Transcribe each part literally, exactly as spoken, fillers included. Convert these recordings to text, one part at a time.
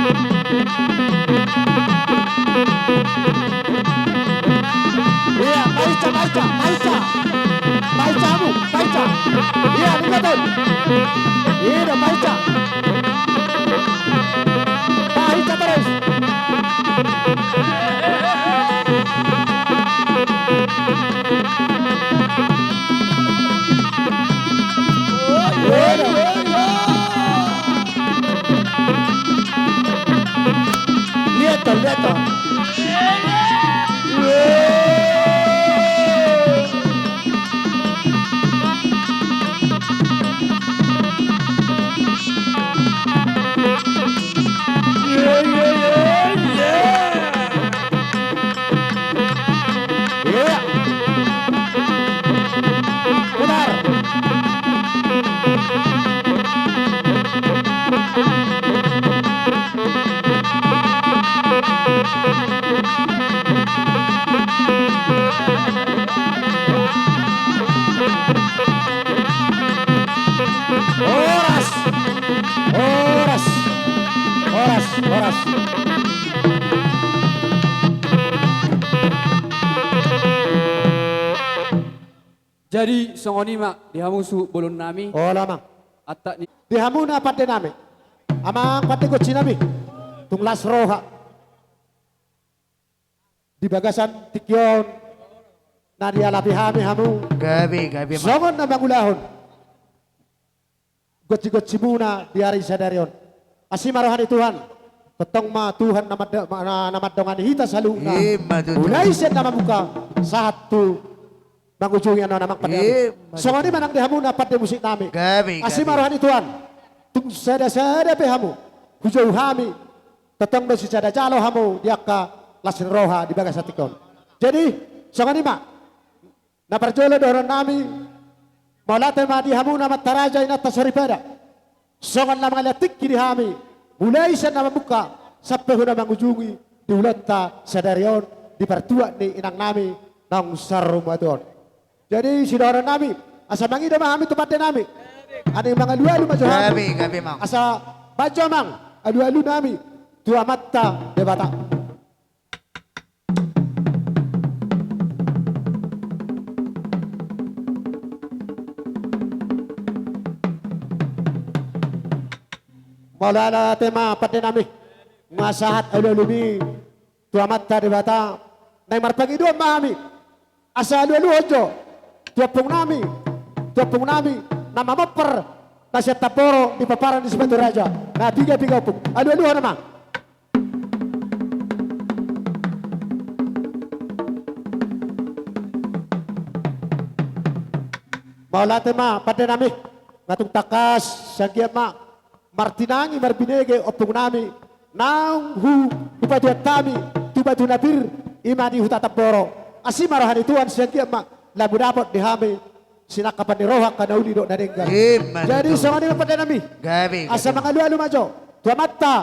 Ia, paica, paica, paica. Paica hamu, paica. Ia, lima tahun. Ia, paica. Paica terus. Lihat tuh, lihat tuh. Iya. Putar. Horas. Horas. Horas, horas. Jadi songon i ma di hamu suhut bolon nami. Olo, amang. Atta ni. Di hamu na pande nami, amang pande gonsi nami, tung las roha di bagasan tingki on na dialapi hami hamu. Gabe, gabe, amang. Songon na mangulahon gonsi-gonsimuna di ari sadari on. Asi ma roha ni Tuhan. Tongtong ma Tuhan na manda-, na, na mandongani hita saluhutna. Ima tutu. Mulai sian na mambuka sahat tu mangujungi, amang pande nami. Ima tutu. Songon i ma nang di hamu na pande musik nami. Gabe, gabe. Asi ma roha ni Tuhan. Tung sada-sada pe hamu hujou hami. Tongtong do sisada jalo hamu di angka las ni roha di bagasan tingki on. Jadi songon i ma. Na parjolo dohonon nami, mauliate ma di hamuna amanta raja, inanta soripada. Songon na mangalean tingki di hami, mulai sian na mambuka sampe hu na mangujungi di ulaonta sadari on, di partuat ni inang nami naung saur matua on. Jadi sidohonon nami, asa mangido ma hami tu pande nami. Aning mangalualu ma jo hami. Gabe, gabe, amang. Asa bahen jo, amang, alualu nami tu Amanta Debata. Mauliate ma pande nami, nunga sahat alualumi tu Amanta Debata. Naeng marpangidoan ma hami, asa alualuhon jo tu ompung nami, tu ompung nami na mamompar na sian Tamboro di pomparan ni si Batu Raja, na piga-piga ompung. Alualuhon, amang. Mauliate ma pande nami, nga tung tangkas sian gian ma martinangi marbinege ompung nami naung hu-, hupatuat hami tu batu na pir, i ma di Huta Tamboro. Asi ma roha ni Tuhan, sian gian ma lam dapot di hami sinangkapan ni roha angka na uli dohot na denggan. Ima tutu. Jadi songon i ma pande nami. Gabe, gabe. Asa mangalualu ma jo tu Amanta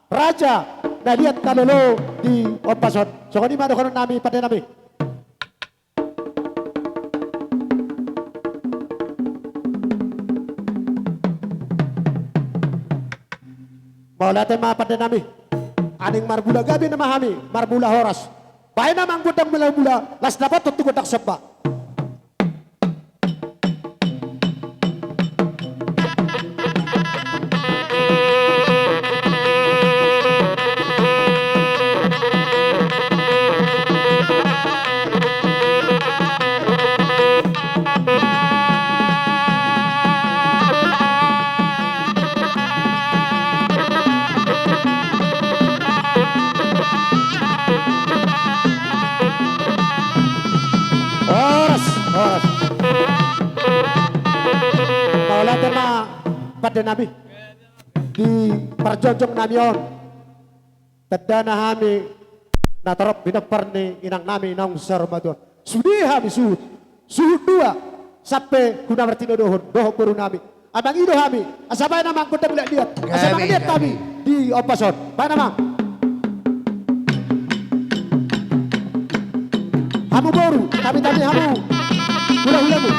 Raja na liat na lolo di ombas on. Songon i ma dohonon nami pande nami. Mauliate ma pande nami. Aning marmula gabe nama hami, marmula horas. Bahen, amang, gondang mula-mula, las na botot tu gondang somba. Horas, horas. Mauliate ma pande nami. Di parjongjong nami on, tanda na hami na torop pinompar ni inang nami naung saur matua on. Sude hami suhut, suhut dua, sampe hu na martinodohon dohot boru nami. Amang, i do hami, asa bahen, amang, gondang liat-liat, asa mangaliat hami di ombas on. Bahen, amang. Hamu boru, tami-tami hamu hula-hulamu.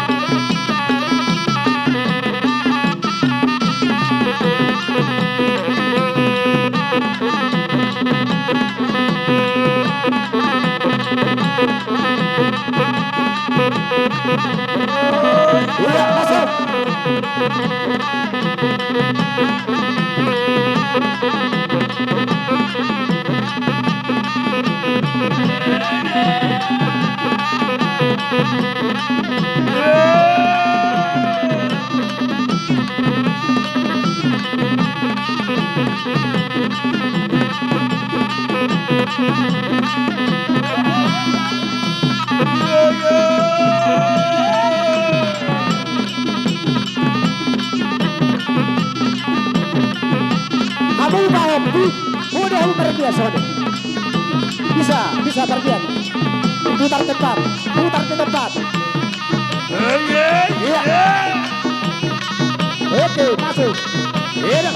Hamu bahen, bu, bu, dia hamu berbiasa, bu. Bisa, bisa berdiam. Putar tempat, putar ke tempat. Iya. Oke, masuk. Iya.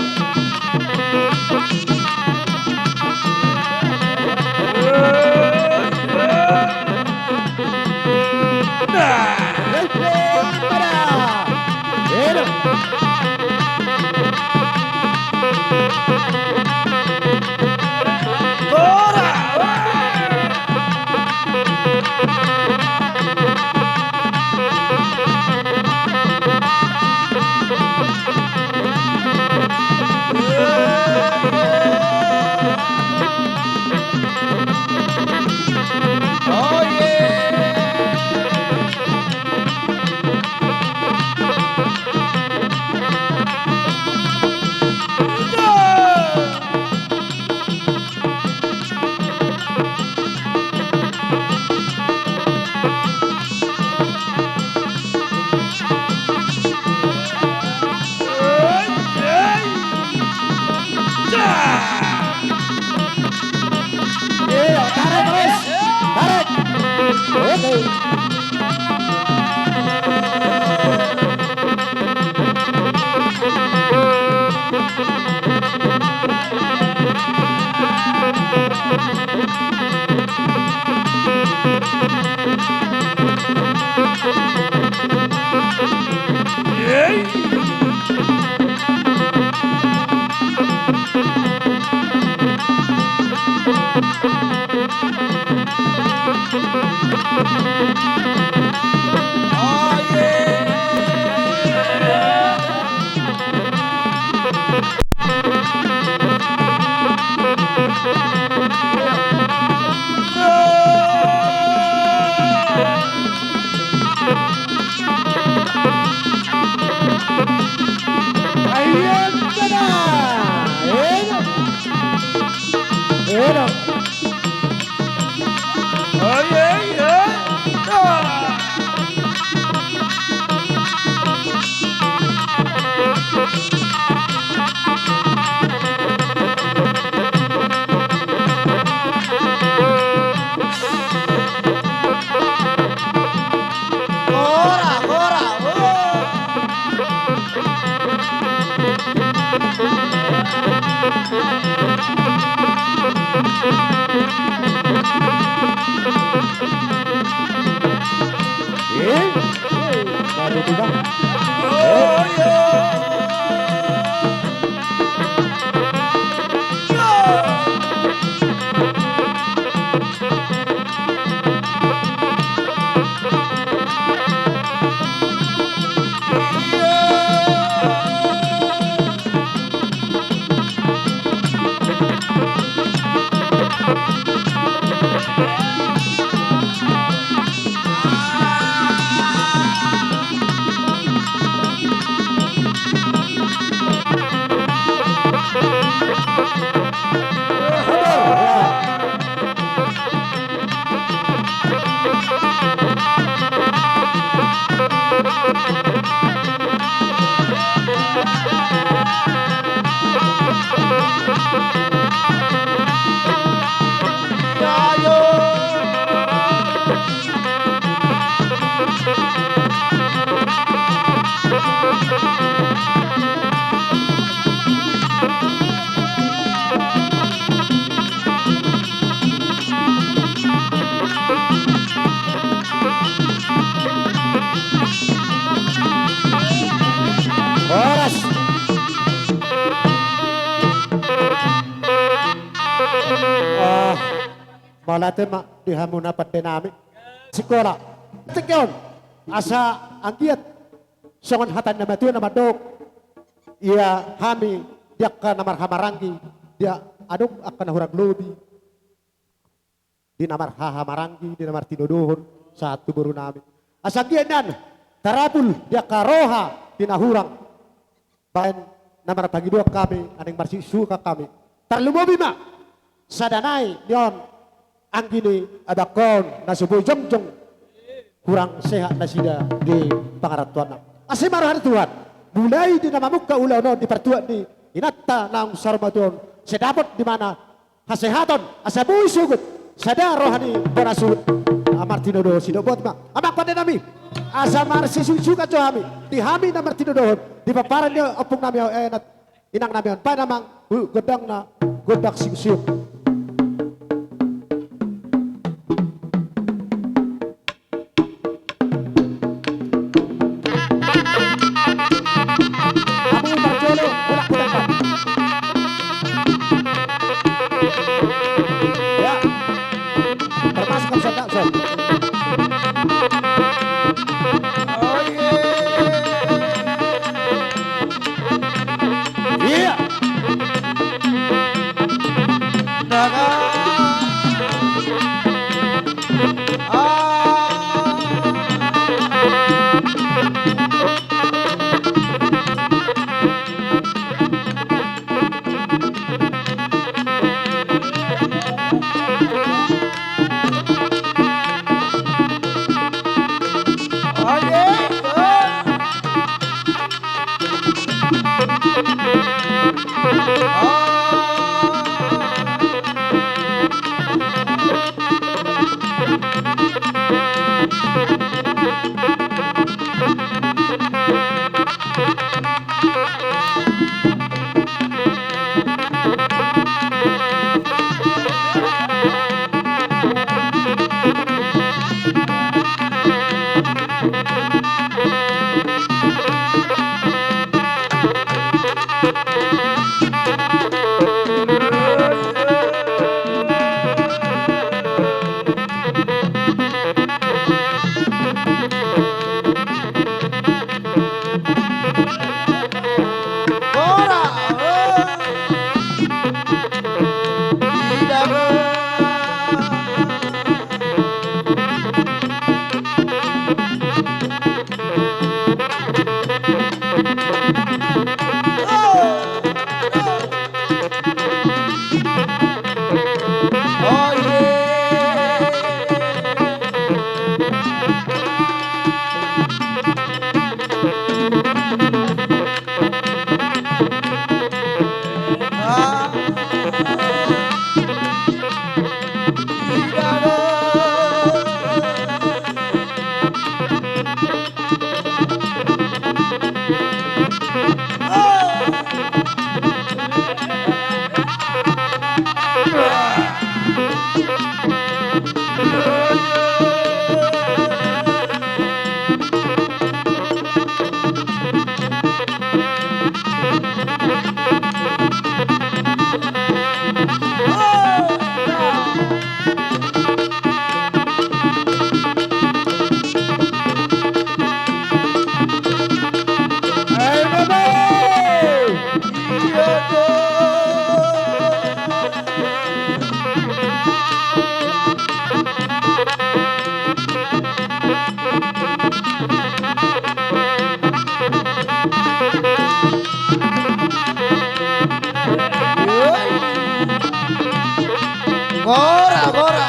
Iya, tarik terus. Tarik. Oke. Horas. Ah, mauliate ma di hamu na pande nami. Sikola. Tingki on. Asa anggiat Songon hata ni na matua na mandok, ia hami di angka na marhahamaranggi, di a-, adong angka na hurang lobi di na marhahamaranggi, di na martinodohon sahat tu boru nami. Asa anggiat nian tarapul di angka roha di na hurang baen na marpangidoan hami, naeng marsisuka hami. Tarlumobi ma sada nai ni on anggi ni abangkon na so boi jongjong hurang sehat nasida di pangarantoanna. Asi ma roha ni Tuhan, mulai di na mamungka ulaon on di partuat ni inanta naung saur matua on, sai dapot di mana hasehaton, asa boi sogot sada roha ni bona suhut. Ah, martinodohon sidok, boti ma. Amang pande nami, asa marsisuka jo hami, di hami na martinodohon di pomparan ni ompung nami, eh, na, inang nami on. Baen amang, uh, gondang na, gondang siuksiuk. Abu Marjolo, bolak putar, Pak. Ya. Termasuk Kapten Dakson. Oh, iya. Iya. Daga. Gora, gora,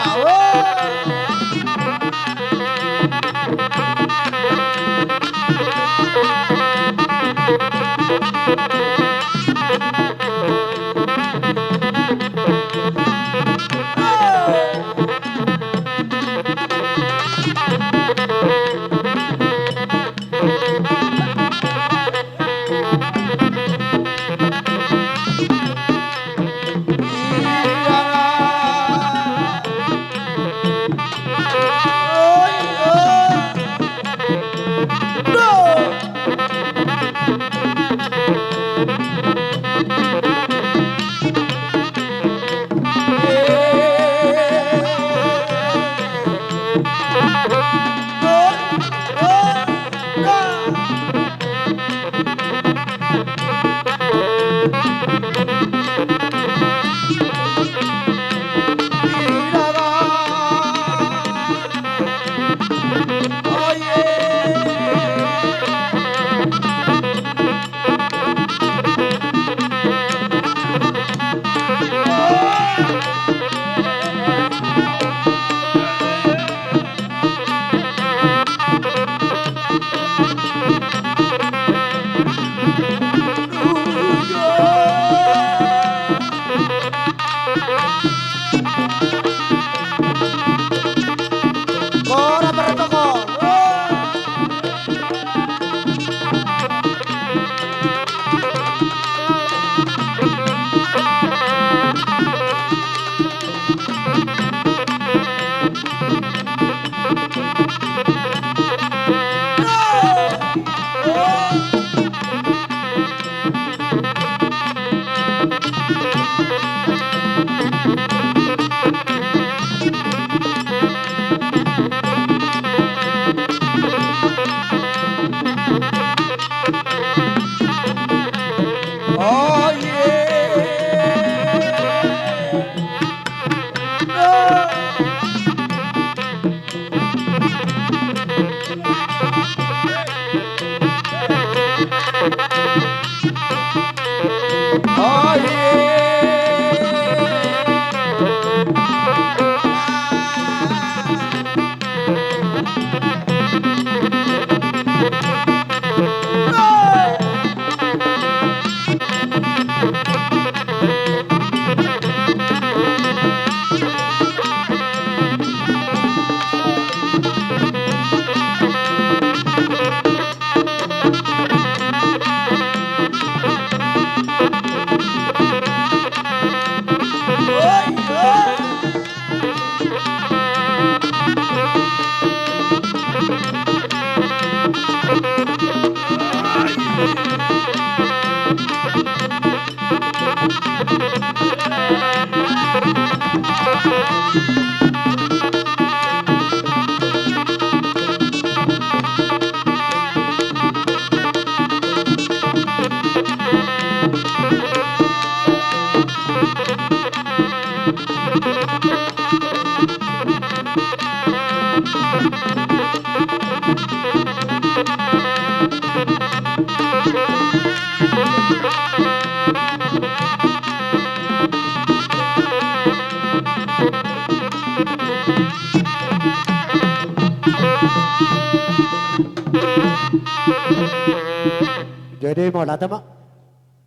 Jadi mauliate ma.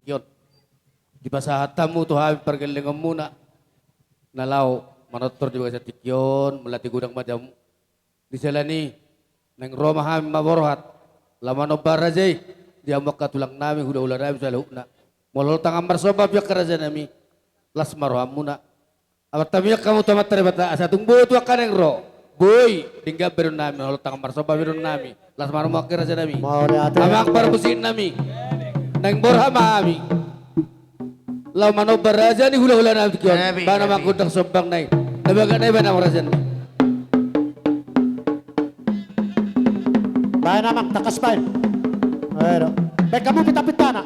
Ion. Dipasahat hamu tu hami pargellengonmuna na laho manortor di bagasan tingki on, mauliate godang ma di hamu. Di siala ni i, naeng ro ma hami mamborhat laho manomba raja i di hamu angka tulang nami, hula-hula nami saluhutna. Molo tangan marsomba pe angka raja nami, las ma rohamuna. Amanta miak hamu tu Amanta Debata, asa tung boi tu angka naeng ro. Boi, denggan be dohonon nami, molo tangan marsomba be dohonon nami. Las ma rohamu angka raja nami. Mauliate. Amang parmusik nami. Naeng borhat ma hami laho manomba raja ni hula-hula nami tingki on. Bahen amang gondang sombang na i. Na bagak na i bahen amang raja nami. Bahen amang, tangkas bahen. Bahen hamu pita-pitana.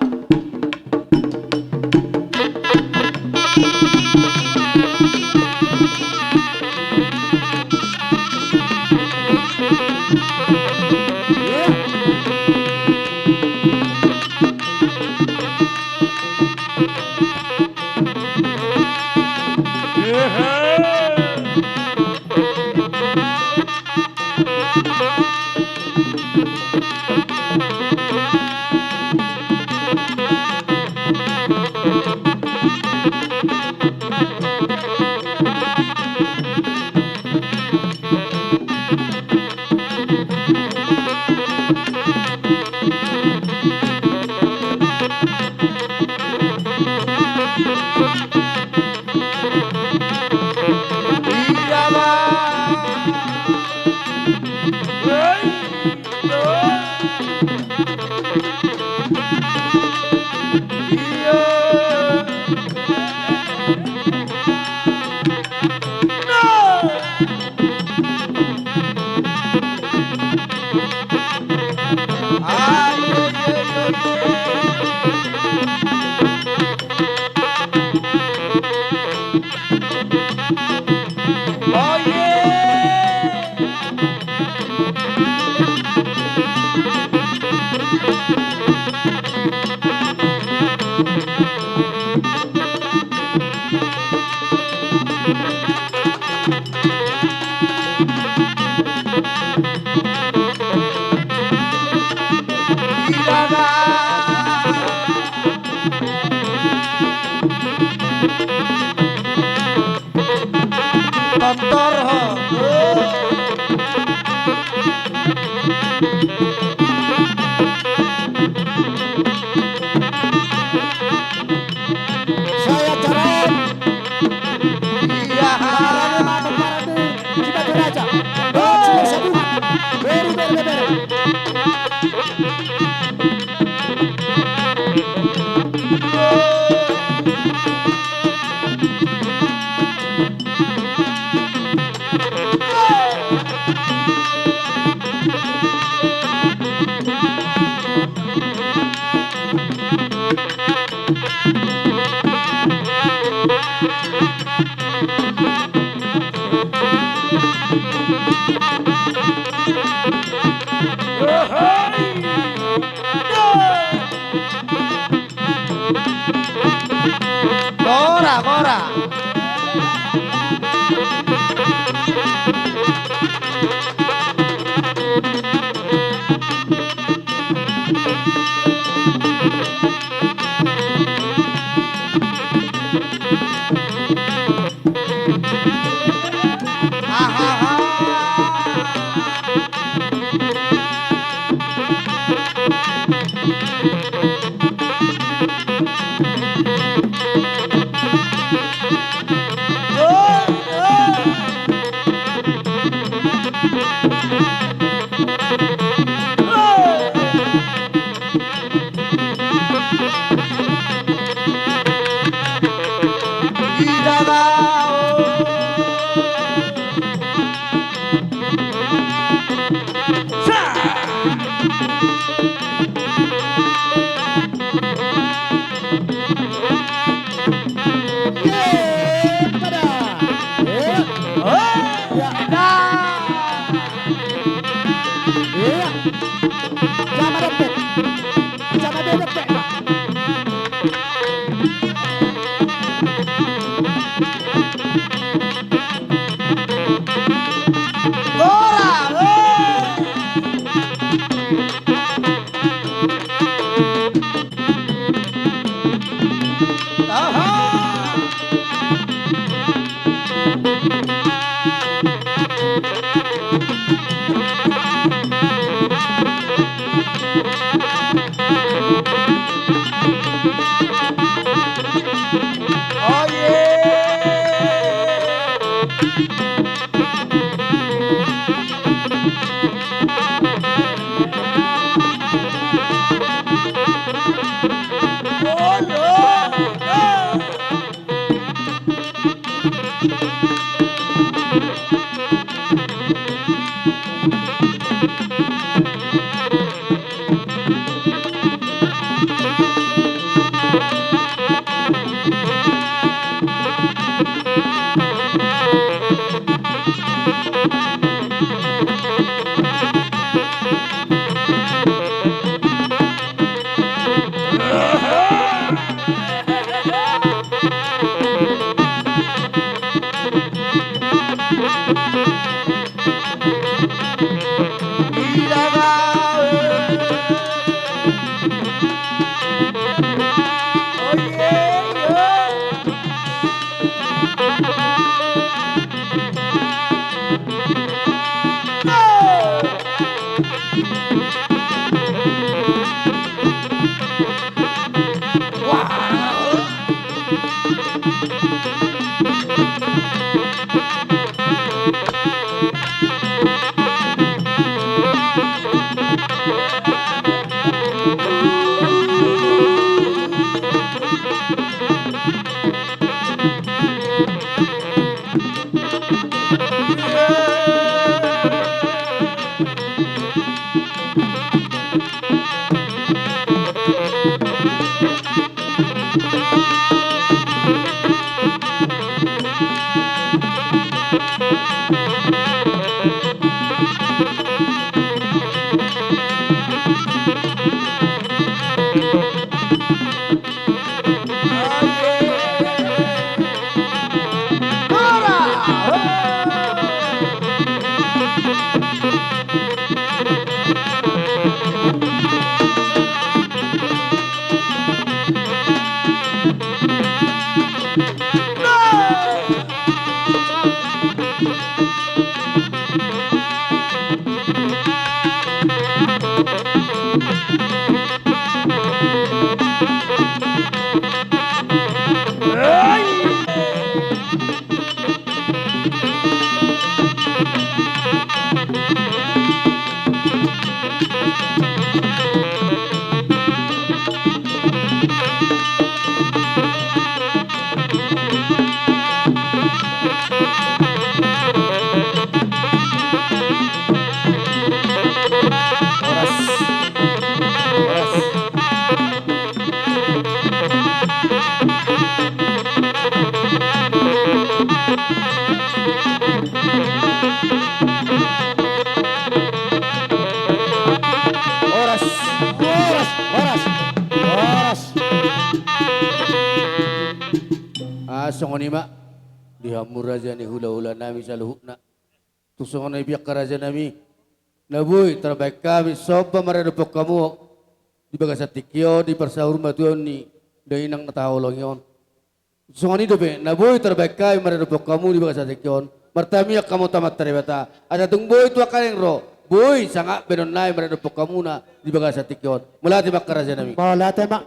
Horas, horas, horas, horas. Ah, songon i ma di hamu raja ni hula-hula nami saluhutna. Tung songon i pe angka raja nami, na boi tarbaen hami somba maradophon hamu di bagasan tingki on di parsaurmatuaon ni dainang na tahaholongi on. Songon i dope na boi tarbaen hami maradophon hamu di bagasan tingki on, martangiang hamu tu Amanta Debata asa tung boi tu angka na naeng ro, boi sangap baenon nami maradophon hamuna di bagasan tingki on. Mauliate ma angka raja nami. Mauliate ma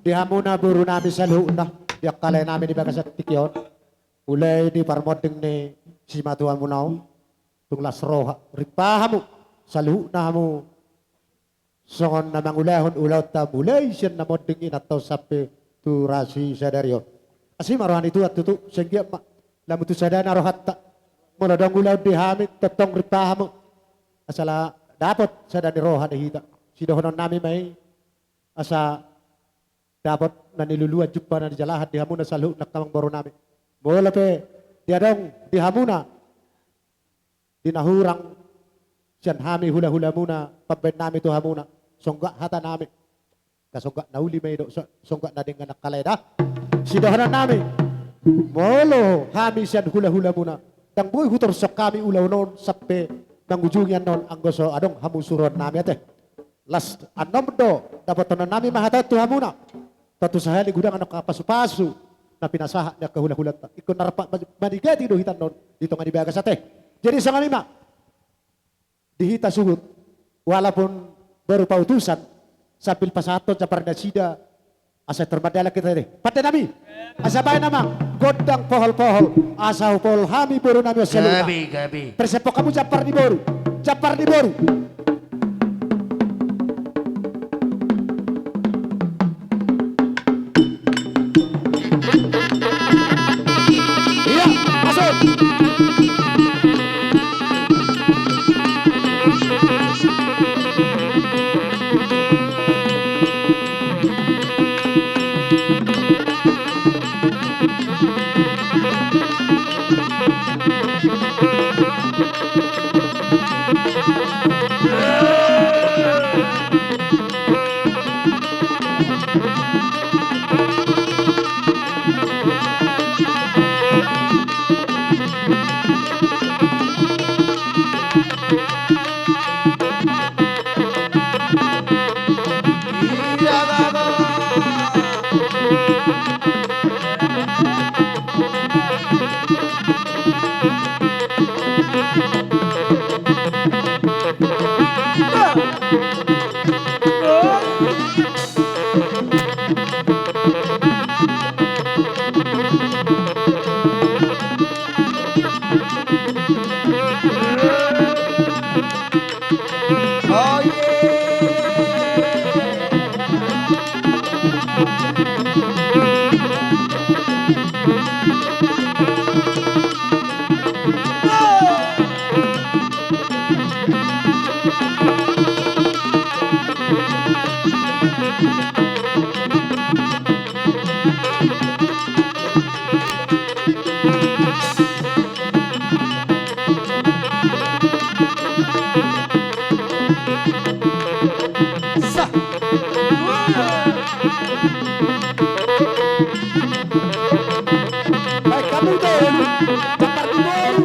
di hamuna boru nami saluhutna, di angka lae nami di bagasan tingki on. Mulai di parmonding ni simatuamuna on, tung las roha, rippa hamu saluhutna hamu songon na mangulahon ulaonta mulai sian na monding inanta on sampe tu ra sisadari on. Asi ma roha ni Tuhan tutu, sai anggiat ma lam tu sadana rohanta. Molo adong ulaon di hami, tongtong rippa hamu asa la dapot sada ni roha ni hita. Sidohonon nami ma i asa dapot na niluluan jumpa na nijalahan di hamuna saluhutna angka amangboru nami. Molo pe diadong di hamuna di na hurang sian hami hula-hulamuna, pambaen nami tu hamuna songgak hata nami. Angka songgak na uli ma i do, so-, songgak na denggan angka lae da. Sidohonon nami, molo hami sian hula-hulamuna, ndang boi hutorus hami ulaon on sampe mangujungi annon anggo so adong hamusuron nami ate. Las annon do dapotonon nami ma hata on tu hamuna. Tontu sahali godang annon angka pasu-pasu na pinasahat ni angka hula-hulanta. Ingkon na rap ma-, manigati do hita annon di tonga ni bagas ate. Jadi songon i ma di hita suhut, walaupun baru pautusan, sambil pasahathon japar nasida Asa tor mandalani hita deh. Pande nami. Asa baen amang gondang pohol-pohol. Asa hupohol hami boru nami on saluhutna. Gabe, gabe. Persiapon hamu jambar ni boru. Jambar ni boru. Iya, masuk. Baik, kamu tahu, bakar di boru,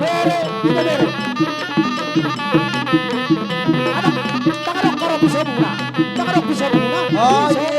bere, kita bere. Ada, tangan dong, kalau bisa bunga. Tangan dong, bisa bunga. Oh, iya.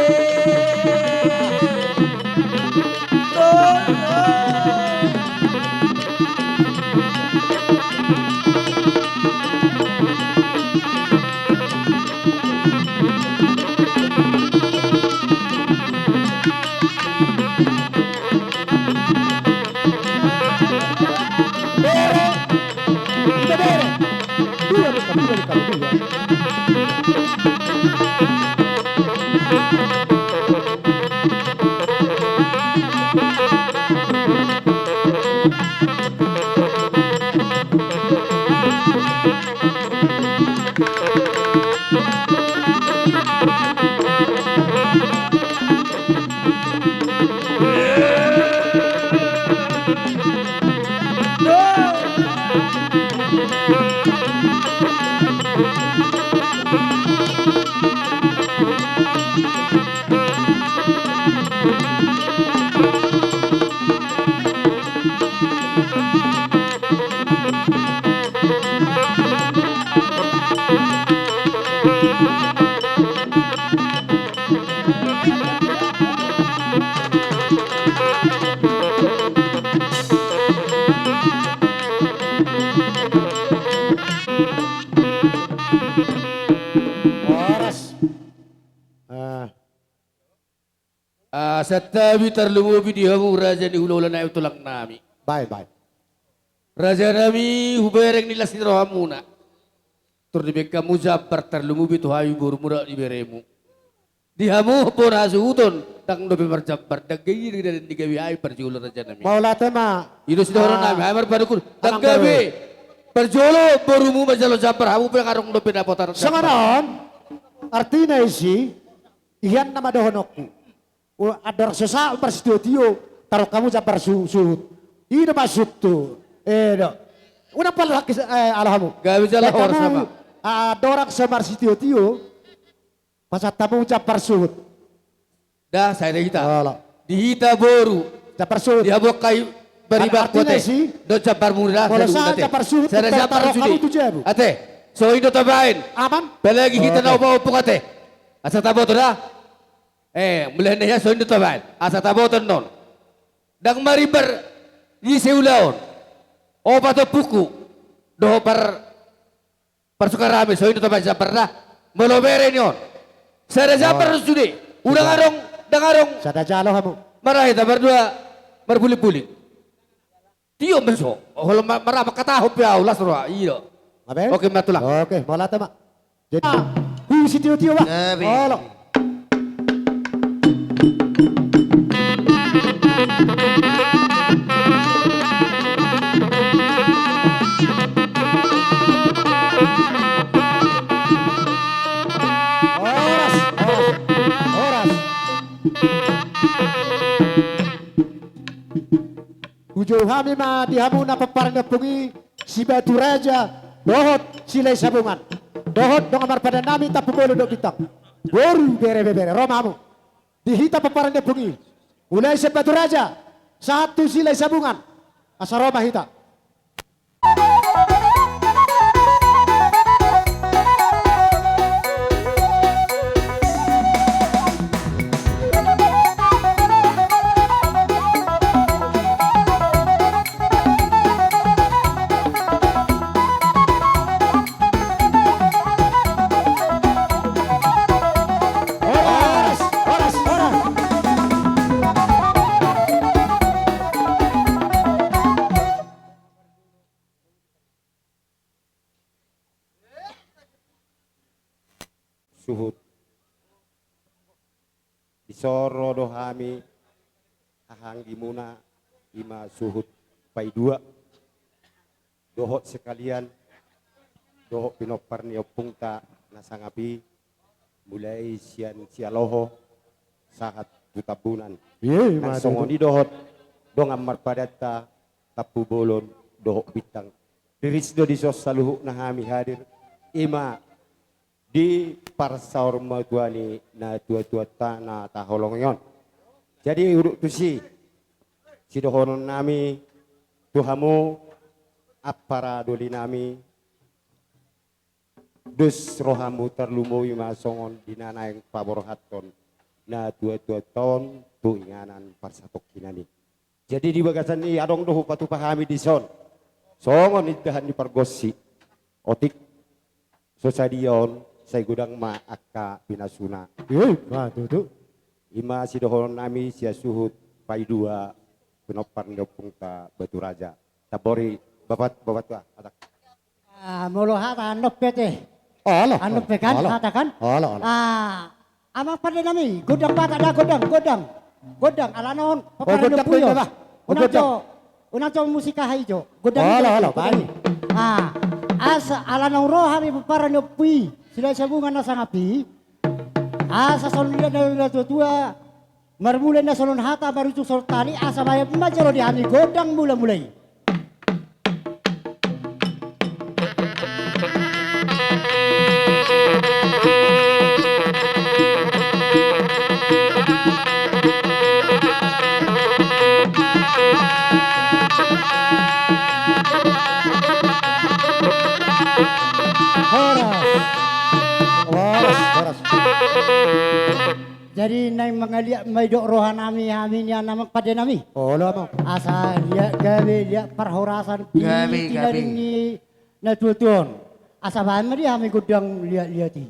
Horas. Ah. Ah, santabi tarlumobi di hamu raja ni hulahula nami, tulang nami. Bae, bae. Raja nami, hubereng ni las ni rohamuna. Tor dibaen hamu jambar tarlumobi tu hami borumuna di beremu. Di hamu bona hasuhuton, ndang dope marjambar, ndang gabe, ndang gabe hami parjolo raja nami. Mauliate ma. I do sidohonon nami, hami marpanungkun. Ndang gabe. Parjolo borumu manjalo jambar, hamu pe ndang adong dope dapotan. Songon on, artina isi, Ian nama dohononku. Andorang so saut marsitiotio, taruhon hamu jambar su-, suhut. I do maksudhu. Eh, do. Unang pala haki, eh, ala hamu. Gabe jala horas sama. Andorang so marsitiotio, pasahat hamu jambar suhut. Da, sai da hita. Di hita boru. Jambar suhut. Di hamu angka i bariba, artina ate. Dohot jambar muna da, molo saut jambar suhut, sada jambar suhut. Ate. Songon i do tabaen. Aman. Apalagi hita na ompung-ompung ate. Asa taboto da. Eh, mulai na ia songon i do tabaen. Asa taboto annon. Ndang marimbar di ise ulaon. Opat ompungku. Dohot par-, parsukaran nami, songon i do tabaen jambar da. Molo bere ni on. Sada jambar sude. Unang adong Ndang adong. Sada jalo hamu. Marahi ta mardua marbulik-bulik. Tio menso. Olo ma-, marama katahon pe au las roa. Iyo. Oke ma tulang. Oke, mauliate ma. Jadi, ah, husi tio-tio ma. Olo. Horas, horas, horas. Hujou hami ma di hamuna pomparan ni ompung i, si Batu Raja dohot si Lae Sabungan dohot dongan marpadan nami Tampubolon dohot Bintang, boru, bere, ibebere, ro ma hamu di hita pomparan ni ompung i. Mulai sian Batu Raja sahat tu si Lae Sabungan, asa ro ma hita. Horas, horas, horas. Suhut. Dison ro do hami, haha anggimuna, i ma suhut paidua dohot sekalian dohot pinompar ni ompungta na sangap i, mulai sian Sialoho sahat tu Tambunan. Nang songon i dohot dongan marpadanta Tampubolon dohot Bintang. Riris do dison saluhutna hami hadir, i ma di parsaurmatuan ni natua-tuanta na taholongi on. Jadi, hudok tusi, sidohonon nami tu hamu, ampara doli nami, dos rohamu tarlumobi ma songon di na naeng paborhathon natua-tuanta on tu inganan parsatongkinan i. Jadi di bagasan i adong do hupatupa hami dison songon indahan ni pargonsi. Otik so sadia on, sai godang ma angka pinasuna. Ih, ma tutu. I ma sidohonon nami sian suhut paidua pinompar ni ompungta Batu Raja. Tambori bapak, bapak tua, atak. Ah, molo hata annon pe te. Olo, annon pe kan, olo, hata kan? Olo, olo. Ah, amang pande nami, gondang Batak da, gondang, gondang. Gondang, alana on, oh, paparan gondang, ni ompu i, gondang, bah. Oh, unang gondang. Jo, unang jo musik aha i jo. Gondang i jo, olo, olo, gondang i. Baik. Ah, asa, alana on ro hami paparan ni ompu i, si Lae Sabungan na sangap i. Asa songon dia na tua-tua, marmula na songon hata, marujung songon tali, asa bahen ma jolo di hami gondang mula-mula i. Horas. Horas, horas. Jadi naeng mangaliat ma i dok roha nami, hami nian amang pande nami. Olo, amang. Asa liat gabe, liat parhorasan, gabe, gabe, di tinading ni natua-tua on. Asa bahen ma di hami gondang liat-liat i.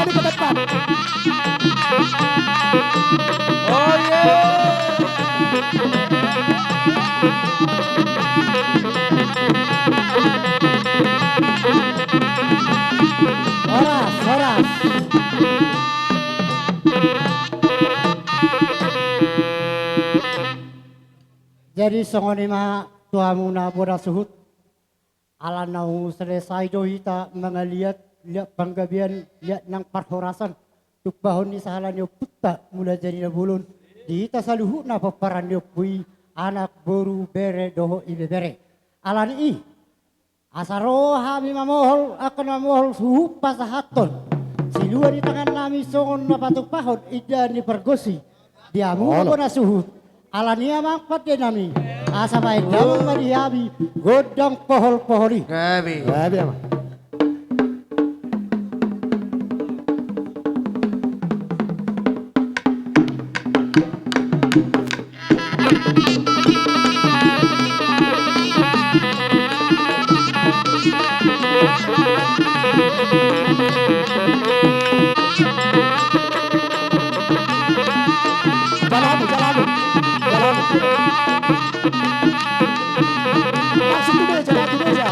Di Kementan. Oh, iya. Horas, horas. Jadi songon i ma tu hamuna bona suhut. Ala naung selesai do hita mangaliat, liat panggabean, liat nang parhorasan, tumpahon ni sahala ni ompunta Mulajadi Nabolon, di hita saluhutna pomparan ni ompu i, anak, boru, bere, dohot ibebere. Ala ni i, asa ro hami mamohol, angka na mamohol suhut pasahathon silua ni tangannami songon na patumpahon indahan ni pargonsi. Di hamu bona suhut. Ala ni i amang pandenami, asa bahen damang ma di hami gondang pohol-pohol i. Gabe. Gabe, amang. Jalan, jalan, jalan. Langsung tu meja, tu meja.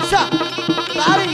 Sa, lari.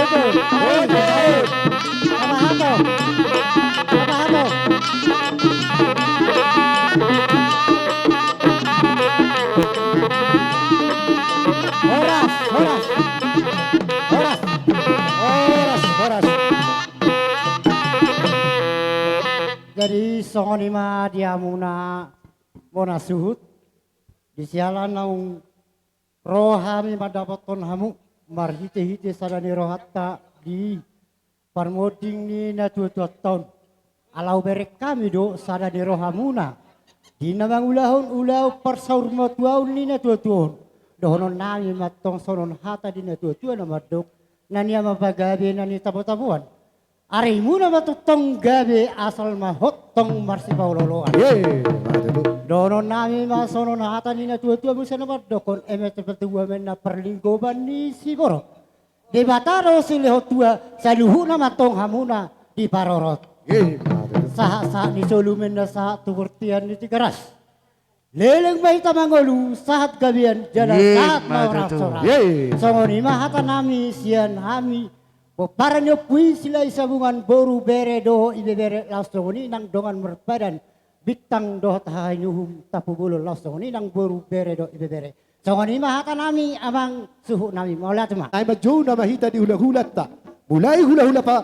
Horas, horas. Apa hato? Apa hato? Horas, horas. Horas. Horas, horas. Jadi songon i ma di hamuna bona suhut, di siala naung ro hami mandapothon hamu marhite-hite sada ni rohanta di parmonding ni natua-tuanta on. Ala hubereng hami do sada ni rohamuna di na mangulahon ulaon parsaurmatuaon ni natua-tua on. Dohonon nami ma tong songon hata ni natua-tua na mandok: Na nian ma pagabe na nitabo-taboan, arimuna ma tongtong gabe, asal ma hot tong marsipaolo-oloan. Ye, ma tutu. Dohonon nami ma songon hata ni natua-tua muse na mandokhon: Eme tepe tubu, eme na parlinggoman ni siborok, Debata do silehon tua, saluhutna ma tong hamuna diparorot. Ye, ma tutu. Sahat-sahat ni solu, eme na sahat tu bontean ni Tigaras, leleng ma hita mangolu, sahat gabean jala sahat ma horas-horas. Songon i ma hata nami sian hami pomparan ni Ompu i Silahisabungan, boru, bere dohot ibebere, laos songon i nang dongan marpadan, bintang dohot haha ni uhum, tampubolon, laos songon i nang boru, bere dohot ibebere. Songon i ma hata nami amang suhut nami, mauliate ma. Ai manjou nama hita di hula-hulanta, mulai hula-hula pa,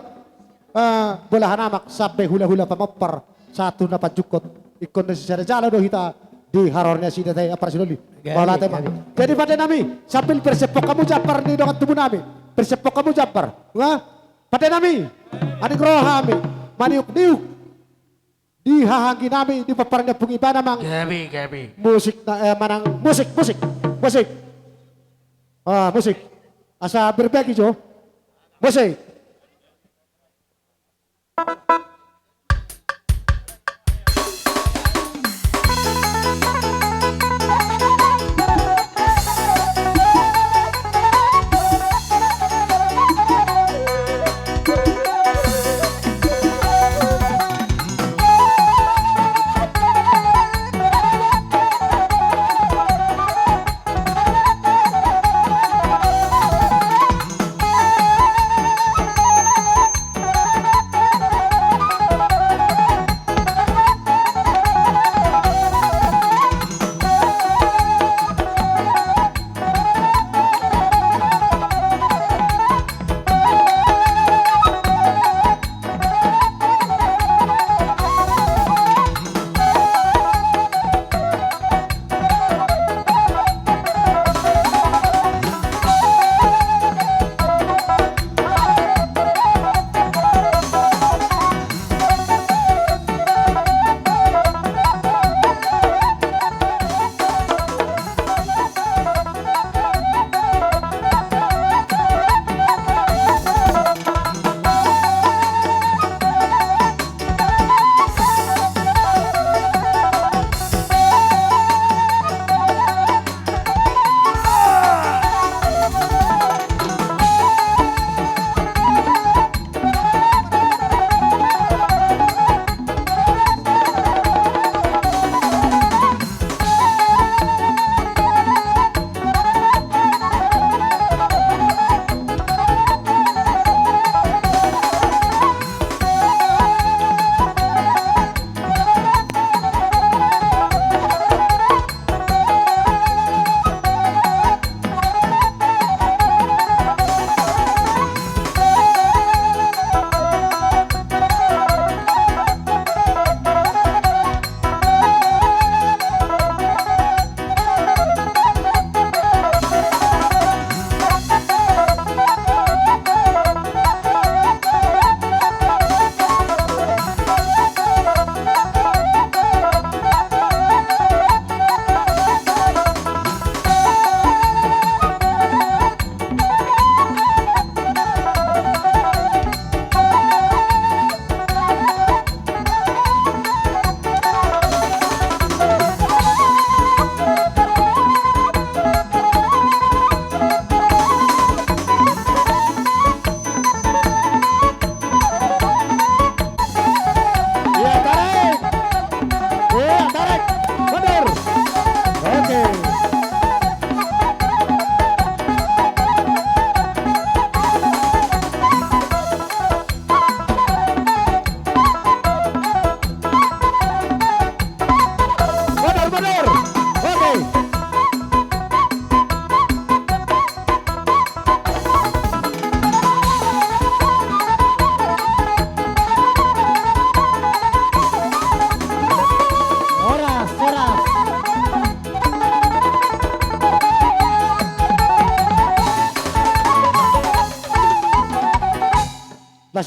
eh, bolahan amak sampe hula-hula pamompar sahat tu na panjungkot. Ingkon na sisada jala do hita di haroro ni nasida, te ampara sidoli. Gabe, mauliate ma. Gabe. Jadi pande nami, sambil bersepok hamu jampar ni dongan tubu nami, bersepok hamu jampar. Nga? Pande nami, aning ro hami maniuk-niuk di haha anggi nami di pomparan ni Ompung Iban, amang. Gabe, gabe. Musik na, eh, manang musik, musik, musik. Ah, musik. Asa berbagi jo. Musik.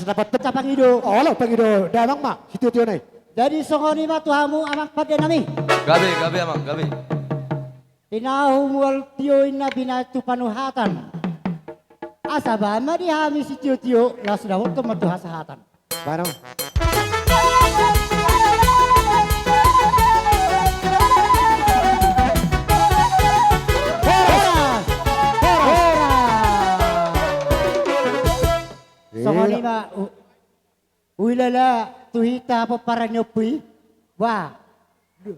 Dapat. Pangido. Olo, pangido damang ma sitiotio nai. Jadi songon i ma tu hamu amang pande nami. Gabe, gabe amang, gabe. Tinahu mual tio inna binahen tu panuhatan. Asa bahen ma di hami sitiotio, laos dapothon ma tu hasahatan. Bahen ma. Horas! Horas! Horas! Songon i ma, u-, Ulala tu hita pomparan ni ompu i. Wah.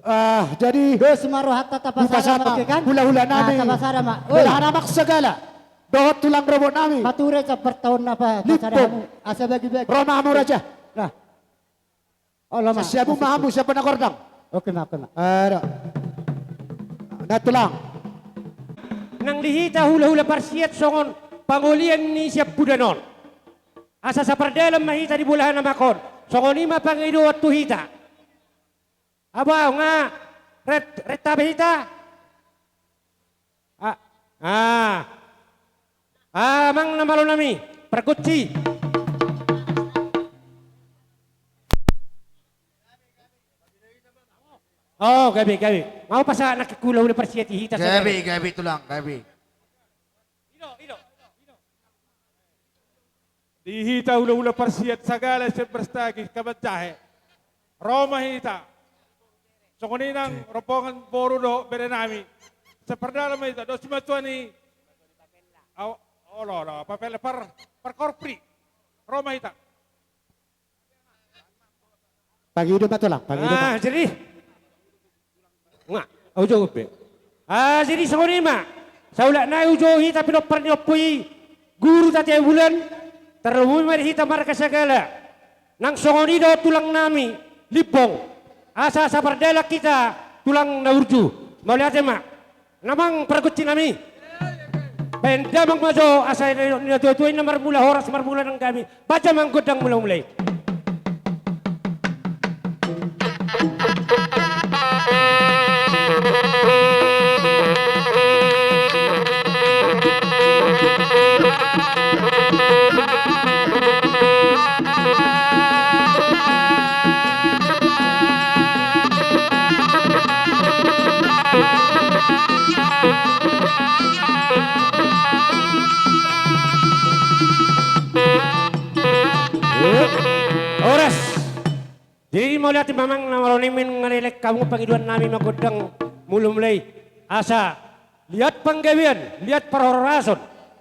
Ah, jadi dos ma rohanta, tapasada ma, oke kan? Hulahula nami. Ah, tapasada ma. Oi. Belahan amang sagala. Dohot tulang rorobot nami. Mature jambar taon na pa-, pasada hamu. Asa bagi-bagi. Ro ma hamu raja. Nah. Olo ma. Siap ma hamu, siap na gordang. Oke ma, oke ma. Ada. Nah, tulang. Nang di hita hulahula parsiat songon pangolian ni siampudan on. Asa sapardalan ma hita di bolahan amang on. Songon i ma pangidoan tu hita. Aba, nga, ret-, renta be hita. Ah, ah. Ah, amang na malo nami, pargonsi. Oh, gabe, gabe. Mau pasa na hulahula parsiat i hita. Gabe, gabe tulang, gabe. Di hita hulahula parsiat sagala sian Brastagi, Kabanjahe. Ro ma hita. Songon i nang rombongan boru dohot bere nami. Sapardalan ma hita, dos ma tuan i. Au, olo, olo, papel par, par korpri. Ro ma hita. Pangido ma tulang, pangido ma. Ah, jadi. Nga, au jo be. Ah, jadi songon i ma. Saulak nai ujo hita pinompar ni ompu i, Guru Tatea Bulan, tarlumobi ma di hita marga sagala. Nang songon i do tulang nami, Limbong. Asa sapardalan hita tulang na burju. Mauliate ma. Damang pargonsi nami. Baen damang ma jo asa natuatua i na marmula horas marmula nang hami. Baen damang gondang mula-mula i. Horas. Jadi mauliate ma amang na malo nami, nunga dilehon hamu pangidoan nami ma gondang mula-mula i. Asa liat panggabean, liat parhorasan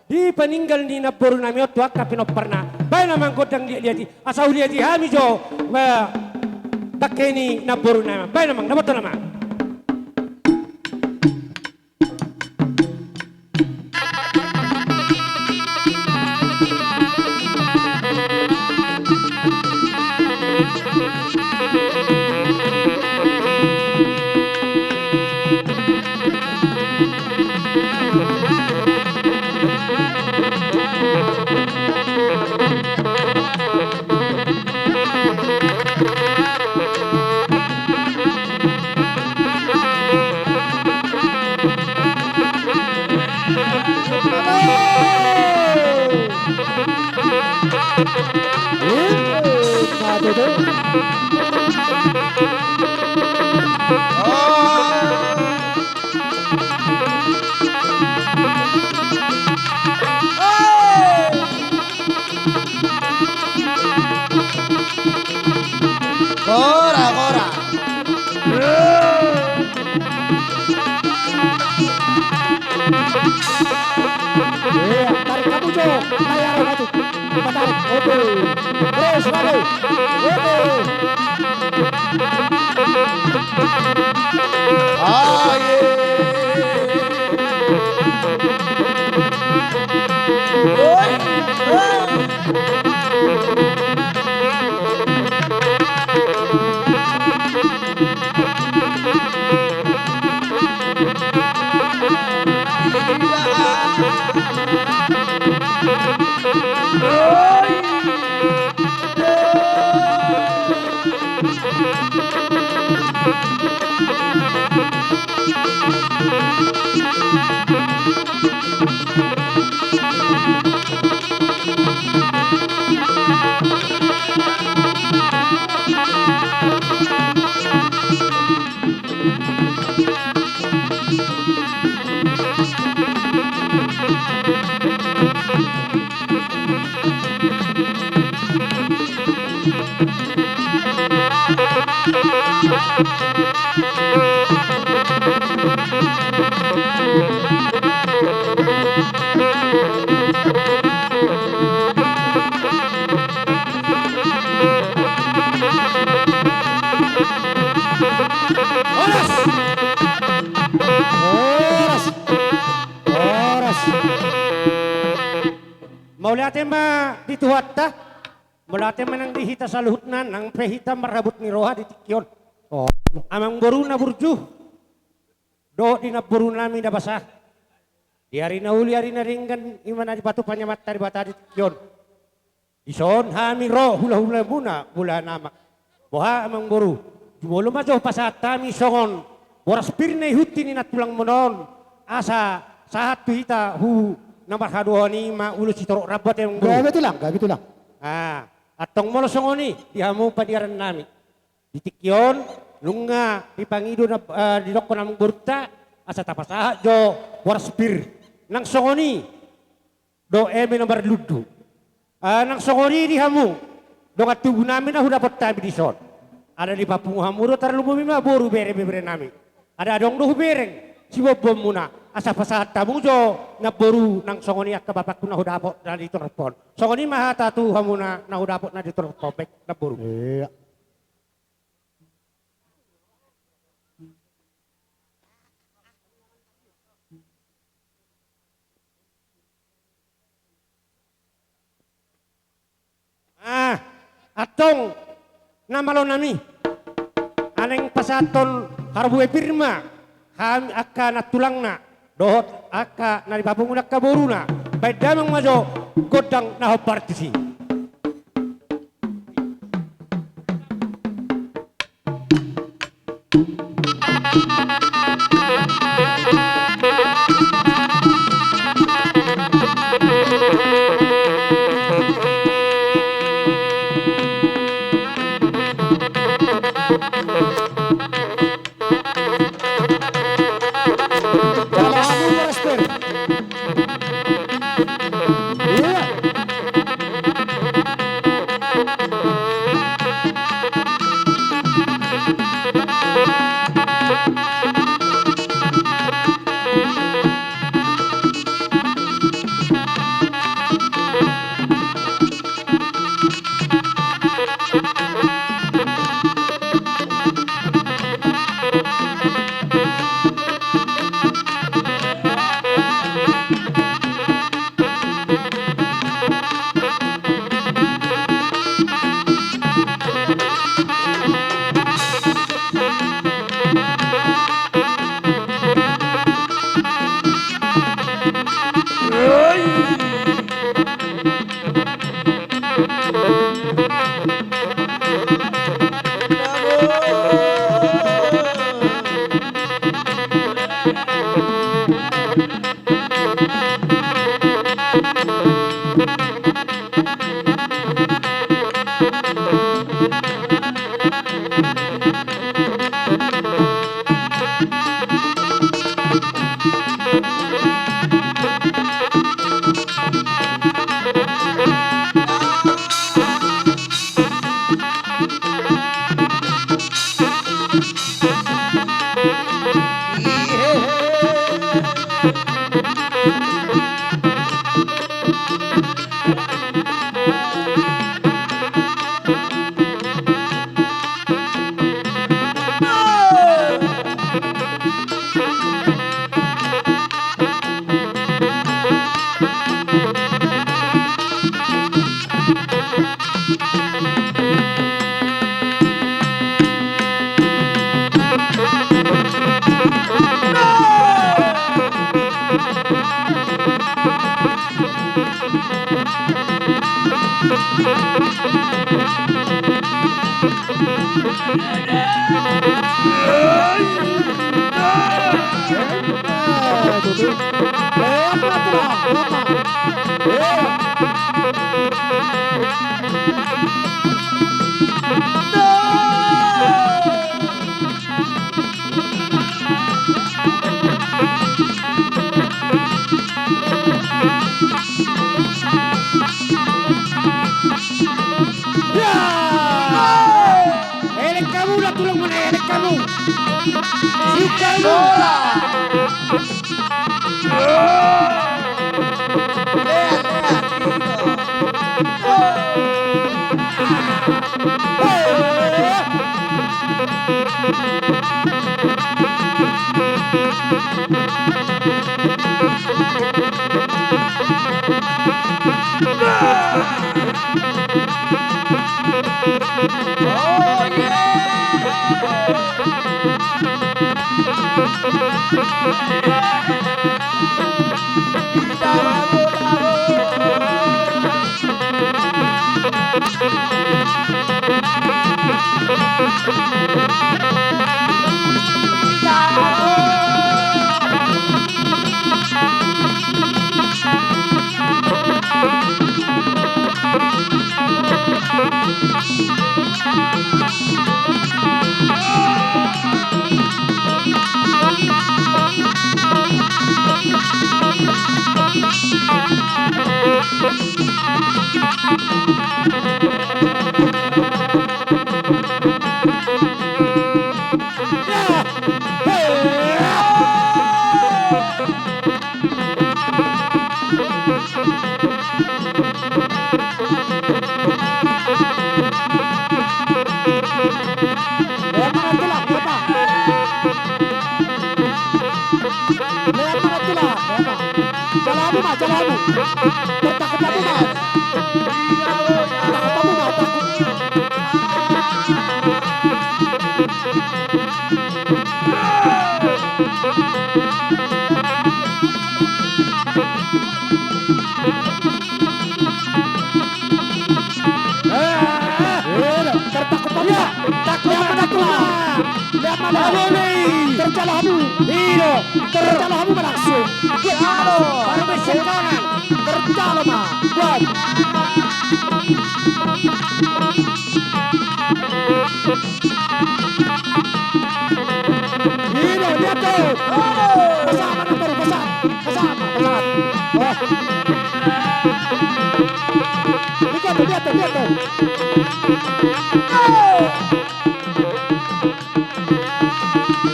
di paninggal ni namboru nami on tu angka pinomparna. Baen amang gondang liat-liat i, asa huliati hami jo, eh, tangke ni namboru nami. Baen amang, dapothon amang. Kora, kora. Iya, tarik kamu, Jo. Tarik, tarik. Tarik. Oke. Terus, lagi. Oke. Aye. Oi. Horas! Horas! Horas! Mauliate ma di Tuhanta, mauliate ma nang di hita saluhutna, nang pe hita marhabot ni roha di tingki on. Oh. Amangboru na burju, dohot di namboru nami na basa. Di ari na uli, ari na denggan, i ma na dipatupa ni Amanta Debata di tingki on. Dison hami ro hulahulamuna, mula nama. Boha amangboru, jumolo ma jo pasahat hami songon boras pir na ihunti ni nantulangmuna on, asa sahat tu hita hu na marhadohon i ma ulos sitorop rambu, ate amangboru. Gabe tulang, gabe tulang. Ah, antong molo songon i di hamu paniaran nami. Di tingki on, nunga dipangido na, eh, didokkon amangborunta, asa tapasahat jo boras pir. Nang songon i do eme na marlundu. Ah, nang songon i di hamu dongan tubu nami na hudapot hami dison. Ala dipapungu hamu do tarlumobi ma boru, bere, bebere nami. Ala adong do hubereng siboanboanmuna, asa pasahat hamu jo namboru nang songon i angka bapakku na hudapot na di torop on. Songon i ma hata tu hamuna na hudapot na di torop on, baen namboru. Iya. Ah, antong na malo nami, naeng pasahathon harbue pir ma hami angka nantulangna dohot angka na dipapungu ni angka boruna, baen damang ma jo gondang na hombar tusi. Elek hamu na tulang muna. Kamu. Suka lu. Lean, lean. Lean ma, lean ma. Jala hamu ma, jala hamu. Bertakut hamu ma. Bertakut hamu ma, takut. Eh, eh, tertakut apa? Iya, takut apa, takut? Lihat mana? Terjala hamu. Iya, terjala hamu langsung. Halo. Baru bersekolah. Terjala ma. Buat. Iya, lihat tuh. Pasangan, pasangan, pasangan, pasangan. Wah. Lihat tuh, lihat tuh, lihat tuh.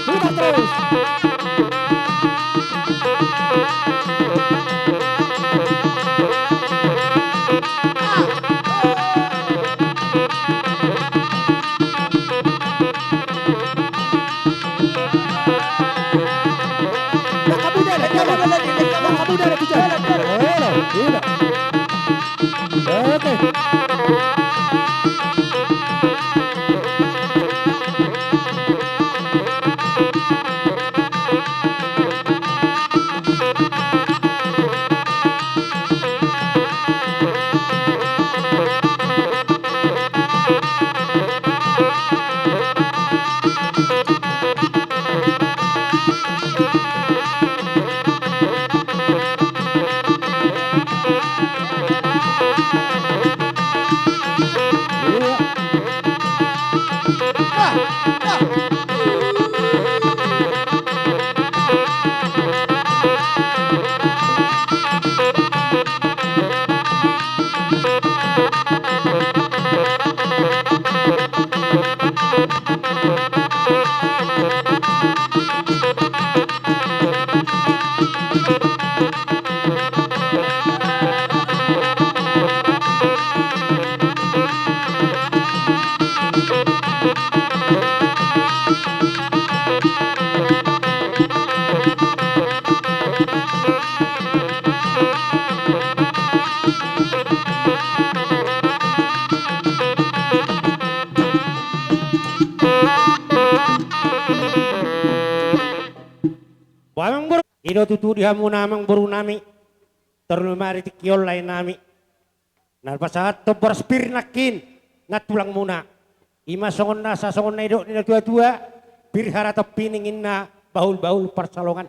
Putar terus. Amangboru, i do tutu di hamuna amangboru nami, tarlumobi ma di tingki on lae nami. Na pasahathon boras pir nangkin, na tulangmuna. I ma songon na, sa songon na nidok ni natuatua, pir haraton pining inna, bahulbahul pansalongan.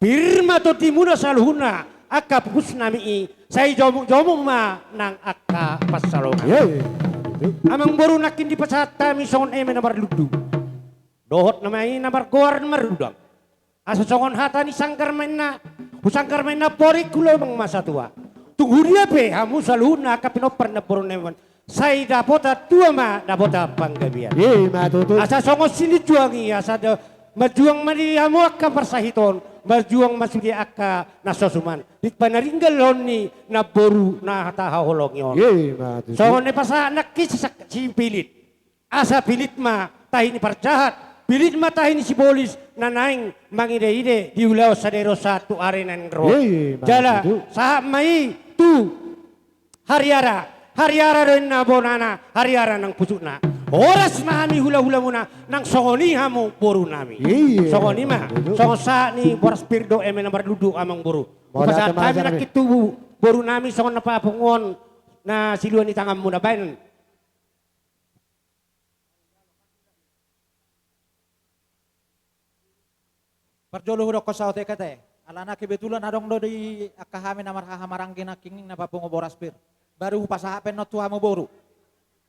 Pir ma tondimuna saluhutna, angka pupus nami i, sai jomukjomuk ma nang angka pansalongan. Iya, iya. Amangboru, nangkin dipasahat hami songon eme na marlundu. Dohot nama i na margoar marudang. Asa songon hata ni sanggar ma inna, husanggar ma inna porik, hulobang ma satua. Tung hudia pe hamu saluhutna angka pinompar ni namboru nami on, Sai dapotan tua ma dapotan panggabean. Ima tutu. Asa songon silinjuang i, asa da-, marjuang ma di hamu angka parsahiton, marjuang ma sude angka na so suman di panariggalan ni namboru na tahaholongi on. Ima tutu. Songon na pasahat nangkin si sak-, si Pilit. Asa pilit ma tahi ni parjahat, pilit ma tahi ni sibolis na naeng mangideide di ulaon sadari on sahat tu ari naeng ro. Ima tutu. Jala sahat ma i tu hariara, hariara do inna bonana, hariara nang pucukna. Horas ma hami hulahulamuna, nang songon i hamu borunami. Songon i ma, songon sahat ni boras pir do eme na marlundu amangboru. Hupasahat hami nangkin tu borunami songon na papunguon na silua ni tanganmuna, baen. Parjolo hudokkon saotik ate, alana kebetulan adong do di angka hami na marhahamaranggi nangkin na papungu boras pir. Baru hupasahat pe annon tu hamu boru.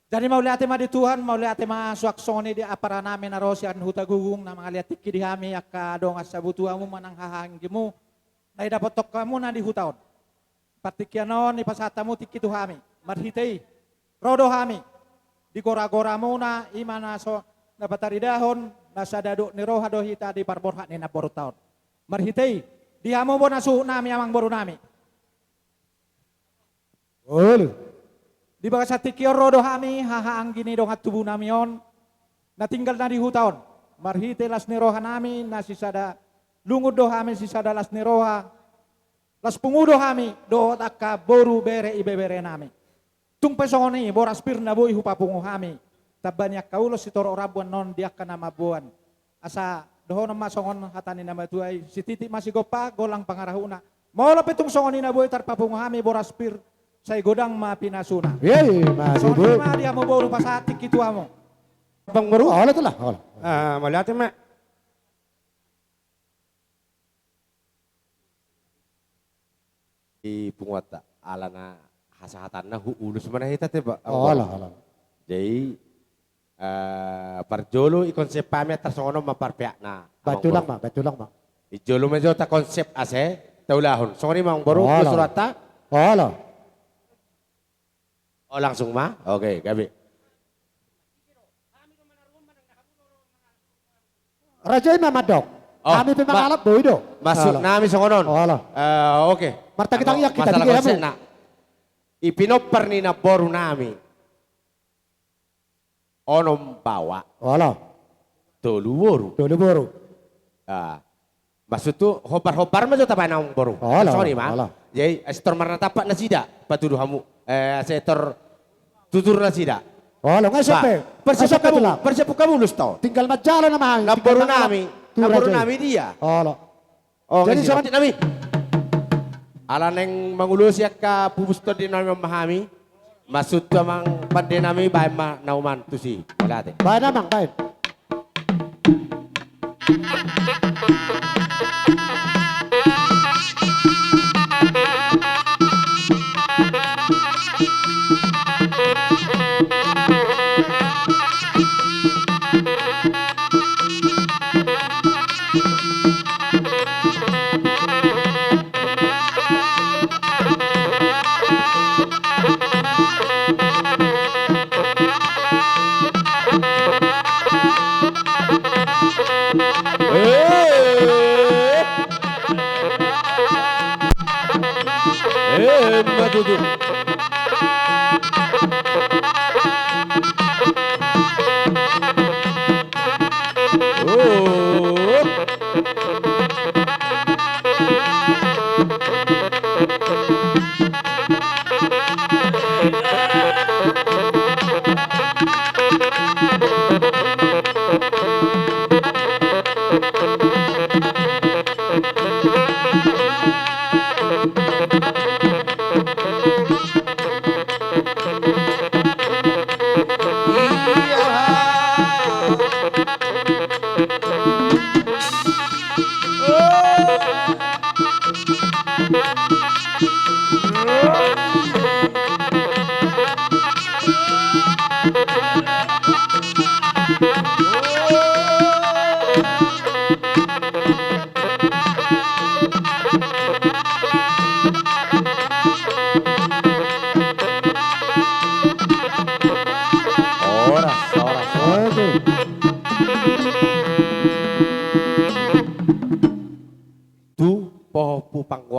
Jadi mauliate ma di Tuhan, mauliate ma suang songon i di aparanami na ro sian Hutagogo na mangalean tingki di hami angka dongan sabutuamu manang hahaanggimu na idapothon hamuna di huta on. Partingkian on dipasahat hamu tingki tu hami. Marhite i, ro do hami di goragoramuna, i ma na so na pataridahon na sada dok ni roha do hita di parborhat ni namborunta on. Marhite i, di hamu bona suhutnami amangborunami. Olo. Di bagasan tingki on ro do hami hahaanggi ni dongan tubunami on na tinggal na di huta on. Marhite las ni rohanami na sisada lungun do hami sisada las ni roha. Las pungu do hami dohot angka boru bere ibeberenami. Tung pe songon i boras pir na boi hupapungu hami tamba ni angka ulos sitorop rambu annon di angka na mamboan. Asa dohonon ma songon hata ni na matua i, sititik ma sigompa, golang pangarahutna. Molo pe tung songon i na boi tarpapungu hami boras pir, sai godang ma pinasuna. Ima tutu. Songon i ma di hamu boru pasahat tingki tu hamu. Bang boru, olo tu lah, olo. Ah, mauliate ma. Di punguanta, alana hasahatanna hu-, ulos ma na hita te ba-, olo, olo. Jadi, eh, parjolo i konsep hami antar songon on ma parpeakna. Baen tulang ma, baen tulang ma. Di jolo ma jo takonsep ase taulahon. Songon i ma amangboru, olo. Ulos rohanta. Olo. Oh, langsung ma? Oke, gabe. Raja i ma mandok. Oh, hami pe ma-, mangalap boi do. Maksudnami songon on. Olo. Eh, oke. Martangitangiang hita, masalah konsepna. I pinompar ni namborunami onom baoa. Olo. Tolu boru. Tolu boru. Ah. Maksudhu hombar-hombar ma jo tabaen amangboru. Olo, olo. Jadi, asa tor marnatampak nasida, patudu hamu. Eh, asa tor tutur nasida. Olo, nunga siap pe. Parsiapun hamu, parsiapun hamu ulos to. Tinggal manjalo nama hami. Namborunami, namborunami dia. Olo. Oh, jadi, saotik nami. Ala naeng mangulosi angka pupus tondi nami on ma hami. Maksudhu amang pande nami, baen ma nauman tusi. Mauliate. Baen amang, baen. Eh. Eh, ma tutu. Oh.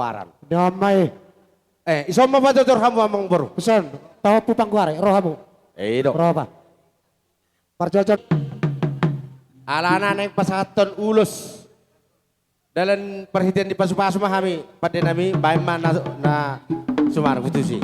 Aran. Nama i. Eh, ison ma pajojo hamu amang boru. Ison, tahu pupang guare, rohamu. Eh, ido. Roha. Parjojo. Alana naeng pasahathon ulos. Dalan parhitean ni pasupasu ma hami, pande nami, baen ma na, na sumarang putusi.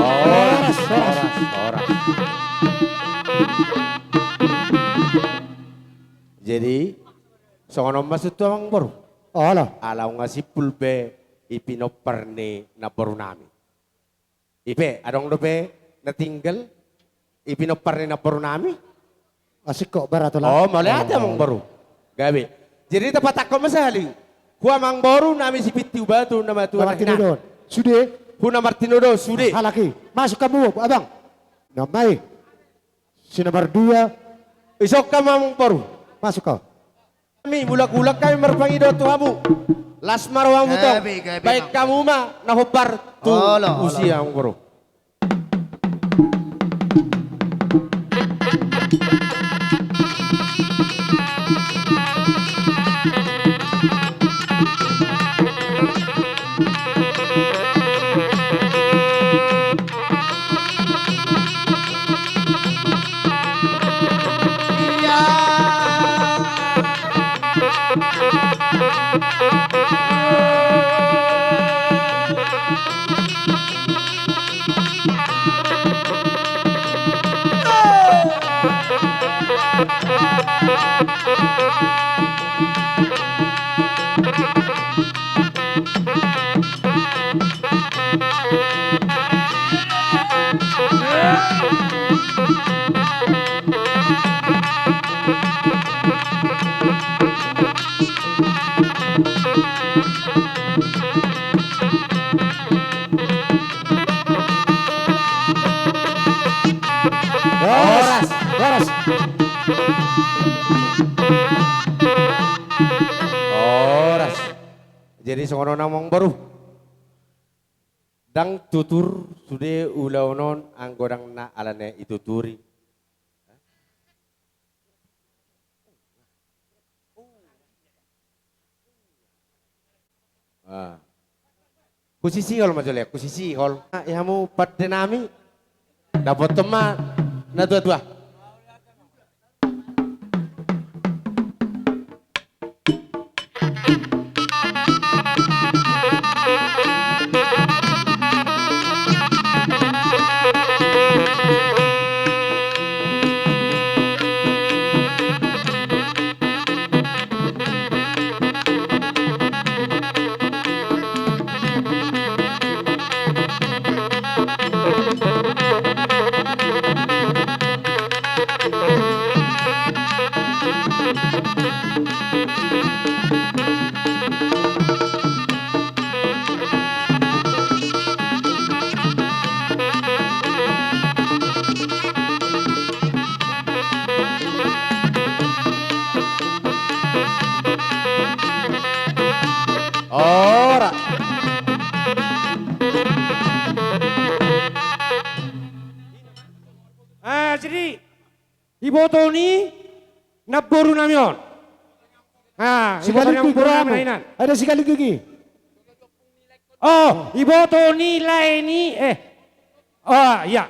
Horas, horas, horas. Jadi, songon on ma sude tu amang boru. Ala. Ala nunga simpul be i pinompar ni namboru nami. I pe, adong dope na tinggal i pinompar ni namboru nami. Asik kok, berat lah. Oh, mauliate amang boru. Gabe. Jadi tapatangkon ma sahali. Hu amang boru nami Sipitu Batu na matua. Na martinodohon. Sude. Hu na martinodohon, sude. Halak i. Masuk hamu, abang. Nama i. Si nomor dua. Ison hamu amang boru. Masuk kau. Hami mulak-mulak hami marpangido tu hamu. Las ma rohamu tong. Gabe, gabe, baen hamu ma na hombar tu. Olo, olo. Usia amang boru. Horas. Horas. Horas. Jadi songon on amang boru. Ndang tutur sude ulaon on anggo ndang na alana i tuturi. Ah. Husisihol ma jolo, husisihol. Ah, i hamu pande nami. Dapothon ma na tua-tua. Ora. Iboto ni namboru nami on. Ah, iboto ni namboru nami on. Ada sigalingging i. Oh, iboto ni lae ni, eh. Oh, iya.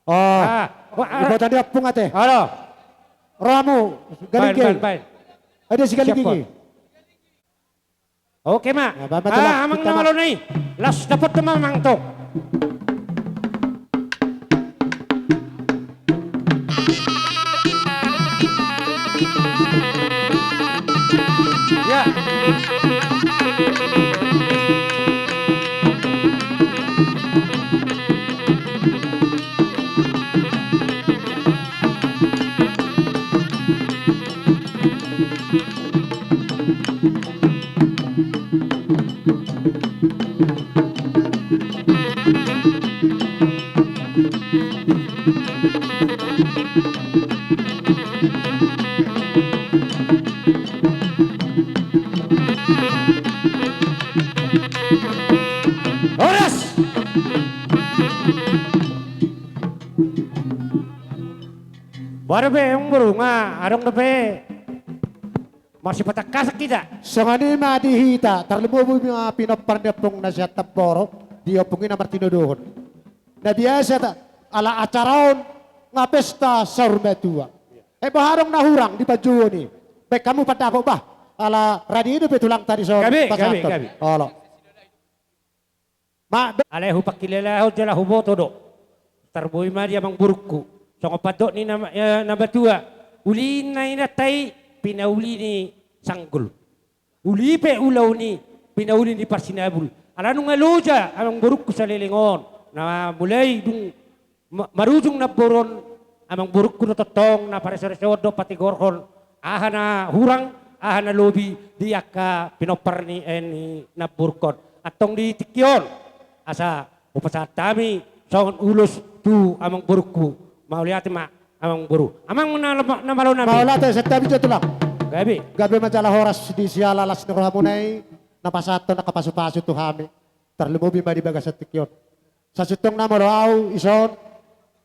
Oh, ah, iboto ni ompung ate. Halo. Rohamu, galingging. Baen, baen, baen. Ada sigalingging i. Oke ma. Ah, amang na malo nai. Las dapot ma amang tong. Ya. Horas. Boha dope, amang boru, nga adong dope marsipatangkasan hita. Songon i ma di hita, tarlumobi ma pinompar ni ompung na sian Tambora, di ompung i na martinodohon. Na biasa ta, ala acara on nga pesta saur matua. Eh, boha adong na hurang di panjouon i? Baen hamu pandapot bah, ala rade dope tulangta dison. Gabe, gabe, gabe. Olo. Alai hupangkilalahon jala huboto do. Tarboi ma di amang borungku. Songon pandok ni na, eh, na matua. Uli ni inanta i pinauli ni sanggul. Uli pe ulaon i pinauli ni parsinabul. Ala nunga loja amang borungku saleleng on. Na mulai dung ma-, marujung namboru on, amang borungku do tongtong na paresereseon dohot patigorhon aha na hurang, aha na lobi di angka pinompar ni, eh, ni namborungkon. Antong di tingki on asa hupasahat hami songon ulos tu amang borungku. Mauliate ma amang boru. Amang na, na malo nami. Mauliate, santabi jo tulang. Gabe. Gabe ma jala horas di siala las ni rohamuna i na pasahathon angka pasupasu tu hami. Tarlumobi ma di bagasan tingki on. Sasintongna molo au dison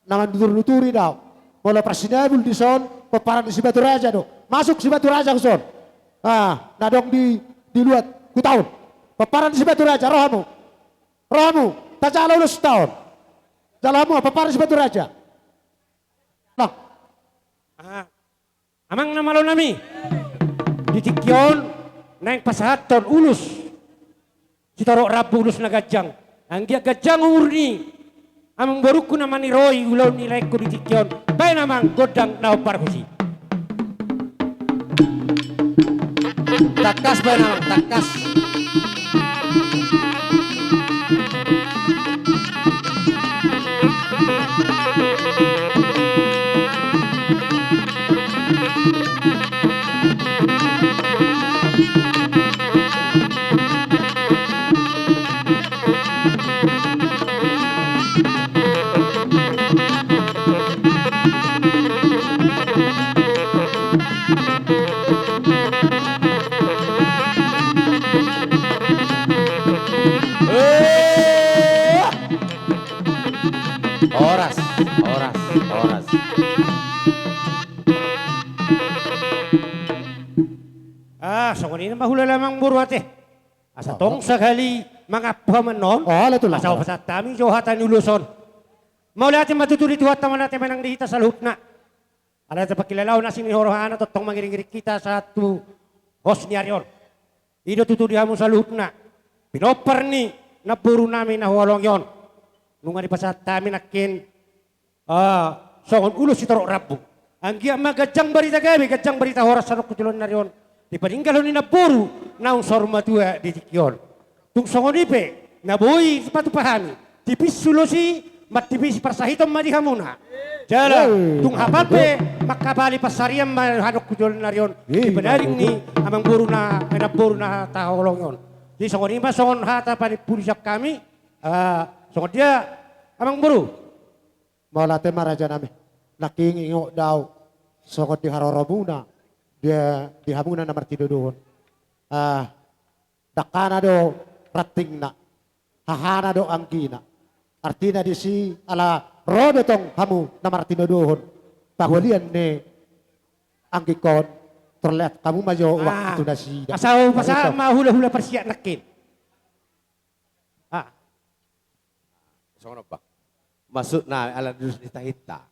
na manuturnuturi do au. Molo parsinabul dison pomparan ni Sibaturaja do. Masuk Sibaturaja dison. Ah, na adong di, di luat huta on. Pomparan ni Sibaturaja, ro hamu. Ro hamu, tajalo ulos ta on. Jalo hamu, pomparan ni Sibaturaja. Nah. Ah. Amang na malo nami, di tingki on naeng pasahathon ulos sitorop rambu, ulos na ganjang. Anggiat ganjang umur ni amang borungku na maniroi ulaon ni laengku di tingki on. Baen amang gondang na hombar husi. Tangkas baen amang, tangkas. Horas, horas, horas. Ah, songon i ma hulala amang boru ate. Asa tong sahali mangampu hamu annon. Asa hupasahat hami jo hata ni ulos on. Mauliate ma tutu di Tuhanta, mauliate ma nang di hita saluhutna. Alai tapangkilala on asing ni rohana tongtong mangiringiring hita sahat tu hos ni ari on. I do tutu di hamu saluhutna pinompar ni namboru nami na huhaholongi on. Nunga dipasahat hami nangkin, ah, songon ulos sitorop rambu. Anggiat ma ganjang barita gabe, ganjang barita horas sadok tu joloan ni ari on. Dipaninggalhon ni namboru naung saur matua di tingki on. Tung songon i pe na boi dipatupa hami, tipis ulos i, martipis parsahiton ma di hamuna. Jala tung hapal pe manghapali pansarian ma hadok tu joloan ni ari on di panaring ni amang boru na, eh, namboru na tahaholongi on. Jadi songon i ma songon hata panimpudisan hami, ah, songon dia amang boru. Mauliate ma raja nami. Nangkin ingot do au songon di haroromuna di, di hamuna na martinodohon. Ah, dangkana do rantingna, hahana do anggina. Artina disi ala ro do tong hamu na martinodohon. pangolian ni anggingkon, terleat hamu ma jo waktu nasida. Asa hupasahat ma hula-hula parsiat nangkin. Ah. Songon on, Bang. Maksudna ala dos ni tahinta.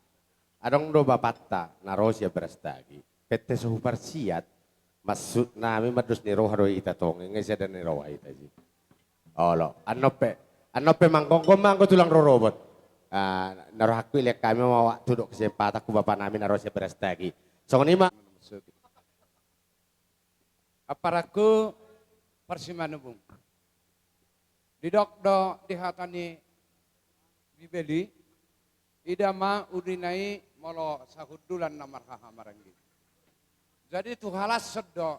Adong do bapanta na ro sian Berastagi. Pette so huparsiat, maksudnami ma dos ni roha do hita tong, nunga sada ni roha hita i. Olo, annon pe, annon pe manggomgom ma anggo tulang rorobot. Ah, na rohangku ilean hami ma waktu dohot kesempatan tu bapanami na ro sian Berastagi. Songon i ma. Amparangku parsimanubung. Didok do di hata ni Bibel i, ida ma udina i molo sahundulan na marhahamaranggi. Jadi tu halashon do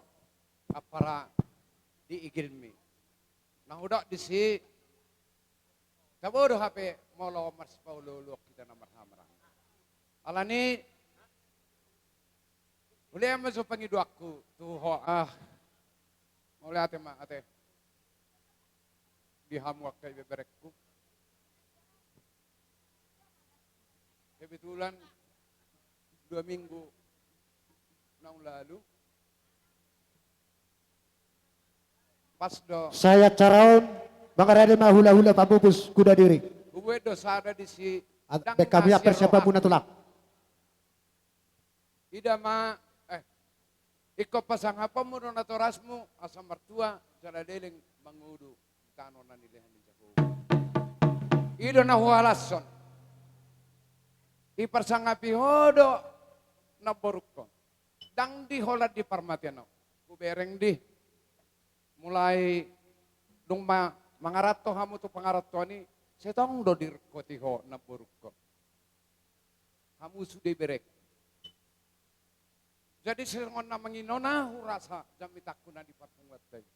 ampara di igilmi. Na hudok disi, tabo do hape molo marsipaolooloan hita na marhahamaranggi. Alani, ulian ma jo pangidoanku tu ho, ah, mauliate ma ate. Di hamu angka ibeberengku. Kebetulan dua minggu naung lalu, pas do. Sai acara on, mangarade ma hula-hula pamupus kuda diri. Hubuat do sada disi. Baen hami persiapanmuna tulang. Ida ma, eh, ingkon pasangaponmu do natorasmu asa martua jala leleng mangudu di tano na nilehan ni Jahowa. I do na huhalashon. Diparsangapi ho do namborungkon. Ndang di holan di parmatean on. Hubereng di. Mulai dung ma mangaranto hamu tu pangarantoan i, sai tong do diringkoti ho namborungkon. Hamu sude iberengku. Jadi songon na mangihut na hurasa jamitangku na di parpunguanta i.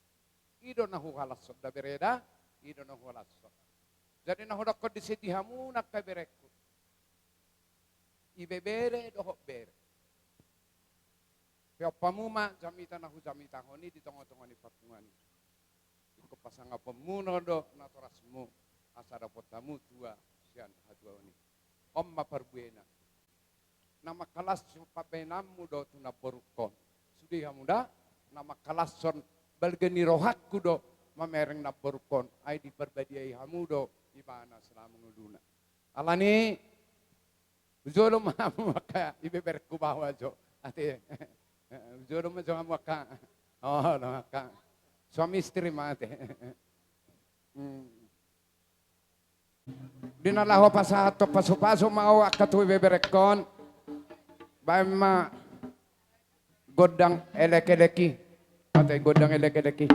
I do na huhalashon da bere da, i do na huhalashon. Jadi na hudokkon disi di hamu angka iberengku. Ibebere dohot bere. Peop hamu ma jamita na hujamitahon i di tongatonga ni parpunguan i. Ingkon pasangaponmuna do natorasmu asa dapot hamu tua sian hatuaon i. On ma parbuena. Na manghalashon pambahenanmu do tu namborungkon. Sude hamu da, na manghalashon balga ni rohangku do mamereng namborungkon, ai diparbadiai hamu do ibana selama ngoluna. Alani, hujolo ma hamu angka ibeberengku baoa jo. Ate, hujolo ma jo hamu angka. Oh, lo angka. Suami istri ma ate. Hmm. Di na laho pasahathon pasupasu ma ho angka tu ibeberengkon. Baen ma gondang elekelek i. Ate gondang elekelek i.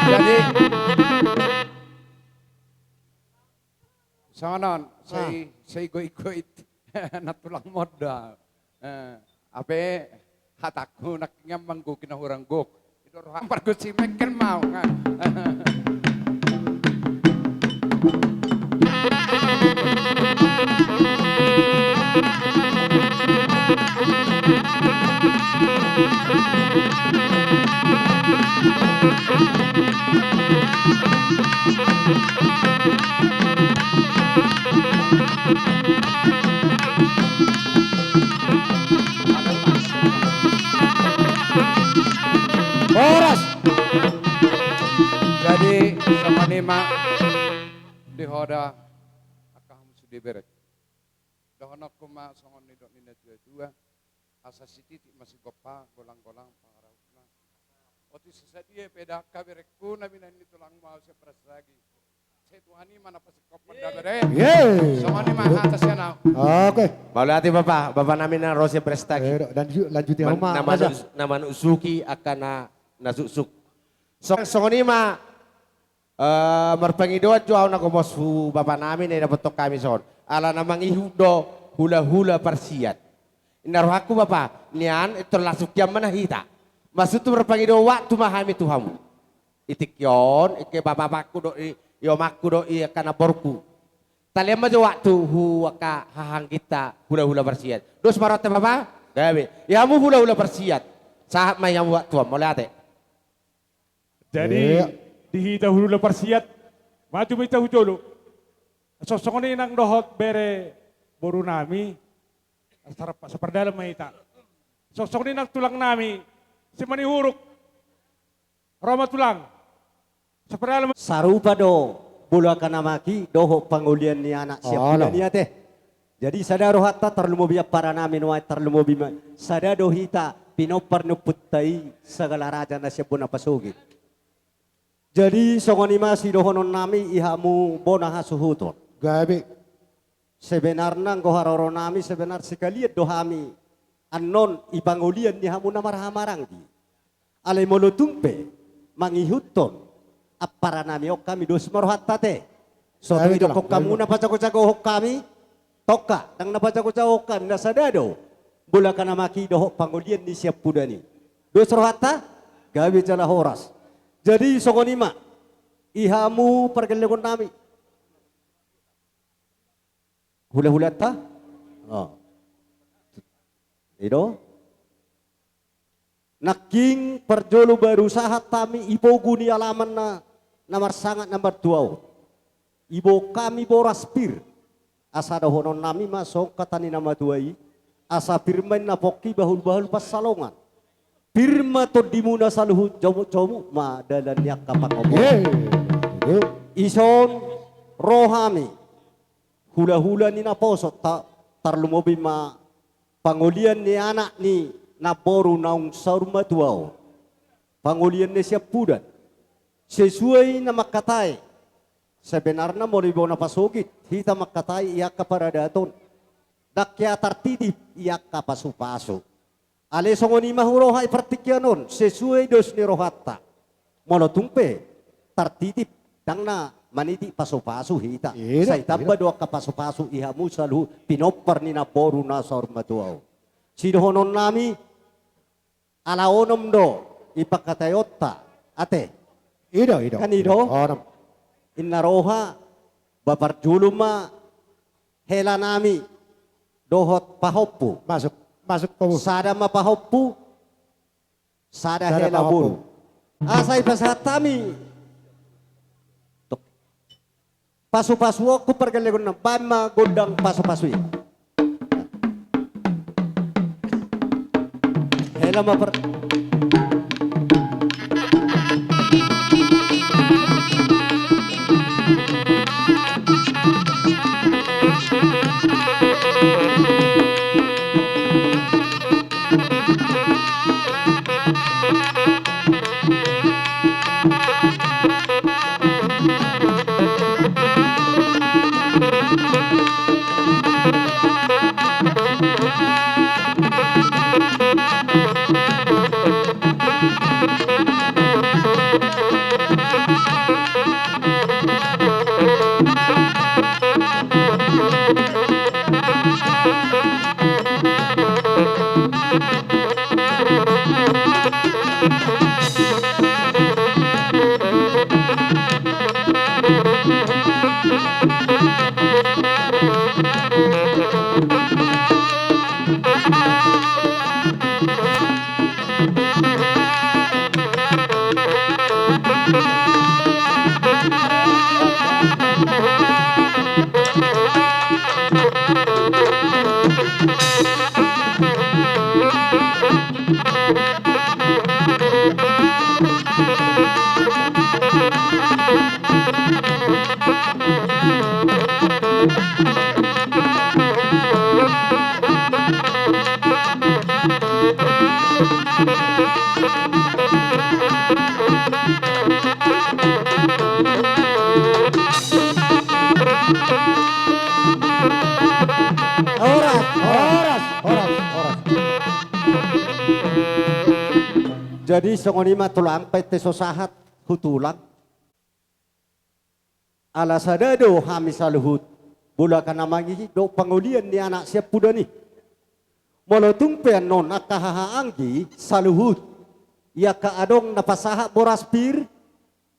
Jadi, songon on, sai, sai goit-goit na tulang monda. Eh, ape hatangku nangkin manggohi na hurang gok. Ido roham pargonsi mengkel mau. Horas. Jadi songon i ma di ho da angka hamu sude bereng. Dohononku ma songon nidok ni na tua-tua. Asa sititik ma sigompa, golang-golang pangarahutna. Otik sadia pe da angka berengku na binahen ni tulangmu ahu sian Brastagi. Sai Tuhan i ma na pasingkophon da bere. Songon i ma hata sian ahu. Oke. Mauliate bapa, bapa nami na ro sian Brastagi. Eh, lanjuti hamu ma. Na manusuki angka na suksuk. Songon i ma. Eh, marpangidoan jo ahu na gomos tu bapa nami na dapothon hami son. Ala na mangihut do hula-hula parsiat. Inna rohangku bapa, nian, intor langsung hian ma na hita. Maksudhu marpangido waktu ma hami tu hamu. I tingki on, ingke bapabangku dohot i, i omakku dohot i angka namborungku. Talean ma jo waktu tu angka hahangginta hula-hula parsiat. Dos ma rohanta bapa? Gabe. I hamu hula-hula parsiat. Sahat ma i hamu waktu on, mauliate. Jadi, di hita hula-hula parsiat, maju ma hita tu jolo. Songon i nang dohot bere boru nami, sar-, sapardalan ma hita. Songon i nang tulang nami, Simanihuruk, ro ma tulang, sapardalan ma. Sarupa do bolaka na maki dohot pangolian ni anak sian puda ni ate. Jadi sada rohanta tarlumobi ampara nami nuaeng tarlumobi ma. Sada do hita pinompar ni ompunta i Sagala Raja na sian bona pasogit. Jadi songon i ma sidohonon nami i hamu bona hasuhuton. Gabe. Sebenarna anggo haroro nami sebenar sikalian do hami annon i pangolian ni hamu na marhahamaranggi. Alai molo tung pe mangihuthon ampara nami on hami dos ma rohanta ate. So tung idokkon hamu na pajago-jagohon hami. Tongka, ndang na pajago-jagohon hami na sada do. Bolaka na maki dohot pangolian ni sian puda ni. Dos rohanta, gabe jala horas. Jadi songon i ma i hamu pargellengon nami. Hula-hulanta? Oh. I do. Nangkin parjolo baru sahat hami i pogu ni alaman na, na marsangap na martua on. Iboan hami boras pir. Asa dohonon nami ma songon hata ni na matua i. Asa pir ma inna pongki bahul-bahul pansalongan. Pir ma tondimuna saluhut, jomuk-jomuk ma dalan ni angka pangomoan. Ison ro hami hula-hula ni naposo, ta-, tarlumobi ma pangolian ni anak ni namboru naung saur matua on. Pangolian ni siampudan. Sesuai na mangkatai. Sebenarna molo di bona pasogit hita mangkatai i angka paradaton. Ndang hea tartitip i angka pasu-pasu. Alai songon i ma huroha i partingkian on sesuai dos ni rohanta. Molo tung pe tartitip ndang na manitip pasu-pasu hita. Sai tamba do angka pasu-pasu i hamu saluhut pinompar ni namboru na saur matua on. Sidohonon nami ala onom do i pangkataionta ate. I do, i do. Kan i do. Inna roha ba parjolo ma hela nami dohot pahompu. Masuk, masuk pahompu. Sada ma pahompu. Sada hela boru. Asa i pasahat hami. Pasu-pasu on tu pargellengon nami, baen ma gondang pasu-pasu i. Hela ma par- Jadi songon i ma tulang, painte so sahat hu tulang. Ala sada do hami saluhut, bolaka na mangihut dohot pangolian ni anak siampudan i. Molo tung pe annon angka haha anggi saluhut, i angka adong na pasahat boras pir,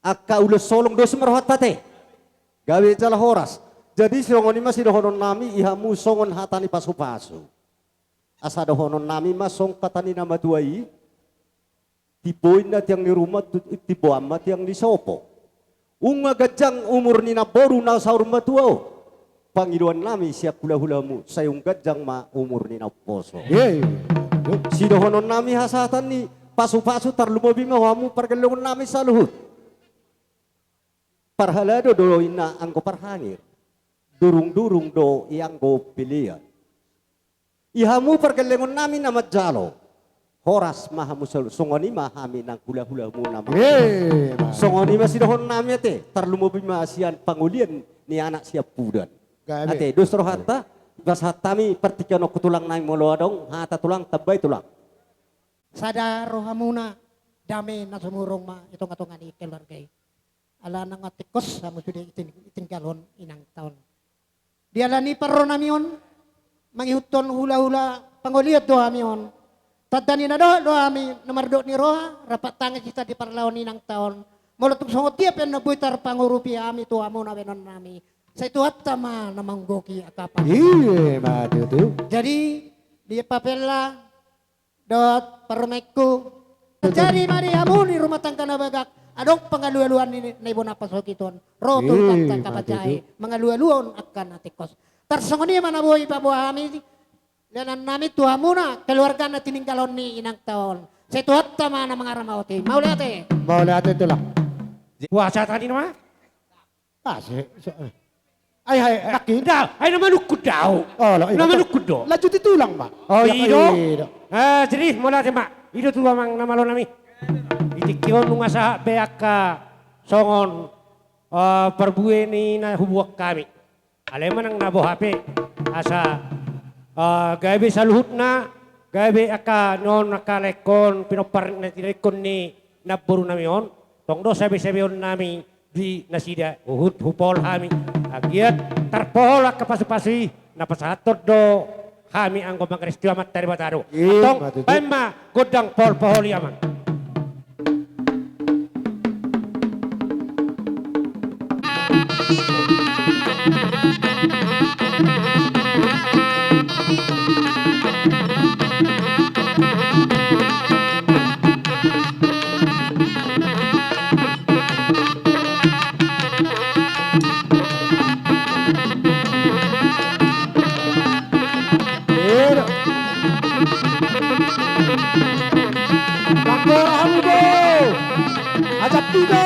angka ulos holong dos ma rohanta ate. Gabe jala horas. Jadi songon i ma sidohonon nami i hamu songon hata ni pasupasu. Asa dohonon nami ma songon hata ni na matua i. Timbo inna tiang ni ruma, tu-, timbo ama tiang ni sopo. Nunga ganjang umur ni namboru na saur matua on. Pangidoan nami sian hulahulamu, sai nunga ganjang ma umur ni naposo. Ye. Sidohonon nami hasahatan ni pasupasu, tarlumobi ma hamu pargellengon nami saluhut. Parhalado do inna anggo parhangir. Durungdurung do i anggo pelean. I hamu pargellengon nami na manjalo. Horas ma hamu saluhut, songon i ma hami nang hulahulamu na manjalo. Songon i ma sidohonon nami ate, tarlumobi ma sian pangolian ni anak siampudan. Gabe. Ate, dos rohanta, pasahat hami partingkian on tu tulang nami, molo adong hata tulang, tambai tulang. Sada rohamuna, dame na sumurung ma i tongatonga ni keluarga i. Ala nunga tingkos hamu sude iting-, itinggalhon inangta on. Di ala ni parro nami on, mangihuthon hulahula pangolian do hami on. Tanda ni na dohot do hami na mardot ni roha, rap tangis hita di parlaho ni inangta on. Molo tung songon dia pe na boi tarpangurupi hami tu hamuna bahenon nami, sai Tuhanta ma na manggohi angka panggohi. Ima tutu. Jadi, di Papella, dohot parumaenku. Jadi ma di hamu di rumah tangga na bagak, adong pangalualuan ni, ni bona pasogit on. Ro tu Tuhanta angka panjae, mangalualuhon angka na tingkos. Tarsongon i ma na boi paboa hami, lehonan nami tu hamuna, keluarga na tininggalhon ni inangta on. Sai Tuhanta ma na mangaramoti. Mauliate. Mauliate tulang. Puasa tadi nama? Ah, si, si, eh. Ai, ai, eh, ai, na manungkun do au. Oh, lo, na manungkun do. Lanjuti tulang ma. Oh, i do. Eh, jadi, mauliate ma. I do tu amang na malo nami. Di tingki on nunga sahat be angka songon, eh, parbue ni na hubuat hami. Alai manang na boha pe. Asa, eh, gabe saluhutna, gabe angka non angka laengkon, pinompar na tilaengkon ni namboru nami on, tong do sabesabeon nami di nasida huhut hupohol hami. Anggiat tarpohol angka pasupasu i, na pasahathon do hami anggo mangarestiu Amanta Debata do. Antong, baen ma gondang poholpohol i amang. Ero. Bangkora hamu do. Ajak tiga.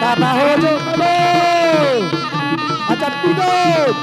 Tapahojo, acan pidot.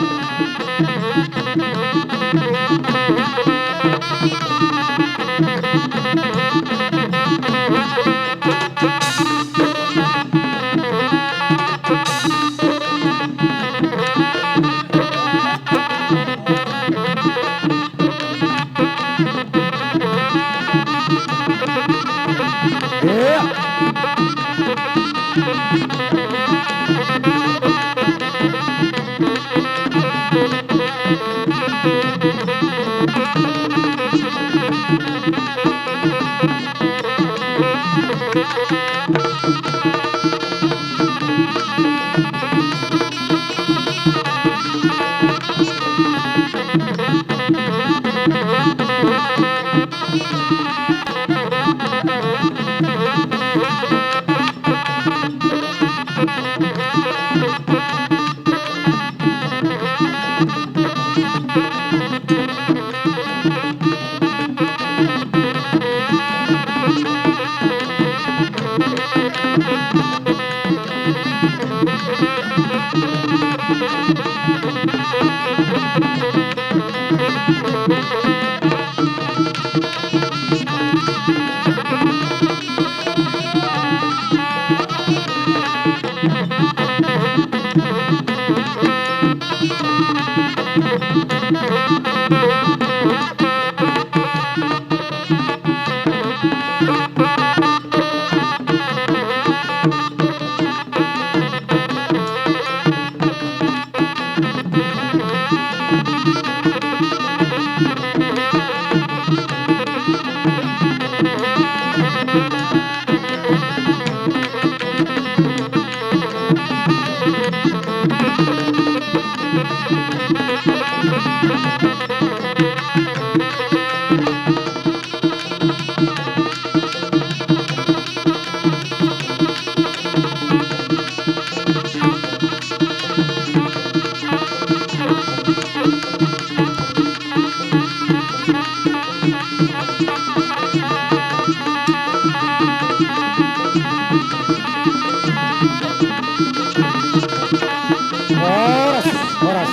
Horas, horas,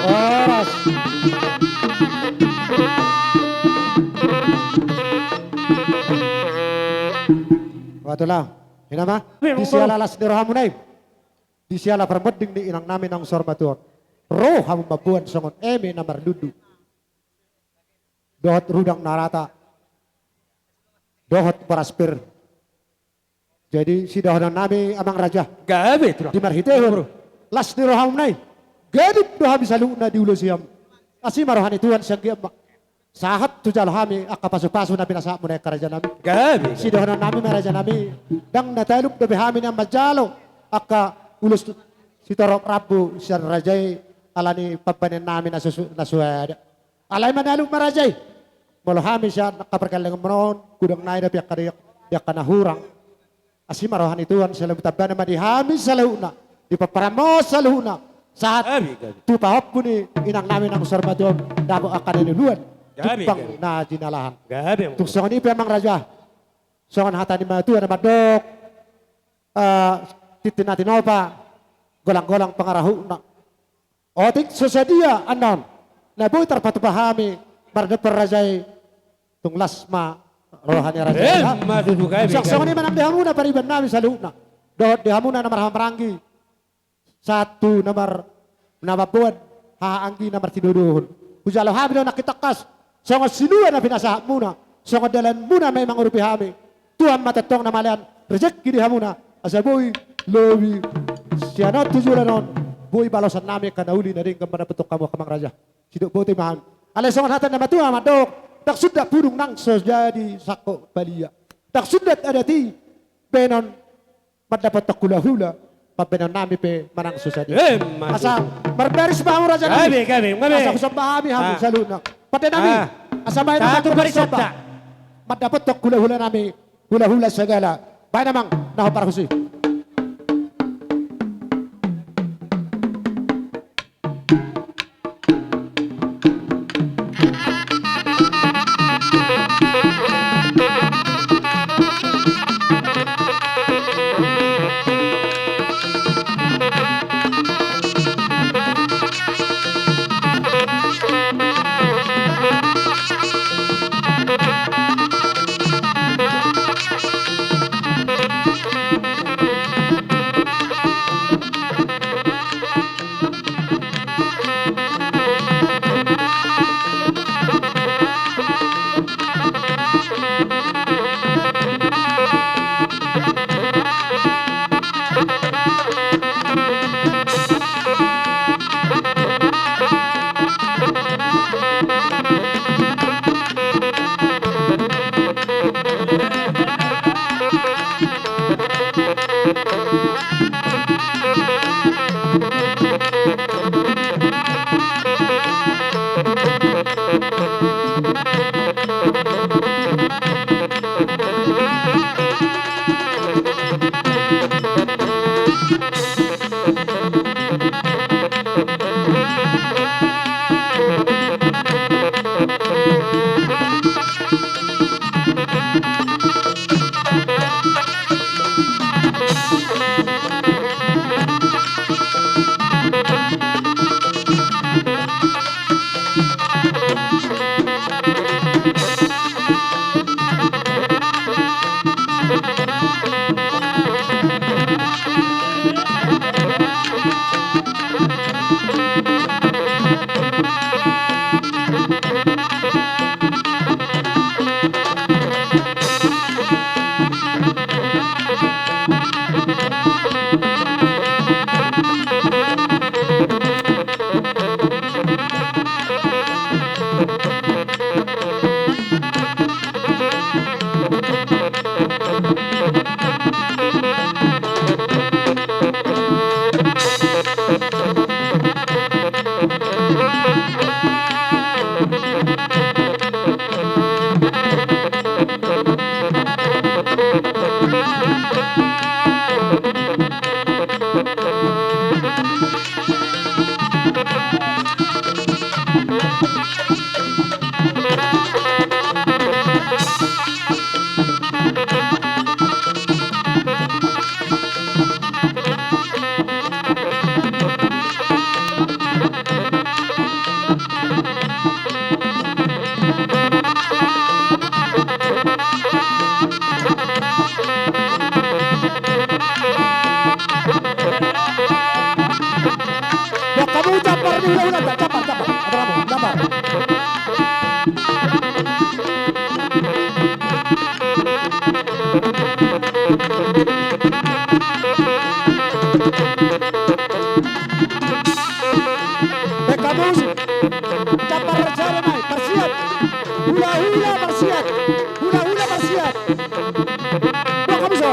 horas. Botul, inang ma. Di siala las ni rohamuna i, di siala parmonding ni inang nami naung saur matua on, ro hamu mamboan songon eme na marlundu dohot rudang na rata dohot boras pir. Jadi sidohonon nami, amang raja, gabe, tulang, di marhitehon las ni rohamuna i, gabe do hami saluhutna diulosi hamu. Asi ma roha ni Tuhan sian dia ma. Sahat tu jalo hami angka pasupasu na pinasahatmuna i, raja nami. Gabe, gabe. Sidohonon nami ma, raja nami, ndang na taluk dope hami nian manjalo angka ulos sitorop rambu sian raja i, ala ni pambahenan nami na susu-, na suada. Alai manaluk ma, raja i. Molo hami sian angka pargellengmuna on, godang nai dope angka di, di angka na hurang. Asi ma roha ni Tuhan, saleleng ni tambana ma di hami saluhutna, di pomparanmuna saluhutna. Sahat, gabe, gabe, tu pahompu ni inang nami naung saur matua on, dapot angka na niuluan, gabe, timbang, gabe, na jinalahan. Gabe, gabe. Tung songon i pe, amang raja, songon hata ni natuatua na mandok, eh, tintin na tinopa, golang-golang pangarahutna. Otik so sadia annon na boi tarpatupa hami mardompar raja i, tung las ma roha ni raja i. Eh, ma tutu, gabe, gabe. Songon i ma nang di hamuna pariban nami saluhutna, dohot di hamuna na marhahamaranggi, sahat tu na mar-, na mamboan hahaanggi na marsidohonon. Hujalo hami do nangkin tangkas songon silua na pinasahatmuna, songon dalanmuna ma i mangurupi hami. Tuhan ma tongtong na malean rejeki di hamuna, asa boi lobi sian on tu joloan on, boi balosan nami angka na uli na denggan mandapothon hamu angka amang raja. Sidok boti ma hami. Alai songon hata ni natuatua mandok, ndang sundat pudung nang so jadi sangkot balia, ndang sundat adat i baenon mandapothon hulahula, pambaenon nami pe manang so sadia. Emma tutu. Asa marbaris ma hamu raja nami. Gabe, gabe, gabe. Asa husomba hami hamu saluhutna. Pande nami. Asa baen ma hamu parsomba mandapothon hulahula nami, hulahula Sagala. Baen amang na hombar husi. Bokkamu jambar ni hulahulanta, jambar, jambar. Apa kamu? Jambar. Bokkamu jambar sada nai, parsiap. Hulahula parsiap. Hulahula parsiap. Bokkamu so.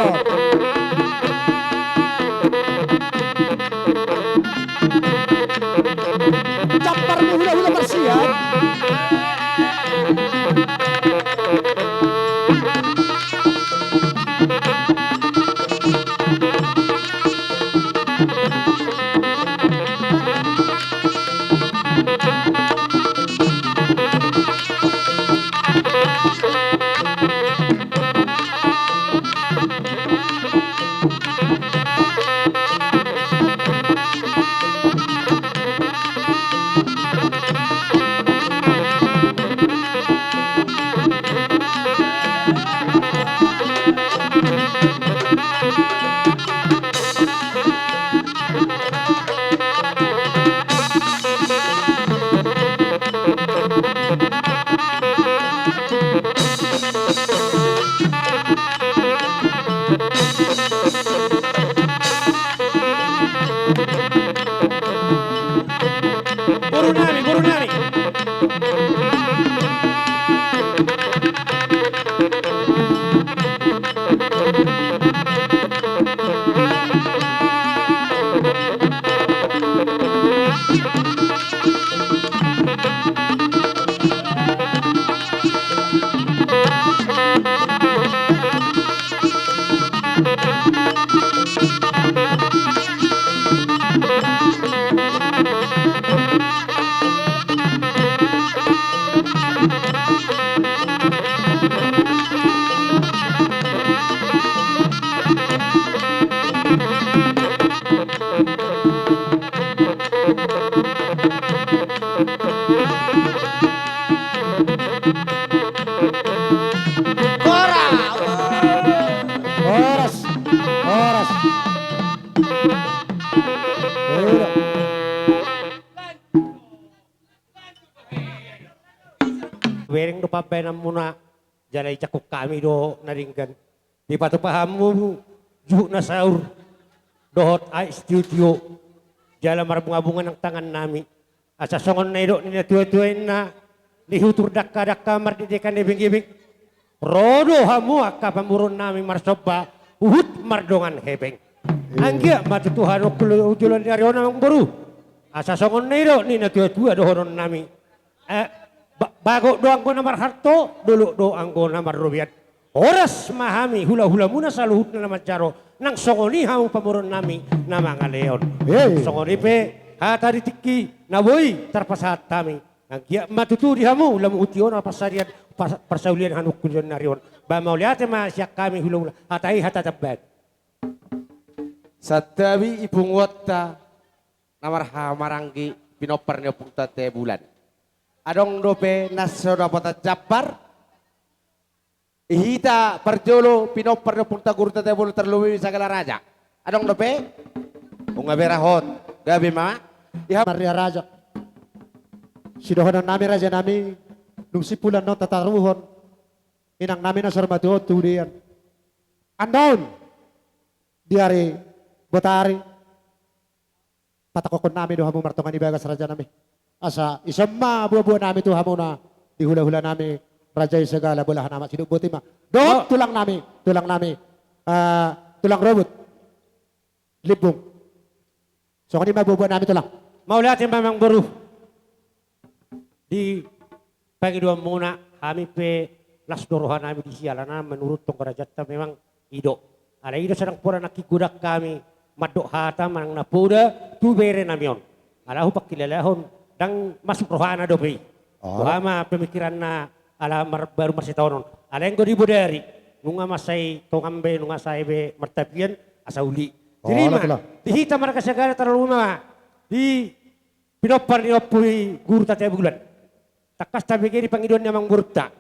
Jambar ni hulahula parsiap. Horas. Horas. Ura. Bereng do pambahenanmuna, jala dijangkon hami do na denggan. Dipatupa hamu juhut na saur dohot aek sitio-tio, jala marbunga-bunga nang tangannami. Asa songon na nidok ni natuatua inna, dihutur dangka-dangka mardendekan ebeng-ebeng. Ro do hamu angka pamoruonnami marsomba huhut mardongan hepeng. Anggiat ma tutu hamu tu joloan ni ari on, amangboru. Asa songon na nidok ni natuatua dohononnami. Eh, ba-, bagot do anggo na marhalto, dolok do anggo na marrobean. Horas ma hami hula-hulamuna saluhutna na manjalo, nang songon i hamu pamoruonnami na mangalehon. Songon i pe hata di tingki na boi tarpasahat hami. Anggiat ma tutu di hamu lam uti on, parsarian, pas-, parsaulian hamu tu joloan ni ari on. Ba mauliate ma sian hami hula-hula. Hata i hata tambahan. Santabi i punguanta na marhahamaranggi, pinompar ni Ompunta Tabulan. Adong dope na so dapotan jambar? I hita parjolo pinompar ni Ompunta Guru Tabulan, tarlumobi Sagala Raja. Adong dope? Nunga bera hot. Gabe ma. Iha Maria Raja. Sidohononnami rajanami, dung simpul annon tataruhon inangnami na saur matua on tu dia. Annon di ari Botari, patangkokhonnami do hamu martonga ni bagas rajanami. Asa ison ma buabuanami tu hamuna di hula-hulanami, raja i Sagala, bolahan amak sidok boti ma. Dohot tulangnami, tulangnami, eh, tulang robot Limbung. Songon i ma buabuanami, tulang. Mauliate ma, amangboru. Di pangidoanmuna, hami pe las do rohanami disi, alana manuruthon harajaonta memang i do. Alai i do sai ndang pola nangkin godang hami mandok hata manang napoda tu berenami on. Ala hupangkilalahon, ndang masuk rohana dope i. Boha ma pemikiranna ala mar-, baru marsitaonon. Alai anggo di bodari, nunga mansai tongan be, nunga sae be martapian, asa uli. Jadi i ma, di hita marga Sagala, tarlumobi ma di pinompar ni Ompu i Guru Tabulan. Tangkas tabege di pangidoan ni amangborunta.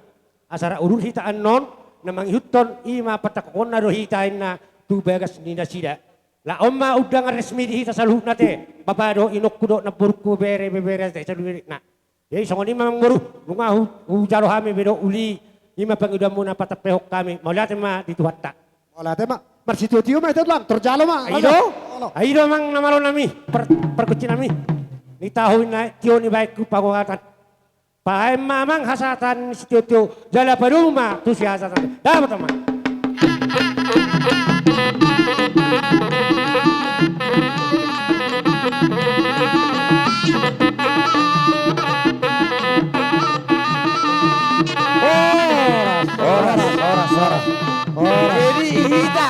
Asa rap udur hita annon, na mangihuthon i ma patangkokhonna do hita inna tu bagas ni nasida. Laos on ma undangan resmi di hita saluhutna ate, bapa dohot inongku dohot namborungku, bere, ibebere ate saluhutna. Jadi songon i ma, amangboru, nunga hu-, hujalo hami be dohot uli, i ma pangidoanmuna patampehon hami. Mauliate ma di Tuhanta. Mauliate ma. Marsitio-tio ma hita, tulang, tor jalo ma. Ai do. Ai do, amang na malonami, par-, pargonsinami. Ni tahu inna tio ni baengku pagohatan. Paima amang hasahatan ni sitio-tio, jala padomu ma tu sihasahatan. Dapot amang. Horas, horas, horas, horas. Jadi i hita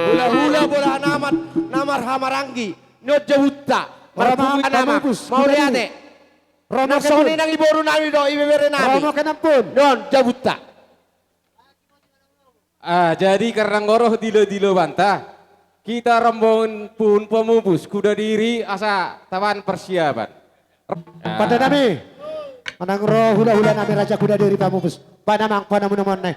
hula-hula bolahan amak na marhahamaranggi, na on jabunta. Marpungu nama. Mauliate. Nang songon i nang iborunami dohot ibeberenami. Na on jabunta. Ah, jadi karna nunga ro dilo-dilo banta, hita rombongan Puhun Pamupus, Kudadiri, asa tabahen parsiapan. Pandenami, manang ro hula-hulanami Raja Kudadiri Pamupus. Bahen amang panamuna mone.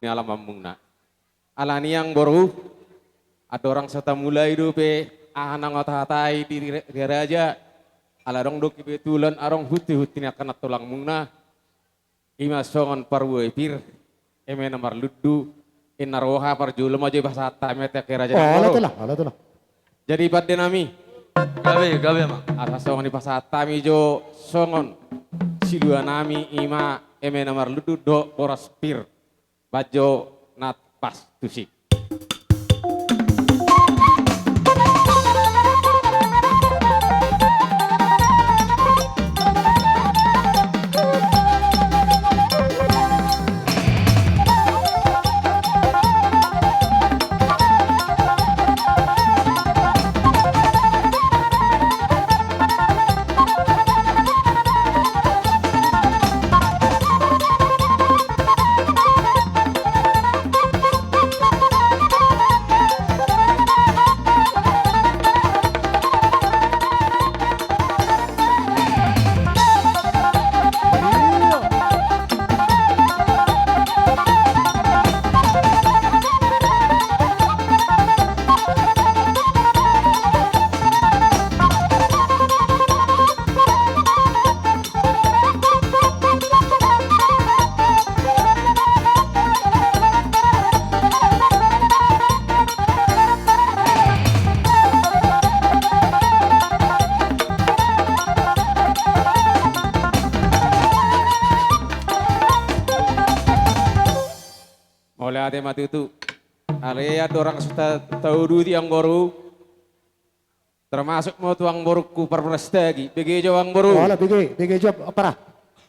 ni alamanmuna. Alani i amangboru, andorang so tamulai dope aha na naeng tahatai di, di, di raja, ala adong do kebetulan adong hunti-hunti ni angka na tulangmuna, ima songon parbue pir, eme na marlundu, inna roha parjolo ma jo dipasahat hami ate angka raja. Oh, ala amangboru. Tulang, ala tulang. Jadi pande nami. Gabe, gabe ma. Asa songon dipasahat hami jo songon silua nami ima eme na marlundu dohot boras pir. Baen jo na pas tusi. Mauliate ma tutu. Alai andorang so ta-, tauduti amangboru. Termasuk ma tu amangborungku Parboras Tagi. Bege jo amangboru. Olo, bege, bege jo, ampara.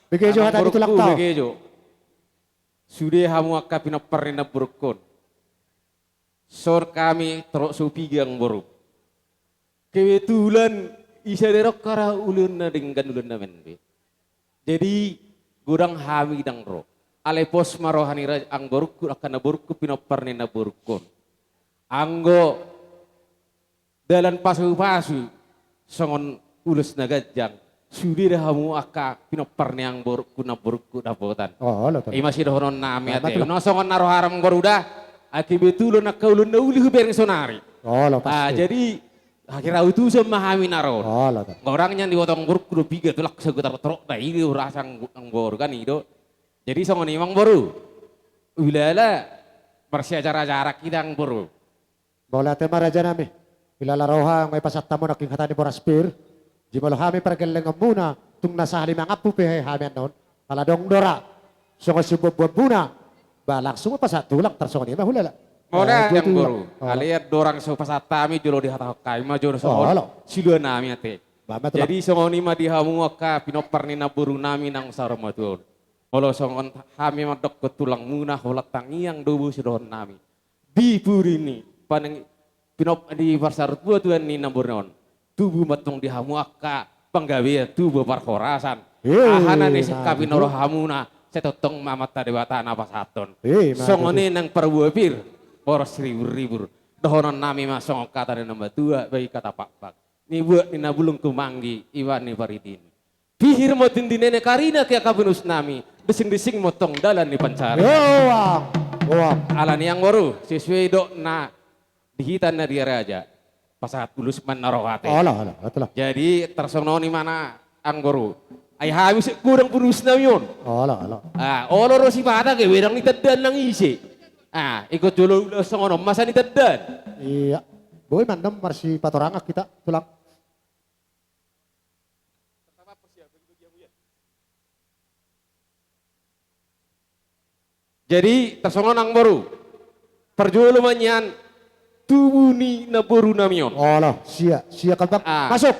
Bege jo hata ni tulangta. Amangborungku, bege jo. Sude hamu angka pinompar ni namborungkon. Songon hami torop so piga amangboru. Kebetulan i sada do hara ulaonna denggan ulaonna mende. Jadi godang hami ndang ro. Alai pos ma roha ni ra-, amangborungku, angka namborungku pinompar ni namborungkon. Anggo dalan pasu-pasu songon ulos na ganjang, sude do hamu angka pinompar ni amangborungku, namborungku dapotan. Oh, olo, tong. Ima sidohonon nami ate. Unang songon na roham amangboru da, ai kebetulan angka ulaon na uli hubereng sonari. Olo, pasti. Ah, jadi akhirna utusan ma hami na ro. Olo, tong. Godang nian diboto amangborungku do piga tulang, sagutar torop da i do rasa amangboru kan i do. Jadi songon i ma amangboru. Ulala marsiajar-ajaran hita amangboru. Mauliate ma raja nami. Ulala roha nunga dipasahat hamu nangkin hata ni boras pir. Jumolo hami pargellengonmuna, tung na sahalak mangampu pe hami annon. Ala adong do ra songon sibuat-buatmuna. Ba langsung ma pasahat tulang, tarsongon i ma ulala. Mauliate amangboru. Alai andorang so pasahat hami, jolo dihatahon hami ma jo songon silua nami ate. Jadi songon i ma di hamu angka pinompar ni namboru nami naung saur matua on. Molo songon hami mandokkon tulangmuna, holan tangiang do boi sidohonon nami. Di pudi ni paneng-, pinop-, di parsarut-buruan ni namboru on, tubu ma tong di hamu angka panggabean, tubu parhorasan. Aha na nisingkap ni rohamuna, sai tongtong ma Amanta Debata na pasahathon. Songon i nang parbue pir, boras ribur-ribur. Dohonon nami ma songon hata ni na matua, baen hata pakpak. Nibuat ni na bulung tumanggi, iba ni paridin. Pihir ma tindina ni karina, ke angka bonus nami, dising-dising ma tong dalan ni pansarian. Alani i amangboru, sesuai do na di hita na di raja. Pasahat ulos ma na ro ate. Olo, olo, olo. Jadi tarsongon i ma na amangboru. Ai hami ise godang bonus nami on. Olo, olo. Ah, olo ro sipata gabe ndang ditandaan nang ise. Ah, ingkon jolo ulaon songon on ma sai ditandaan. Iya. Boi mandam marsipatorangan hita tulang. Jadi tarsongon amangboru. Parjolo ma nian tubu ni namboru nami on. Olo, sia, sia kambang. Ah. Masuk.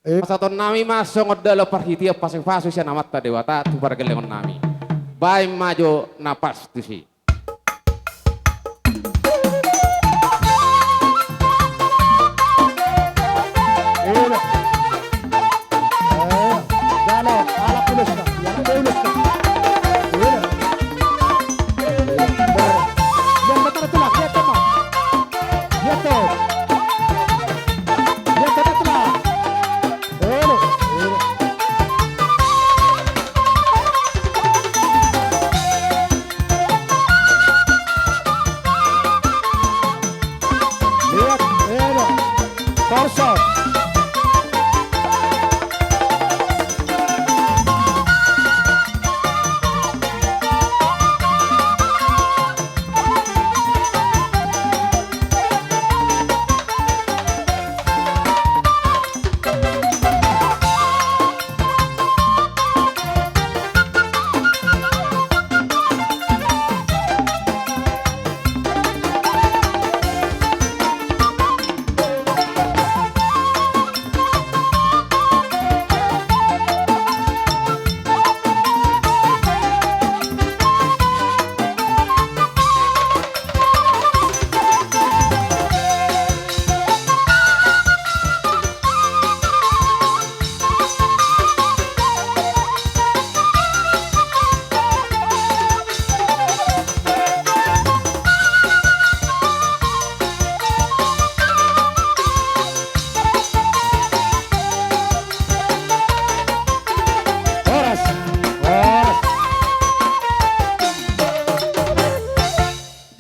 Eh. Pasahaton nami ma songon dalan parhitean pasu-pasu sian Amanta Debata tu pargellengon nami. Baen ma jo na pas tusi.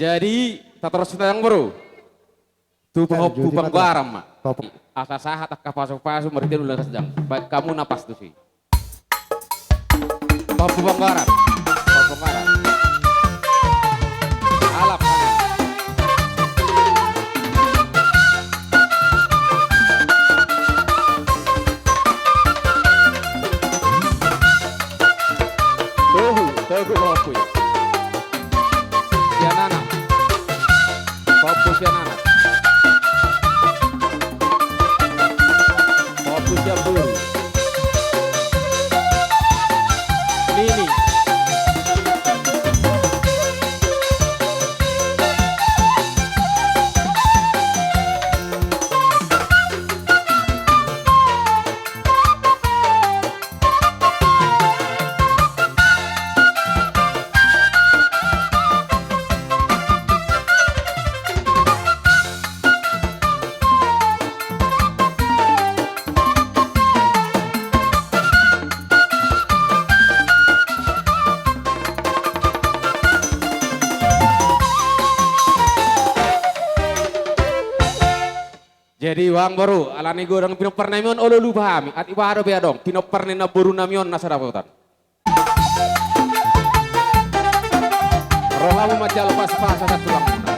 Jadi, tatorus nang boru. Tu pahompu Panggoaran ma. Asa sahat angka pasupasu marhite ulaon na sadang. Baen hamu na pas tusi. Pahompu Panggoaran. Pahompu Panggoaran. Alap. Tohu, tohu pahompu i. Sian anak. Pahompu sian anak. Pahompu sian boru. Nini. Jadi boru, alani godang pinomparnami on, olo lupa hami, atik boha dope adong pinompar ni namborunami on na sadapotan. Rohamu manjalo pasupasuan tu tulangmuna.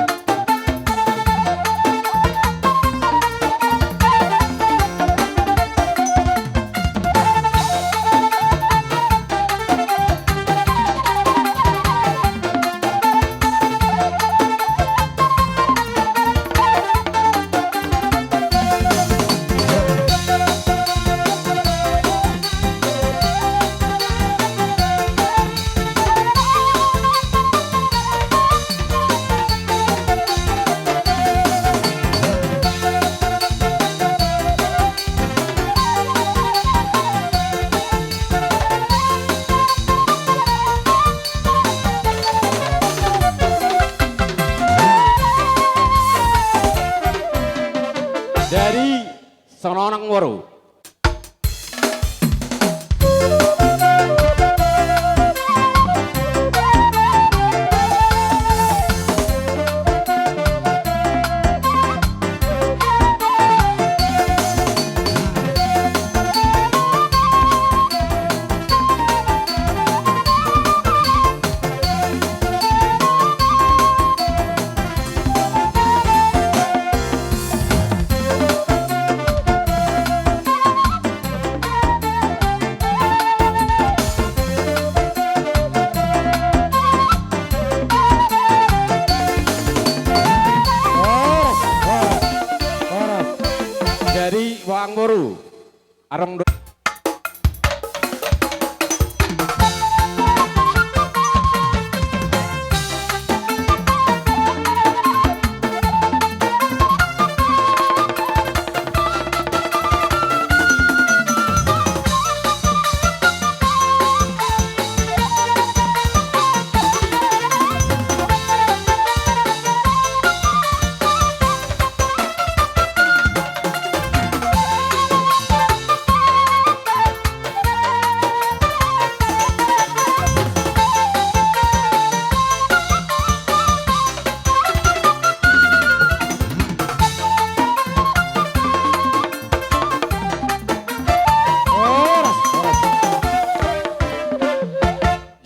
Jadi, songon on nang boru. Jadi, boha boru. Adong do.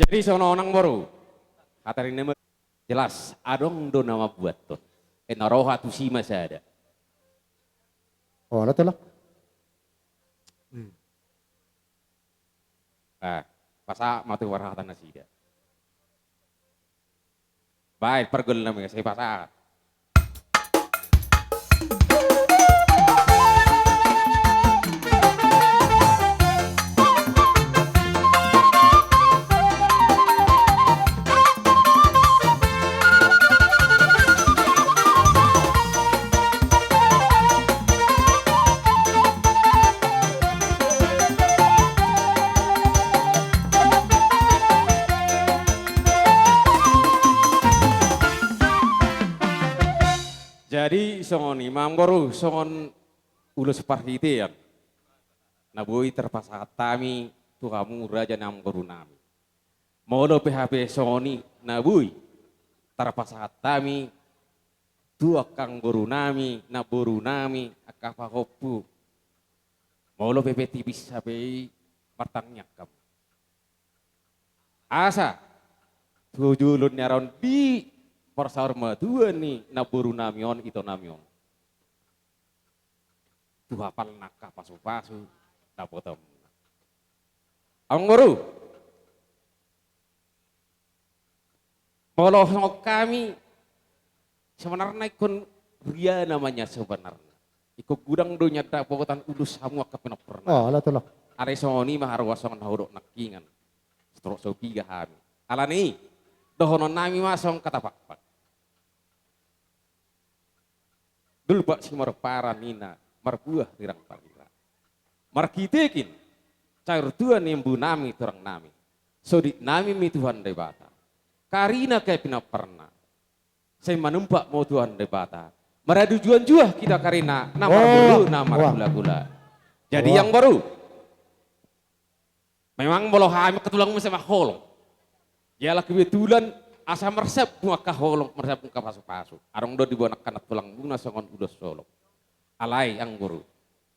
Jadi songon on nang boru. Hata ni nama jelas adong do na mambuathon. Ena roha tusi ma sada. Oh, ada tolak. Hmm. Ah, pasahat ma tu parhata nasida. Baik, pargol nami, saya pasahat. Jadi songon i ma amang boru, songon ulos parhitean na boi tarpasahat hami tu hamu raja ni amang boru nami. Molo pe hape songon i na boi Tarpasahat hami tu angka boru nami, namboru nami, angka pahompu. Molo pe pe tipis hape i, martangiang hamu. Asa tu jolo ni ari on diparsaor ma tuan ni namboru nami on, ito nami on, tu hapal na angka pasupasu dapotonmuna. Amangboru, molo songon hami, sebenarna ingkon ria namanya sebenarna. Ingkon godang do nian dapotan ulos hamu angka pinompar nami. Oh, ala tulang. Alai songon i ma haruas songon na hudok nangkiningan. Satorop so piga hami. Alani i, dohonon nami ma songon hata Pakpak. Dulpak Simarpara ninna, marbuah rirang parira. Marhitekin caur tua ni embu nami, tulang nami, sodik nami ma i Tuhan Debata. Karina ke pinomparna, sai manumpak ma Tuhan Debata. Maradu juah-juah hita karina, na marboru, na marhula-hula. Jadi, amangboru, memang molo hami angka tulangmu sai maholong. Jala kebetulan asa marsambung angka holong, marsambung angka pasupasu. Adong do diboan angka na tulangmuna songon ulos holong. Alai, amangboru,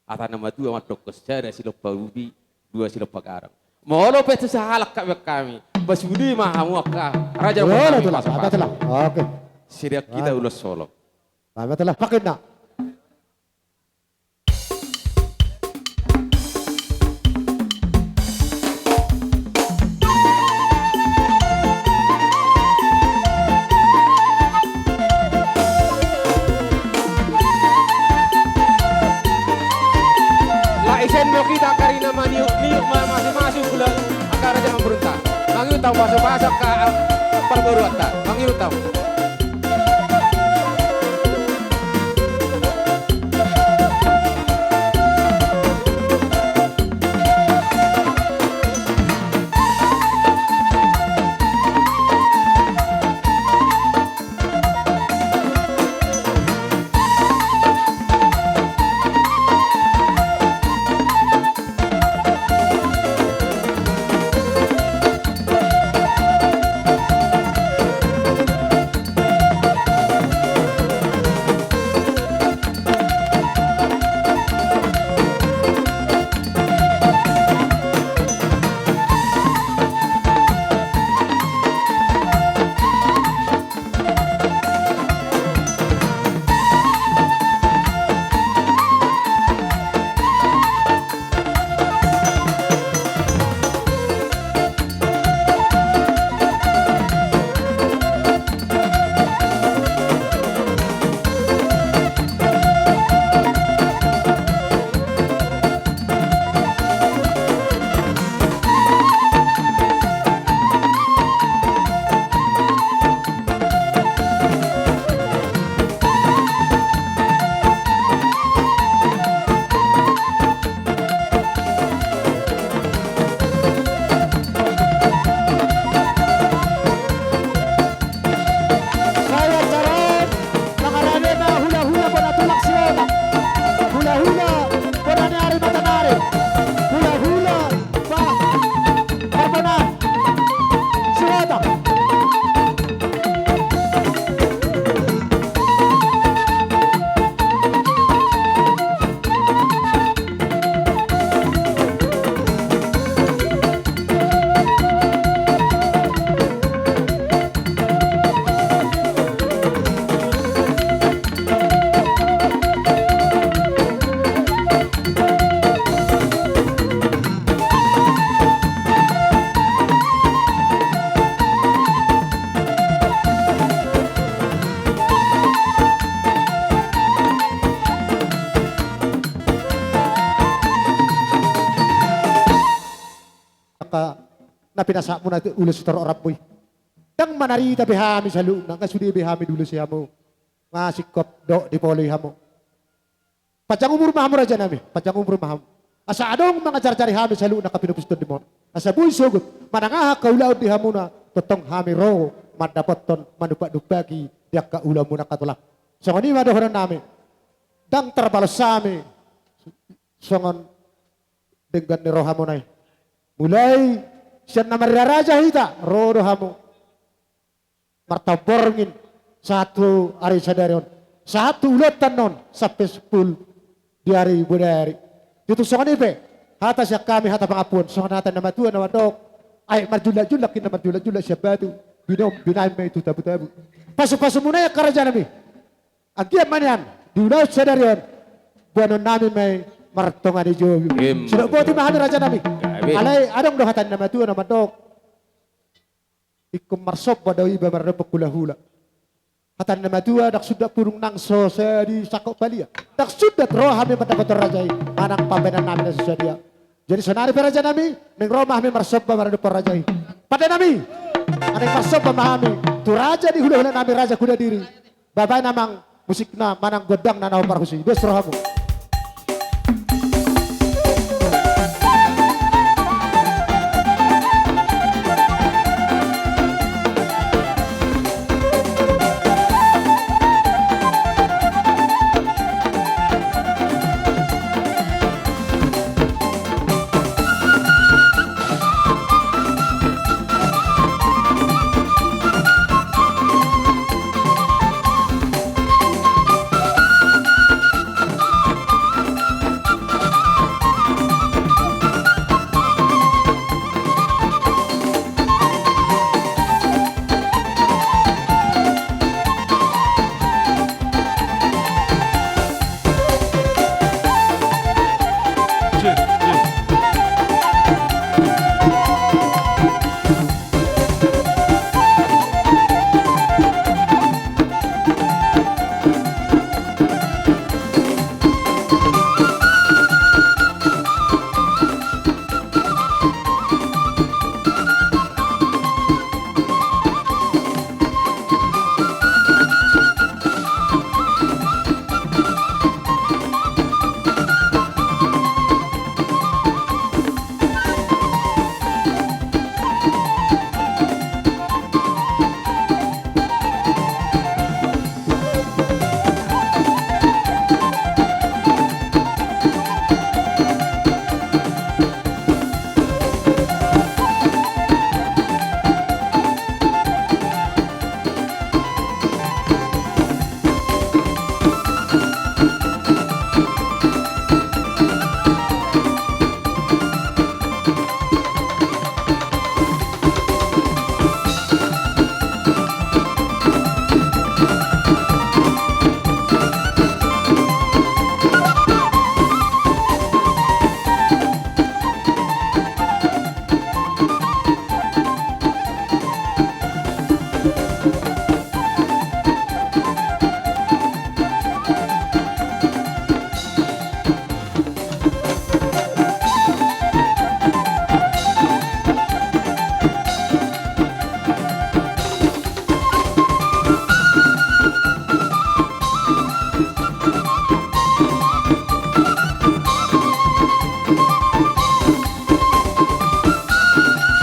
hata na matua mandok, sada silompa ubi, dua silompa gadang. Molo pe tu sahalak hami, hami, pasude ma hamu angka raja. Tulang. Oke. Sidean hita ulos holong. Baik, tulang. Pakai na. Laos isen ma hita karina maniuk-niuk, ma-, mamasu-masu, hula angka raja namborunta. Mangihut hamu, pasupasu angka parboruonta. Mangihut hamu. Sai acara on mangarade ma hula-hula bona tulang Sihotang. Hula-hula bona ni ari matanari. Hula-hula ba-, Parbonaan Sihotang. Angka na pinasahatmuna tu ulos sitorop rambu i. Ndang manarita be hami saluhutna, nga sude be hami diulosi hamu. Nga singkop dohot dipolei hamu. Panjang umur ma hamu raja nami, panjang umur ma hamu. Asa adong mangajar-ajari hami saluhutna angka pinompar sitondimu on. Asa boi sogot manang aha angka ulaon di hamuna, tongtong hami ro mandapothon, manumpak-numpaki di angka ulaonmuna angka tulang. Songon i ma dohonon nami. Ndang tarbalos hami songon denggan ni rohamuna i. Mulai sian na mariraja hita, ro do hamu. martaon borngin sahat tu ari sadari on, sahat tu ulaonta on sampe simpul di ari bodari. Tutu songon i pe hata sian hami, hata pangampuon, songon hata ni na matua na mandok: Aek marjullak-jullak, ninna marjullak-jullak sian batu, binom binahen ma i tu tabu-tabu. Pasu-pasumuna i angka rajanami. Anggiat ma nian di ulaon sadari on boanonnami ma i martonga ni jobi. Emma tutu. Sidok boti ma hami rajanami. Gabe. Alai adong do hata ni na matua na mandok: Ingkon marsomba do iba maradophon hula-hula. Hata ni na matua: Ndang sundat pudung nang so sadia sangkot palia, ndang sundat ro hami mandapothon raja i manang pambahenannami na so sadia. Jadi saonari pe rajanami, naeng ro ma hami marsomba maradophon raja i. Pandenami, naeng marsomba ma hami tu raja ni hula-hulanami, Raja Kudadiri. Baen amang musikna manang gondangna na hombar husi. Dos rohamu.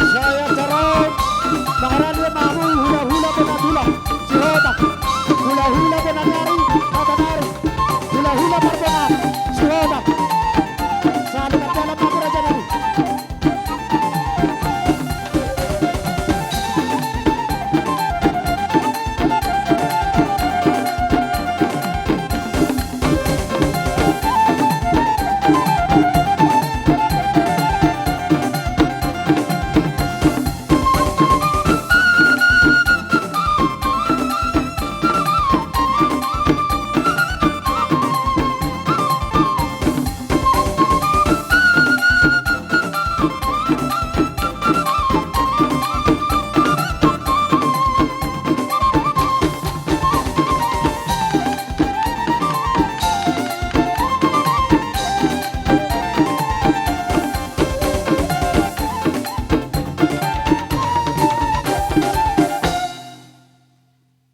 Sai acara on mangarade ma hamu hula-hula bona tulang, Sihotang. Hula-hula bona ni ari, Matanari. Hula-hula Marbongan, Sihotang. Sahat mardalan ma hamu rajanami.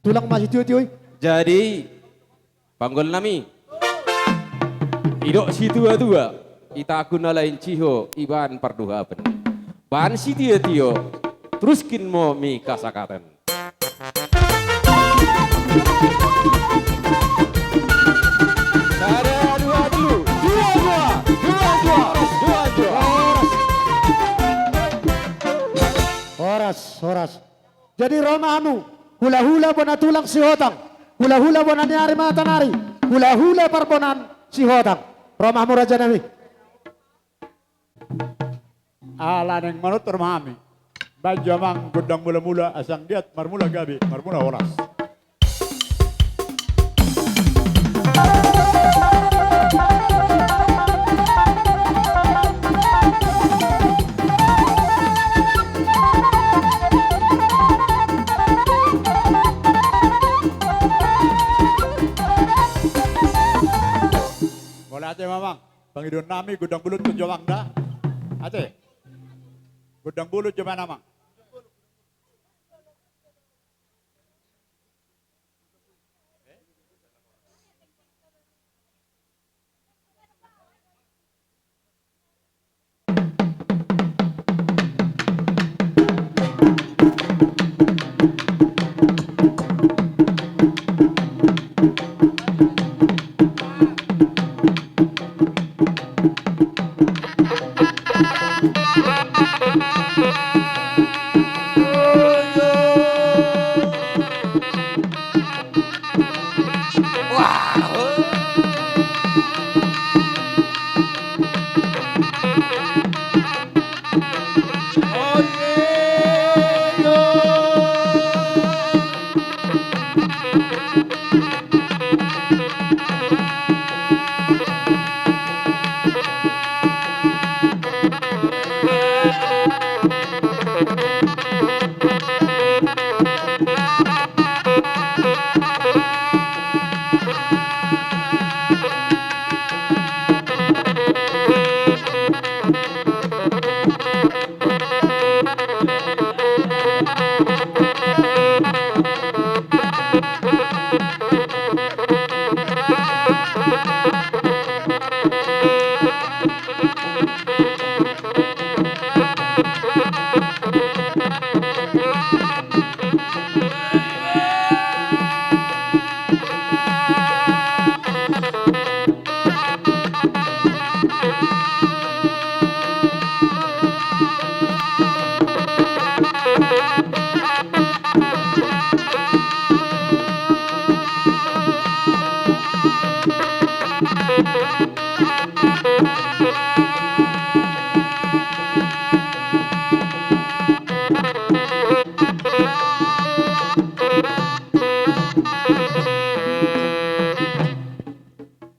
Tulang ma sitio-tio i. Jadi, panggolnami, didok situa-tua, itaku na lain siho ibaen pardohapen. Baen sitio-tio, teruskin ma mi kasakatan. Sada, dua, tolu. Dua, dua. Dua, dua. Dua, dua. Horas, horas. Jadi ro ma hamu. Hulahula bona tulang Sihotang. Hulahula bona ni ari matanari. Hulahula parbonaan Sihotang. Ro ma hamu raja nami. Ala naeng manortor ma hami. Baen jo amang gondang mulamula asa anggiat marmula gabe, marmula horas. Mauliate ma amang. Pangidoan nami gondang bulut tu jo amang da. Ate. Gondang bulut jo amang.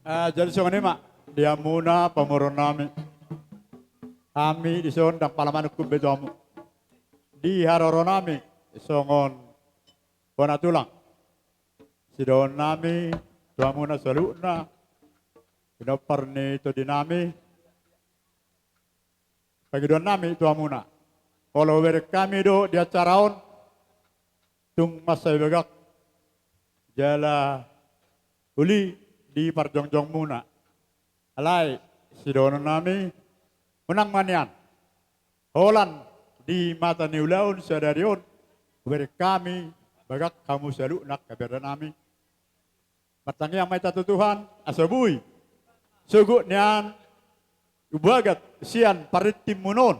Ah, jadi songon i ma di hamuna pamoruon nami. Hami dison ndang pala manungkun be tu hamu. Di haroro nami songon bona tulang, sidohonon nami tu hamuna saluhutna, pinompar ni tondi nami. Pangidoan nami tu hamuna, olo hubereng hami do di acara on, tung mansai bagak jala uli di parjongjongmuna. Alai sidohonon nami, unang ma nian holan di mata ni ulaon sadari on hubereng hami bagak hamu saluhutna angka bere nami. Martangiang ma hita tu Tuhan asa boi sogot nian hubagat sian partintinmuna on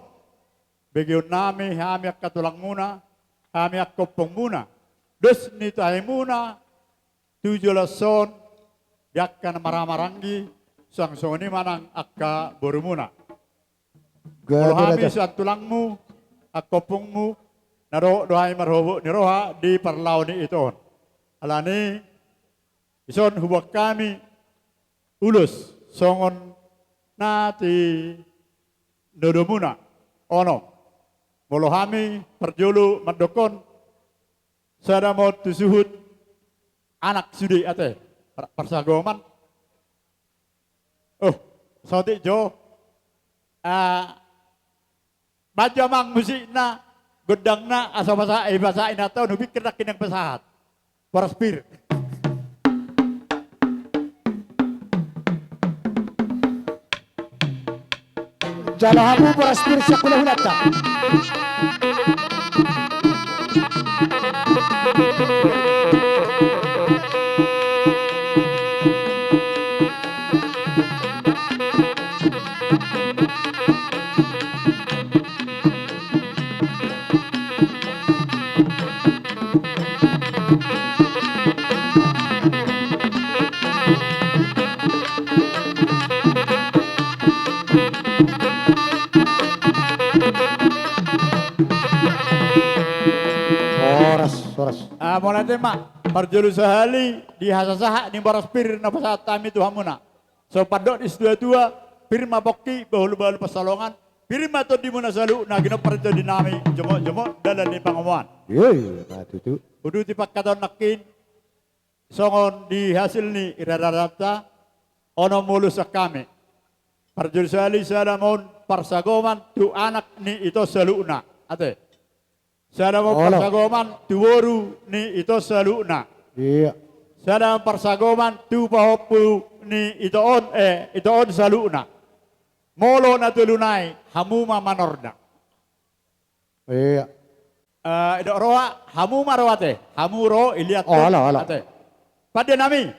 begeon nami hami angka tulangmuna, hami angka ompungmuna, dos ni taimuna tu joloan on di angka na marhahamaranggi, suang songon i ma nang angka borumuna. Molo hami sian tulangmu, angka ompungmu, na dohot do hami marhobot ni roha di parlao ni ito on. Alani i, dison huboan hami ulos songon na tinodomuna. Ono, molo hami parjolo mandokkon, sada ma on tu suhut anak sude ate, par-, parsagoman. Oh, saotik jo. Ah, baen jo amang musikna, gondangna, asa pasahat, eh, pasahat inanta on, hupikir nangkin ndang pasahat. Boras pir. Jalo hamu boras pir sian hulahulanta. Horas. Ah, mauliate ma, parjolo sahali di hasasahat ni boras pir na pasahat hami tu hamuna. So pandok ni situatua, pir ma pongki, bahulbahul pansalongan, pir ma tondimuna saluhutna, ginompar ni tondinami, jomotjomot dalan ni pangomoan. Iya, iya, na tutu. Uduti pangkatahon nangkin, songon di hasil ni iradatanta, onom ulos sian hami. Parjolo sahali sada ma on parsagoman tu anak ni ito saluhutna. Ate. Sada ma on, olo, parsagoman tu boru ni ito saluhutna. Iya. Sada ma on parsagoman tu pahompu ni ito on, eh, ito on saluhutna. Molo na tolu nai, hamu ma manorda. Iya. Eh, idok roha, hamu ma ro ate. Hamu ro, i liat. Olo, olo. Ate. Pande nami.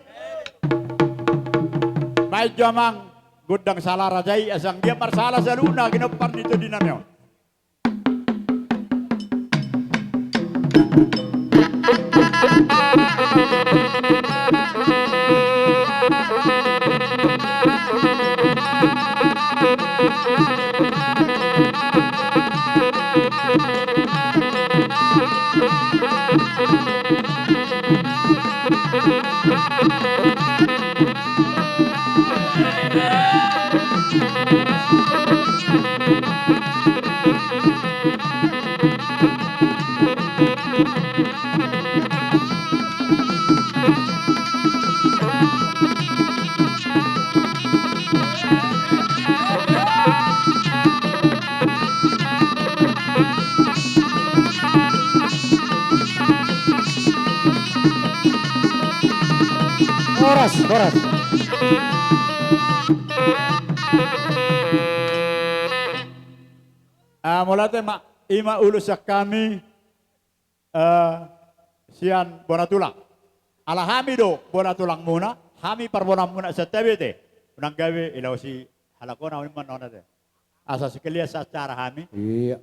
Baen jo amang gondang sala raja i, asa anggiat marsala saluhutna, ginompar ni tondinami on. Horas, horas. Ah, mauliate ma, i ma ulos sian hami, eh, sian bona tulang. Ala hami do bona tulangmuna, hami parbonamuna Santabi ate. Unang gabe ilaosi halak on, au nimma na on ate. Asa sekalian sacara hami. Iya.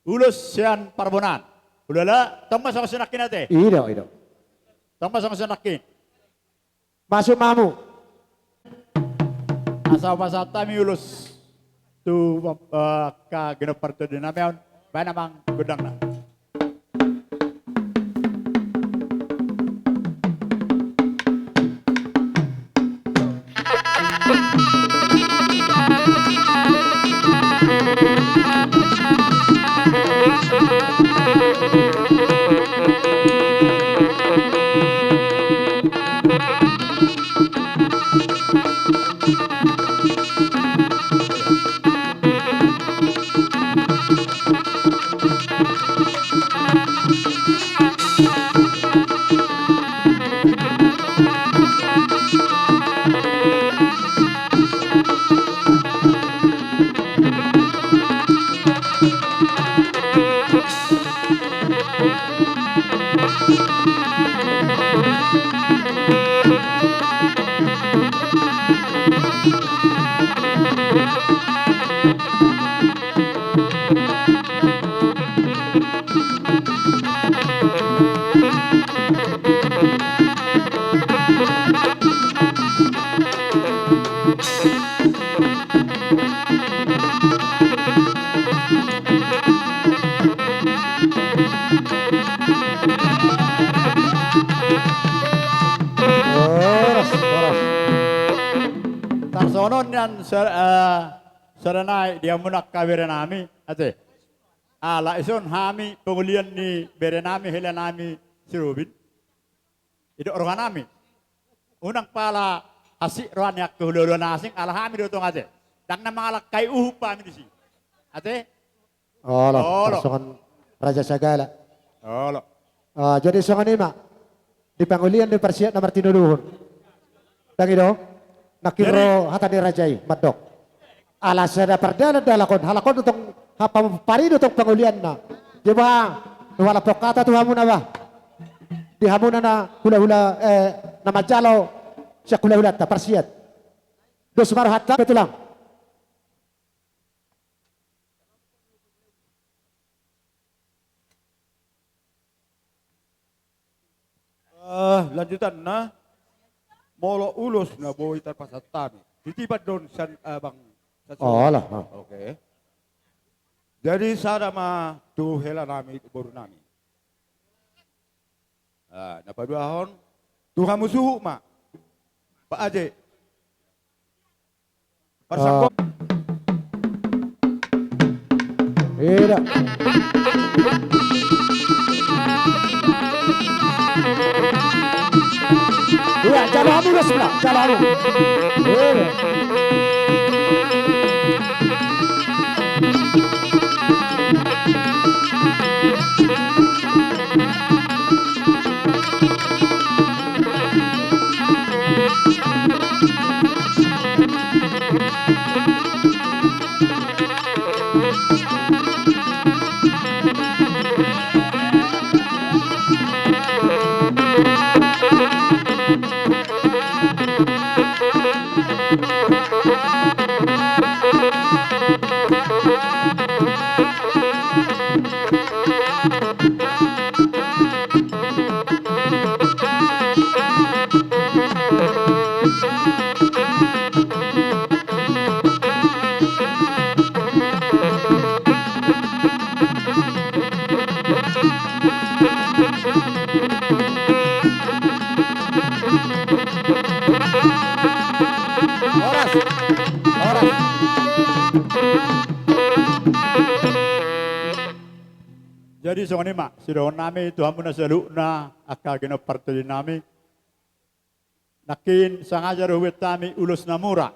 Ulos sian parbonaan. Ulala, tong ma songon sonangkin ate. Ido, ido. Tong ma songon sonangkin. Masuk ma hamu. Asa pasahat hami ulos tu, eh, angka ginompar tondinami on, baen amang gondangna. Horas, horas. Tarsongon on nian sa-, eh, sada nai di hamuna angka berenami, ate. Ala ison hami pangolian ni berenami, helanami si Robin. Idok rohanami. Unang pala asing roha ni angka hulahula na asing, ala hami do tong ate. Ndang na mangalangkai uhum hami disi. Ate? Olo, olo. Tarsongon Raja Sagala. Olo. Ah, jadi songon i ma. Di pangolian ni parsiat na martinodohon. Ndang i do? Nangkin ro hata ni raja i, mandok. Ala sada pardalan do halak on, halak on do tong, hapompari do tong pangolianna. Jadi bah, nuhalak pongkata tu hamuna bah. Di hamuna na hulahula, eh, na manjalo sian hulahulanta, parsiat. Dos ma rohanta, pe tulang. Eh, lanjutanna, molo ulos na boi tarpasahat hami. Titipan do on sian, eh, Bang Sassuolo. Olo, ah. Oke. Jadi sada ma tu helanami, borunami. Ah, na paduahon. Tu hamu suhut ma. Pak Aje. Parsangkop. Ida. Iya, jalo hamu dos na, jalo hamu. Ida. Horas. Horas. Jadi songon i ma sidohonon nami tu hamuna saluhutna angka ginompar tondi nami. Nangkin sangaja do hubaen hami ulos na mura,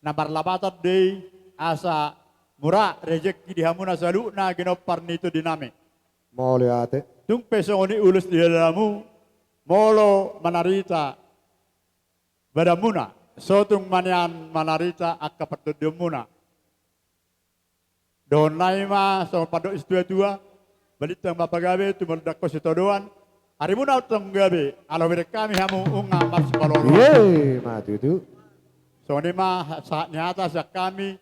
na marlapatan do i, asa mura rejeki di hamuna saluhutna ginompar ni tondi nami. Mauliate. Tung pe songon i ulos di dalamu, molo manarita badanmuna, so tung manean manarita angka partondionmuna. Dohonon nami ma songon pandok ni situatua: Balintang ma pagabe, tumundalhon sitadoan, arimuna tong gabe, ala hubereng hami hamu nunga marsipaloan. Iye ma tutu. Songon i ma sahat ni hata sian hami,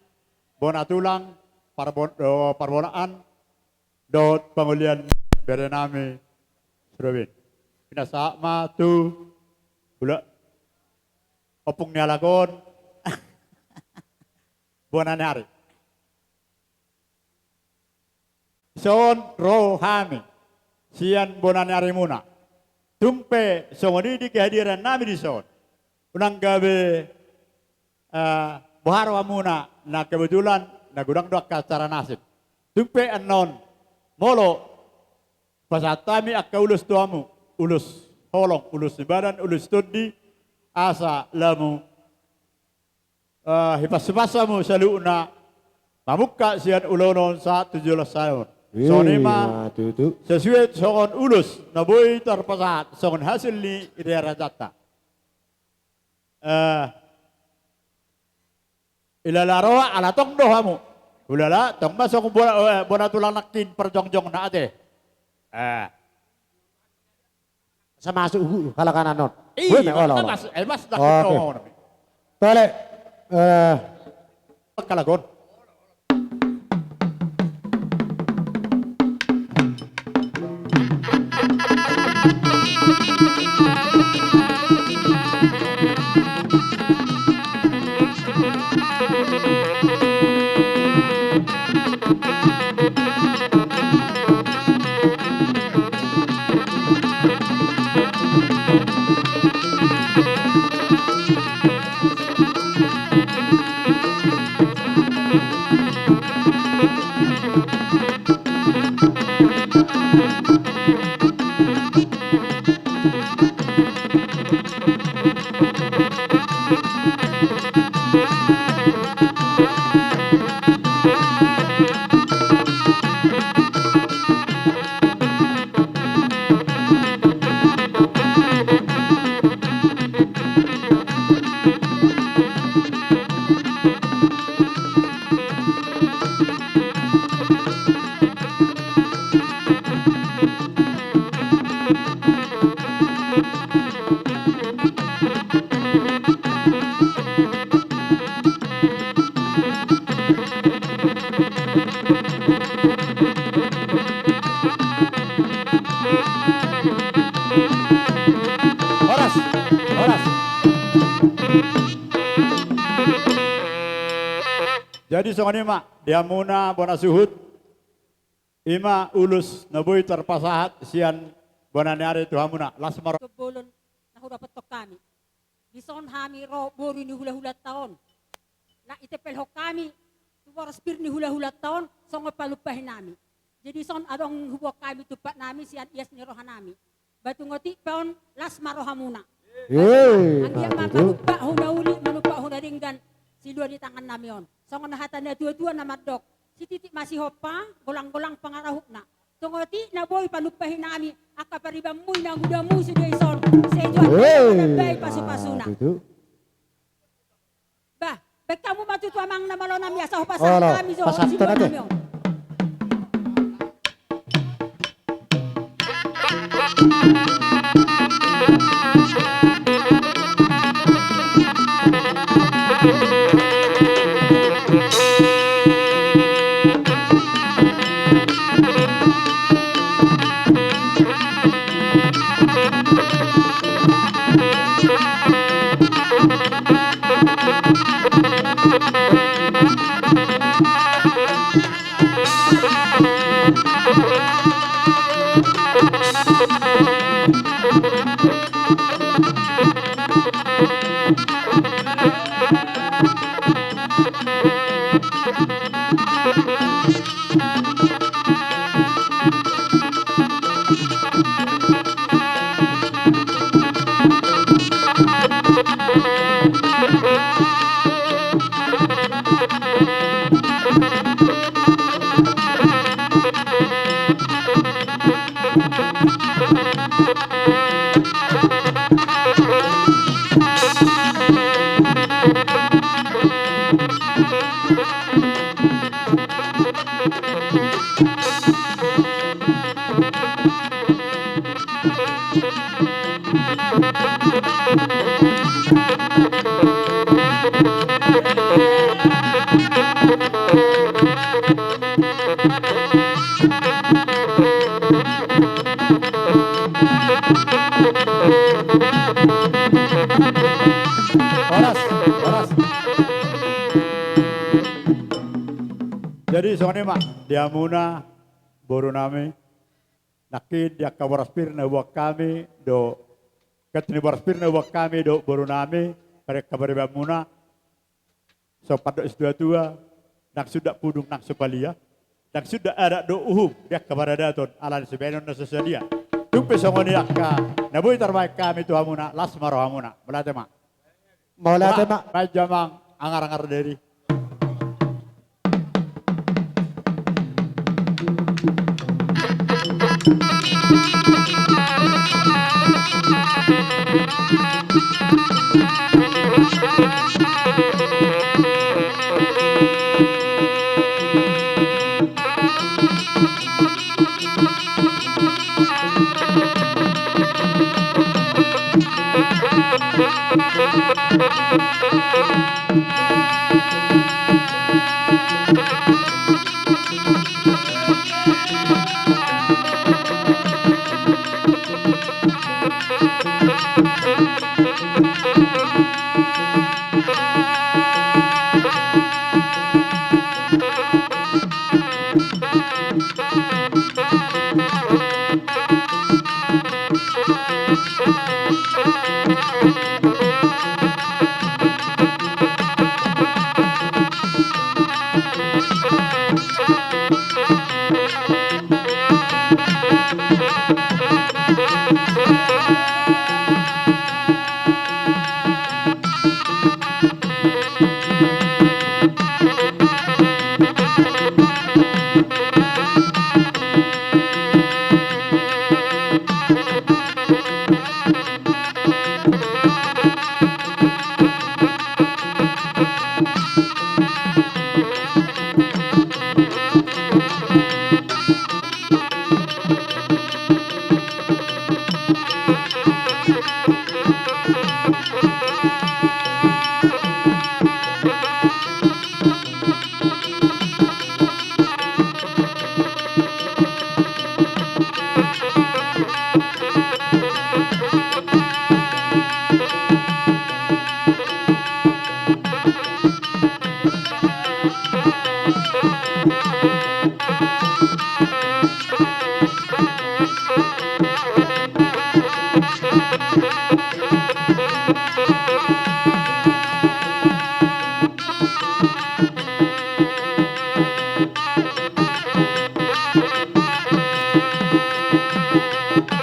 bona tulang, parbon-, eh, parbonaan, dohot pangolian bere nami Robin. Pinasahat ma tu hula-, ompung ni halak on. Bona ni ari. Dison ro hami sian bona ni arimuna. Tung pe songon i di kehadiran nami dison, unang gabe, eh, boha rohamuna, na kebetulan na godang do angka acara nasib. Tung pe annon, molo pasahat hami angka ulos tu hamu, ulos holong, ulos ni badan, ulos tondi, asa lamu, eh, hipas-hipas hamu saluhutna mamungka sian ulaon on sahat tu joloan on. Songon i ma, ima tutu, sesuai songon ulos na boi tarpasahat songon hasil ni riarajanta. Eh, Ilala roha, ala tong do hamu. Ulala, tong ma songon bona, eh, bona tulang nangkin parjongjongna ate. Eh. Asa masuk hu-, halak anak non. Iya, olo, olo. Mas, eh, mas, oke. Tole, eh, pangkalagon. Horas, horas. Jadi songon i ma di hamuna bona suhut. Ima ulos na boi tarpasahat sian bona ni ari tu hamuna, las ma roha. Bolon na hudapothon hami. Dison hami ro boru ni hulahulanta on. Laos ditempelhon hami tu boras pir ni hulahulanta on songon panumpahi nami. Jadi dison adong huboan hami tumpak nami sian ias ni roha nami. Ba tung otik pe on las ma rohamuna. Yeay. Anggiat ma panumpahon na uli, manumpahon na denggan silua ni tangan nami on. Songon hata ni natuatua na mandok, sititik ma sihompa, golanggolang pangarahutna. Tung otik na boi panumpahi nami angka paribanmuna, na hudamu sude dison. Sai Tuhan Yeay. Manambai pasupasuna. Nah, tutu. Bah, baen hamu ma tutu amang na malo nami asa hupasahat hami jo pasahaton silua nami on. Horas, horas. Jadi songon i ma di hamuna boru nami. Nangkin di angka boras pir na huboan hami dohot, angka ni boras pir na huboan hami dohot boru nami, pari angka paribanmuna. So pandok ni situatua, ndang sundat pudung nang so palia, ndang sundat adat dohot uhum di angka paradaton, alani sibahenon na so sadia. Tung pe songon i angka na boi tarbahen hami tu hamuna, las ma rohamuna. Mauliate ma. Mauliate ma. Bah, baen jo amang angar-angar diri.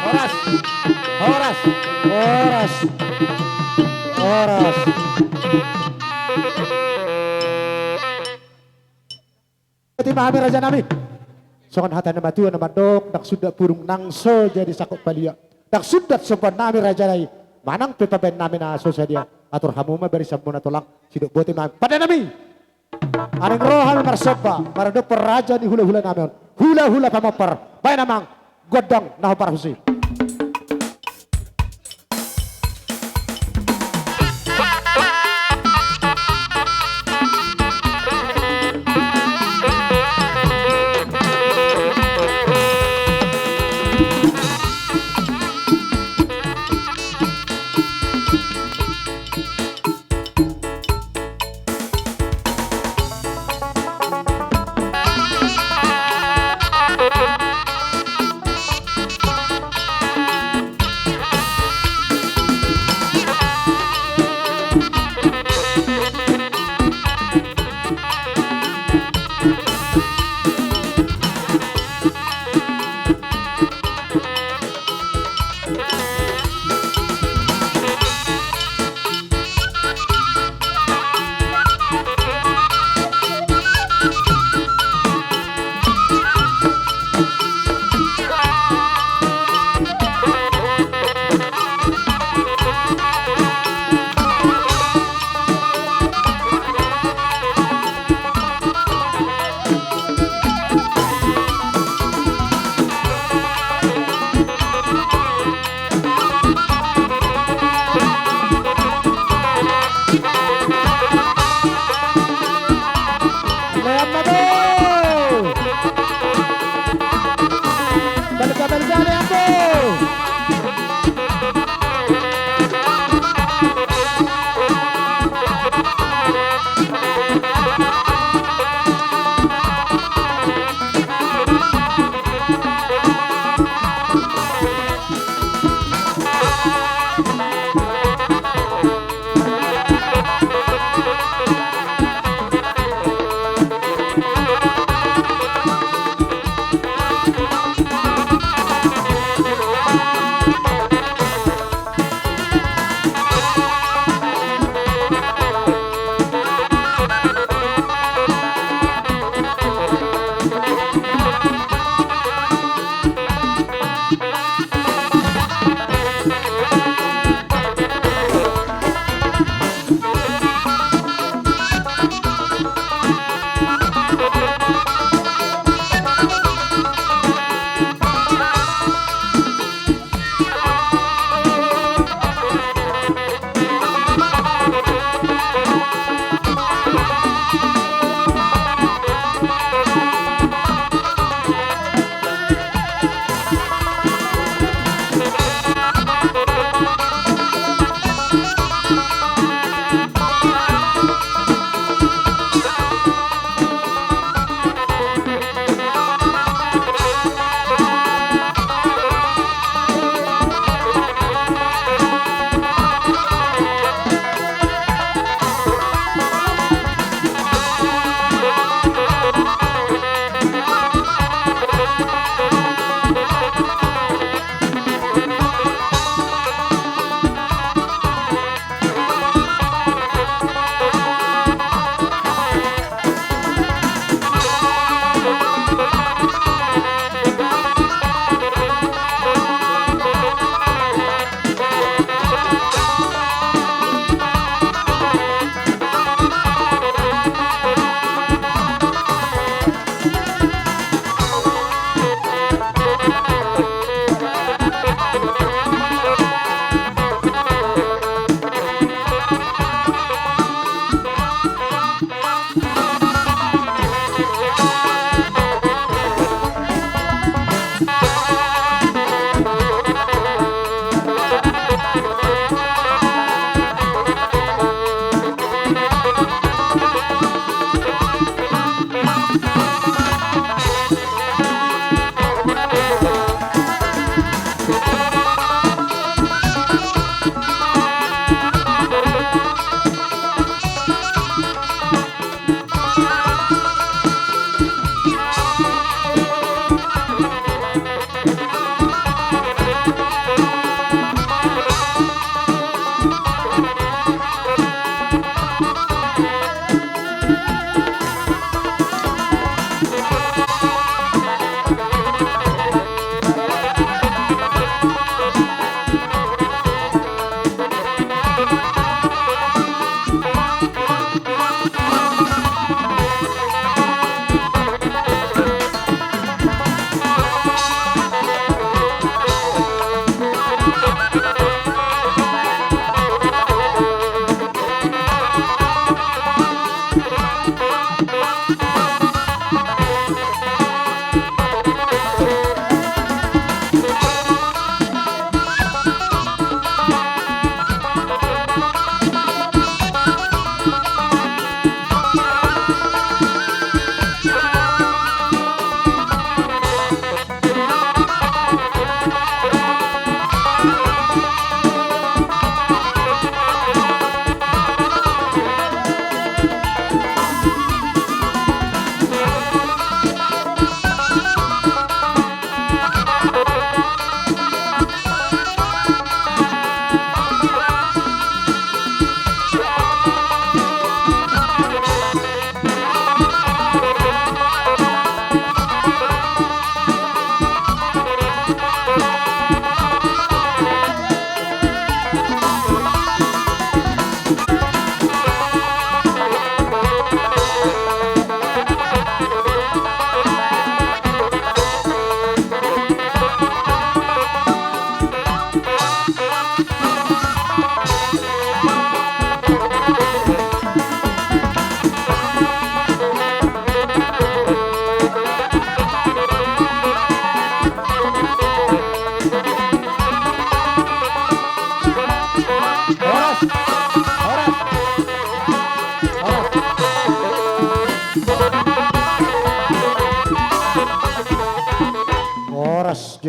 Horas. Horas. Horas. Horas. Botima hami raja nami. Songon hata ni na matua na mandok, ndang sundat burung nang so jadi sangkot palia. Ndang sundat sombaon nami raja nai. Manang pe pabaen nami na so sadia. Atur hamu ma barisan muna tulang. Sidok botima hami. Pande nami. Aring ro hami marsomba, maradophon raja ni hulahula nami on. Hulahula pamompar. Baen amang, gondang na hombar husi.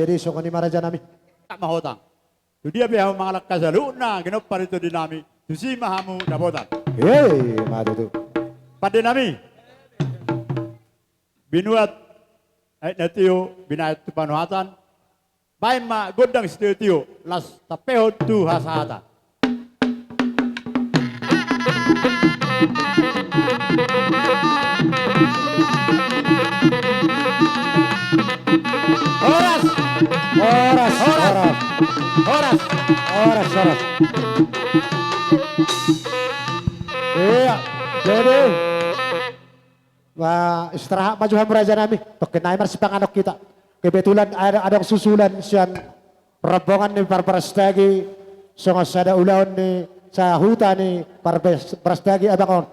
Jadi songon i ma raja nami. Tama hotang. Tu dia pe hamu mangalangka saluhutna, ginompar i tu di nami, tusi ma hamu dapotan. Hei, ma tutu. Pande nami. Binuat aek na tio, binahen tu panuhatan. Baen ma gondang sitio-tio, laos tampehon tu hasahatan. Horas! Horas! Horas! Horas! Horas! Horas! Horas! Iya, jadi Ba, istirahat ma jo hamu raja nami. Tongkin nai marsipanganon hita. Kebetulan ada, adong susulan sian rombongan ni Parbarastagi, songon sada ulaon ni sahuta ni Parbarastagi abang on.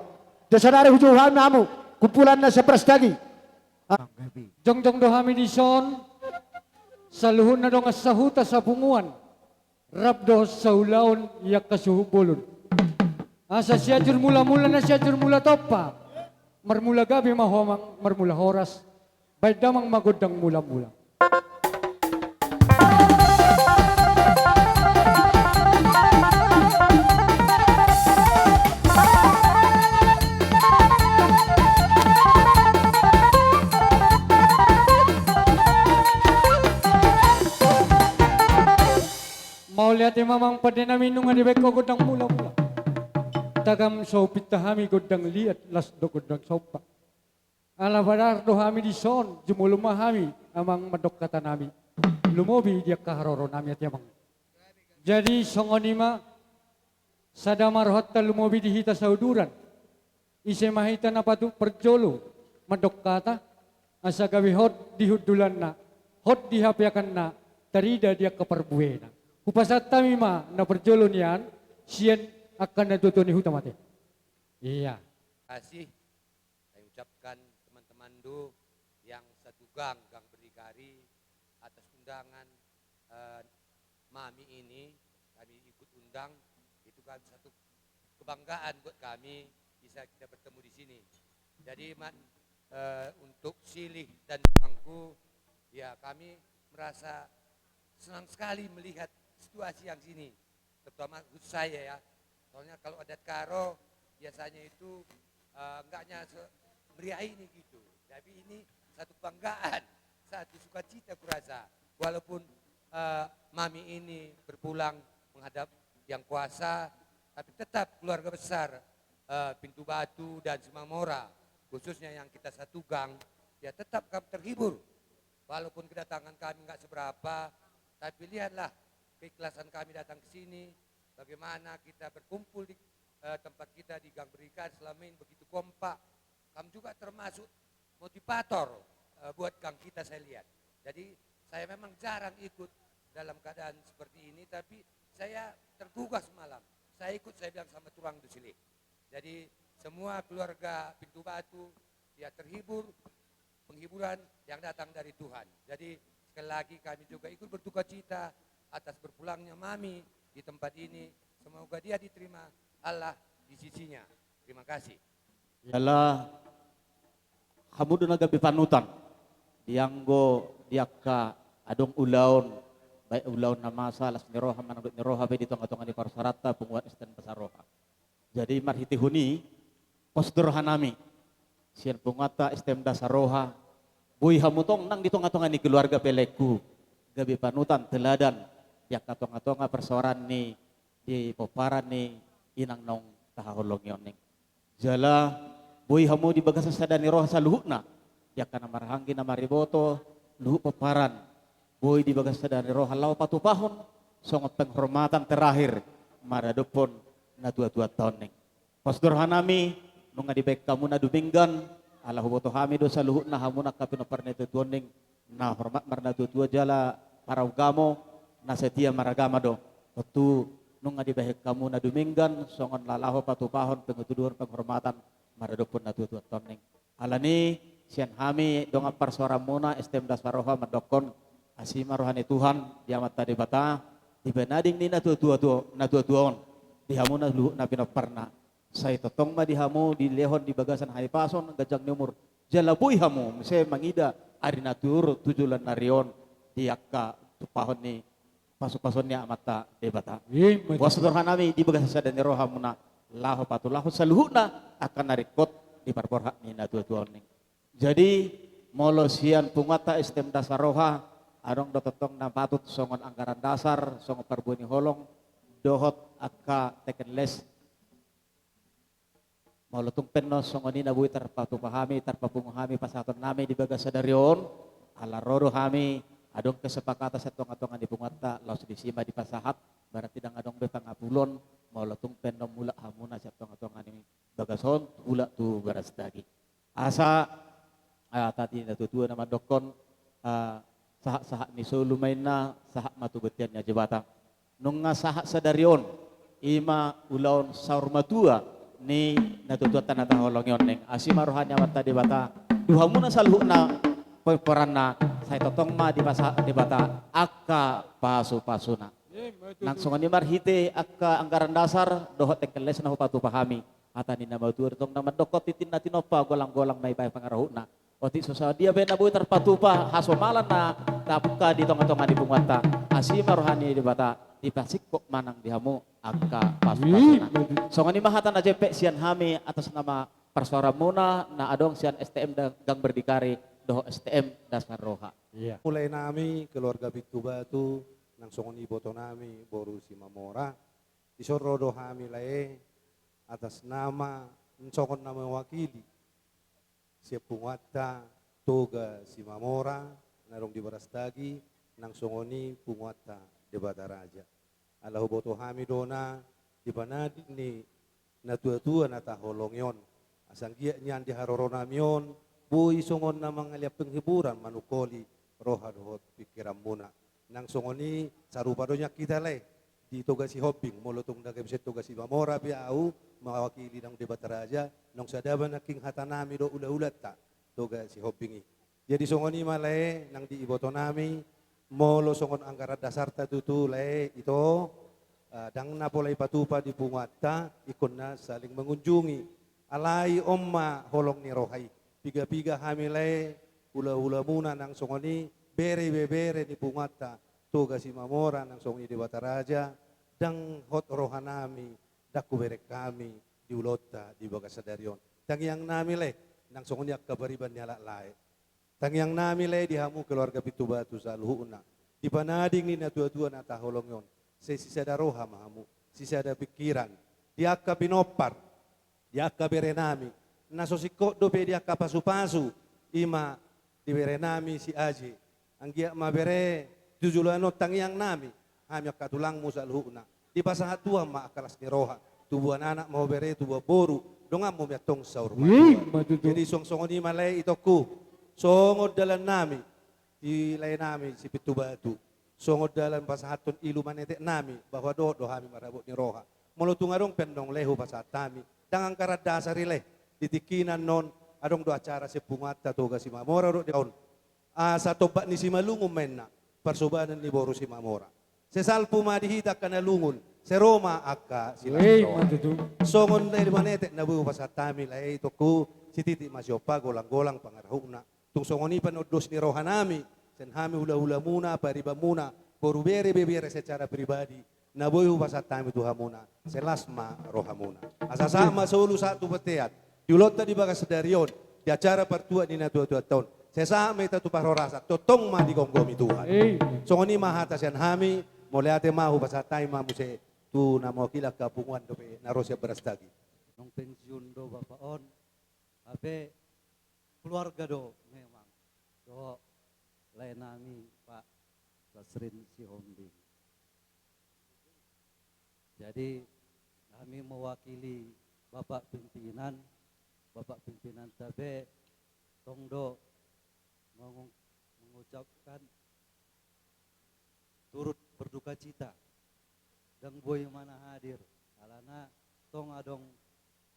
Jadi saonari hujou hami hamu, kumpulan na sian Barastagi. Jongjong do hami dison, saluhutna dongan sahuta sapunguan. Rap do saulaon i angka suhut bolon. Asa siajur mula-mula na siajur mula tompa. Marmula gabe ma ho amang, marmula horas. Baen damang ma gondang mula-mula. Mauliate ma amang pande nami nunga dibaen ho gondang mula-mula. Tagam so hupinta hami gondang liat, las do gondang somba. Ala padar do hami dison, jumolo ma hami amang mandok hata nami. Lumobi di angka haroro nami ate amang. Jadi songon i ma, sada ma rohanta lumobi di hita sauduran. Ise ma hita na patut parjolo mandok hata, asa gabe hot di hundulanna, hot di hapeakanna, tarida di angka parbuena. Hupasahat hami ma na parjolo nian, sian angka na tuatua ni huta ma ate. Iya. Kasih saya ucapkan teman-teman do yang satu gang, Gang Berdikari, atas undangan eh, Mami ini, kami ikut undang, itu kan satu kebanggaan buat kami bisa kita bertemu di sini. Jadi ma-, eh, untuk silih dan tuangku, ya kami merasa senang sekali melihat situasi yang sini, terutama khusus saya ya. Soalnya kalau adat Karo biasanya itu eh, enggaknya se-, meriah ini gitu. Tapi ini satu kebanggaan, satu sukacita kurasa. Walaupun eh, Mami ini berpulang menghadap Yang Kuasa, tapi tetap keluarga besar eh, Pintu Batu dan Simamora, khususnya yang kita satu gang, ya tetap kami terhibur. Walaupun kedatangan kami nggak seberapa, tapi lihatlah keikhlasan kami datang ke sini, bagaimana kita berkumpul di eh, tempat kita di Gang Berdikari selama ini begitu kompak. Kamu juga termasuk motivator eh, buat gang kita saya lihat. Jadi saya memang jarang ikut dalam keadaan seperti ini, tapi saya tergugah semalam. Saya ikut, saya bilang sama turang tu silih. Jadi semua keluarga Pintu Batu ya terhibur, penghiburan yang datang dari Tuhan. Jadi sekali lagi kami juga ikut berduka cita atas berpulangnya Mami di tempat ini. Semoga dia diterima Allah di sisinya. Terima kasih. Jala hamu do na gabe panutan. Dianggo di angka adong ulaon, baik ulaon na masa, las ni roha, manang dok ni roha, baik di tonga-tonga ni parsarata, punguan S T M Dasaroha. Jadi marhitehon i, pos do roha nami sian punguanta S T M Dasaroha, boi hamu tong nang di tonga-tonga ni keluarga peleku, gabe panutan teladan di angka tonga-tonga parsaoran ni di pomparan ni inang naung tahaholongi on ning. Jala boi hamu di bagasan sada ni roha saluhutna, di angka na marhahaanggi na mariboto, luhut pomparan, boi di bagasan sada ni roha laho patupahon songon penghormatan terakhir maradophon na tua-tua on ning. Pos do roha nami, nunga dibaen hamu na dumenggan, ala huboto hami do saluhutna hamu na angka pinompar ni na tua-tua on ning, na hormat marnatuatua jala paraugamo, na setia maragama do. Tontu nunga dibaen hamu na dumenggan songon na laho patupahon pengutuduhon penghormatan maradophon na tua-tua on ning. Alani sian hami dongan parsaoranmuna S T M Dasaroha mandokkon, asi ma roha ni Tuhan di Amanta Debata, di banading ni na tua-tua, na tua-tua on, di hamu na luhut na pinomparna. Sai tongtong ma di hamu dilehon di bagasan hahipason, ganjang ni umur, jala boi hamu muse mangida ari na tiur tu joloan ni ari on, di angka tumpahon ni pasu-pasu ni Amanta Debata. Ima tutu. Boasa do rohanami di bagasan sada ni rohamuna laho patulahon saluhutna angka na ringkot di parborhat ni natua-tua on. Jadi molo sian punguanta S T M Dasar Roha, adong do tongtong na patut songon anggaran dasar, songon parbue ni holong, dohot angka teken les. Molo tung pe annon songon i na boi tarpatupa hami, tarpapungu hami pasahatonnami di bagasan sadari on, ala ro do hami, adong kesepakatan sian tonga-tonga ni punguanta, laos disi ma dipasahat, berarti ndang adong be pangapulon, molo tung pe annon mulak hamuna sian tonga-tonga ni bagas on, mulak tu Berastagi. Asa, ah, tadi natua-tua na mandokkon, ah, sahat-sahat ni solu ma inna, sahat ma tu bontean ni Debata. Nunga sahat sadari on, ima ulaon saur matua ni natua-tuanta na taholongi on, neng. Asi ma roha ni Amanta Debata tu hamuna saluhutna, pomparanna, sai tongtong ma dipasahat Debata angka pasu-pasuna. Nang songon i marhite angka anggaran dasar dohot teken les na hupatupa hami. Hata ni na matua do tong na mandokkon, tintin na tinompa, golang-golang ma dibahen pangarahutna. Otik so sadia pe na boi tarpatupa hasomalan na tapungka di tonga-tonga ni punguanta, asi ma roha ni Debata, dipasingkop ma nang di hamu angka pasu-pasuna. Songon i ma hata na jempek sian hami atas nama parsaoramuna na adong sian S T M da-, Gang Berdikari dohot S T M Dasar Roha. Iya. Mulai nami keluarga Pintu Batu, nang songon i iboto nami boru Simamora, dison ro do hami lae atas nama, songon na mewakili sian punguanta Toga Simamora na adong di Berastagi, nang songon i punguanta Debata Raja. Ala huboto hami do na di pananding ni natua-tua na taholongi on, asa anggiat nian di haroro nami on boi songon na mangalean penghiburan manungkoli roha dohot pingkiranmuna. Nang songon i sarupa do nian hita lae di Toga Sihombing, molo tung dang gabe sian Toga Simamora pe ahu mewakili naung Debata Raja, naung sada ma nangkin hata nami dohot ula-ulanta Toga Sihombing i. Jadi songon i ma lae nang di iboto nami, molo songon anggaran dasarta tutu lae ito, ah, dang na pola ipatupa di punguanta, ingkon na saling mengunjungi. Alai on ma holong ni roha i. Piga-piga hami lae, hula-hulamuna nang songon i, bere ibebere ni punguanta Toga Simamora nang songon i Debata Raja, dang hot roha nami, dang hubereng hami di ulaonta di bagasan sadari on. Tangiang nami lae, nang songon i angka pariban ni halak lae. Tangiang nami lae di hamu keluarga Pintu Batu saluhutna, di pananding ni natua-tua na taholongi on, sai sisada roha ma hamu, sisada pingkiran, di angka pinompar, di angka bere nami, na so singkop dope di angka pasu-pasu, ima di bere nami si Aji. Anggiat ma bere, tu joloan on tangiang nami, hami angka tulangmu saluhutna, dipasahat Tuhan ma angka las ni roha, tubuan anak ma ho bere, tubuan boru, donganmu ma i antong saur matua. Ima tutu. Jadi songon i ma lae itongku, songon dalan nami, di lae nami si Pintu Batu, songon dalan pasahathon ilu manetek nami, bahwa dohot do hami marhabot ni roha. Molo tung adong pe annon lae hupasahat hami, dang anggaran dasar i lae, di tingki na annon adong do acara sian punguanta Toga Simamora dohot di on. Asa tombak ni Simalungun ma inna, parsobanan ni boru Simamora. Sai salpu ma di hita angka na lungun, sai ro ma angka silas ni roha. Ima tutu. Songon ilu manetek na boi hupasahat hami lae itongku, sititik ma siompa, golang-golang pangarahutna. Tung songon i pe annon dos ni roha nami, sian hami hula-hulamuna, paribanmuna, boru, bere ibebere secara pribadi, na boi hupasahat hami tu hamuna, sai las ma rohamuna. Asa sahat ma solu sahat tu bontean, di ulaonta di bagasan sadari on, di acara partuat ni natua-tuanta on, sai sahat ma hita tu parhorasan, tongtong ma digomgomi Tuhan. Ima. Songon i ma hata sian hami, mauliate ma, hupasahat hami ma muse tu na mewakili angka punguan dope na ro sian Berastagi. Nunga pensiun do bapak on, hape keluarga do memang, dohot lae nami Pak Tasrin Sihombing. Jadi kami mewakili Bapak Pimpinan, Bapak Pimpinanta pe tong do mengu-, mengucapkan turut berdukacita. Dang boi mana hadir, alana tong adong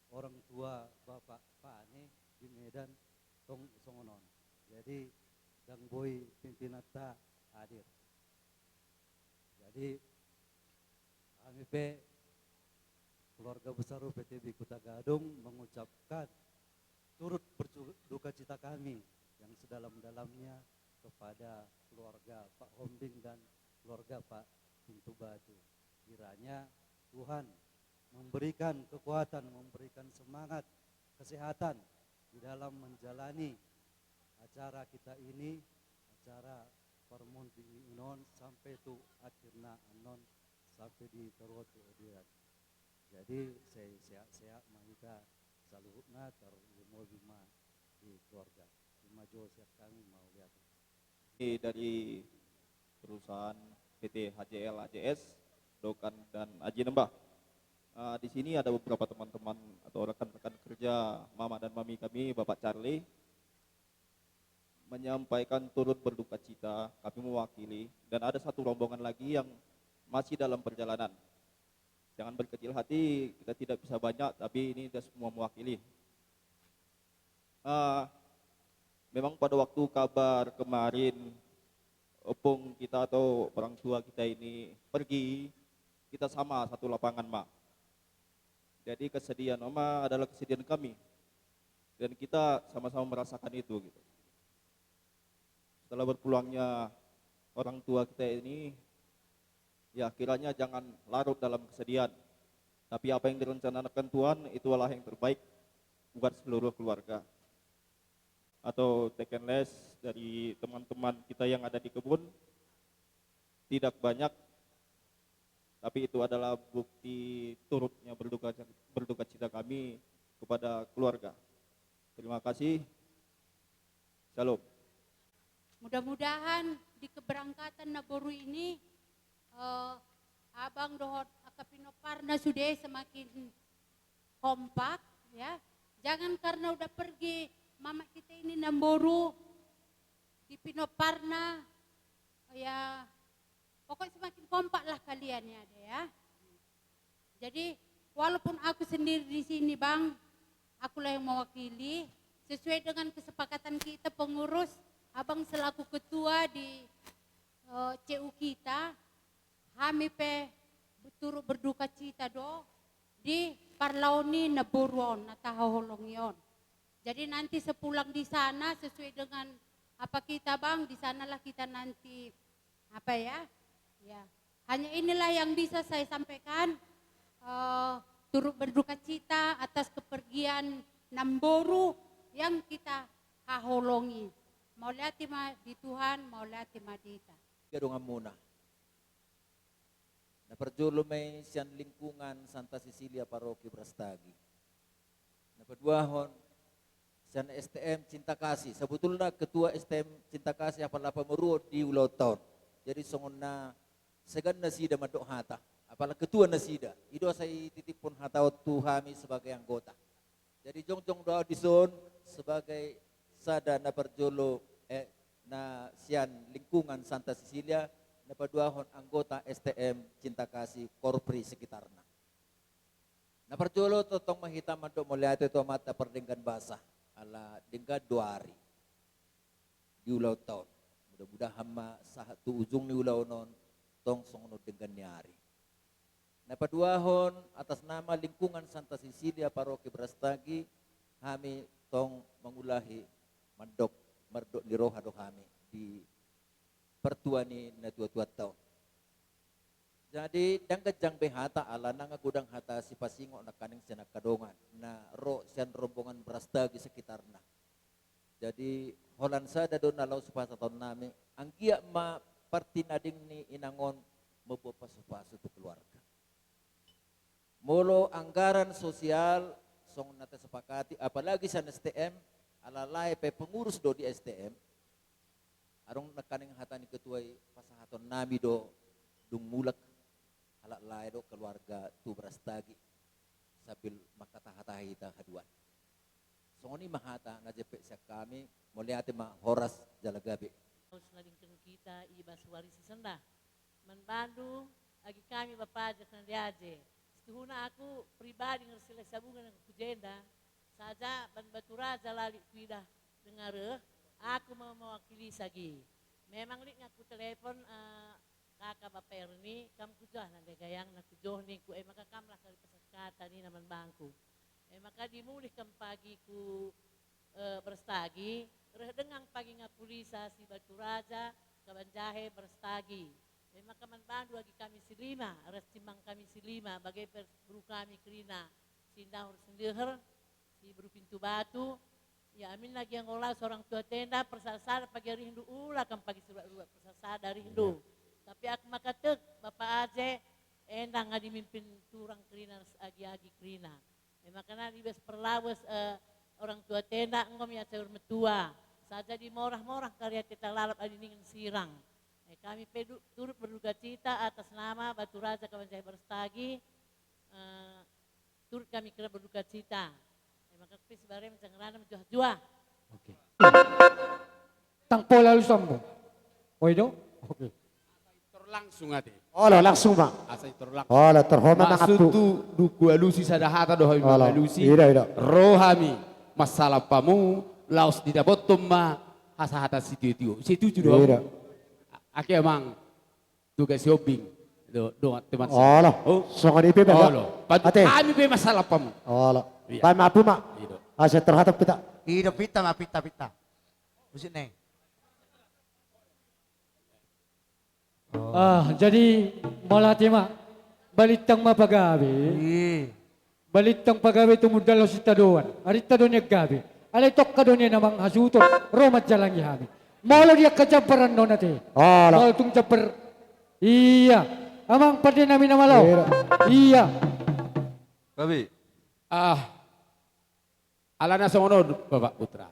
orang tua Bapak Pane di Medan, tong songon on. Jadi dang boi pimpinanta hadir. Jadi kami pe, keluarga besar U P T B Kuta Gadung, mengucapkan turut berduka cita kami yang sedalam-dalamnya kepada keluarga Pak Hombing dan keluarga Pak Pintu Batu. Kiranya Tuhan memberikan kekuatan, memberikan semangat, kesehatan di dalam menjalani acara kita ini, acara parmonding on sampai tu akhirna annon, sampai di toru tu orderan. Jadi, sai sehat-sehat ma hita saluhutna, tarlumobi ma di keluarga. I ma jo sian hami, mauliate. Ini dari perusahaan P T H J L A J S, Dokan dan Aji Nembah. Ah, di sini ada beberapa teman-teman atau rekan-rekan kerja mama dan mami kami, Bapak Charlie, menyampaikan turut berduka cita, kami mewakili, dan ada satu rombongan lagi yang masih dalam perjalanan. Jangan berkecil hati, kita tidak bisa banyak, tapi ini kita semua mewakili. Ah, memang pada waktu kabar kemarin, opung kita atau orang tua kita ini pergi, kita sama satu lapangan, Mak. Jadi kesedihan Oma adalah kesedihan kami. Dan kita sama-sama merasakan itu, gitu. Setelah berpulangnya orang tua kita ini, ya, kiranya jangan larut dalam kesedihan. Tapi apa yang direncanakan Tuhan, itulah yang terbaik buat seluruh keluarga. Atau taken less dari teman-teman kita yang ada di kebun, tidak banyak, tapi itu adalah bukti turutnya berduka, berduka cita kami kepada keluarga. Terima kasih. Shalom. Mudah-mudahan di keberangkatan na boru ini, eh, abang dohot angka pinomparna sude semakin kompak, ya. Jangan karena udah pergi mama kita ini na boru, di pinomparna, ya, pokoknya semakin kompak lah kalian, ya, deh, ya. Jadi, walaupun aku sendiri di sini, Bang, akulah yang mewakili, sesuai dengan kesepakatan kita pengurus, Abang selaku ketua di, eh, C U kita, hami pe turut berduka cita do di parlaon ni na boru on, na tahaholongi on. Jadi nanti sepulang di sana, sesuai dengan apa kita, Bang, di sanalah kita nanti, apa ya? Ya. Hanya inilah yang bisa saya sampaikan, eh, turut berduka cita atas kepergian na boru yang kita haholongi. Mauliate ma di Tuhan, mauliate ma di hita. Ia donganmuna. Na parjolo ma i sian lingkungan Santa Cecilia Paroki Brastagi. Na paduahon sian S T M Cinta Kasih. Sebetulna ketua S T M Cinta Kasih apala pamoruon di ulaonta on. Jadi songon na segan nasida mandok hata, apala ketua nasida. I do asa ititiphon hata on tu hami sebagai anggota. Jadi jongjong do au dison sebagai sada na parjolo, eh, na sian lingkungan Santa Cecilia, na paduahon anggota S T M Cinta Kasih, Korpri sekitarna. Na parjolo tongtong ma hita mandok mauliate tu Amanta pardenggan basa, ala denggan do ari di ulaonta on. Mudah-mudahan ma sahat tu ujung ni ulaon on tong songon denggan ni ari. Na paduahon, atas nama lingkungan Santa Cecilia Paroki Brastagi, hami tong mangulahi mandok mardok ni roha do hami di partua ni natua-tuanta on. Jadi ndang ganjang be hata ala nunga godang hata sipasingot nangkaning sian angka dongan na ro sian rombongan Brastagi sekitarna. Jadi holan sada do na laho sipasahatonnami, anggiat ma partinading ni inang on mamboan pasu-pasu tu keluarga. Molo anggaran sosial songon na tasepakati, apalagi sian S T M, ala lae pe pengurus do di S T M. Adong nangkaning hata ni ketua i, pasahatonnami do dung mulak halak lae dohot keluarga tu Brastagi sambil manghatahata hita haduan. Songon i ma hata na jempek sian hami, mauliate ma, horas jala gabe. Songon na denggan hita i ba suari sisenda. Manbandu agi hami bapa jala na diaje. Situhuna aku pribadi ngersilai sabungan nang ku jenda. Saja ban Batu Raja lali ku idah dengar, eh, aku ma mewakili sagi. Memang lit nga ku telepon, eh, Kaka Bapa Erni, kam kujoha nande gayang na kujoh ningku, eh, maka kam lah kali pasahat hata ni na manbangku. Eh, maka dimulih kam pagi ku eh, Berstagi, reh dengan pagi ngapulisa si Batu Raja, Kabanjahe Berstagi. Memang kaman bandu agi kami silima, reh simbang kami silima, bagai per-, beru kami kerina, si Indahur Sindeher, si beru Pintu Batu, ya amin lagi yang olah seorang tua tenda, persasada pagi ari hindu ula kan pagi surat dua, persasada ari hindu. Iya. Tapi aku makatek, Bapak Aje, endang adi mimpin turang kerina, agi-agi kerina. Memang kena di bes perlabes, eh, orang tua tenda, enggo mi acaur metua. Saja di morah-morah karya teta lalap adi ningen sirang. Eh, kami pe du-, turut berduka cita atas nama Batu Raja Kabanjahe Berstagi, eh, turut kami kira berduka cita. Memang kakpis bare mencang rana menjuah-juah. Oke. Tang pola lu sambung. Oi do? Oke. Tor langsung ate. Olo, langsung ma. Asa tor langsung. Olo, tor ho ma. Maksud tu dungku alusi sada hata do hami. Olo, mangalusi. Ida, ida. Ro hami mansalampamu, laos didapothon ma hasahatan sitio-tio. Setuju do? Ida. Ake amang. Tugas si Obing. Do, do, teman. Olo. Oh. Songon i pe, Bang. Olo. Ate. Hami pe mansalampamu. Olo. Iya. Baen ma hapu ma. Ida. Asa tor hata pita. Ida pita ma, pita, pita. Musik ne. Ah, jadi mauliate ma. Balintang ma pagabe. Balintang pagabe tumundalhon sitadoan. Arinta do nian gabe. Alai tongka do nian amang hasuhuton. Ro manjalangi hami. Molo di angka jambar annon ate. Molo tung jambar. Iya. Amang pande nami na malo. Iya. Gabe. Ah. Alana songon on, Bapak Putra.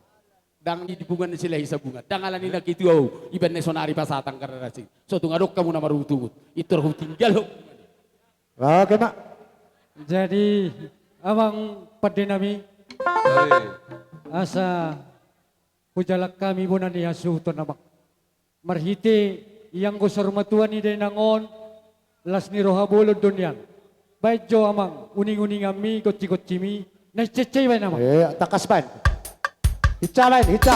Ndang di punguan ni Silahisabungan. Ndang alani na ketua au, ibaen na sonari pasatang karena si. So tung adong hamu na marungut-ungut. Itor hutinggal ho. Oke, Mak. Jadi, amang pande nami. Asa hujalang hami bona ni hasuhuton amang. Marhite ianggo saur matua ni dainang on, las ni roha bolon do nian. Baen jo amang uning-uninganmi, gonsi-gonsimi, na hinsa-hinsa i baen amang. Iya, tangkas baen. Hinsa baen, hinsa.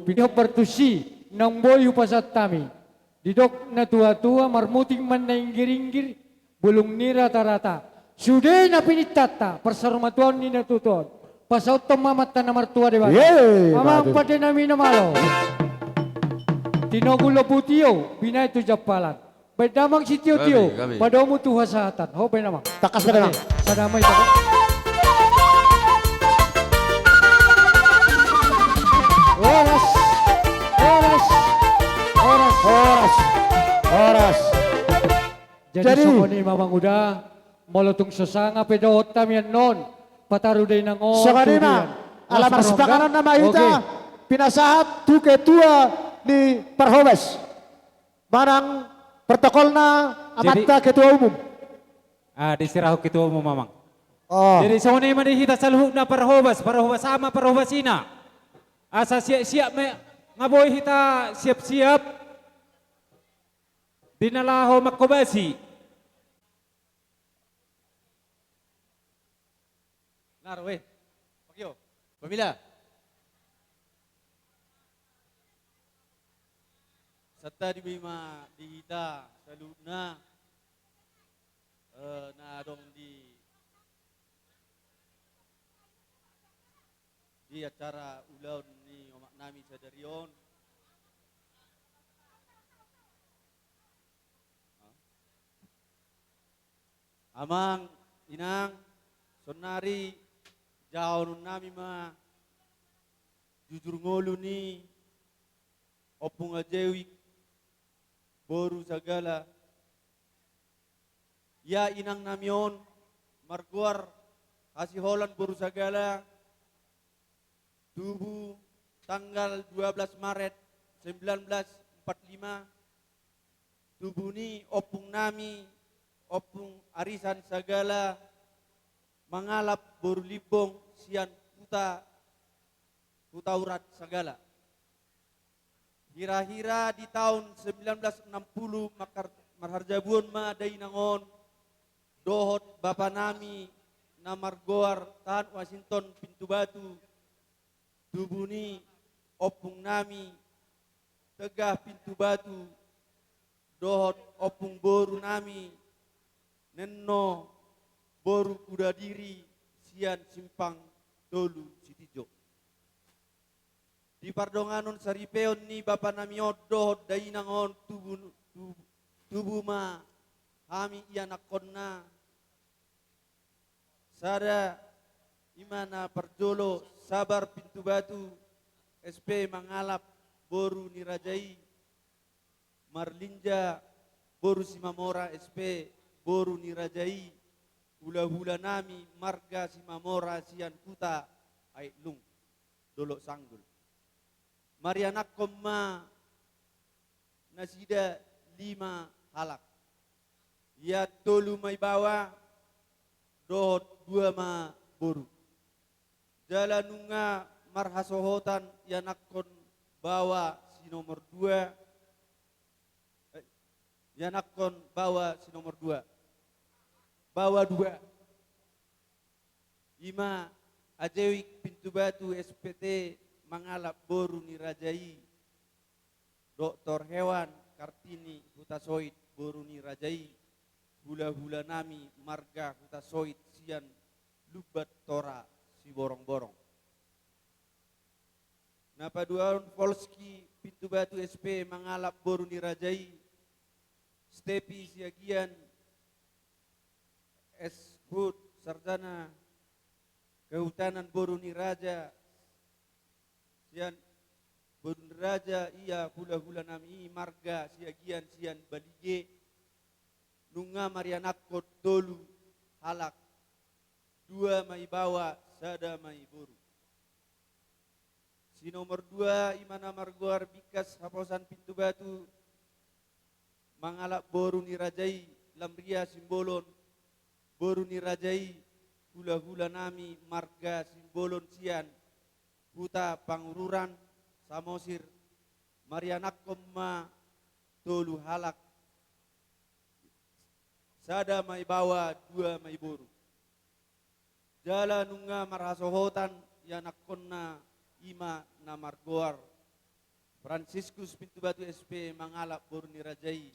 Pinihop partusi, naung boi hupasahat hami. Didok na tuatua, marmuting ma na inggir-inggir, bulung ni rata-rata. Sude na pinintanta, parsaurmatuaon ni na tuatua on. Pasahathon ma amanta na martua Debata. Ye, Amang pande nami na malo. Tinogu lombu tio, binahen tu jampalan. Baen damang sitiotio, gabe, gabe, padomu tu hasahatan. Ho, baen damang. Tangkas ma damang. Sada ma i, tangkas. Horas. Horas. Horas. Horas. Horas. Jadi, jadi songon i ma, Amang Uda, molo tung so sanga pe dohot hami annon, pataru dainang on. Songon i ma, ala marsipanganon nama hita, oke, pinasahat tu ketua ni parhobas. Manang protokolna, jadi, amanta ketua umum. Ah, disirahon ketua umum, Amang. Oh. Jadi songon i ma di hita saluhutna parhobas, parhobas ama, parhobas ina. Asa siap-siap ma, nga boi hita siap-siap di na laho manghobasi. Naro, eh. Pakio. Pamila. Santa di bima di hita saluhutna, eh, na adong di, di acara ulaon ni omak nami sadari on. Amang, inang, saonnari jahaonon nami ma jujur ngolu ni Ompung Ajewik boru Sagala. Ia inang nami on margoar Hasiholan boru Sagala, tubu tanggal dua belas Maret sembilan belas empat lima, tubu ni ompung nami, Ompung Arisan Sagala, mangalap boru Limbong sian Huta, Hutaurat Sagala. Hira-hira di taon sembilan belas enam puluh makar-, marharjabuon ma dainang on dohot bapa nami na margoar Tan Washington Pintubatu, tubu ni ompung nami Tegah Pintubatu, dohot ompung boru nami Nenno boru Kudadiri sian Simpang Tolu Sitinjong. Di pardonganon saripeon ni bapa nami on dohot dainang on tubu, tubu, tubu ma hami ianakkonna. Sada, i ma na parjolo, Sabar Pintubatu, S P, mangalap boru ni raja i. Marlinja boru Simamora, S P, boru ni raja i, hula-hula nami marga Simamora sian Huta Aek Lung, Dolok Sanggul. Marianakkon ma nasida lima halak. Ia tolu ma ibaoa dohot dua ma boru. Jala nunga marhasohotan ianakkon baoa si nomor dua, eh, ianakkon baoa si nomor dua. Baoa dua. I ma Ajewik Pintubatu, S P T, mangalap boru ni raja i. Doktor Hewan Kartini Hutasoit boru ni raja i, hula-hula nami marga Hutasoit sian Lumban Tora Siborongborong. Na paduahon, Polski Pintubatu, S P, mangalap boru ni raja i, Stepi Siagian, S Hut, sarjana kehutanan, boru ni raja sian, boru ni raja, ia hula-hula nami i marga Siagian sian Balige, nunga marianakkon tolu halak, dua ma ibaoa, sada ma iboru. Si nomor dua, i ma na margoar Bingkas Haposan Pintubatu, mangalap boru ni raja i, Lamria Simbolon, boru ni raja i, hula-hula nami marga Simbolon sian Huta Pangururan, Samosir, marianakkon ma tolu halak, sada ma ibaoa, dua ma iboru. Jala nunga marhasohotan ianakkonna, i ma na margoar Franciscus Pintubatu S P mangalap boru ni raja i.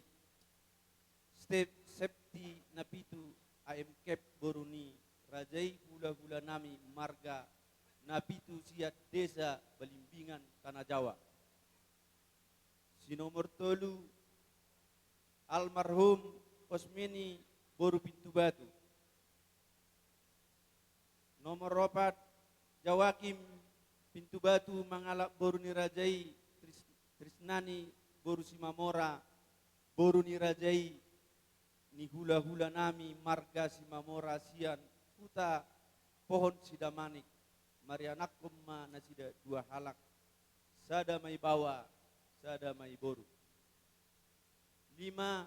Step Septi Napitu A M Kep boru ni raja i, hulahula nami marga Napitu sian desa Balimbingan, Tanah Jawa. Si nomor tolu, almarhum Kosmeni boru Pintubatu. Nomor opat, Jawakim Pintubatu mangalap boru ni raja i, Tris-, Trisnani boru Simamora, boru ni raja i, ni hulahula nami marga Simamora sian huta Pohon Sidamanik, marianakhon ma nasida dua halak, sada ma i baoa, sada ma i boru. Lima,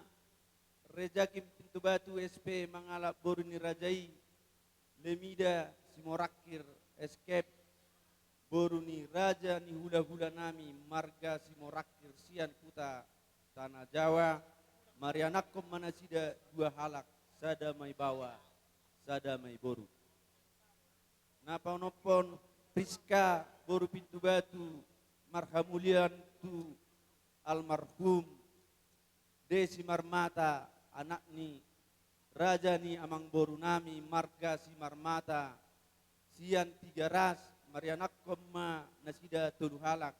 Rejakim Pintubatu S P mangalap boru ni raja i, Lemida Simorangkir S Kep, boru ni raja ni hulahula nami marga Simorangkir sian huta Tanah Jawa, marianakhon ma nasida dua halak, sada ma i baoa, sada ma i boru. Na paonomhon, Priska boru Pintubatu, marhamulian tu almarhum De Simarmata, anak ni raja ni amangboru nami marga Simarmata sian Tigaras, marianakhon ma nasida tolu halak,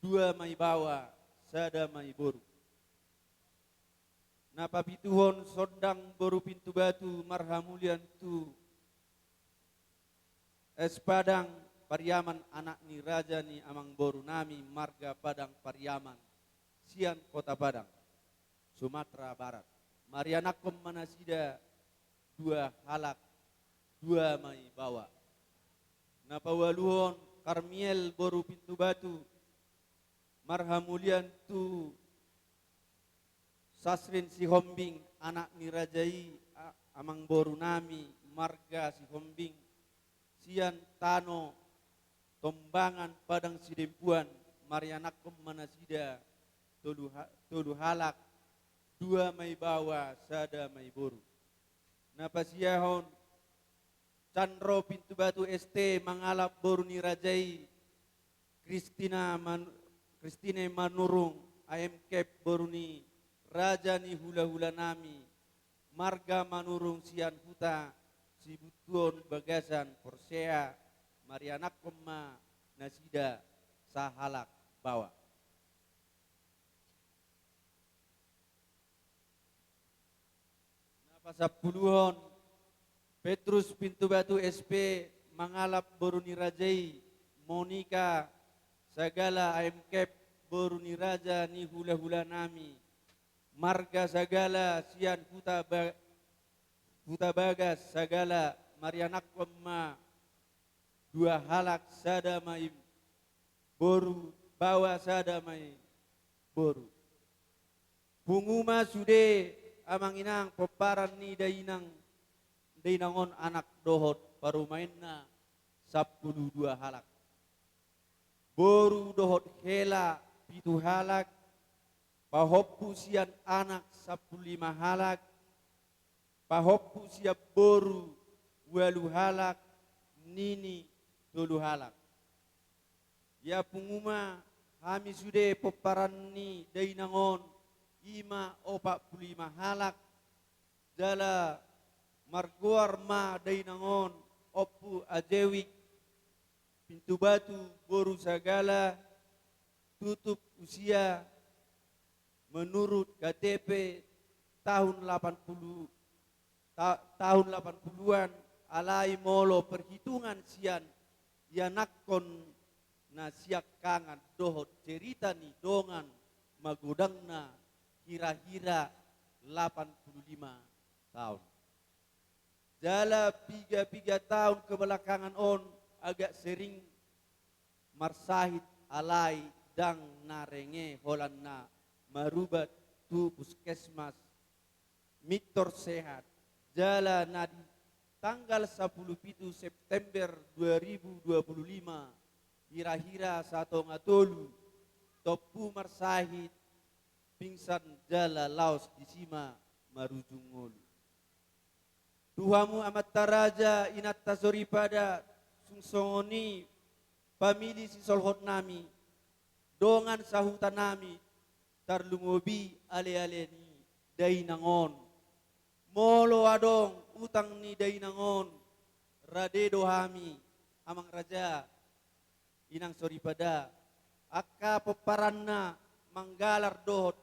dua ma i baoa, sada ma i boru. Na papituhon, Sondang boru Pintubatu, marhamulian tu S Padang Pariaman, anak ni raja ni amangboru nami marga Padang Pariaman sian Kota Padang, Sumatera Barat, marianakhon ma nasida dua halak, dua ma i baoa. Na paualuhon, Karmiel boru Pintubatu, marhamulian tu Sasrin Sihombing, anak ni raja i, a-, amangboru nami marga Sihombing sian tano Tombangan, Padang Sidempuan, marianakhon ma nasida tolu ha-, tolu halak, dua ma i baoa, sada ma i boru. Na pasiahon, Candro Pintubatu S T mangalap boru ni raja i, Kristina Man-, Kristine Manurung A M Kep, boru ni raja ni hulahula nami marga Manurung sian huta Sibuntuon Bagasan, Porsea, marianakhon ma nasida sahalak baoa. Na pasampuluhon, Petrus Pintubatu S P mangalap boru ni raja i, Monika Sagala A M Kep, boru ni raja ni hulahula nami marga Sagala sian huta Ba-, huta Bagas Sagala, marianakhon ma dua halak, sada ma i boru, baoa, sada ma i boru. Pungu ma sude amang inang pomparan ni dainang, dainang on, anak dohot parumaenna sampulu dua halak. Boru dohot hela pitu halak, pahompu sian anak sampulu lima halak, pahompu sian boru ualu halak, nini tolu halak. Ia pungu ma hami sude pomparan ni dainang on, i ma opat pulu lima halak, jala margoar ma dainang on Ompu Ajewik Pintubatu boru Sagala, tutup usia menurut K T P tahun delapan puluh, ta-, tahun delapan puluhan, alai molo perhitungan sian ianakhon na siangkangan dohot cerita ni dongan magodangna, hira-hira delapan puluh lima taon. Jala piga-piga taon kebelakangan on agak sering marsahit, alai ndang na renge holan na marubat tu puskesmas Mintor Sehat. Jala na di tanggal sampulu pitu September dua ribu dua puluh lima, hira-hira satonga tolu, tompu marsahit, pingsan jala laos disi ma marujung ngolu. Tu hamu amanta raja, inanta soripada, sung songon i famili sisolhot nami, dongan sahutanami, tarlumobi aleale ni dainang on. Molo adong utang ni dainang on, rade do hami, amang raja, inang soripada, angka pomparanna manggalar dohot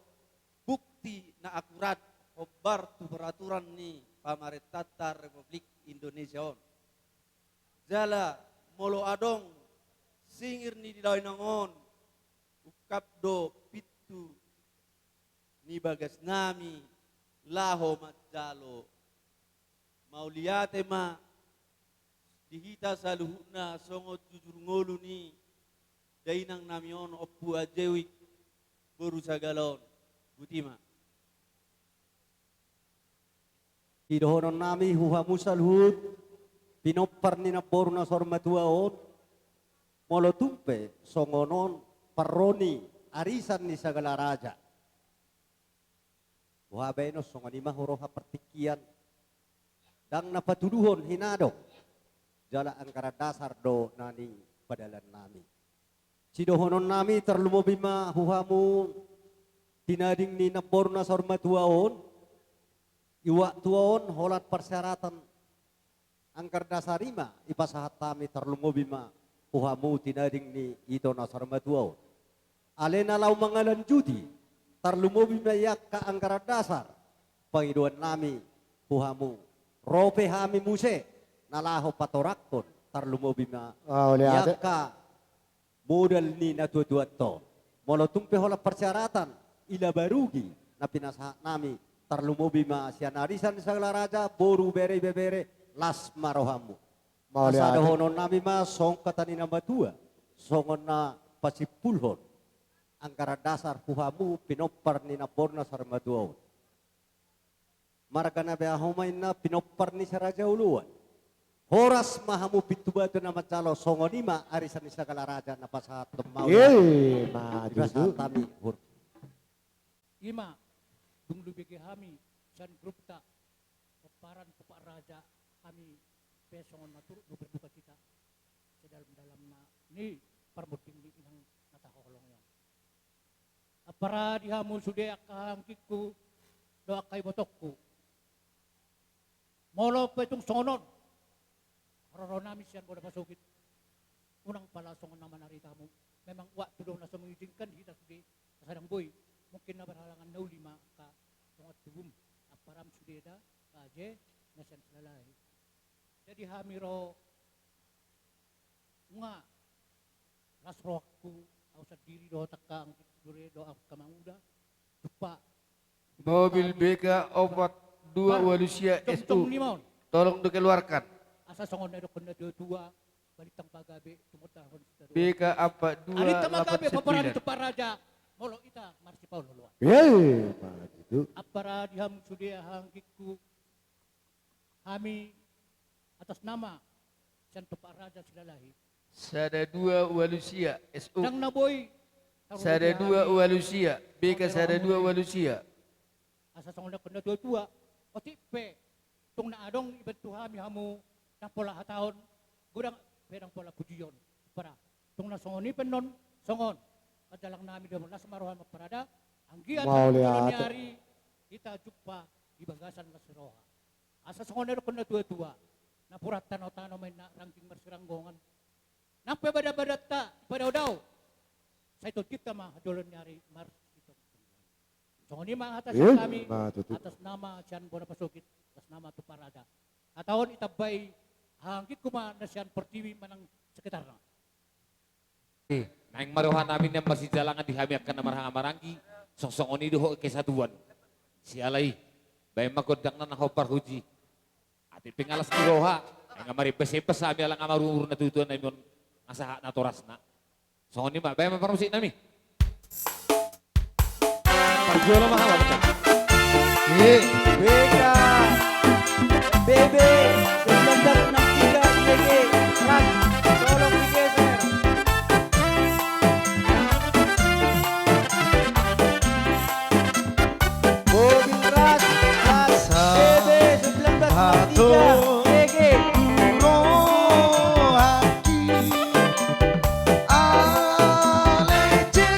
bukti na akurat hombar tu peraturan ni pamarentanta Republik Indonesia on. Jala molo adong singir ni dainang on, ungkap do pintu ni bagasnami laho manjalo. Mauliate ma di hita saluhutna songon jujur ngolu ni dainangnami on, Ompu Ajewik boru Sagala on. Botima. Sidohononnami tu hamu saluhut pinompar ni namboru na saur matua on, molo tung pe songon on parro ni arisan ni Sagala Raja, boha baenon, songon i ma huroha partingkian, ndang na patuduhon hinadok, jala anggaran dasar do na nipadalannami. Sidohononnami tarlumobi ma tu hamu tinading ni namboru na saur matua on, iuak tua on holan persyaratan anggaran dasar i ma dipasahat hami, tarlumobi ma tu hamu tinading ni ito na saur matua on. Alai na laho mangalanjuti, tarlumobi ma di angka anggaran dasar, pangidoannami tu hamu, ro pe hami muse na laho patoranghon, tarlumobi ma di angka modal ni natuatuanta on. Molo tung pe holan persyaratan, i laba rugi na pinasahatnami, tarlumobi ma sian arisan ni Sagala Raja, boru, bere, ibebere, las ma rohamu. Asa dohononnami ma songon hata ni na matua, songon na pasimpulhon anggaran dasar tu hamu pinompar ni namboru na saur matua on. Marga na beha ho ma inna pinompar ni si Raja Oloan. Horas ma hamu pintu batu na manjalo, songon i ma arisan ni Sagala Raja na pasahat, mauliate. Ima tutu. Dipasahat hami, hur. Ima, dung lubege hami sian grupta pomparan Tupak Raja, hami pe songon na turut do berduka cita sedalam-dalamna ni parmonding ni inang na tahaholongi on. Ampara di hamu sude angka anggingku dohot angka ibotongku. Molo pe tung songon on haroronami sian bona pasogit, unang pala songon na manarita hamu. Memang waktu do na so mengizinkan hita sude, asa ndang boi. Mungkin na berhalangan na uli ma angka dongan tubum, amparam sude da, raja na sian Silalahi. Jadi hami ro, nunga las rohangku, au sandiri dohot angka anggingku do re, dohot angka manguda, jumpa. Mobil B K opat dua walu sia S U. Tolong dikeluarkan. Asa songon na didokkon na tuatua, balintang ma gabe, tumundalhon sitadoan. B K opat dua walu sia. Balintang ma gabe, pomparan ni Tupak Raja, molo hita marsipaolo-oloan. Ima tutu. Ampara di hamu sude angka anggingku, hami atas nama sian Tupak Raja Silalahi. Sada dua walu sia S U. Ndang na boi. Sada dua walu sia, B K sada dua walu sia. Asa songon na didokkon na tuatua, otik pe tung na adong dibantu hami hamu, ndang pola hataon, godang pe ndang pola pujion. Ampara, tung na songon i pe annon, songon panjalangnami do, las ma roha, ampara da, anggiat, mauliate, di ari hita jumpa di bagasan las ni roha. Asa songon na didokkon na tuatua, napuran tano-tano ma inna, rangging marsiranggongan. Nang pe badan-badanta dipadao-dao, sai tontinta ma jolo ni ari marsitongtong. Songon i ma hata sian hami, ima tutu, atas nama sian bona pasogit, atas nama Tupak Raja. Hata on ditambai angka anggingku ma na sian Portibi manang sekitarna. Eh, naeng ma rohanami na marsijalangan di hami angka na marhaha maranggi, songon i dohot kesatuan. Siala i, baen ma gondangna na hombar huji. Atik pe nga las ni roha, ai nga marembas-embas hami ala nga marumur na tuatua nami on, nga sahat natorasna. Songon i ma, baen ma parmusiknami. Parjolo ma hami. Eh, B K, B B sembilan belas enam tiga I G G, ras, tolong digeser. Mobil ras, ras, B B sembilan belas enam tiga, G G. Rohaki, ale je.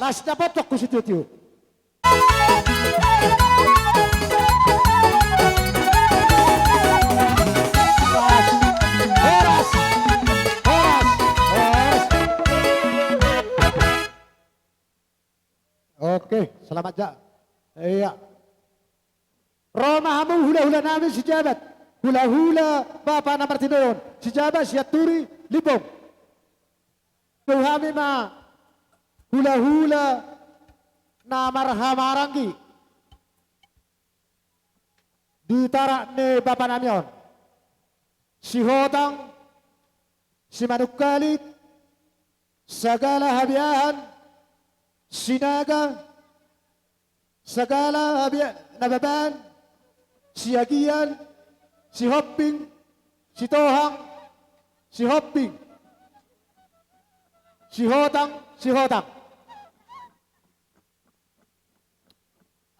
Las dapothon tu situtu. Horas. Horas. Horas. Oke, selamat ja. Iya. Ro ma hamu hulahula nami sijabat. Hulahula bapa na martinodohon. Sijabat, Sianturi, Limbong. Tu hami ma hulahula na marhahamaranggi di tarak ni bapa nami on. Sihotang, Simanungkalit, Sagala Habiahan, Sinaga, Sagala Habia-, Nababan, Siagian, Sihombing, Sitohang, Sihombing, Sihotang, Sihotang.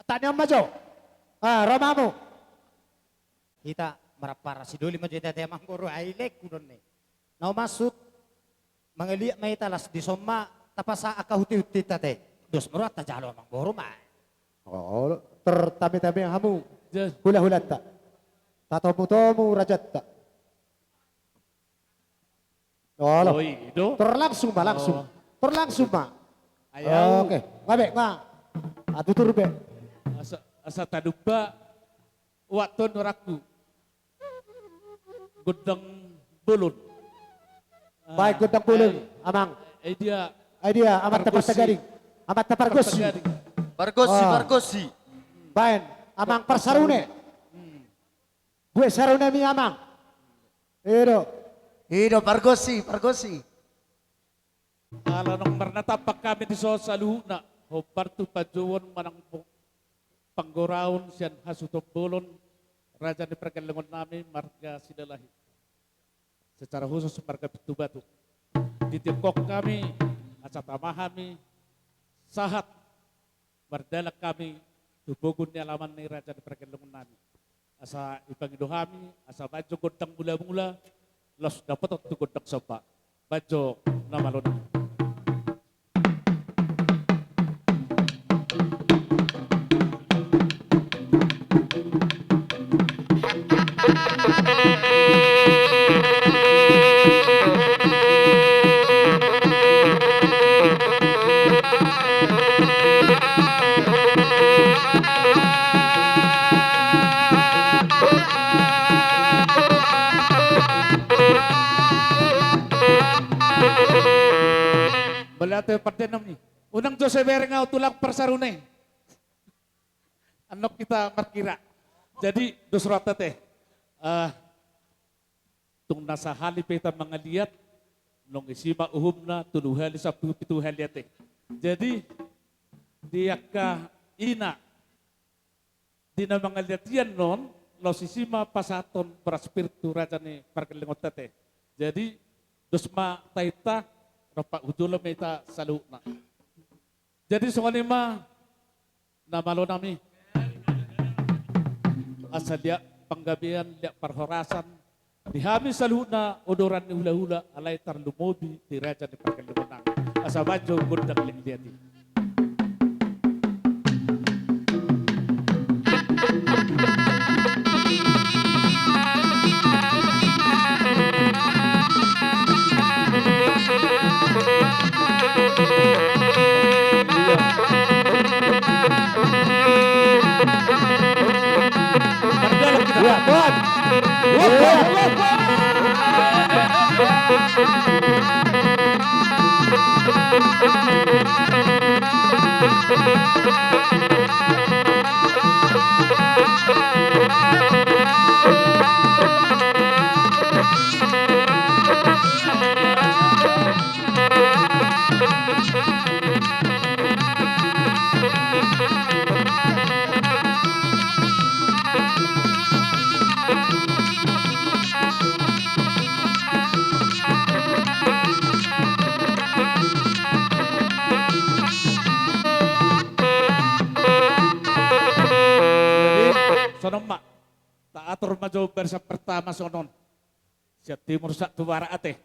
Tani on ma jo. Ah, ro ma hamu. Hita marampara sidoli ma jo hita, te amangboru, ai lengku do on i. Na umaksud, mangaliat ma hita, las dison ma tapasahat angka hutihutita, te. Dos ma roha tajalo amangboru ma. Oh, tertame-tame hamu. Hulahulanta. Tatomu-tomu rajanta. Olo. Oi, do. Tor langsung ma, langsung. Oh. Tor langsung ma. Ayo. Oke, nga be, nga. Ah, tutur be. Asa, asa tadumba, uak ton orangku. Gondang bolon. Baen gondang bolon, ai, amang. Ai dia. Ai dia, amanta Pargosi. Partagading. Amanta Pargosi. Partagading. Pargosi, ah. Pargosi. Baen, amang Parsarune. Hmm. Bue sarunemi, amang. I do. I do, Pargosi, Pargosi. Ala naung marnatampak hami dison saluhutna, hombar tu panjouon manang po-, panggoraon sian hasuhuton bolon, raja ni pargellengon nami marga Silalahi. Secara khusus marga Pintubatu. Ditingkok hami, asa tama hami, sahat mardalan hami tu pogu ni alaman ni raja ni pargellengon nami. Asa dipangido hami, asa baen jo gondang mulamula, laos dapothon tu gondang somba. Baen jo na malo nami. Mauliate pande nami. Unang jo sai bereng au tulang Parsarune. Annon hita markira. Jadi, dos rohanta te. Eh, tung na sahali pe hita mangaliat, nunga disi ma uhumna, tolu hali sampulu pitu hali ate. Jadi, di angka ina, di na mangaliat i annon, laos disi ma pasahathon boras pir tu raja ni pargellengonta te. Jadi, dos ma tahinta, rompak hu jolo ma hita saluhutna. Jadi songon i ma na malo nami. Asa liat panggabean, liat parhorasan di hami saluhutna odoran ni hulahula, alai tarlumobi di raja ni pargellengon nami. Asa baen jo gondang liat-liat i. Jadi, songon on ma. Taatur ma jo barisan pertama songon on. Sian timur sahat tu barat ate.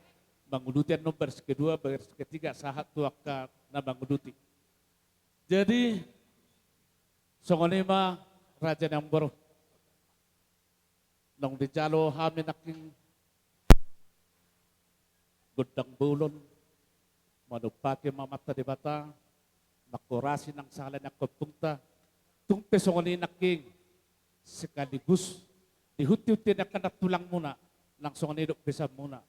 Manguduti annon baris kedua, baris ketiga, sahat tu angka na manguduti. Jadi, songon i ma raja ni amangboru. Naung dijalo hami nangkin gondang bolon, manumpaki ma Amanta Debata, mangkorasi nang sahala ni angka ompungta, tung pe songon i nangkin sekaligus dihunti-hunti ni angka nantulangmuna, nang songon i dohot besanmuna.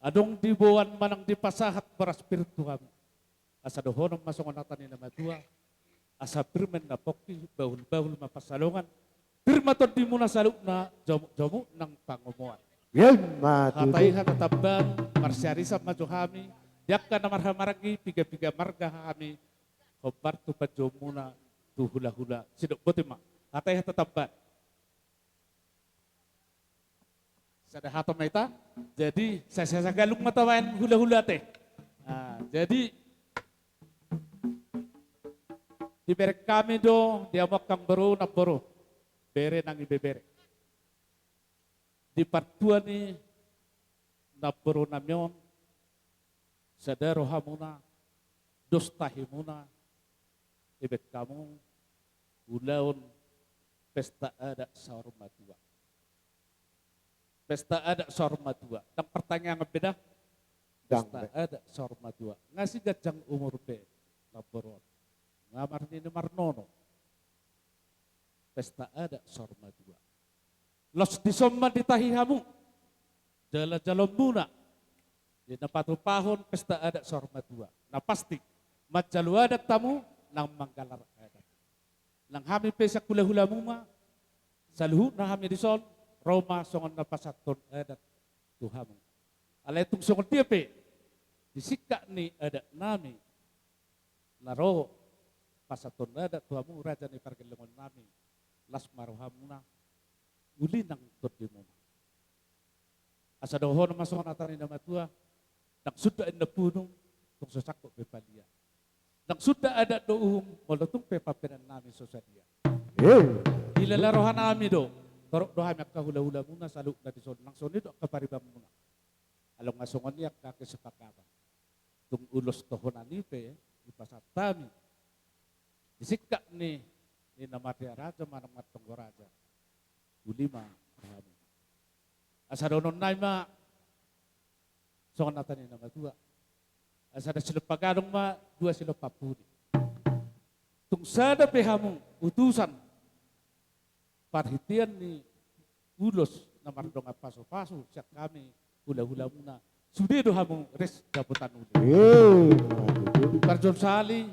Adong diboan manang dipasahat boras pir tu hami. Asa dohonon ma songon hata ni na matua, asa pir ma inna pongki, bahul-bahul ma pansalongan, pir ma tondimuna saluhutna, jomuk-jomuk nang pangomoan. Ima tutu. Hata i hata tambaon, marsiarisan ma jo hami, di angka na marhahamaranggi, piga-piga marga hami, hombar tu panjouonmuna, tu hula-hula, sidok boti ma. Hata i hata tambaon. Sada hata ma hita. Jadi, sa-, sa-, sagalung ma tabaen hula-hula ate. Ah, jadi, dibereng hami do di hamu angka amangboru, namboru, bere nang ibebere. Di partua ni namborunami on, sada rohamuna, dos tahimuna, dibaen hamu ulaon pesta adat saur matua. Pesta adat saur matua. Ndang partangiangan be da? Ndang be. Pesta adat saur matua. Nga siganjang umur be namboru on. Nga marnini marnono. Pesta adat saur matua. Laos dison ma ditahi hamu jala jaloonmuna di na patupahon pesta adat saur matua. Na pasti, manjalo adat hamu nang manggalar adat. Nang hami pe sian hula-hulamu ma, saluhutna hami dison, ro ma songon na pasahathon adat tu hamu. Alai tung songon dia pe, di singkat ni adatnami, na ro pasahathon adat tu hamu raja ni pargellengonnami, las ma rohamuna, uli nang tondimuna. Asa dohonon ma songon hata ni na matua, ndang suda inna punung, tung so sangkot be palia. Ndang suda adat do uhum, molo tung pe pambahenannami so sadia. Eh. Dilala rohanami do, torop do hami angka hula-hulamuna saluhutna dison, nang songon i do angka paribanmuna. Alai nga songon i angka kesepakatan. Tung ulos tohonan i pe, dipasahat hami. Di singkat ni, ni na marhia raja, manang martonggo raja. Uli ma, rohamuna. Asa dohononnami ma, songon hata ni na matua. Asa sada silompa gadong ma, dua silompa pudi. Tung sada pe hamu, utusan, parhitean ni ulos na mardongan pasu-pasu sian hami hula-hulamuna, sude do hamu res dapotan uli. Eh, ima tutu. Parjolo sahali,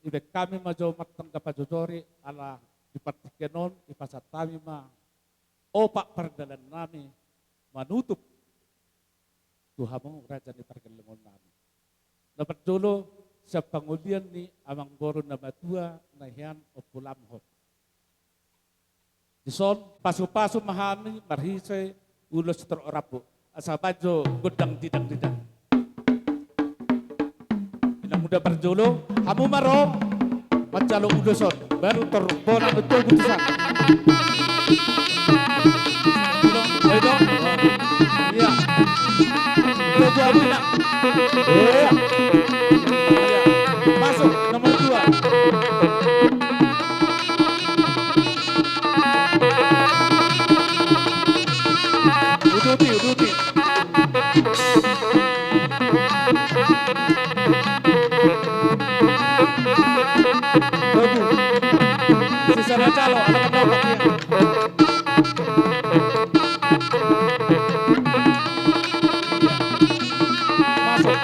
dibaen hami ma jo martanggapan jojori, ala di partingkian on dipasahat hami ma opat pardalanan nami manutup tu hamu raja ni pargellengon nami. Na parjolo, sian pangolian ni amangboru na matua na hian Ompu Lamhot. Dison, pasu-pasu ma hami marhite ulos torop rambu. Asa baen jo gondang didang-didang. Inang muda parjolo, hamu ma ro manjalo ulos on, baru tor bona ma tu utusan. Ayo dong. Iya. Iya. Masuk nomor dua. Uduti, uduti. Bagus. Sisa na calo, ala mendapat ya. Masuk.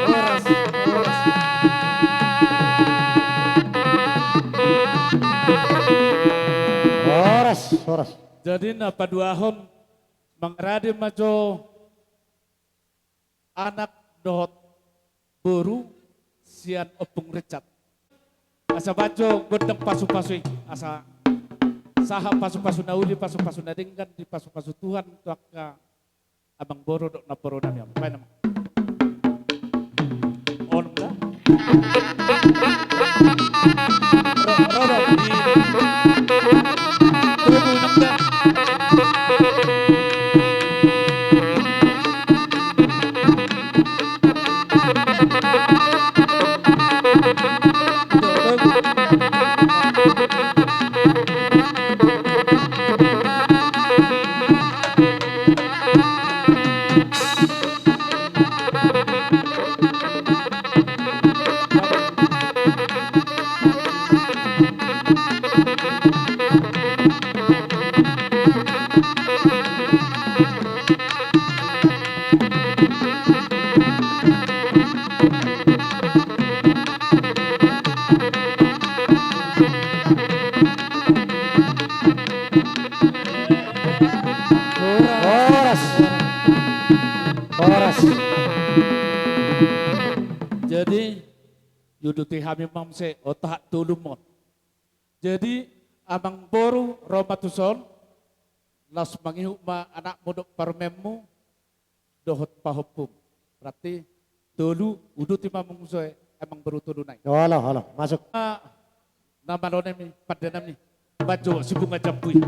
Horas, horas. Horas, horas. Jadi na paduahon mangarade ma jo anak dohot boru sian Ompung Richard. Asa baen jo gondang pasu-pasu i, asa Sahat pasupasu na uli, pasupasu na denggan, dipasupasu Tuhan tu angka amangboru dohot namboru nami on. Baen ma. On da. Ro, ro, ro. Tubu nang da. Horas. Horas. Jadi, diuduti hami ma muse, otak tolu mon. Jadi, amangboru, ro ma tuson, laos mangihut ma anakmu dohot parumaenmu, dohot pahompum. Berarti tolu, uduti ma muse amangboru tolu nai. Olo, olo, masuk. Na, na malo nami, pande nami. Bajo si bunga jambu i.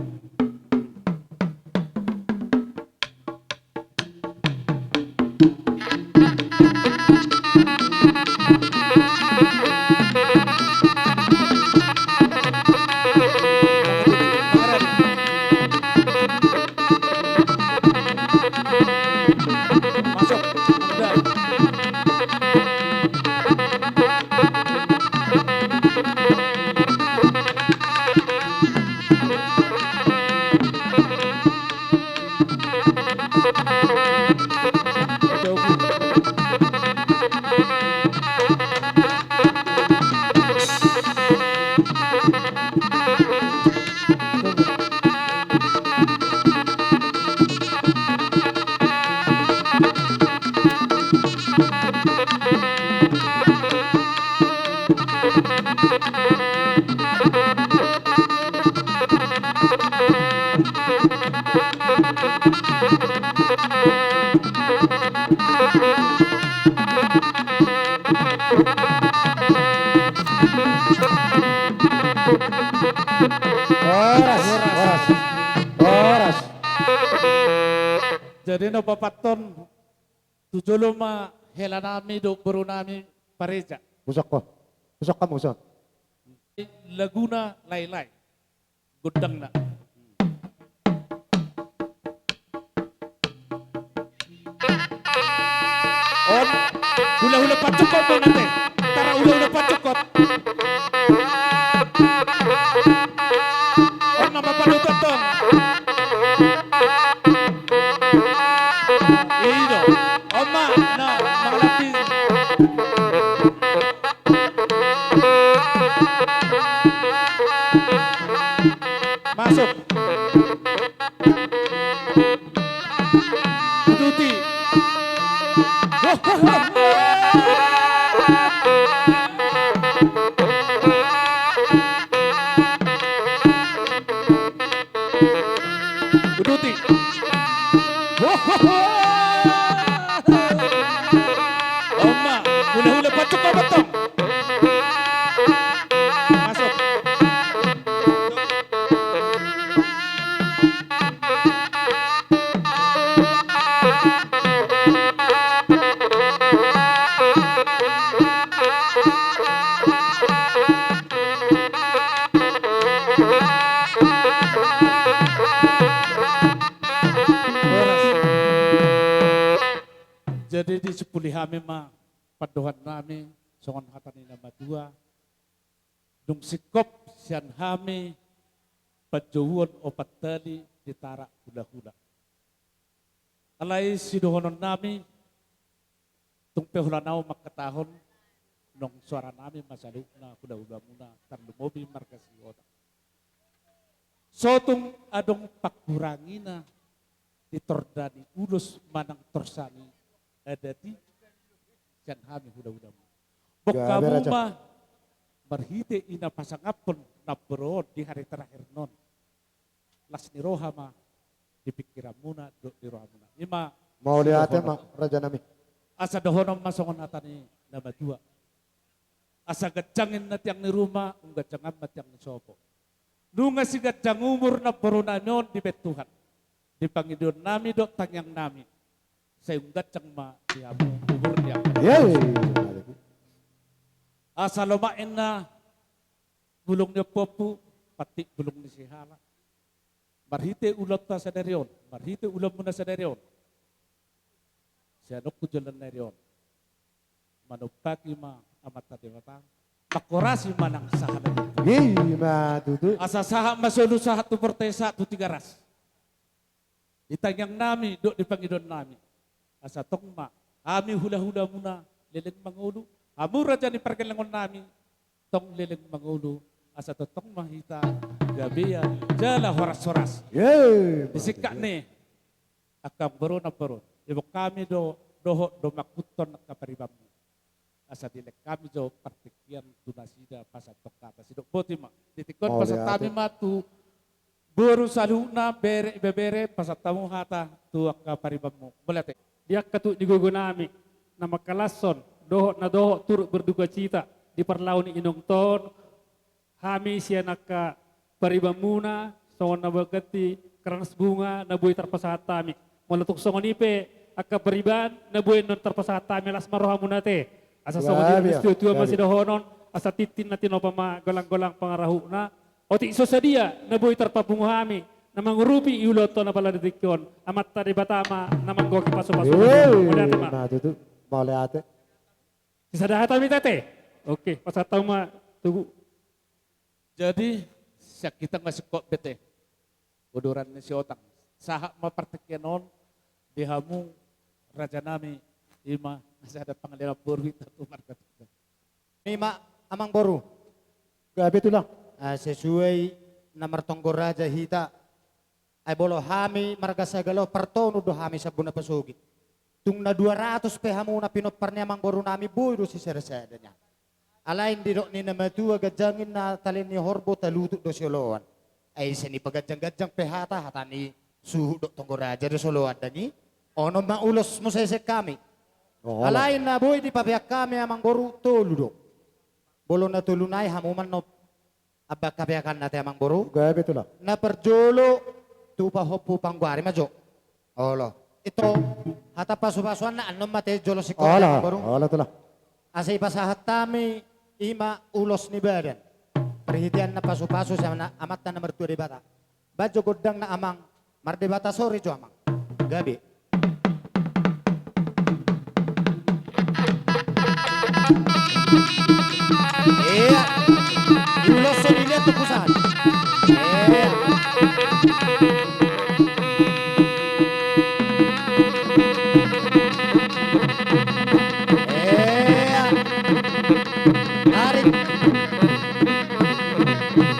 Horas, horas, horas. Jadi na papathon tu jolo ma hela nami dohot boru nami pareja. Husok ho. Husok hamu, husok. Laguna Lae-lae. Gondangna. On, hula-hula pancokot do nate. Tara hula-hula pancokot. On ma papaluton tong. I do. On ma, na, mangalap i. Masuk. Uduti. Uduti. On ma, hula-hula pancokot tong. Masuk. Horas. Jadi disimpuli hami ma pandohan nami songon hata ni na matua. Dung singkop sian hami panjouon opat hali di tara hula-hula. Alai sidohonon nami, tung pe holan ahu mangkatahon, nang soara nami ma saluhutna hula-hula muna, tarlumobi marga Sihoda. So tung adong pangkurangina di torda ni ulos manang torsa ni adat i sian hami hula-hula muna. Bongkamu ma marhite i na pasangaphon namboru on di hari terakhir non. las ni roha ma di pingkiranmuna dohot di rohamuna. I ma. Mauliate ma, rajanami. Asa dohonon ma songon hata ni na matua: Asa ganjang inna tiang ni ruma, umganjang ma tiang ni sopo. Nunga siganjang umur namborunami on dibahen Tuhan di pangidoannami dohot tangiangnami, sai umganjang ma di hamu umur ni angka. Asa lomak inna bulung ni ompuompu, pantik bulung ni sihala. Marhite ulaonta sadari on, marhite ulaonmuna sadari on, sian on tu joloan ni ari on, manumpahi ma Amanta Debata, manghorasi ma nang sahala ni ompu. I ma tutu. Asa sahat ma solu, sahat tu bontean, sahat tu Tigaras. Di tangiangnami dohot di pangidoannami, asa tong ma hami hulahulamuna leleng mangolu, hamu raja ni pargellenggonnami tong leleng mangolu, asa tongtong ma hita gabean jala horashoras. Ye, di singkat ni angka amangboru, namboru, ibon hami do dohot do manghutang angka paribanmu, asa dilehon hami jo partingkian tu nasida pasahathon hata sidok boti ma. Di tingki on pasahat hami ma tu boru saluhutna, bere, ibebere, pasahat hamu hata tu angka paribanmu. Mauliate. Di angka tuak ni gogonami na mangkalashon dohot na dohot turut berdukacita di parlao ni inongta on, hami sian angka paribanmuna songon na baen ganti keranas bunga na boi tarpasahat hami. Molo tung songon i pe angka pariban na boi annon tarpasahat hami, las ma rohamuna ate. Asa songon i ma situa-tua ma sidohonon, asa tintin na tinopa ma golang-golang pangarahutna. Otik so sadia na boi tarpapungu hami na mangurupi i ulaonta on apala di tingki on, Amanta Debata ma na manggohi pasu-pasu. Mauliate ma. Mauliate. Sisada hata ma i ate. Oke, pasahat hamu ma tugu. Jadi sian hita nga singkop be ate, uduran ni siotang. Sahat ma partingkian on di hamu rajanami, i ma na sada pangalean boru hita tu marga Tuban. I ma amangboru. Gabe tulang. Ah, sesuai na martonggo raja hita. Ai molo hami marga Sagala on, partonu do hami sambu na pasogit. Tung na dua ratus pe hamu na pinompar ni amangborunami, boi do sisada-sada nian. Alai didok ni na matua, ganjang inna tali ni horbo, talutuk do sioloan. Ai ise ni paganjang-ganjang pe hata, hata ni suhut dohot tonggo raja do sioloan, ndang i? Onom ma ulos muse sian hami. Alai na boi dipapeak hami amangboru tolu do. Molo na tolu nai, hamu ma annon ambahen hapeakanna ate amangboru. Gabe tulang. Na parjolo tu pahompu panggoari ma jo. Olo. Ito, hata pasu-pasuanna annon ma ate jolo singkop, amangboru. Olo tulang. Asa dipasahat hami i ma ulos ni badan, parhitean na pasu-pasu sian Amanta na martua Debata. Baen jo gondangna amang. Mardebata sore jo amang. Gabe. Ia. Ulos so dilihat tu pusat. Ia. Ia. Tarik.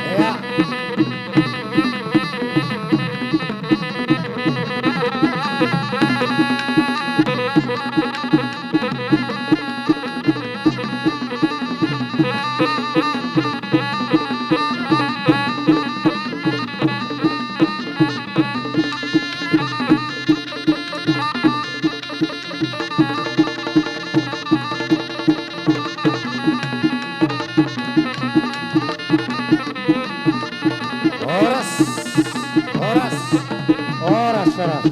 Ia. Horas. Horas. Horas, horas.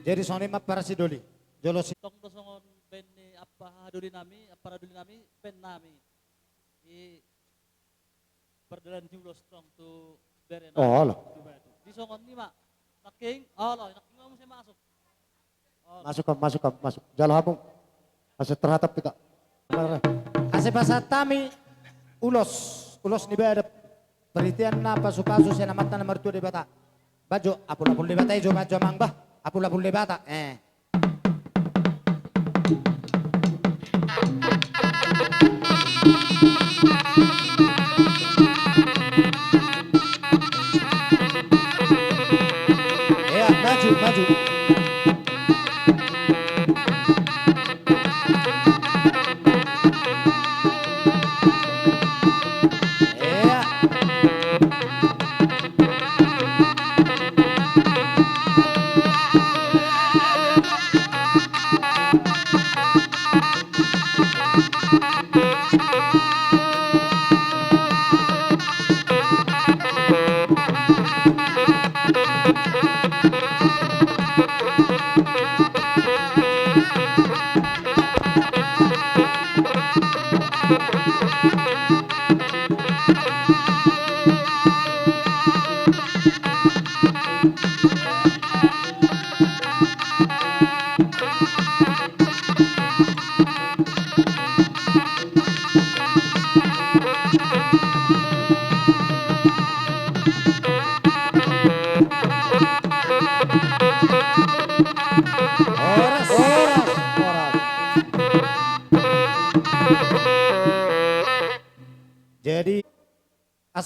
Jadi songon i ma parsidoli. Jolo si- Tong do songon baen ni ampa hadolinami, ampa hadolinami, baen nami. I pardalan ni ulos tong tu bere nami. Olo. Di songon i ma. Nangkin, olo, nangkin ma muse masuk. Olo. Masuk hamu, masuk hamu, masuk. Jalo hamu. Asa tarhatop hita. Asa pasahat hami ulos, ulos ni badan. Parhitean na pasu-pasu sian Amanta na martua Debata. Baen jo apul-apul Debata i jo, baen jo amang bah. Apul-apul Debata. Eh. Ia, maju, maju. Ia.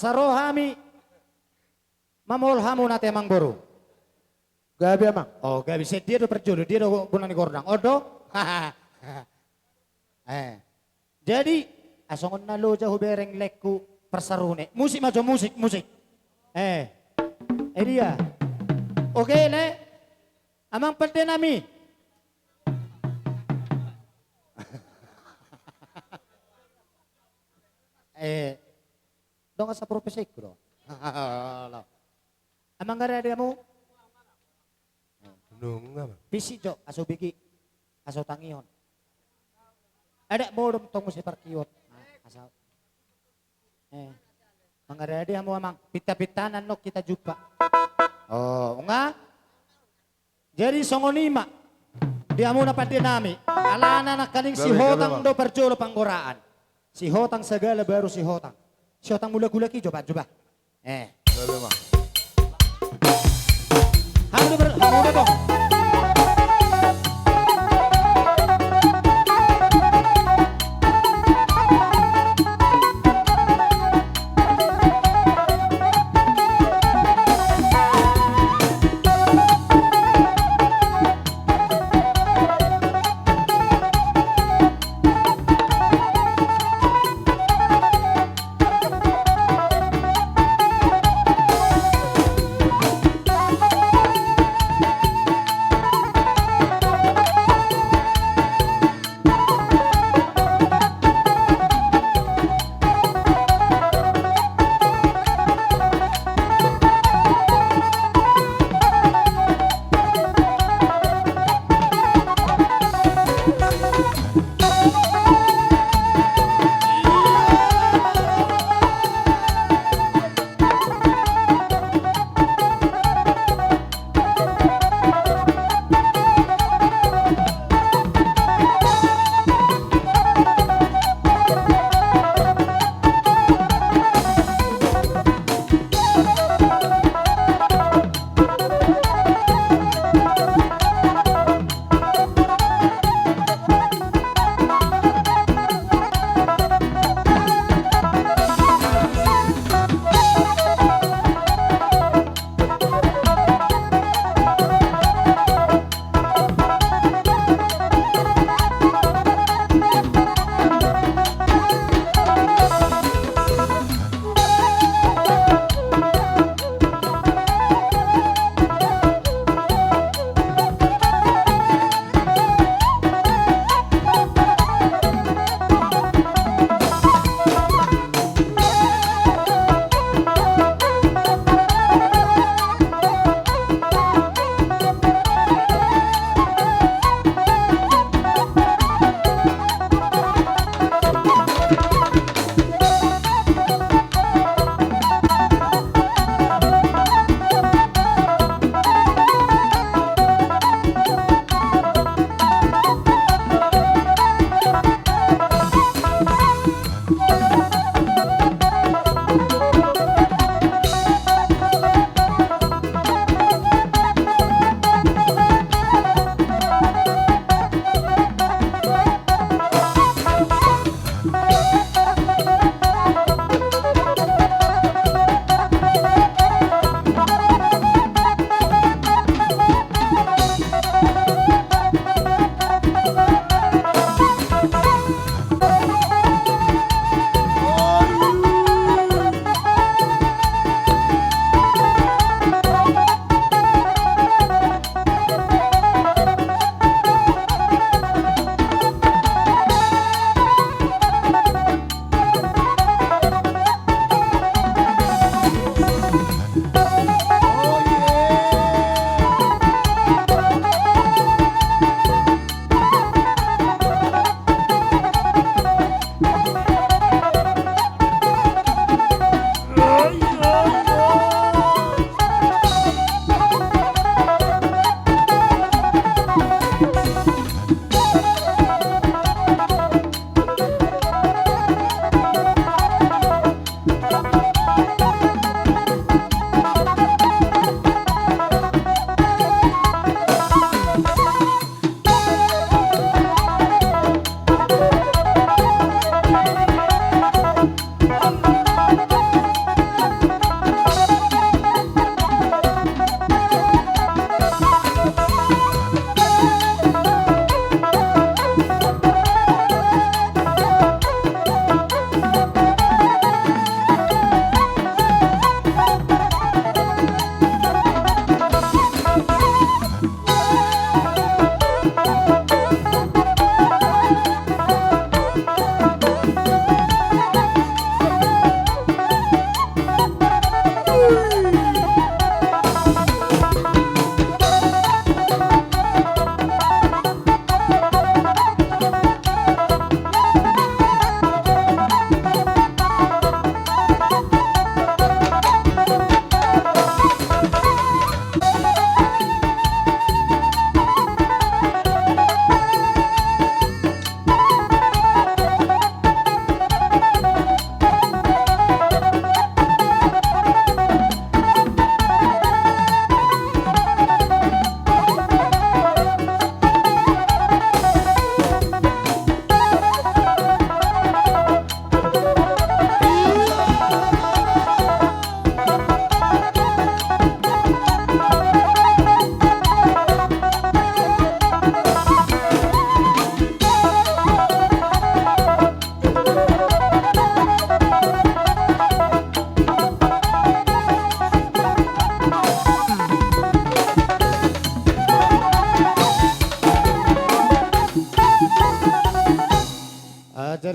Asa ro hami mamohol hamu nate, amangboru. Gabe, amang. O, gabe. Sian dia do parjolo, dia do bona ni gordang. On do? Eh. Jadi, ah, songon na loja hubereng laengku parsarune. Musik ma jo, musik, musik. Eh. Eh, dia. Oke, le. Amang pande nami. Eh. Dong asa profesiku do. Amang, nga rade hamu? Nunga, amang. Pisi jo, asa ubege, asa utangihon. Ada modom tong muse parkiot. Ah, asa. Eh. Mangarade hamu, amang. Pinta-pintaan annon hita jumpa. O, nunga. Jadi songon i ma di hamu na pande nami. Alana nangkaning si Hotang do parjolo panggoraan. Si Hotang, Sagala Baru Si Hotang. Si Hotang Mulak-ulak i jo, bah, jo, bah. Eh. Hamu do ber-, hamu do, bang.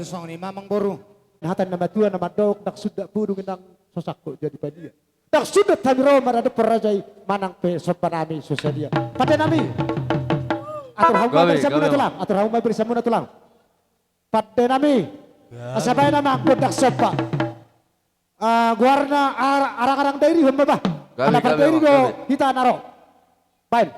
Songon i ma amangboru. Hata ni na matua na mandok, ndang sundat pudung, ndang so sangkot jadi padia. Ndang sundat hami ro maradophon raja i, manang pe somba nami so sadia. Pande nami. Atur hamu ma barisanmuna tulang, atur hamu ma barisanmuna tulang. Pande nami. Asa baen nama gondang somba. Ah, goarna ar-, arang-arang dairi homa bah. Ala pardairi do hita na ro. Baen.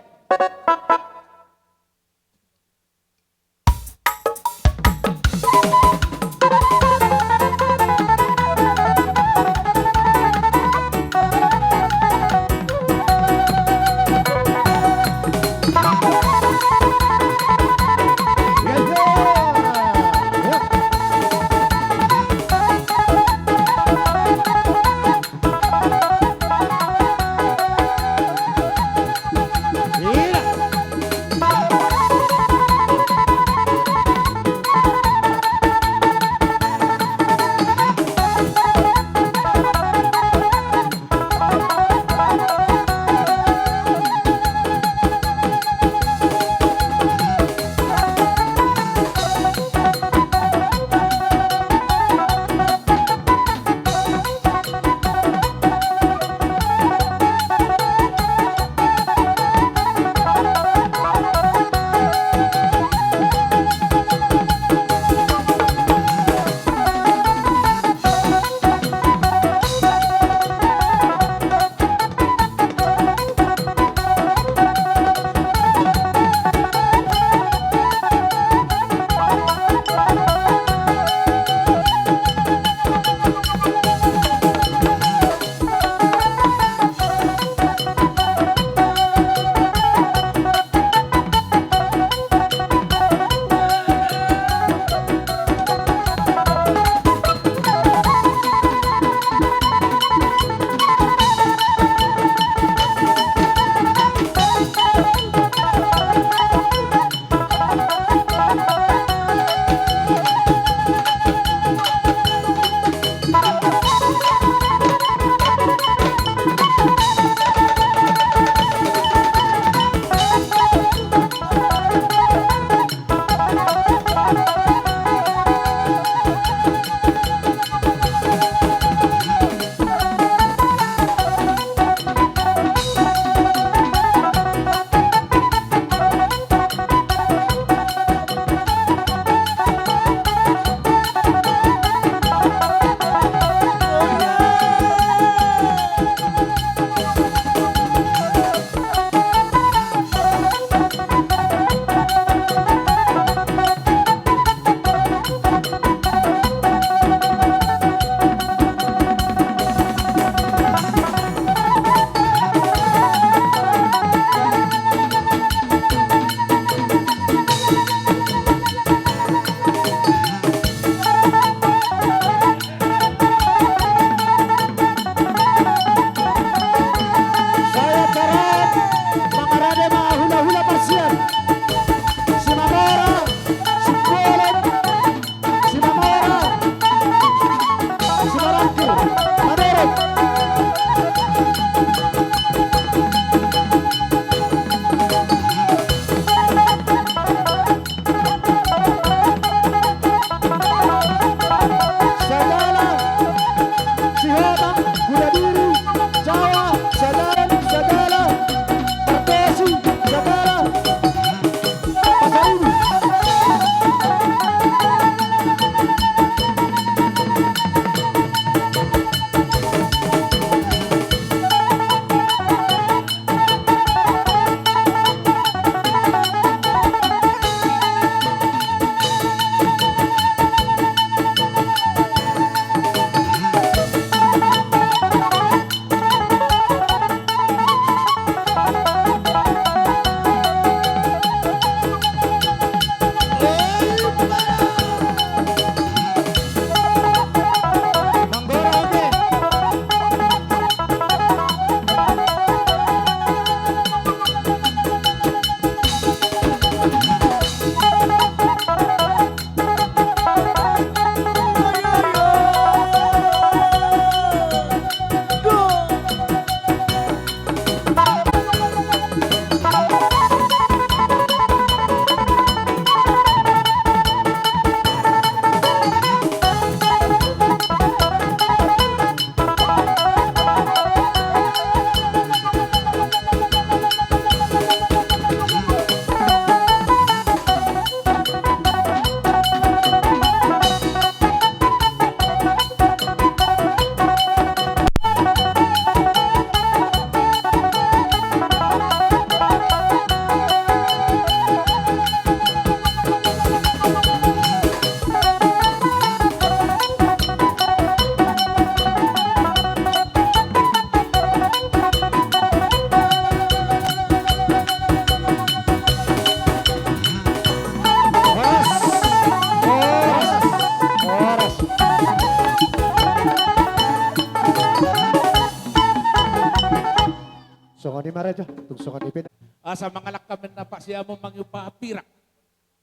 Songon i ma raja, tung songon i pe. Asa mangalangka ma hamu, nang siamun mangihuthon pirak.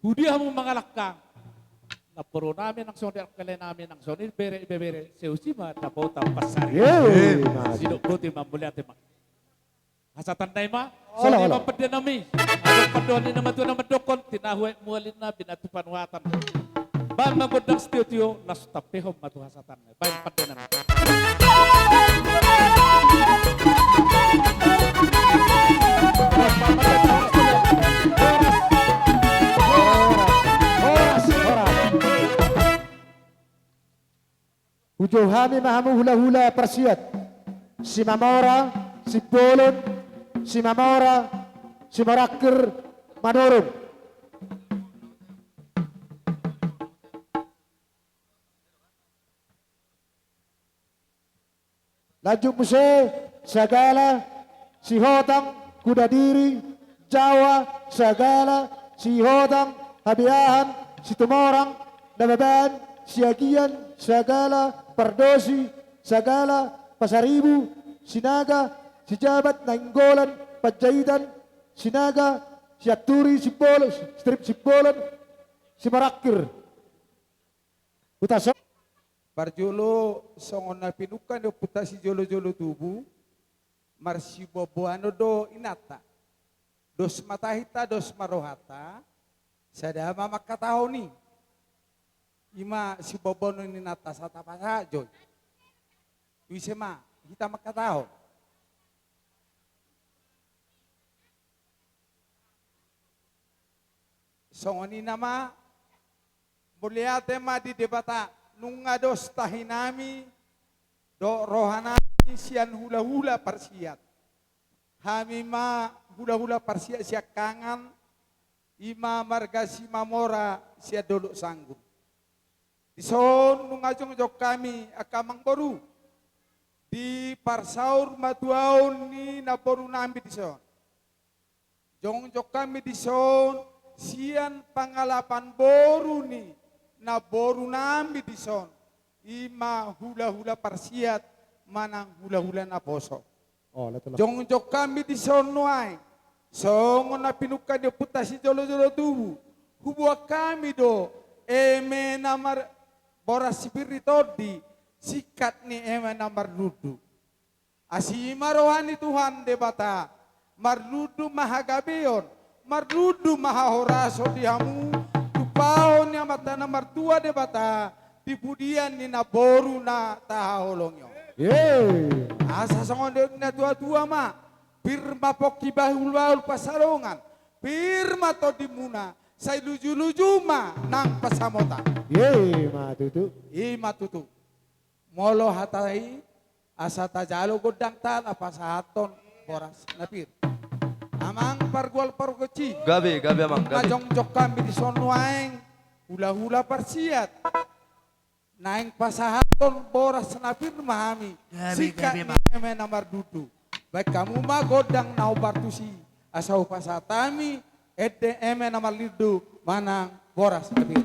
Hudia hamu mangalangka? Namboru nami nang songon i, angka lae nami nang songon i, bere ibebere, seusima dapotan pansarian. Sidok boti ma, mauliate ma. Hasahatan nami ma. Songon i ma pande nami. Adong pandohan ni na matua na mandokkon, tinahu aek mual ninna, binatu panuhatan. Baen ma gondang sitiotio, laos tampehon ma tu hasahatan. Baen pande nami. Hujou hami ma hamu hulahula parsiat, Simamora, Simbolon, Simamora, Simorangkir, Manurung. Lanjut muse, Sagala, Sihotang, Kudadiri, Jawa, Sagala, Sihotang, Habeahan, Situmorang, Nababan, Siagian, Sagala, Pardosi, Sagala, Pasaribu, Sinaga, Sijabat, Nainggolan, Panjaitan, Sinaga, Sianturi, Simbolon, Strip Simbolon, Simorangkir. Huta so. Parjolo, songon na pinungka ni ompunta sijolojolo tubu, marsiboaboaon do inanta. Dos ma tahinta, dos ma rohanta, sada ma mangkatahon i. I ma siboaboaon ni inanta, asa tapasahat jo i. Tu ise ma hita mangkatahon? Songon i nama, mauliate ma di Debata, nunga dos tahi nami dohot roha nami sian hulahula parsiat. Hami ma hulahula parsiat siangkangan, i ma marga Simamora sian Dolok Sanggur. Dison nunga jongjong hami angka amangboru di parsaurmatuaon ni namboru nami dison. Jongjong hami dison sian pangalapan boru ni namboru nami dison, i ma hulahula parsiat manang hulahula naposo. Oh, leto lah. Jongjong hami dison nuaeng, songon na pinungka ni ompunta sijolojolo tubu, huboan hami do eme na mar-, boras sipir ni tondi, singkat ni eme na marlundu. Asi ma roha ni Tuhan Debata, marlundu ma hagabeon, marlundu ma hahorason di hamu, tumpahon ni Amanta na martua Debata di pudian ni namboru na tahaholongi on. Yeay. Asa songon didok ni natuatua ma, pir ma pongki, bahulbahul pansalongan, pir ma tondimuna, sai lujuluju ma nang pansamotan. Yeay, i ma tutu. I ma tutu. Molo hata i, asa tajalo gondangta laho pasahathon boras na pir. Amang pargual pargonsi. Gabe, gabe amang, gabe. Jongjong hami dison nuaeng, hulahula parsiat. Naeng pasahathon boras na pir ma hami. Gabe, singkat gabe, ni amang. Eme na marlundu. Baen hamu ma gondang na hombar tusi, asa hupasahat hami ende eme na marlundu manang boras na pir.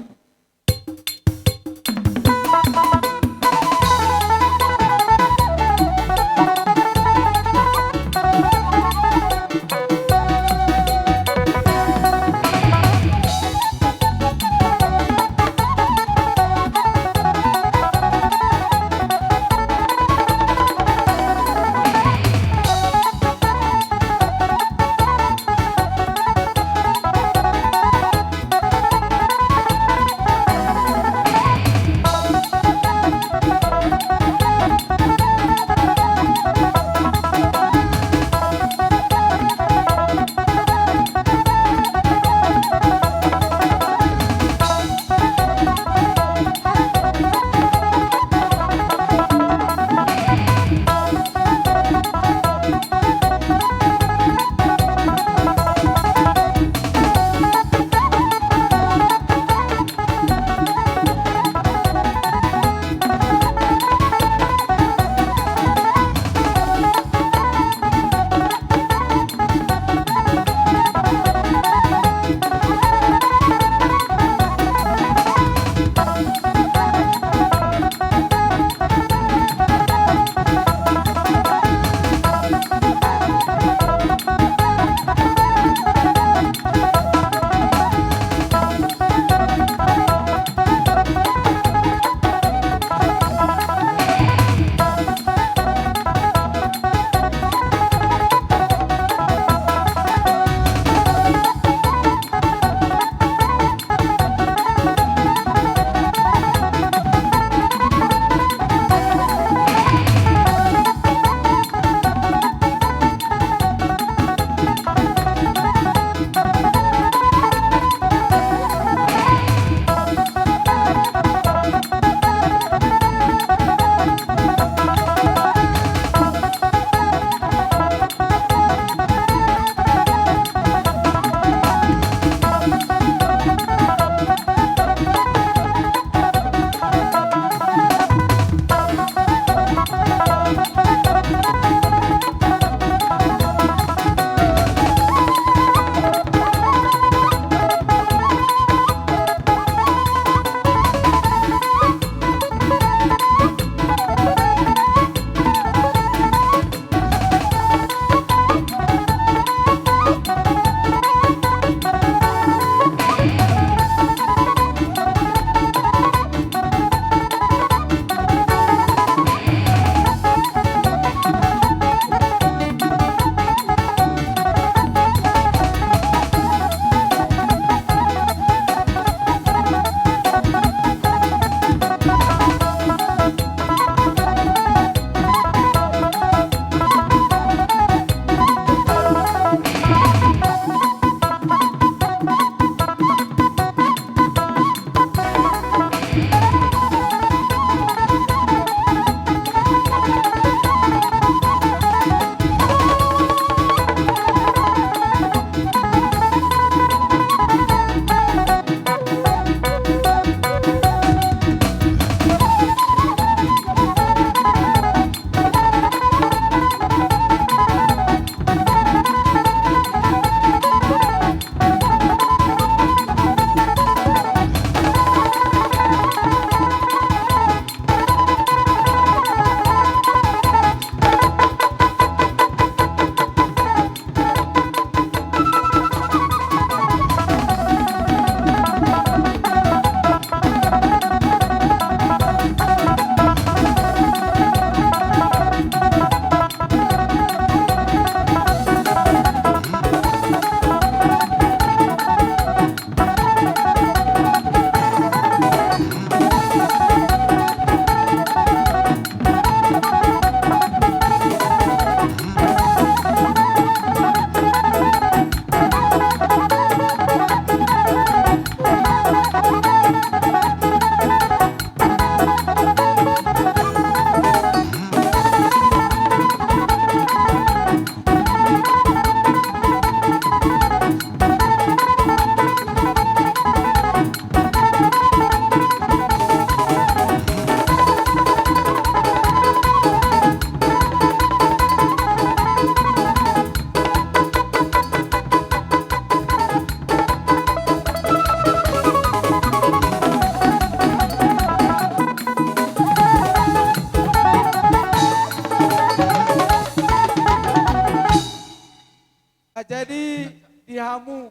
Jadi di hamu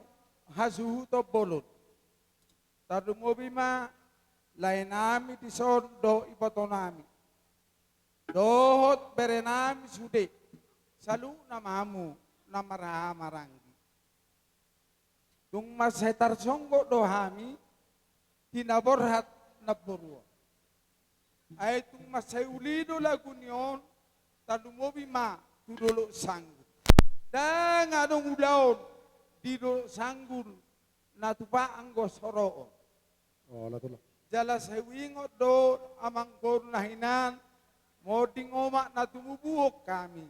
hasuhuton bolon, tarlumobi ma laenami dison dohot ibotonami dohot berenami sude, saluhutna ma hamu na marhahamaranggi. Tung mansai tarsonggot do hami di na borhat namboru on. Ai tung mansai uli do lagu ni on, tarlumobi ma tu Dolok Sanggul. Ndang adong ulaon di Dolok Sanggul na tupa anggo soroon. Jala sai huingot do amangboru na hinan, monding omak na tumubuhon hami,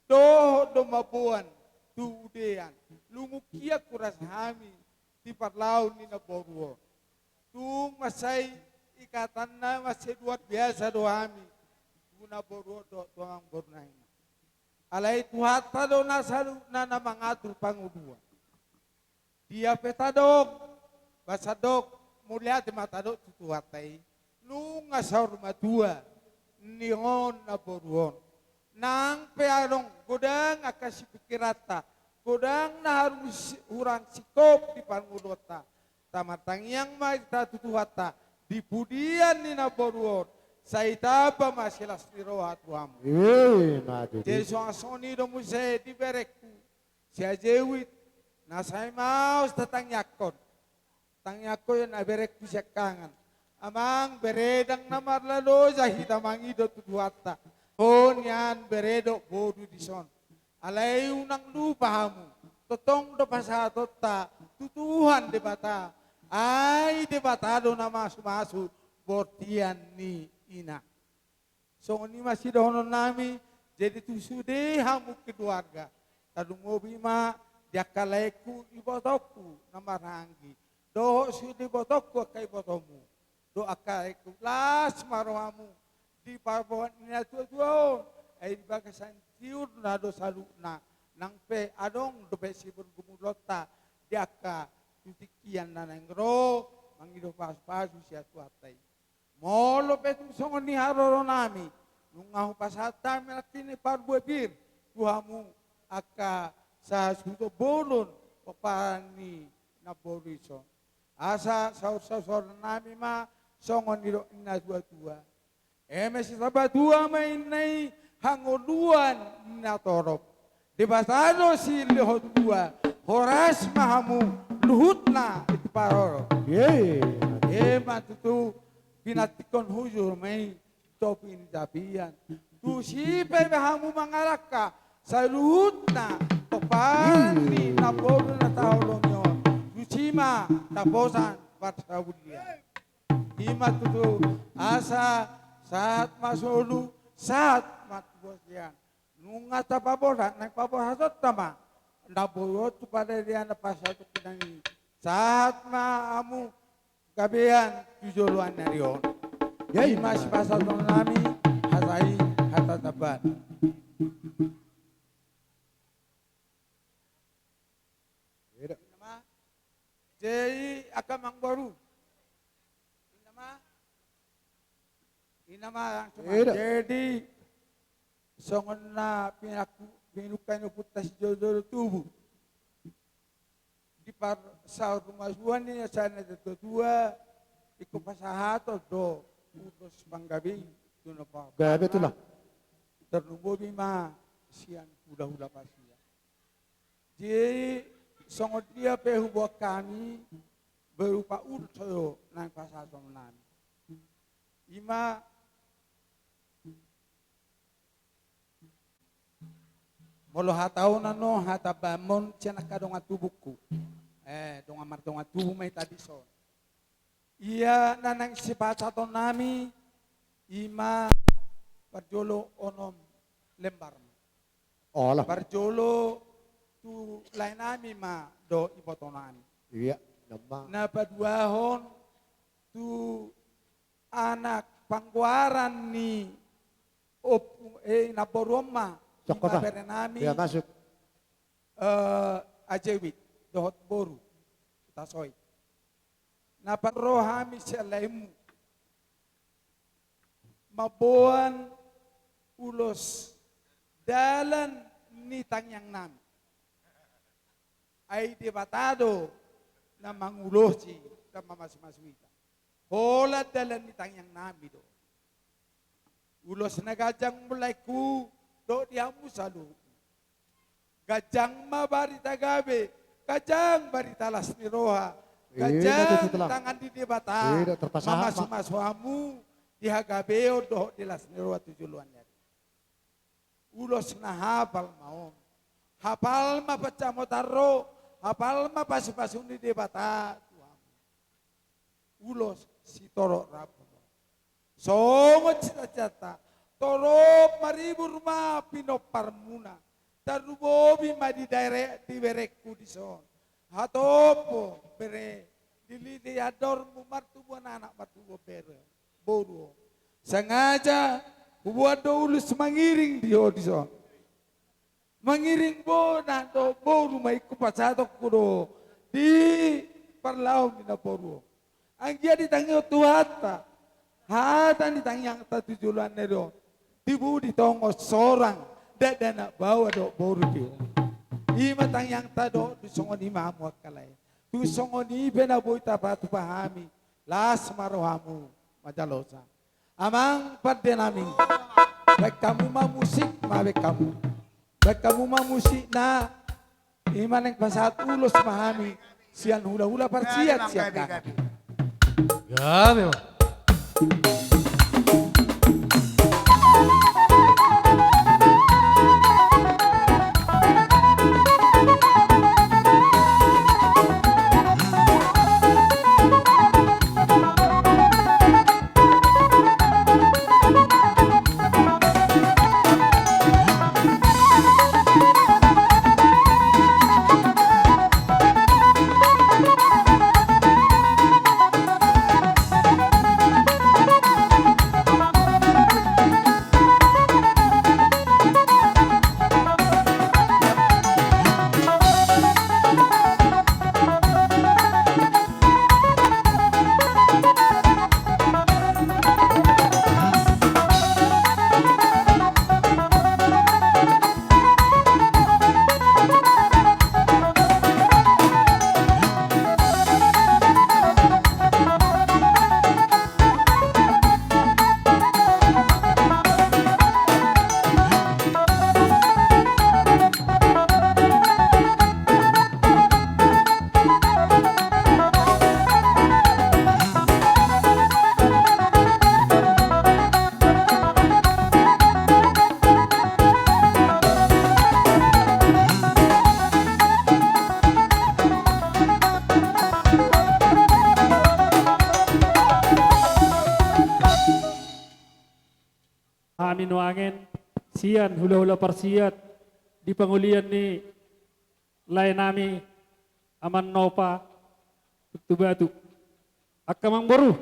dohot do mamboan tu udean, lungun hian huras hami di parlao ni namboru on. Tung mansai ikatanna mansai luar biasa do hami tu namboru on dohot tu amangboru na hinan. Alai Tuhanta do na saluhutna na mangatur pangoluan. Dia pe tadok, ba sandok mauliate ma tadok tu Tuhanta i, nunga saur matua ninna namboru on. Nang pe adong godang angka sipikiranta, godang na harus hurang singkop di parngoluonta, tamartangiang ma hita tu Tuhanta di pudian ni namboru on, sai tamba ma silas ni roha tu hamu. Ima tutu. Jadi songon i do muse di berengku si Ajewit, na sai maos tatangiangkon. Tangiangkon ia na berengku siangkangan. Amang bere, ndang na marlaloja hita mangido tu Tuhanta. Ho nian bere dohot boru dison. Alai unang lupa hamu, tongtong do pasahatonta tu Tuhan Debata. Ai Debata do na masumasu bortian ni ina. Songon i ma sidohononnami, jadi tu sude hamu keluarga, tarlumobi ma di angka laengku, ibotongku na marhahamaranggi, dohot sude ibotongku angka ibotomu, dohot angka laengku, las ma rohamu di parboahan ni natuatua on, ai di bagasan tiur na do saluhutna, nang pe adong dope siborngin gumulonta di angka tu tingki an na naeng ro mangido pasupasu sian Tuhanta i. Molo pe tung songon i haroronami, nunga hupasahat hami nangkin parbue pir tu hamu angka sahasuhuton bolon pomparan ni namboru dison. Asa saursaurannami ma songon nidok ni natuatua. Eme sitabatua ma inna i hangoluan ni na torop. Debata do silehon tua, horas ma hamu luhutna i tu parorot. Ima tutu, pinantikhon hujur ma i topi ni tapian. Tusi pe hamu mangalangka saluhutna pomparan ni namboru na taholongi on, tusi ma taposan parsaulian. Ima tutu, asa sahat ma solu, sahat ma tu bontean. Nunga tapaborhat, naeng paborhatonta ma namboru on tu paradanan pasahat tu kinangi. Sahat ma hamu gabean tu joloan ni ari on. Ima sipasahatonnami hata i, hata tambat. Jadi angka amangboru, inna ma, inna ma langsung. Jadi songon na pinungka ni ompunta sijolojolo tubu, di parsaurmasuan ni na sada natuatua, ingkon pasahaton do ulos panggabean tu na panggabean, tarlumobi ma sian hulahula parsian. Jadi songon dia pe huboan hami berupa ulos do naeng pasahatonnami. Ima molo hata on, ano hata bahen ma on sian angka dongan tubungku. Eh, dongan mardongan tubu ma hita dison. Ia na naeng sipasahatonnami ima parjolo onom lembar ma. Parjolo tu laenami ma dohot ibotonami. Na paduahon tu anak panggoaran ni ompu, eh, namboru on ma, ima berenami, eh, Ajewit dohot boru Tasoit. Na parro hami sian laengmu mamboan ulos dalan ni tangiangnami. Ai Debata do na mangulosi, na mamasumasu hita. Holan dalan ni tangiang nami do. Ulos na ganjang mulaiku dohot di hamu saluhutna. Ganjang ma barita gabe, ganjang barita las ni roha, ganjang tangan ni Debata mamasumasu hamu di hagabeon dohot di las ni roha tu joloan ni ari. Ulos na hapal ma on. Hapal ma pansamotan ro, hapal ma pasupasu ni Debata tu hamu. Ulos sitorop rambu. Songon sitacata, torop maribur ma pinomparmuna. Tarlumobi ma di daerah di berengku dison. Hatop bere, diliti andormu, martubuan anak, martubuan bere. Boru. Sengaja hubuat do ulos mangiring di ho dison. Mangiring bona do boru ma ingkon pasahatonku do di parlahou ni namboru. Anggiat ditangihon Tuhanta hata ni tangiangta tu joloan ni ari on. Tibu di tongon sorang dakdanak baoa dohot boru di ho. I ma tangiangta do, tung songon i ma hamu angka lae. Tung songon i pe na boi tapatupa hami, las ma rohamu manjalosa. Amang pande nami, baen hamu ma musik ma, baen hamu. Baen hamu ma musikna, i ma naeng pasahat ulos ma hami sian hulahula parsiat sian dangka. Gabe ma. Hami nuaeng sian hulahula parsiat di pangolian ni laenami Aman Nopa Utubatu. Angka amangboru,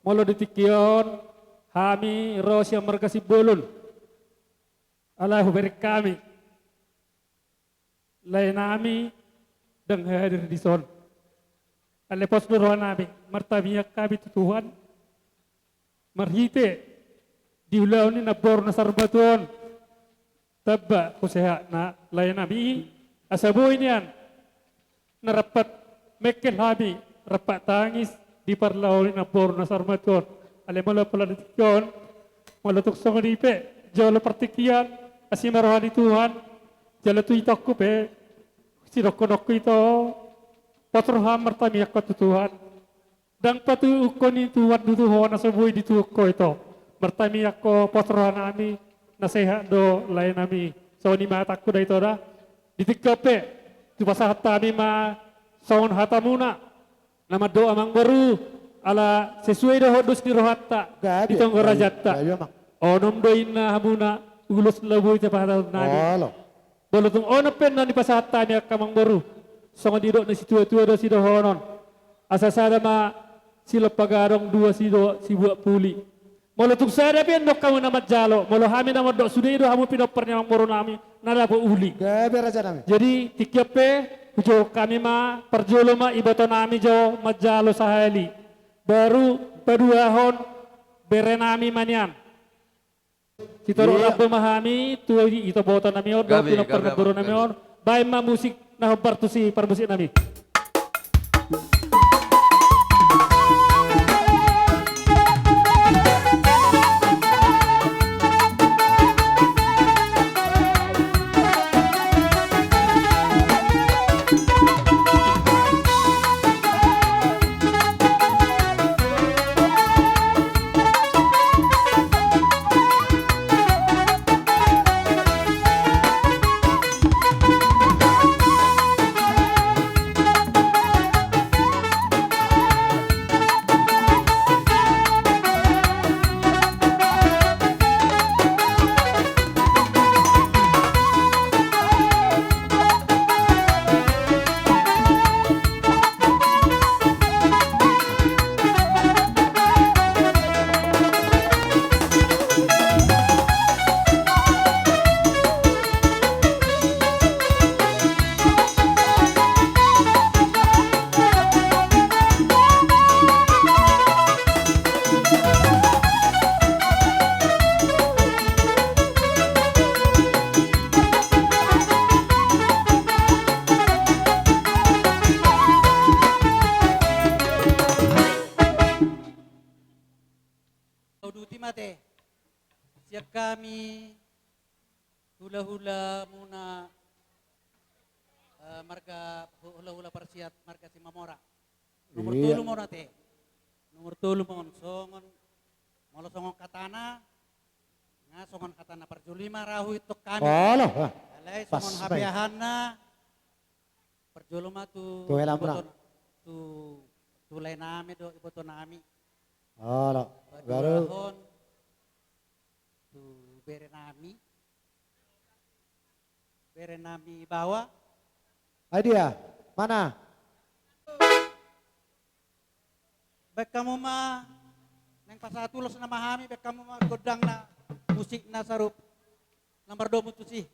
molo di tingki on hami ro sian marga Simbolon. Alai hubereng hami, laenami ndang hadir dison. Alai pos do rohanami, martamiang hami tu Tuhan marhite di ulaon ni namboru na sarbatu on. Tamba tu sehatna laenami i, asa boi nian na rampak mengkel hami, rampak tangis di parlahou ni namboru na sarbatu on. Alai molo pola di tingki on, molo tung songon i pe, jolo partingkian asi ma roha ni Tuhan. Jala tu itongku pe, sidohononku ito, pos roham martamiang ho tu Tuhan. Ndang patuduhon ni Tuhan do tu ho na so boi dituduhon ho ito. Martamiang ho, pos rohanami, na sehat do laenami. Songon i ma hatangku da ito da. Di tingki on pe, hupasahat hami ma songon hatamuna na mandok amangboru, ala sesuai dohot dos ni rohanta di tonggo rajanta. Onom do inna hamuna ulos na boi pasahatonnami. Molo tung onom pe na nipasahat hami angka amangboru, songon didok ni situatua do sidohonon: Asa sada ma silompa gadong, dua sido sibuat puli. Molo tung sada pe annon hamu na manjalo, molo hami na mandok sude i do hamu pinompar ni amangborunami na dapot uli. Gabe rajanami. Jadi tingki on pe, hujou hami ma, parjolo ma ibotonami jo manjalo sahali. Baru paduahon berenami ma nian. Sitorop rambu ma hami tu ito botonami on dohot tu pinompar ni namborunami on. Baen ma musik Na hombar tusi parmusik nami. Uduti ma te sian hami hulahulamuna, eh, marga hu-, hulahula parsiat marga Simamora. Nomor Iya. tolu ma on ate. Nomor tolu ma on songon, molo songon hatana, nga songon hatana parjolo i ma ra huhut hami. Olo, ah. Alai songon Pas bae. hapeahanna, parjolo ma tu Tu hela muna. iboto-, tu, tu lae nami dohot iboto nami. Olo, baru. Paduahon tu bere nami. Bere nami baoa. Ai dia, mana? Baen hamu ma, naeng pasahat ulos nama hami, baen hamu ma gondangna, musikna sarupa na mardomu tusi.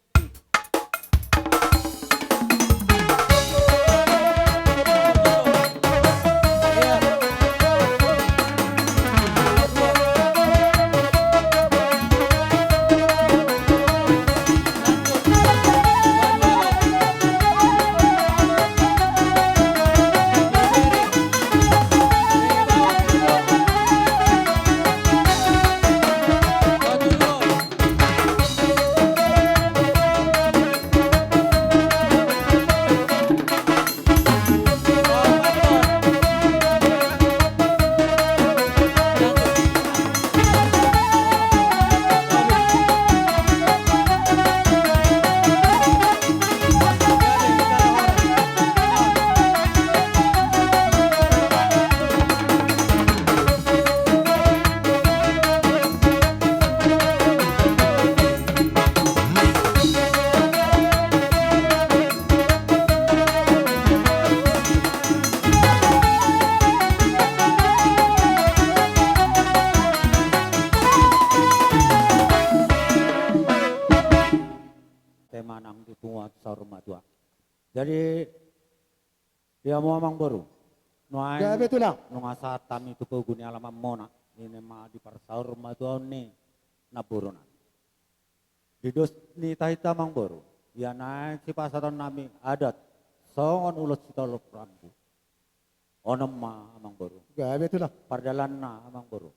Tema nang di tua saur matua. Jadi, ia mo amang boru. Nuaeng Gabe tulang. nunga sahat hami tu pogu ni alamanmuna, i ma di parsaur matuaon ni namboruna. Di dos ni tahinta amang boru, ia naeng sipasahaton nami adat songon ulos sitolop rambu. Onom ma amang boru. Gabe tulang. Pardalanna amang boru.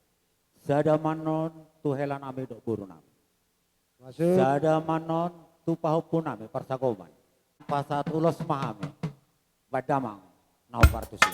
Sada ma annon tu hela nami dohot boru nami. Masuk. Sada ma annon tu pahompu nami parsagoman. Pasahat ulos ma hami. Baen damang na hombar tusi.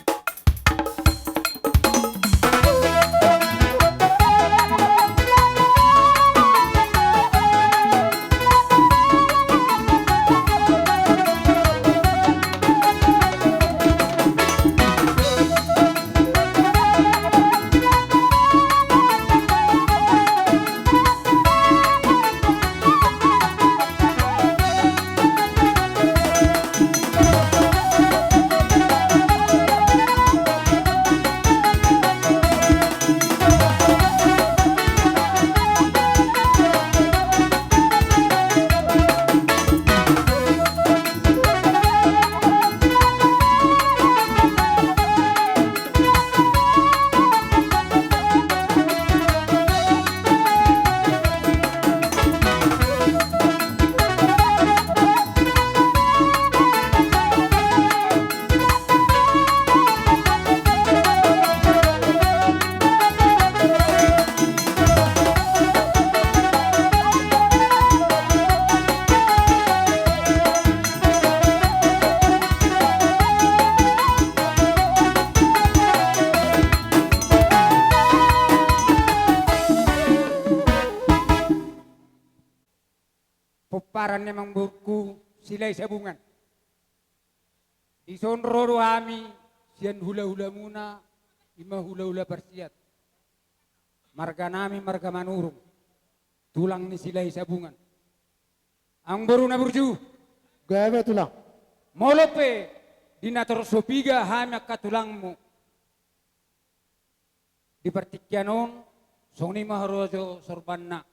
Aranna amangborungku Silahisabungan. Dison ro do hami sian hulahulamuna, ima hulahula Parsiat. Marganami marga Manurung, tulang ni Silahisabungan. Amangboru na burju. Gabe tulang. Molo pe di na tor so piga hami angka tulangmu di partingkian on, songon i ma harojo sorbanna.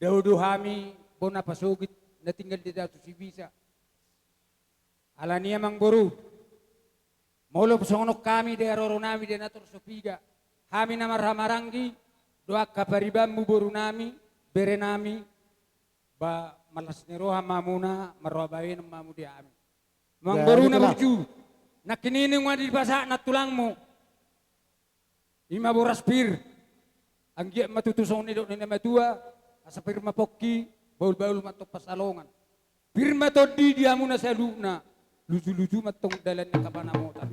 Dao do hami bona pasogit na tinggal di Datu Sibisa. Alani i amangboru, molo songon on hami di haroronami di na tor so piga, hami na marhahamaranggi, dohot angka paribanmu borunami, berenami, ba marlas ni roha ma hamuna, marroha bahenon ma hamu di hami. Amangboru na burju, nangkin i nunga dipasahat nantulangmu. Ima boras pir. Anggiat ma tutu songon nidok ni na matua, asa pir ma pongki, bahulbahul ma antong pansalongan. Pir ma tondi di hamuna saluhutna, lujuluju ma antong dalan ni angka panamotan.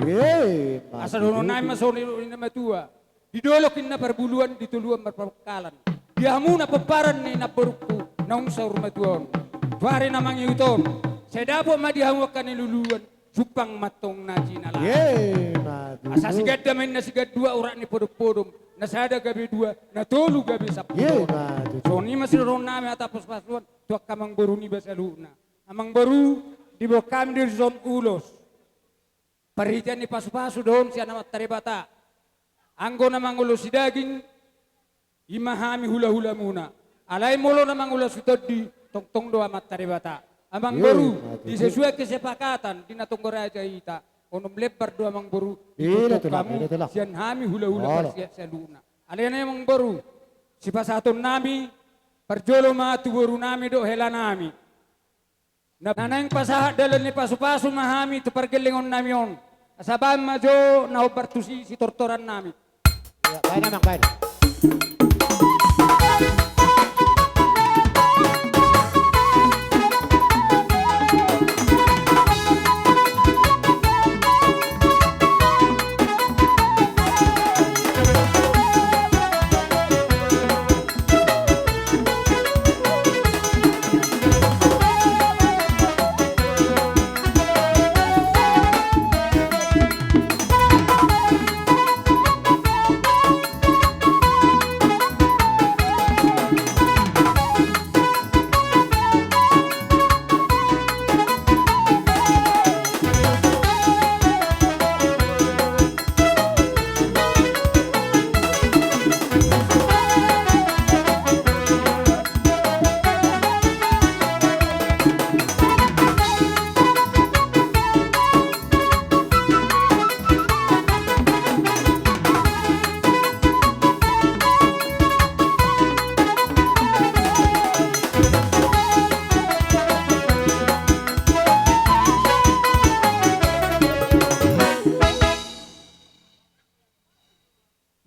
Asa dohononnami ma songon nidok ni na matua. Di dolok ninna parbuluan, di toruan marpabangkalan. Di hamuna pomparan ni namborungku naung saur matua on, tu ari na mangihut on, sai dapot ma di hamu angka niluluan, jumpang ma antong na jinalahan. Asa siganda ma ninna sigandua urat ni podompodom, na sada gabe dua, na tolu gabe sampulu. Songon i ma sidohononnami hata pasupasuon tu angka amangboru niba saluhutna. Amangboru, diboan hami do dison ulos. Parhitean ni pasupasu do on sian Amanta Debata. Anggo na mangulosi daging, ima hami hulahulamuna. Alai molo na mangulosi tondi, tongtong do Amanta Debata. Amangboru, di sesuai kesepakatan di na tonggo raja hita, onom lembar do amangboru, ditutup hamu sian hami hulahula Parsiat saluhutna. Alani i amangboru, sipasahatonnami, parjolo ma tu borunami dohot helanami. Na naeng pasahat dalan ni pasupasu ma hami tu pargellengonnami on. Asa baen ma jo na hombar tusi sitortorannami. Ia, baen amang, baen.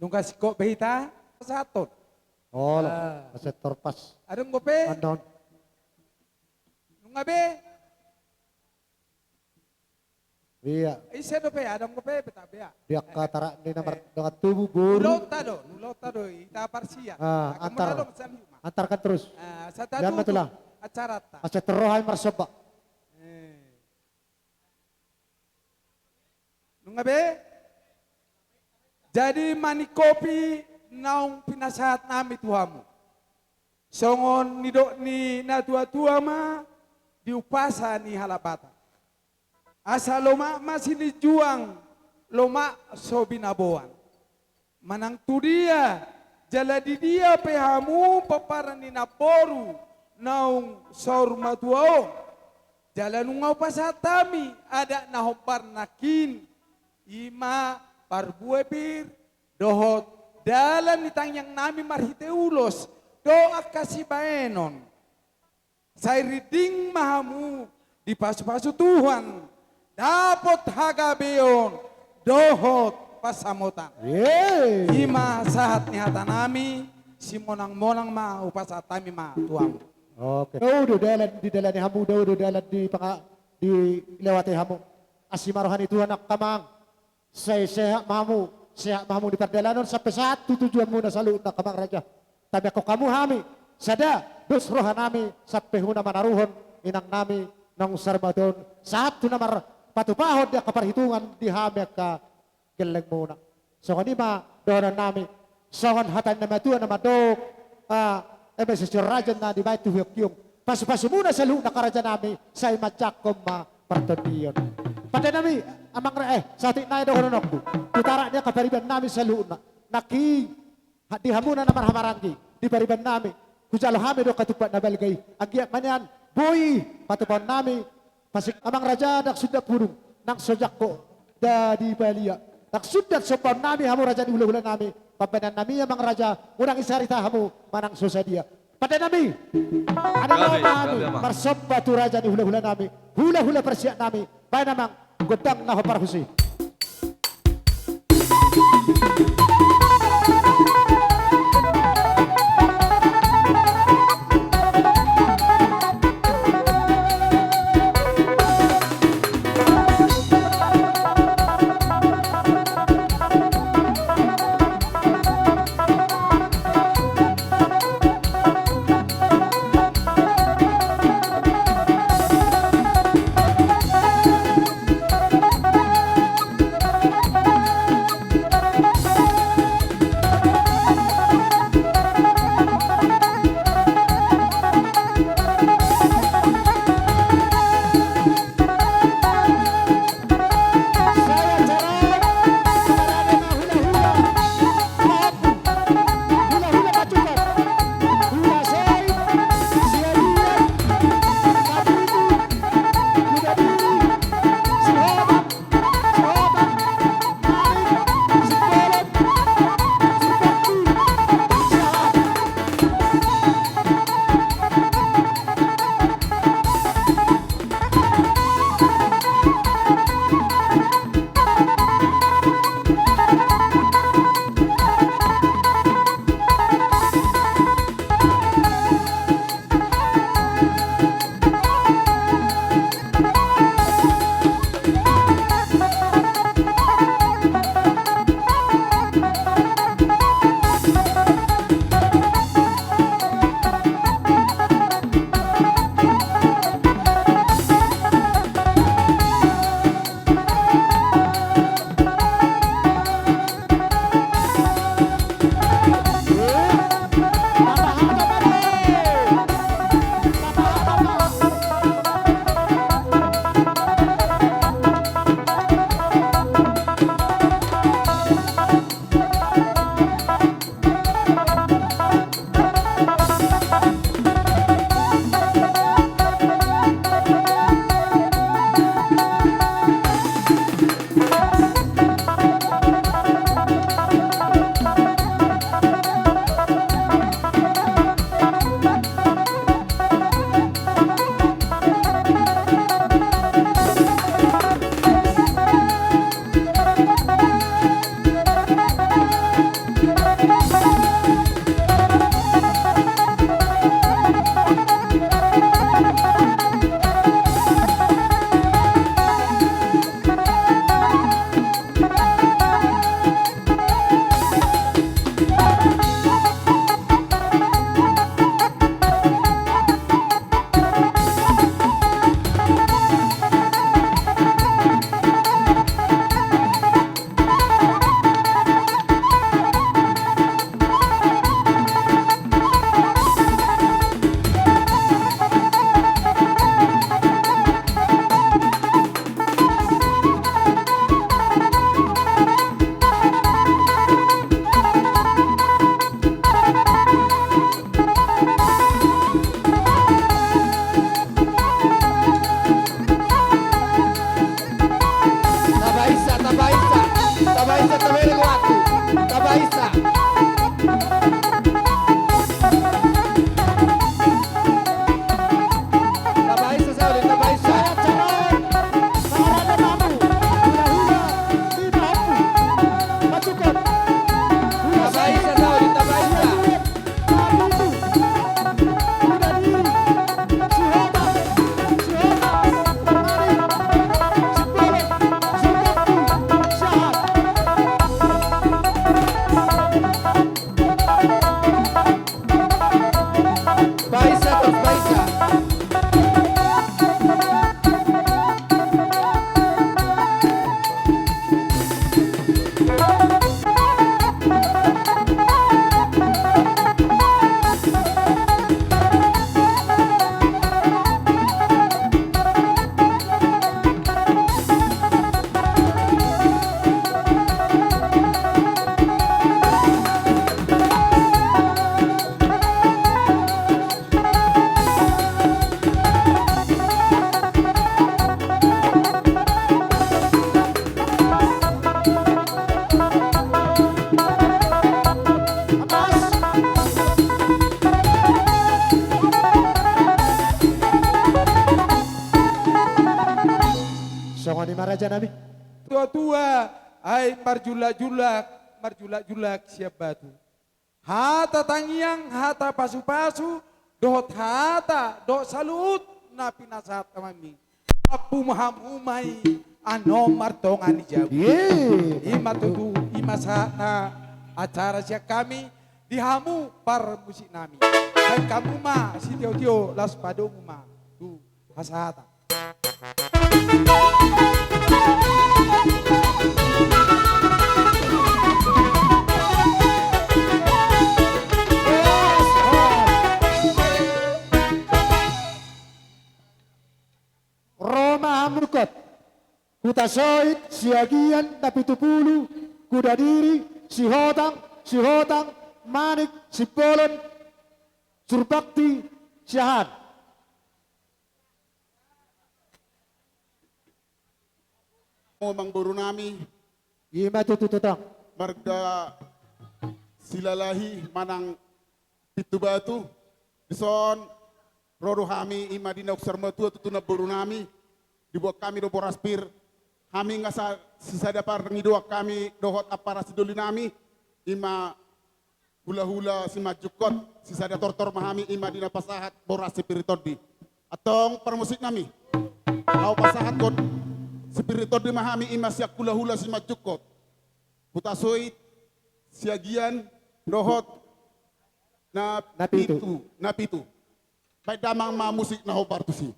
Nunga singkop be hita pasahathon. Olo, ah. Pasahat torpas. Adong dope? Adong. Nunga be? Ia. Ise dope, adong dope, petak be ia. Di angka tarak ni na mardongan tubu, boru. Ulaonta do, ulaonta do, hita Parsiat. Ah, antar. Antarkan terus. Ah, satahu tu acaranta. Asa tor roha i marsomba. Eh. Nunga be? Jadi maningkopi naung pinasahatnami tu hamu. Songon nidok ni natuatua ma di umpasa ni halak Batak. Asa lomak ma silinjuang, lomak so binaboan. Manang tudia, jala didia pe hamu pomparan ni namboru naung saur matua on. Jala nunga hupasahat hami adat na hombar nangkin, ima parbue pir, dohot dalan ni tangiangnami marhite ulos, dohot angka sibahenon. Sai rinding ma hamu dipasupasu Tuhan, dapot hagabeon dohot pansamotan. Yeay. Ima sahat ni hatanami, simonangmonang ma hupasahat hami ma tu hamu. Oke. Dao do dalan didalani hamu, dao do dalan di panga-, dilewati hamu. Asi ma roha ni Tuhan angka amang. Sai sehat ma hamu, sehat ma hamu di pardalanan sampe sahat tu tujuanmuna saluhutna angka amang raja. Tamiangkon hamu hami, sada dos rohanami sampe huna manaruhon inangnami naung saur matua on, sahat tu na marpatupahon di angka parhitungan di hami angka gellengmuna. Songon i ma dohononnami, songon hata ni na matua na mandok, ah, eme sisur raja na dibaen tu hionghiong, pasupasumuna saluhutna angka rajanami, sai manjangkon ma partondion. Pandenami, amang ra-, eh, saotik nai dohononku tu tarak ni angka paribannami saluhutna. Nangkin di hamuna na marhahamaranggi di paribannami, hujalo hami do angka tumpak na balga i. Anggiat ma nian boi patupaonnami, pasik amang raja ndang sundat pudung nang so jangkon da di balian. Ndang sundat sombaonnami hamu raja ni hulahulanami. Pambahenannami amang raja, unang isarita hamu manang so sadia. Pandenami, adong ma hami marsomba tu raja ni hulahulanami, hulahula parsiaknami. Baen amang gondang na hombar husi. Songon i ma raja nami. Tua-tua, ai marjulak-julak, marjulak-julak sian batu. Hata tangiang, hata pasu-pasu, dohot hata, dohot saluhut na pinasahat hamu. Mampu ma hamu ma i, anon martonga ni jabu. Ye. I ma tutu, i ma sahatna acara sian hami, di hamu parmusik nami. Baen hamu ma sitio-tio, laos padomu ma tu hasahatan. Ro ma hamu ingkon. Hutasoit, Siagian, Napitupulu, Kudadiri, Sihotang, Sihotang, Manik, Simbolon, Surbakti, Siahaan. Amangboru nami. I ma tutu, Totang. Marga Silalahi manang Pintu Batu. Dison ro do hami, i ma di naung saur matua tutu namboru nami. Diboan hami do boras pir. Hami nga sa-, sisada partangidoan hami dohot ampara sidoli nami. I ma hula-hula Simanjungkot, sisada tortor ma hami, i ma di na pasahat boras si pir ni tondi. Antong parmusik nami, laho pasahathon si pir ni tondi ma hami, i ma sian hula-hula Simanjungkot. Hutasoit, Siagian, dohot Napitu. Napitu, Napitu. Baen damang ma musik na hombar tusi.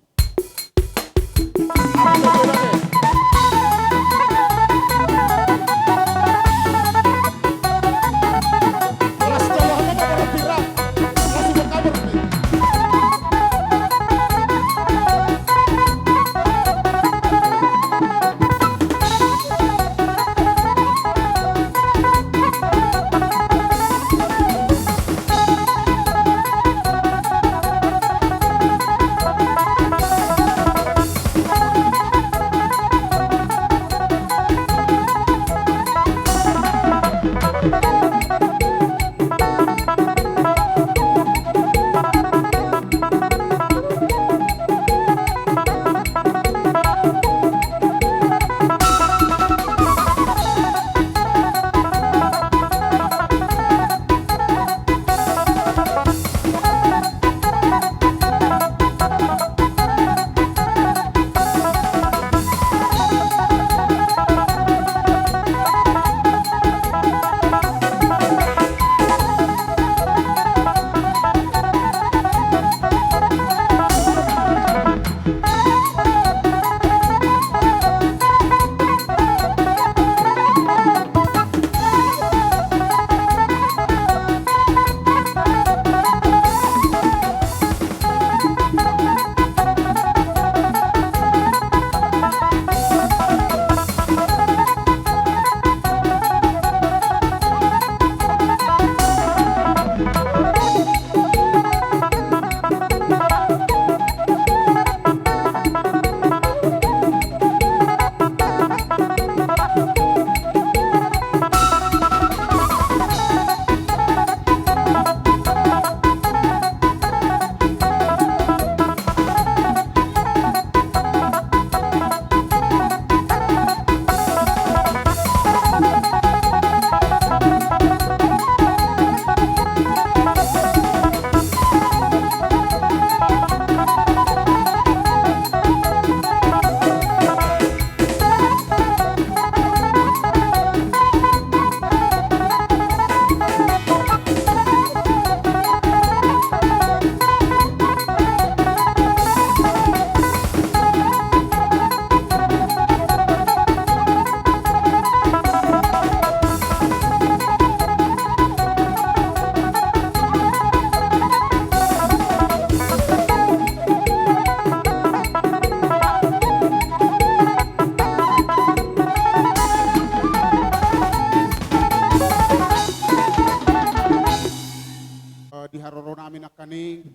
Eh, di haroro nami nangkaning,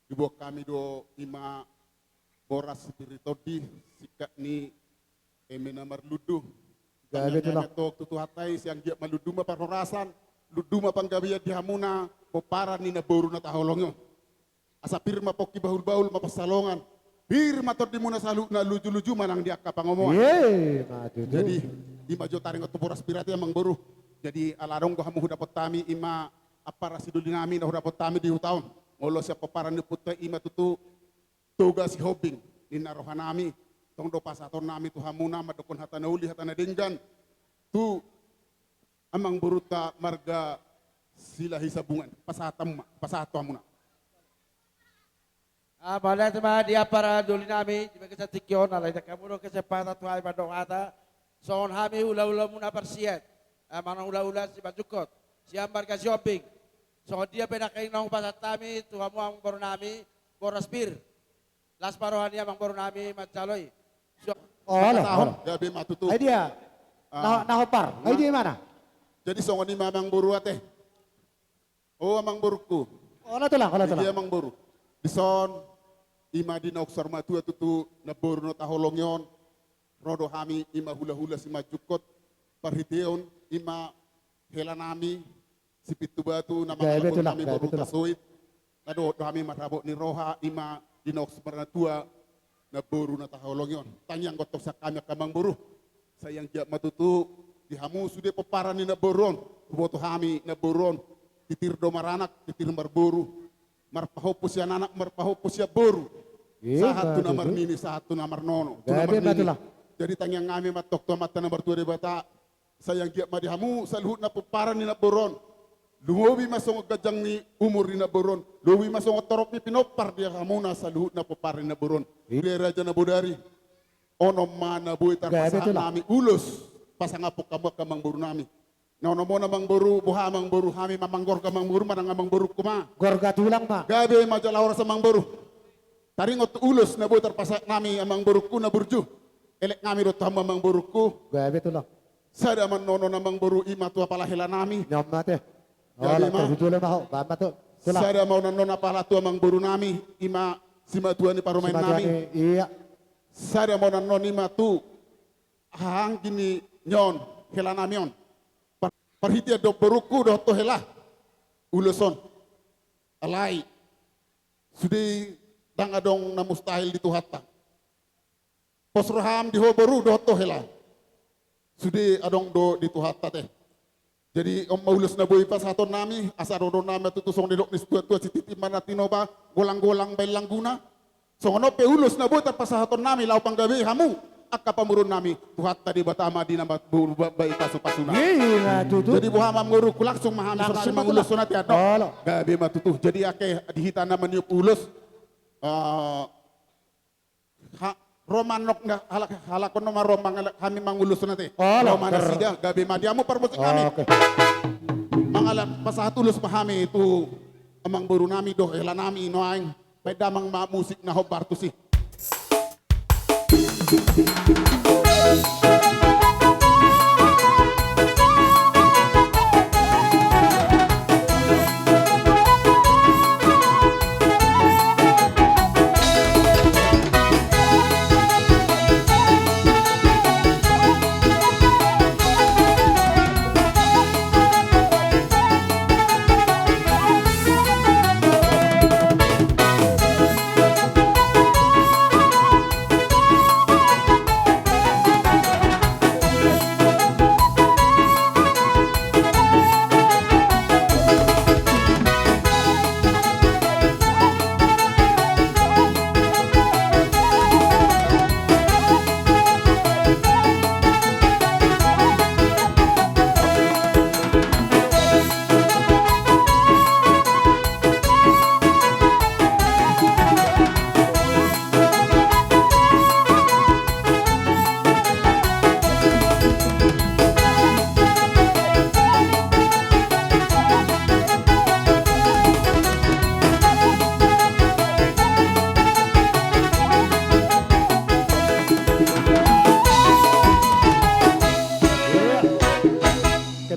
diboan hami do i ma boras si pir ni tondi, singkat ni eme na marlundu. Gabe. Tangiang tulang. Eme tong tu Tuhanta i, sai anggiat ma lundu ma parhorasan, lundu ma panggabean di hamuna, pomparan ni namboru na taholongi on. Asa pir ma pongki, bahul-bahul ma pansalongan, Pir ma tondimuna saluhutna, luju-luju ma nang di angka pangomoan. Ima tutu. Jadi, ima jo taringot tu boras pir ate, amangboru. Jadi, ala adong do hamu hudapot hami, ima ampara sidolinami na hudapot hami di huta on. Molo sian pomparan ni ompunta, ima tutu Toga Sihombing, ninna rohanami, tong do pasahatonnami tu hamuna, mandokkon hata na uli, hata na denggan, tu amangborunta marga Silahisabungan. Pasahat hamu ma, pasahat tu hamuna. Ah, mauliate ma di ampara dolinami, di bagasan tingki on, alai ndang hamu do kesempatan tu hami mandok hata, songon hami hula-hulamuna parsiat, ah, manang hula-hula Simanjungkot, sian marga Sihombing. Songon dia pe nangkin naung hupasahat hami tu hamu amangborunami, boras pir. Las ma roha ni amangborunami manjalo i. Olo, olo. Gabe ma tutu. Ai dia. Ah. Na, na hopar. Ai dia, ima na. Jadi songon i ma, amangboru ate. O amangborungku. Olo tulang, olo tulang. Dia amangboru. Dison, ima di naung saur matua tutu namboru na taholongi on. Ro do hami, ima hula-hula Simanjungkot. Parhiteon, ima helanami Sipintubatu, na mangalangkon nami boru Hutasoit. Na dohot do hami marhabot ni roha, ima di naung saur matua namboru na taholongi on. Tangiang gotong sian hami angka amangboru. Sai anggiat ma tutu di hamu sude pomparan ni namboru on, huboto hami namboru on, titir do maranak, titir marboru, marpahompu sian anak, marpahompu sian boru. Sahat tu na marnini, sahat tu na marnono, tu na marnini. Jadi tangiang hami ma antong tu Amanta na martua Debata, sai anggiat ma di hamu saluhutna pomparan ni namboru on. Lumobi ma songon ganjang ni umur ni namboru on. Lumobi ma songon torop ni pinompar di hamuna saluhutna pomparan ni namboru on. Raja na bodari. Onom ma na boi tarpasahat nami ulos pasangaphon hamu angka amangboru nami. Na onom on amangboru, boha amangboru, hami ma manggorga amangboru, manang amangborungku ma. Gorga tulang ma. Gabe ma jala horas amangboru. Taringot tu ulos na boi tarpasahat nami amangborungku na burju. Elek nami do tu hamu amangborungku. Gabe tulang. Sada ma annon on amangboru, ima tu apala helanami. Nion ma ate. Gabe ma. Sada ma on annon apala tu amangborunami, ima simatua ni parumaennami. Iya. Sada ma on annon ima tu hahaanggi ni nion helanami on. Par-, parhitean do borungku dohot tu hela ulos on. Alai sude i ndang adong na mustahil di Tuhanta. Pos roham di ho boru dohot ho hela. Sude adong do di Tuhanta ate. Jadi on ma ulos na boi pasahaton nami, asa dohonon nami ma tutu songon nidok ni situa-tua, sititi ma na tinopa, golang-golang baen langguna. Songon on pe ulos na boi tarpasahaton nami laho panggabei hamu angka pamoruon nami, Tuhanta Debata ma di na mambaen pasu-pasuna. Jadi boha ma amangborungku, langsung ma hami sonari manguloshon ate, andok. Gabe ma tutu. Jadi angka di hita na maniop ulos, eh, Ha, ro ma annon, halak, halak on ma ro, mangalap hami manguloshon ate. Ro ma nasida, gabe ma di hamu parmusik nami. Mangalap pasahat ulos ma hami tu amangboru nami dohot hela nami nuaeng. Baen damang ma musik na hombar tusi.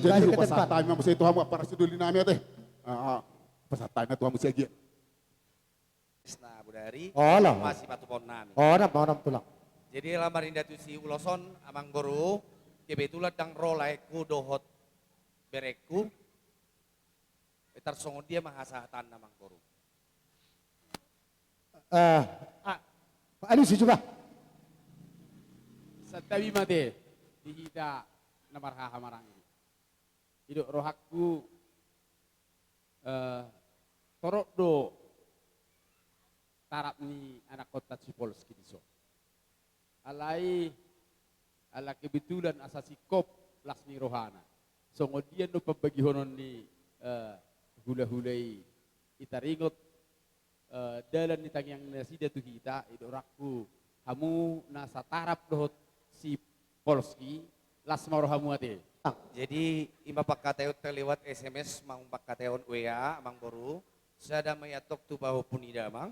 Jadi hupasahat hami ma muse tu hamu ampara sidoli nami ate. Ah, ah. Pasahat hami ma tu hamu siagian. Krisna Budari. Olo. Masih matupaon nami. Onom, onom tulang. Jadi ala marinda tusi ulos on amangboru, kebetulan ndang ro laengku dohot berengku. Eh, tarsongon dia ma hasahatan amangboru. Eh, ah, Alusi juga. Santabi ma te di hita na marhahamaranggi. Didok rohangku, eh, torop do tarap ni anakkonta si Polski dison. Alai ala kebetulan asa singkop las ni rohana. Songon dia do pambagihonon ni, eh, hulahula i, i taringot, eh, dalan ni tangiang nasida tu hita, i do rohangku, hamu na satarap dohot si Polski, las ma rohamu ate. Jadi, ima pangkataionta lewat S M S, manang pangkataion W A, amangboru, sada ma i antong tu pahompu ni damang,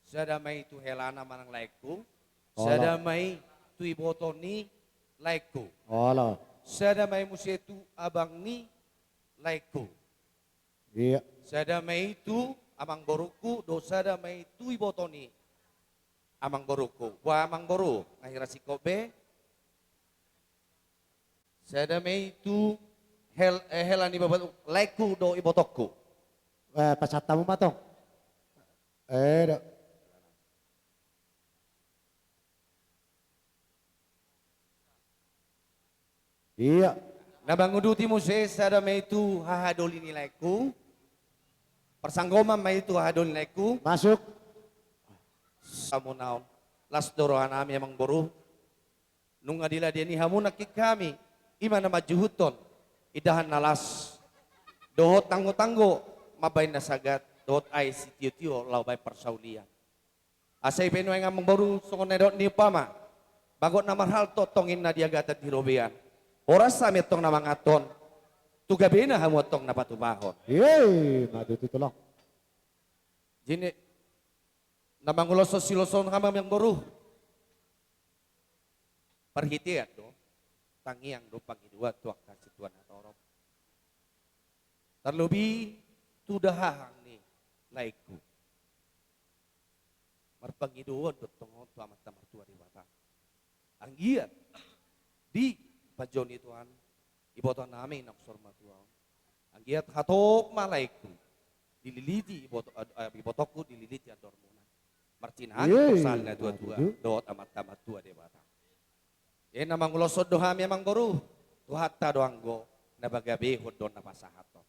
sada ma i tu helana manang laengku, olo, sada ma i tu iboto ni laengku, olo, sada ma i muse tu abang ni laengku. Iya. Sada ma i tu amangborungku, dohot sada ma i tu iboto ni amangborungku. Boha amangboru, nga hira singkop be. Sada ma i tu hel-, eh, hela ni bapak laengku dohot ibotongku. Eh, pasahat hamu ma tong. Eh, do. Iya. Na manguduti muse sada ma i tu hahadoli ni laengku. Parsanggoman ma i tu hahadoli ni laengku. Masuk. Samunaon. Las do rohanami amangboru. Nunga diladeni hamu nangkin hami. Ima na manjuhuthon indahan na las. Dohot tanggotanggo mambahen na sagat. Dohot aek sitiotio laho bahen parsaulian. Asa i pe nuaeng amangboru songon na nidok ni umpama, bagot na marhalto tong inna di agatan di robean. Horas hami antong na manganhon, tu gabena hamu antong na patupahon. Ye, ima tutu tolong. Jadi na manguloshon siloshon hamu amangboru. Parhitean do, tangiang do pangidoan tu angka situan na torop. Tarlobi tu dahahang ni laengku. Marpangidoan do tong on tu Amanta Martua Debata. Anggiat dipanjoni Tuhan ibotonami naung saur matua on. Anggiat hatop ma laengku dililiti iboto-, ad-, eh, ibotongku dililiti andormuna. Martinangi, yeay, tu sahali na tuatua, aduh, dohot Amanta Martua Debata. Ia na manguloshon do hami amangboru, Tuhanta do anggo na pagabehon dohot na pasahathon.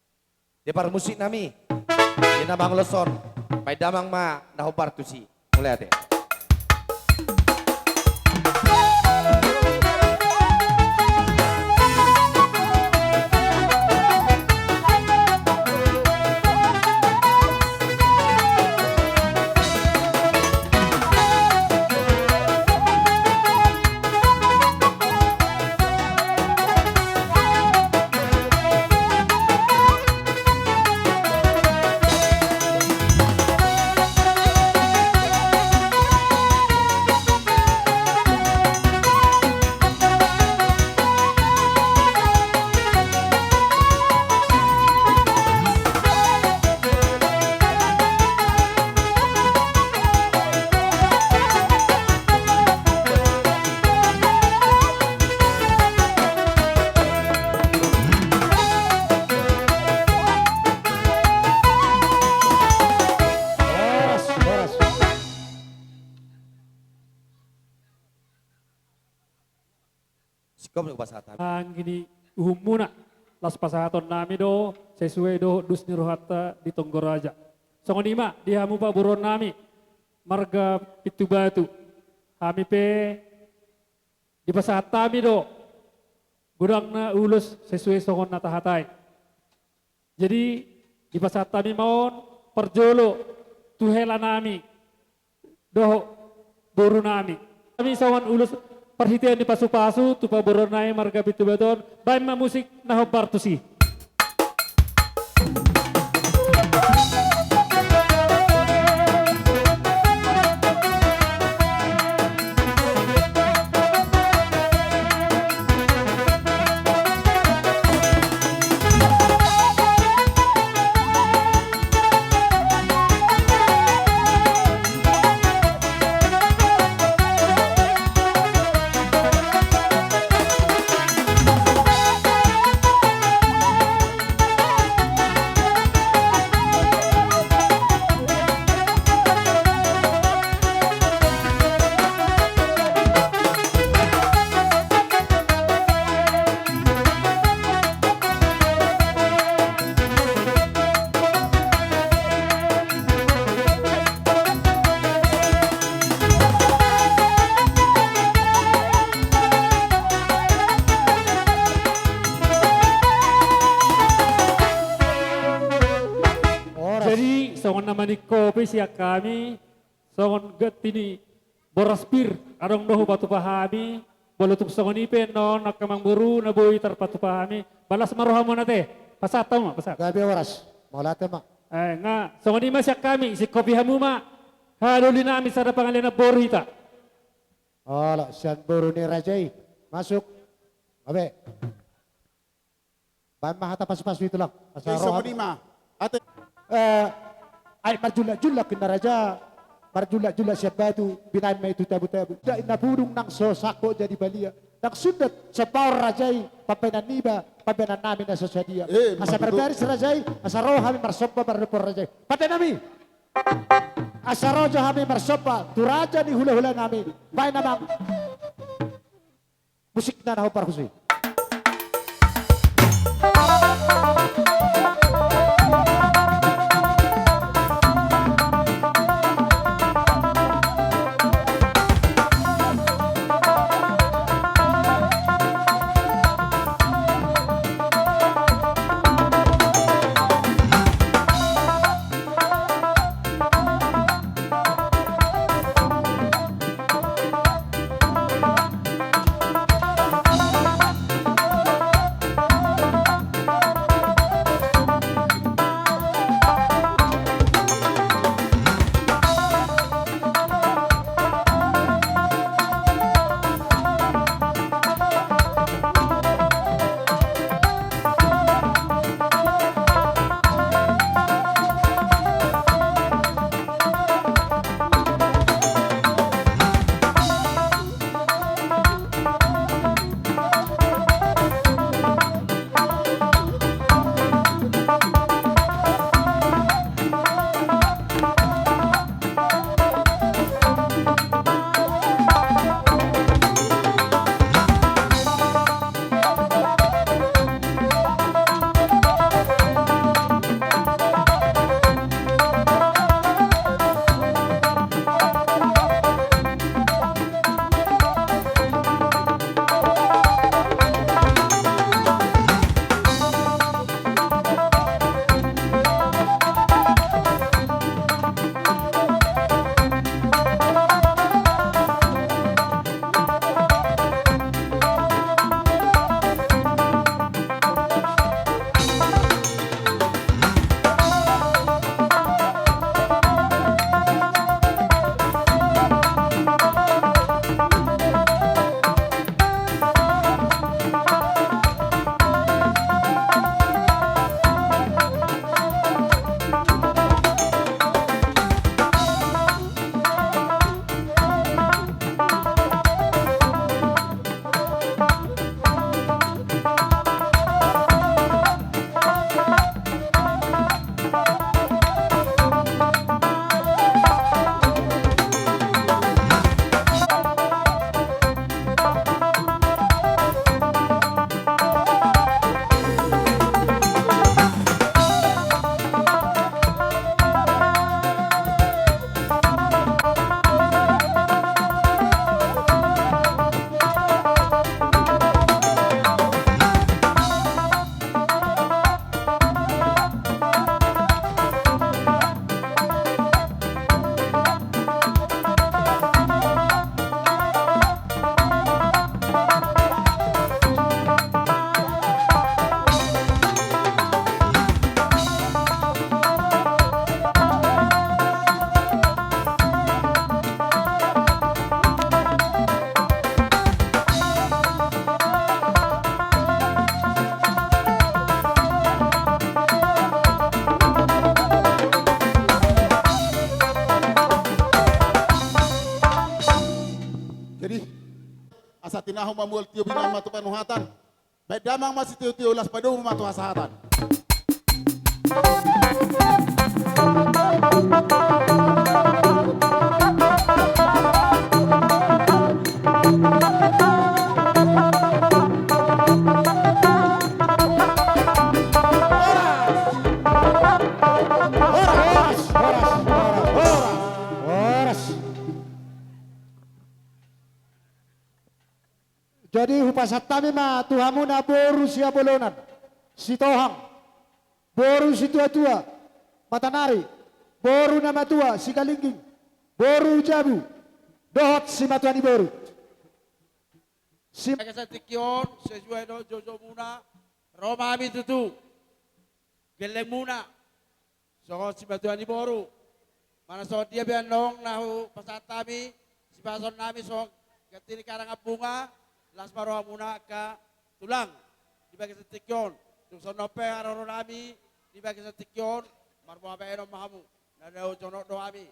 Di parmusik nami, ia na manguloshon, bahen damang ma na hombar tusi. Mauliate. Singkop ni pasahat hami. Anggi ni uhummuna, laos pasahaton nami do sesuai dohot dos ni rohanta di Tonggo Raja. Songon i ma di hamu paboruon nami marga Pintubatu. Hami pe dipasahat hami do godangna ulos sesuai songon na tahatai. Jadi, dipasahat hami ma on parjolo tu hela nami dohot boru nami. Hami songon ulos parhitean ni pasupasu tu paboruon nami marga Pintubatu on, bahen ma musik na hombar tusi. Ni kopi sian hami, songon ganti ni boras pir, adong do hupatupa hami, molo tung songon i pe annon angka amangboru na boi tarpatupa hami, balas ma rohamuna ate, pasahat hamu ma, pasahat. Gabe horas, mauliate ma. Eh, nga, songon i ma sian hami, singkopi hamu ma, haha doli nami sada pangalean boru hita. Olo, sian boru ni raja i, masuk, gabe. Baen ma hata pasupasu i tulang. Asa roha. Songon i ma. Ate. Eh, ai marjullak-jullak inna raja, marjullak-jullak sian batu, binaen ma i tu tabu-tabu. Inna pudung nang so sangkot jadi balian. Nang sundat so paor raja i, pambaenan niba, pambaenan nami na so sadia. Eh, asa marbaris raja i, asa ro hami marsomba mardompon raja i. Pande nami. Asa ro jo hami marsomba, tu raja ni hula-hula nami. Baen amang. Musikna na hombar husi. Jadi, asa tinahu mamual tio binaen ma tu panuhatan. Baen damang ma sitio-tio, las padomu ma tu hasahatan. Horas, horas, horas, horas, horas. Jadi hupasahat hami ma tu hamuna boru Siabolonan, Sitohang, boru Situatua, Matanari, Boru na matua Sigalingging, boru jabu, dohot simatua ni boru. Sim- Bagasan tingki on, sesuai dohot joujou muna, ro ma hami tutu. Gelleng muna. Songon simatua ni boru. Manang songon dia pe annon na hupasahat hami, sipasahaton nami songon ganti ni karang bunga, las ma roha muna angka tulang. Di bagasan tingki on. Tung songon on pe haroro nami, di bagasan tingki on, marboha bahenon ma hamu. Na dao jonok do hami.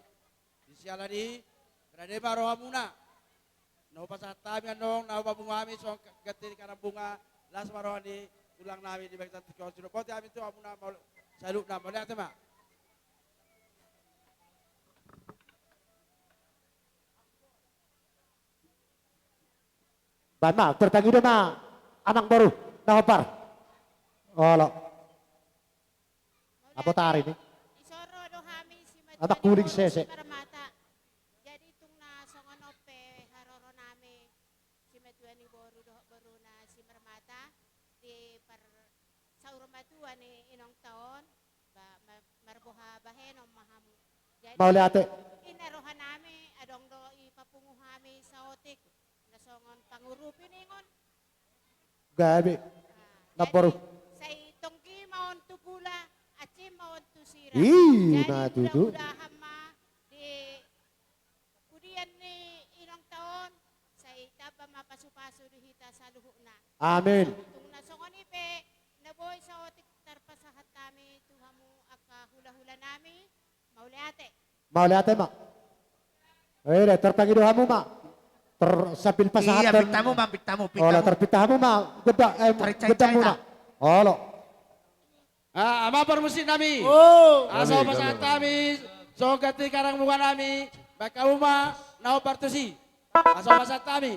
Di siala ni, rade ma roha muna. Na hupasahat hami annon, na hupapungu hami songon ganti ni karang bunga, las ma roha ni tulang nami di bagasan tingki on. Sidok boti hami tu hamuna, saluhutna, mauliate ma. Baen ma, tertangido ma amang boru na hombar. Olo. Apo tari ni? Di son ro do hami simatua ni boru sese. Jadi tung na songon on pe haroro nami simatua ni boru dohot boruna simarmata di par saur matua ni inong ta on, ba, ma-, marboha bahenon ma hamu. Jadi, mauliate. Inna roha nami, adong do i papungu hami saotik, na songon pangurupi ningon. Gabe. Ah, na jadi, boru. Sai tonggi ma on tu gula, aci ma on tu sira. Ih, jadi, na tutu. Mudah-mudahan ma di pudian ni inong ta on, sai tamba ma pasupasu di hita saluhutna. Amin. Tung na songon i pe, na boi saotik tarpasahat hami tu hamu angka hulahula nami, mauliate. Mauliate ma. Eh, tertangido hamu ma. Ter-, sambil pasahat. Iya, pintamu ma, pintamu, pintamu. Olo, terpinta hamu ma. Geda, eh, geda muna. Olo. Ah, amang parmusik nami. Oh. Asa pasahat hami songon ganti karang bunga nami, baen hamu ma na hombar tusi. Asa pasahat hami.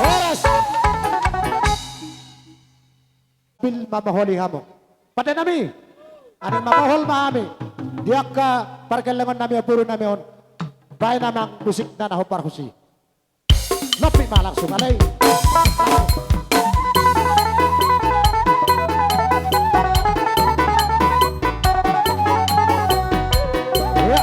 Horas. Sambil mamoholi hamu. Pande nami, asa mamohol ma hami di angka pargellengon nami, boru nami on. Baen amang musikna na hombar tusi. Lopi ma langsung alai. Ya.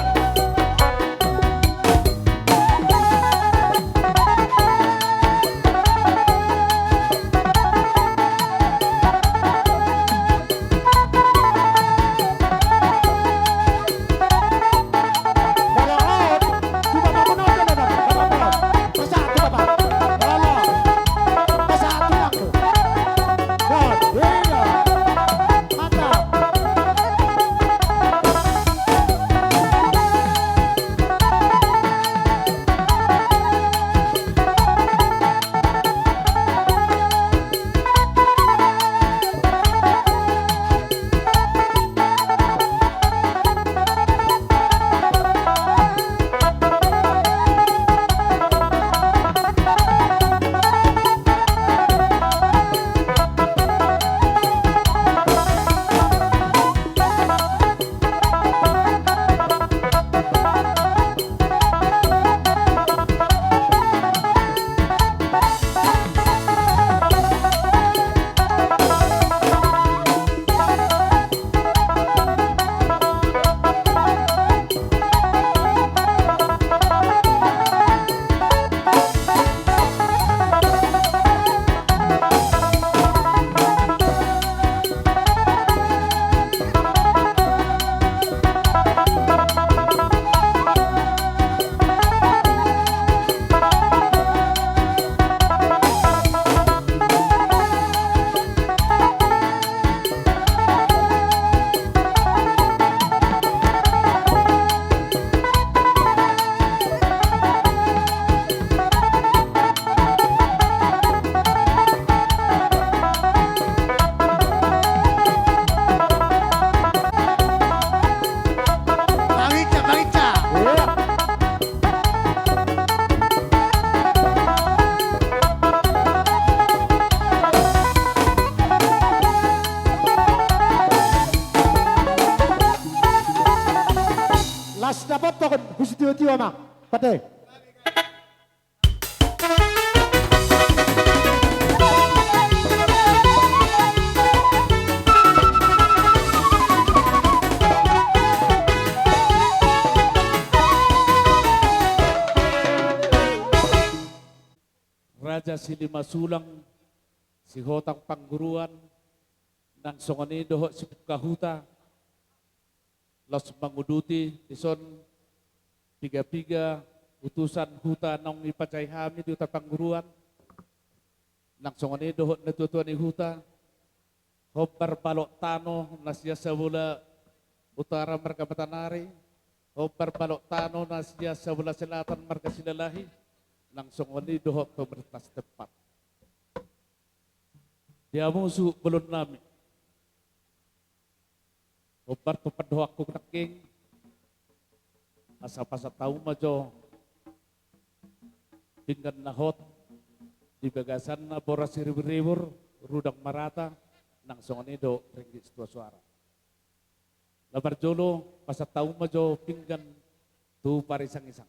Dapothon husitio-tio ma. Pate. Raja Silima Sulang, Sihotang Pangguruan, nang songon i dohot Sipungka Huta, laos manguduti dison piga-piga utusan huta naung dipajai hami di Huta Pangguruan, nang songon i dohot natua-tua ni huta, hombar balok tano na sian Sabola Utara marga Matanari, hombar balok tano na sian Sabola Selatan marga Silalahi, nang songon i dohot pemerintah setempat. Di hamu suhut bolon nami. Hombar tu pandohanku nangkin, asa pasahat hamu ma jo pinggan na hot di bagasan na boras siribur-ribur, rudang marata, nang songon i do ringgit situa suara. Na parjolo pasahat hamu ma jo pinggan tu parisang-isang.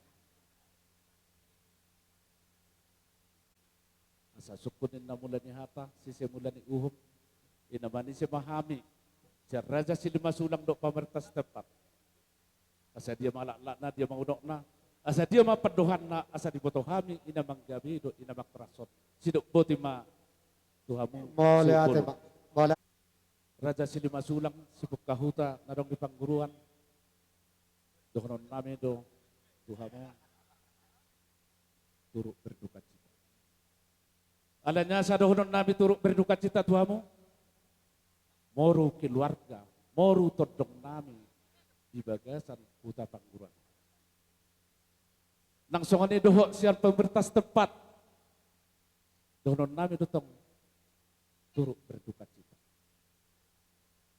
Asa sungkun ninna mula ni hata, sise mula ni uhum, i na manise ma hami sian Raja Silima Sulang dohot pamerintah setempat. Asa dia ma laklakna, dia ma unokna, asa dia ma pandohanna, asa diboto hami i na manggabe dohot i na mangkorashon. Sidok boti ma tu hamu. Mauliate suhut bolon. Ma. Mauliate. Raja Silima Sulang, Sipungka Huta na adong di Pangguruan, dohonon nami do tu hamu, turut berdukacita. Alani asa dohonon nami turut berdukacita tu hamu, moru keluarga, moru tondong nami di bagasan Huta Pangguruan. Nang songon i dohot sian pemerintah setempat, dohonon nami do tong turut berdukacita.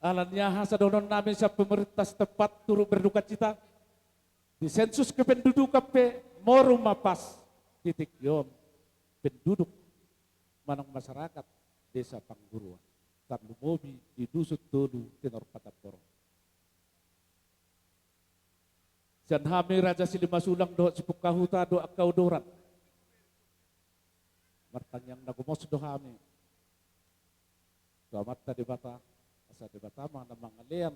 Alani aha asa dohonon nami sian pemerintah setempat turut berdukacita? Di sensus kependudukan pe moru ma pas di tingki on penduduk manang masyarakat Desa Pangguruan, tarlumobi di Dusun Tolu Tinor Patamboron. Sian hami Raja Silima Sulang dohot Sipungka Huta dohot angka udoran, martangiang na gomos do hami tu Amanta Debata, asa Debata ma na mangalean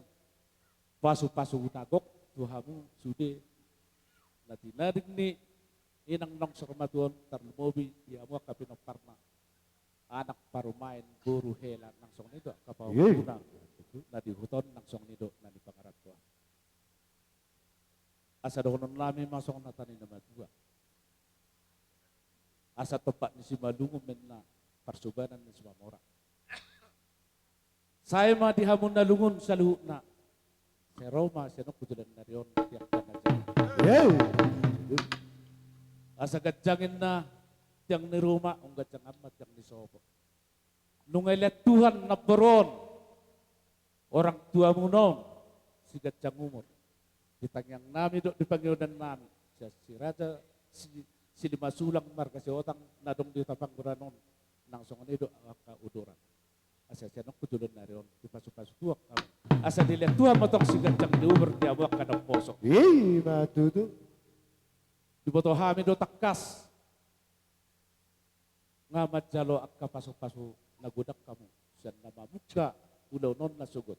pasu-pasu na gok tu hamu sude na tinading ni inang naung saur matua on, tarlumobi di hamu angka pinomparna, anak, parumaen, boru, hela, nang songon i do angka pahompu na di huta on, nang songon i do na di pangarantoan. Asa dohonon nami ma songon hata ni na matua: Asa tompa ni Simalungun ma inna, parsobanan ni Simamora. Sae ma di hamu na lungun saluhutna. Sai ro ma sian on tu joloan ni ari on tiang na ganjang. Asa ganjang inna tiang ni ruma, umganjang ma tiang ni sopo. Nunga dilean Tuhan namboru on, orang tuamuna on, siganjang umur. Di tangiang nami dohot di pangidoan nami, sian si Raja Si, Silima Sulang marga Sihotang na adong di Huta Pangguruan on, nang songon i do angka udoran. Asa sian on tu joloan ni ari on dipasu-pasu Tuhan hamu. Asa dilean Tuhan ma tong siganjang ni umur di hamu angka naposo. I ma tutu. Diboto hami do tangkas nga manjalo angka pasu-pasu na godang hamu, sian na mamungka ulaon on na sogot,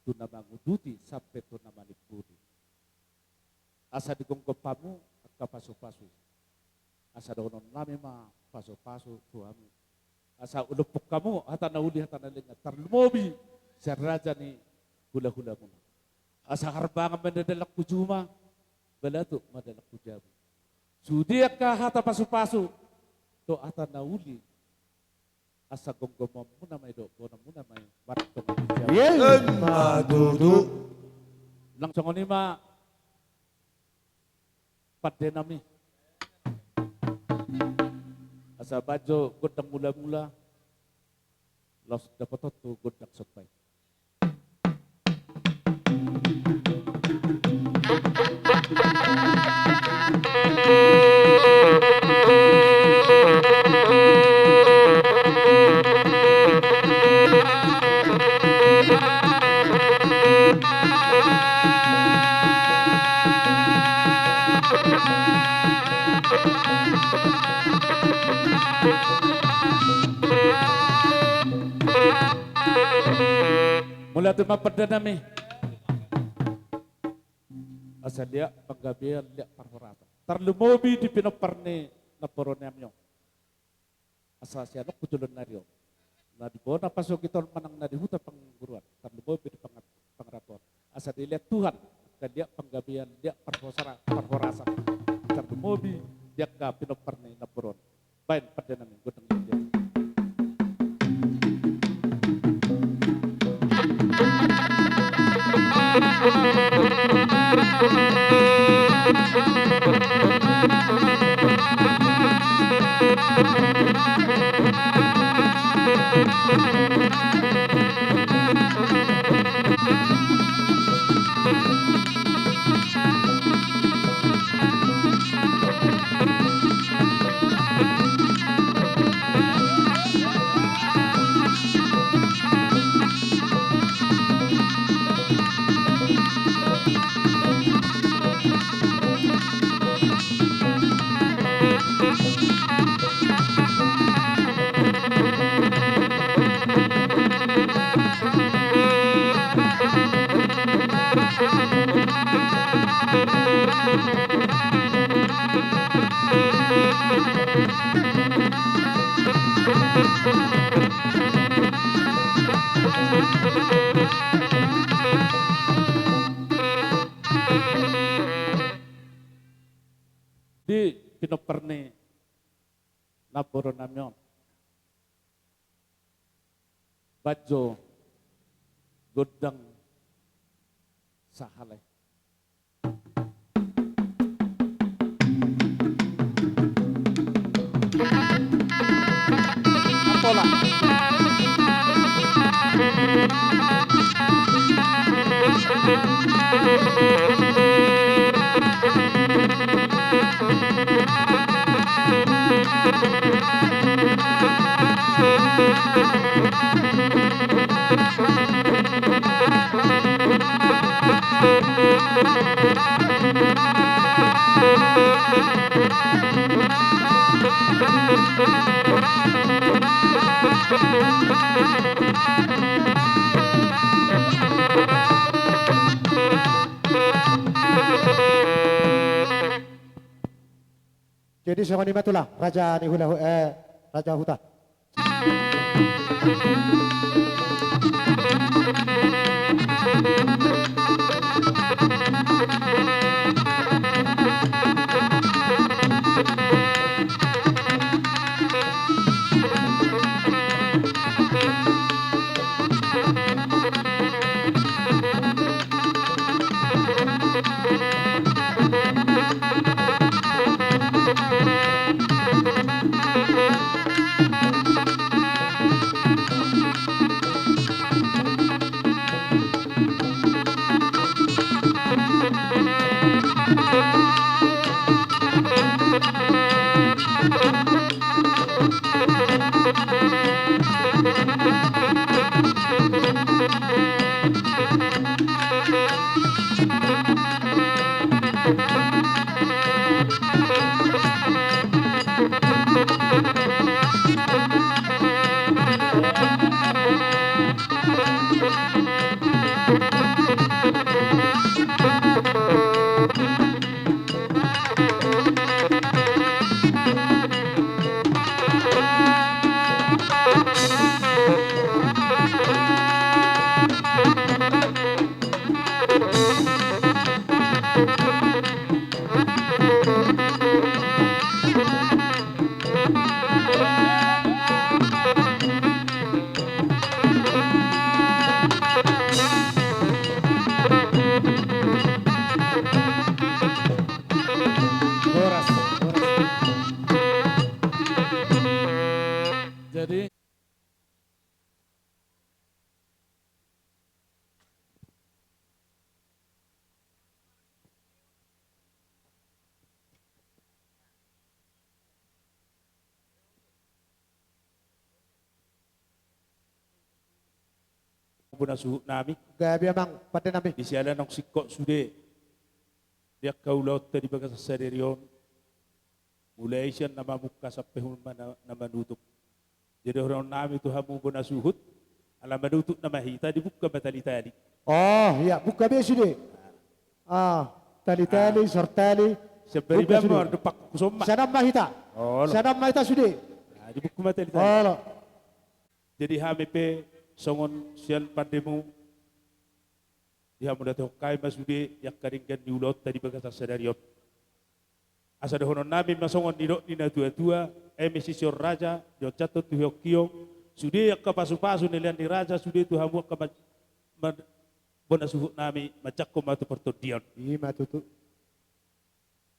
tu na manguduti sampe tu na manimbuli. Asa digomgom hamu angka pasu-pasu i. Asa dohonon nami ma pasu-pasu tu hamu. Asa ulompung hamu hata na uli, hata na denggan, tarlumobi sian raja ni hula-hulamuna. Asa harbangan ma inna dalan tu juma, balatuk ma dalan tu jabu. Sude angka hata pasu-pasu dohot hata na uli, asa gomgomonmuna ma i dohot boanonmuna ma i martonga di jabu. Emma tutu. Nang songon i ma pande nami. Asa baen jo gondang mula-mula, laos dapothon tu gondang somba i. Mauliate ma pande nami. Asa liat panggabean, liat parhorasan. Tarlumobi di pinompar ni namboru nami on. Asa sian on tu joloan ni ari on. Na di bona pasogit on manang na di huta pangguruan. Tarlumobi di pang-, pangaratoan. Asa dilehon Tuhan, angka liat panggabean, liat parhosara-, parhorasan. Tarlumobi di angka pinompar ni namboru on. Baen pande nami, gondang liat. Di pinompar ni namboru nami on. Banjo gondang sahalai. Pola. Jadi songon i ma tulang, raja ni hula, eh, raja huta. Horas, horas. Jadi, bona suhut nami. Gabe amang pande nami. Di siala naung singkop sude di angka ulaonta di bagasan sadari on. Mulai sian na mamungka sampe homa na, na manutup. Jadi dohonon nami tu hamu bona suhut, Ala manutup nama hita, dibuka ma tali-tali. Oh, iya, buka be sude. Ah, tali-tali, ah, sortali. Sian bariba ma, sude. Mardopak huson ma. Sian nama hita. Olo. Sian nama hita sude. Ah, dibuka ma tali-tali. Olo. Jadi hami pe songon sian pandemu, dihamuliatehon hami ma sude di angka denggan ni ulaonta di bagasan sadari on. Asa dohonon nami ma songon nidok ni natua-tua, eme sisihon raja, dionjathon tu hiong-hiong, sude angka pasu-pasu na nilean ni raja, sude tu hamu angka ma-, ma-, bona suhut nami, manjangkon ma tu partondion. I ma tutu.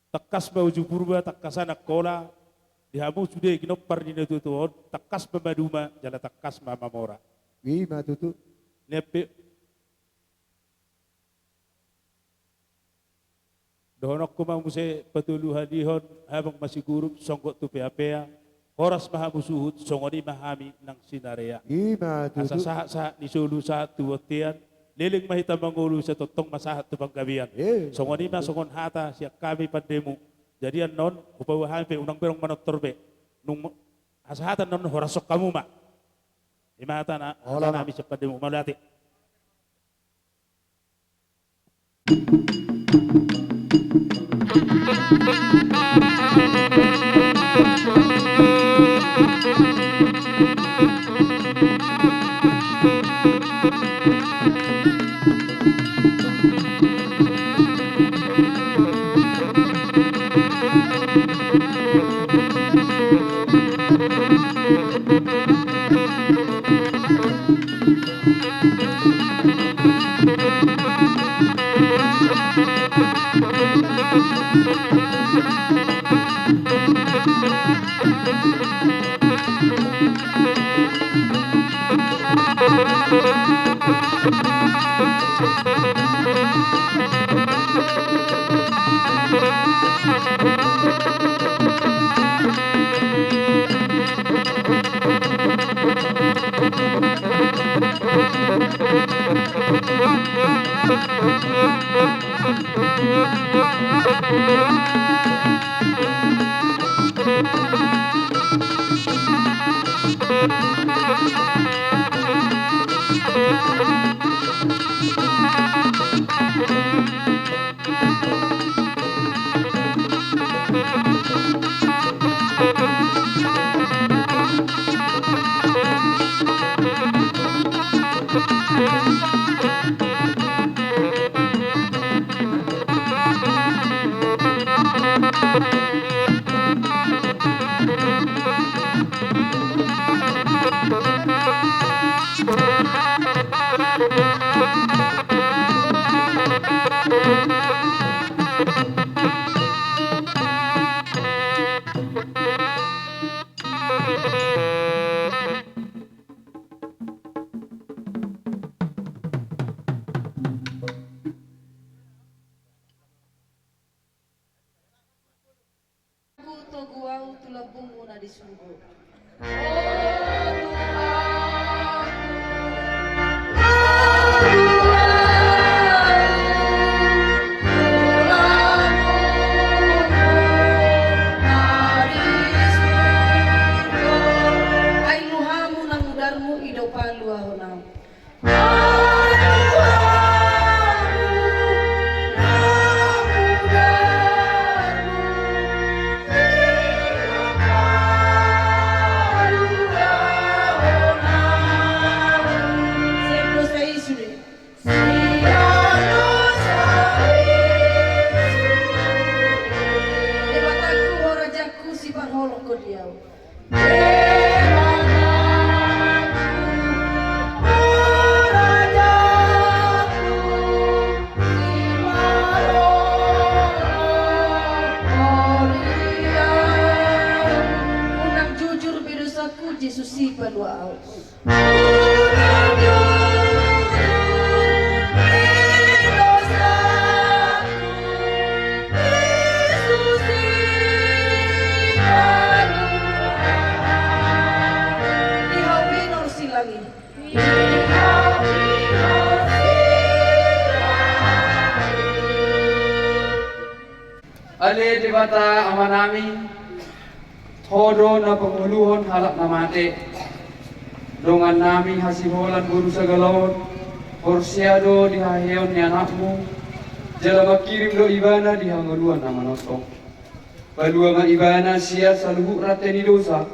Tangkas ma uju Purba, tangkasan Angkola, di hamu sude ginompar ni natua-tua on, tangkas ma maduma, jala tangkas ma mamora. I ma tutu. Nian pe dohononku ma muse patoluhalihon, abang masigurup, songgot tu pea-pea, horas ma hamu suhut, songon i ma hami nang sinarea. I ma tutu. Asa sahat-sahat ni solu, sahat tu bontean, leleng ma hita mangolu, sai tongtong ma sahat tu panggabean. Eh. Songon i ma songon hata sian hami pandemu. Jadi annon, hupaboa hami pe, unang berong manortor be. Nung mo-, hasahatan annon horashon hamu ma. I ma hata na, olo, hata nami sian pandemu, mauliate. Togu au tu lambungmu na di surgo. Ai luhamu nang udarmu i do paluahon au. Debataku, ho rajaku, siparholonghon di au. Unang jujur be dosaku, Jesus i palua au. Ale Debata Amanami, Ho do na pangoluhon halak na mate. Dongannami hasiholan boru Sagala on, porsea do di haheheon ni anakmu, jala mangkirim do ibana di hangoluan na manongtong. Palua ma ibana sian saluhut rante ni dosa,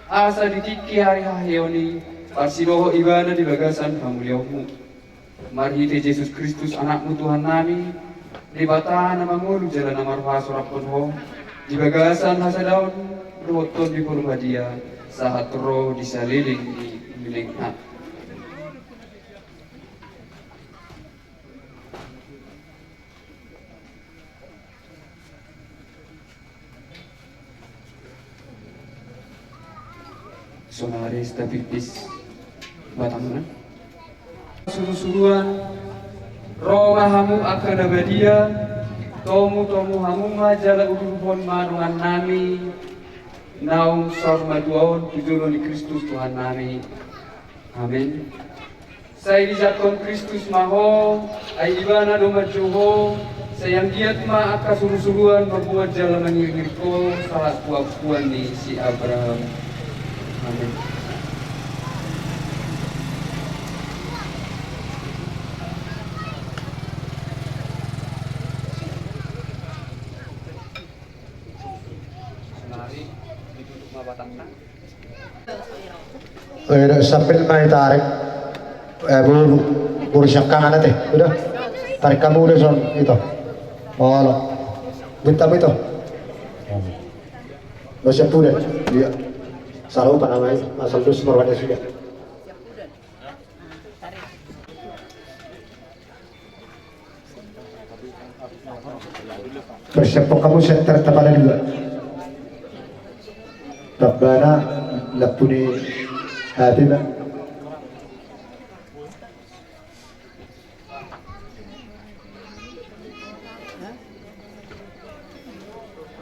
asa di tingki ari haheheon i parsidohot ibana di bagasan hamuliaonmu. Marhite Jesus Kristus, Anakmu Tuhannami, Debata na mangolu jala na marhasoranghon ho, di bagasan hasadaon dohot Tondi Porbadia, sahat ro di saleleng ni lelengna. Sonari stapipis batangna. Surusuruan, ro ma hamu angka na badia, tomutomu hamu ma jala udurhon ma dongannami naung saur matua on tu jolo ni Kristus Tuhannami. Amen. Sai dijangkon Kristus ma ho, ai Ibana do manjou ho, sai anggiat ma angka surusuruan mamboan jala mangiringiring ho sahat tu ampuan ni si Abraham. Amen. Sonari ditutup ma batangna. Eh, sambil ma i tarik. Eh, boru, boru siangkangan ate, sudah. Tarik hamu do son, ito. Olo. Buat hamu ito. Lo siap udah. Iya. Salah upa namanya, asal terus marwada sudah. Persiapkan hamu senter tapala dua. Tambana lampu ni hati, Pak.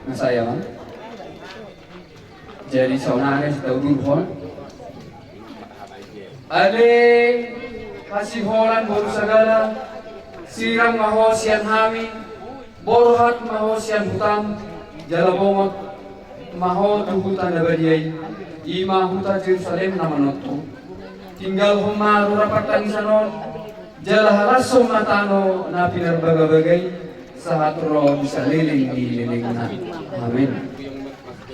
Na sae ma. Jadi saonari sitaudurhon. Ale hasiholan boru Sagala, sirang ma ho sian hami, borhat ma ho sian hutam, jala bongot ma ho tu huta na badia i, i ma huta Jerusalem na manongtong. Tinggalhon ma rura partangisan on, jala halashon ma tano na pinarbagabaga i, sahat ro di saleleng ni lelengna. Amen.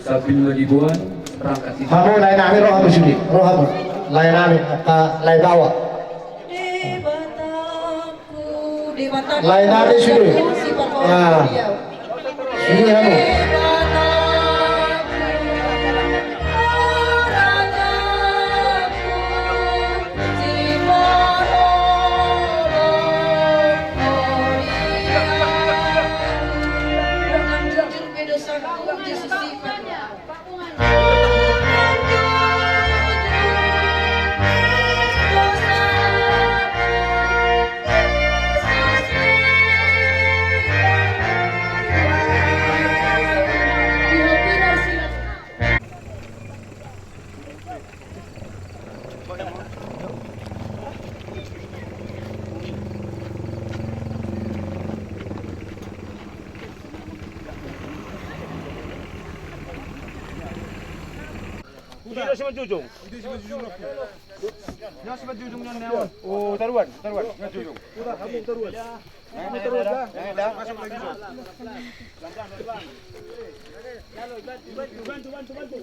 Sambil ma diboan, berangkat. Hamu lae nami, ro hamu sude, ro hamu. Lae nami, angka lae baoa. Lae nami sude. Nah. Sude hamu. Udah, si manjujung. Udah, si manjujung. Udah, si manjujung. Oh, taruan, taruan, manjujung. Udah, kamu taruan. Kamu taruan, dah. Masuk lagi, Bang. Bantu, bantu, bantu. Bantu, bantu,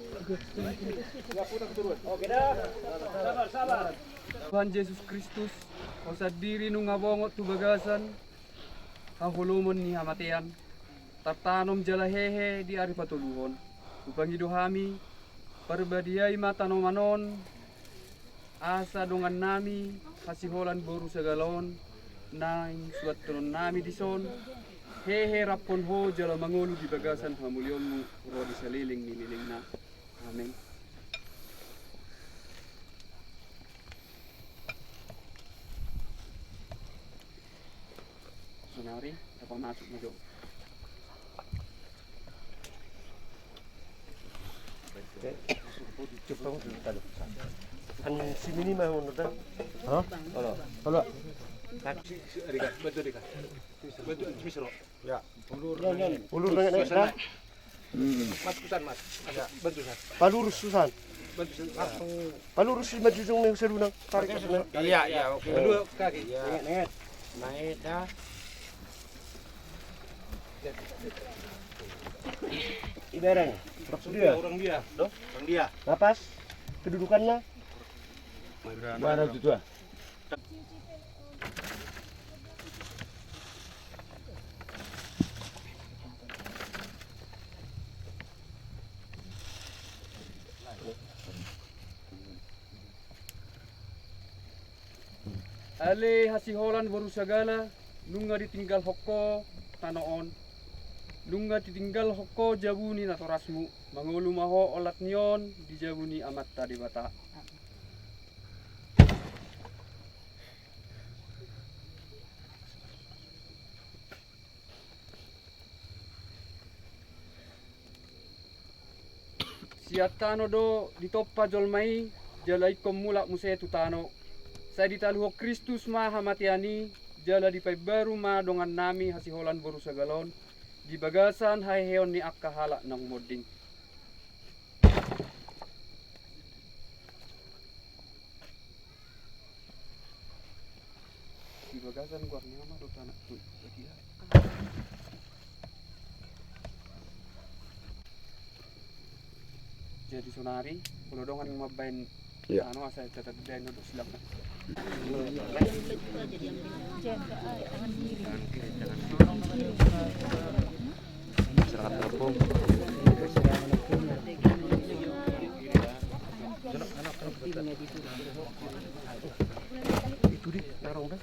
bantu. Ya, putar taruan. Oke, dah. Sabar, sabar. Tuhan Jesus Kristus, ho sandiri nunga bongot tu bagasan haholomon ni hamatean, tartanom jala hehe di ari patoluhon. Hupangido hami, parbadiai ma tanoman on, asa dongannami hasiholan boru Sagala on, naeng suanhononnami dison, hehe raphon ho jala mangolu di bagasan hamuliaonmu ro di saleleng ni lelengna. Amen. Sonari, dapat masuk nih, Dok. Kan si minimal menurut. Hah? Halo. Halo. Si, si, Rika, bantu Rika. Bantu, Misro. Ya. Ulur dengan Susan, Mas. Mas, Susan, Mas. Ya. Bantu, Susan. Palurus, Susan. Palurusi ma jujung ni sadunang. Tarik. Iya, iya, oke. Dua kaki. Iya. Naik, naik. Naik dah. Ibarang. Orang dia. Orang dia. Napas. Kedudukannya. Mana itu, ah? Ale hasiholan boru sagala, nunga ditinggalhon ho tano on, nunga ditinggalhon ho jabu ni natorasmu, mangolu ma ho olat ni on di jabu ni Amanta Debata. Sian tano do ditompa jolma i, jala ingkon mulak muse tu tano. Sai ditaluhon Kristus ma hamatean i, jala dipaimbaru ma dongannami hasiholan boru sagala on, di bagasan haheheon ni angka halak naung monding. Di bagasan goar ni Ama dohot Anak dohot Tondi. Jadi sonari, molo dongan mambaen, iya, anu, asa tetap baen dulu silang. Serahkan tepung. Itu di tarong deh.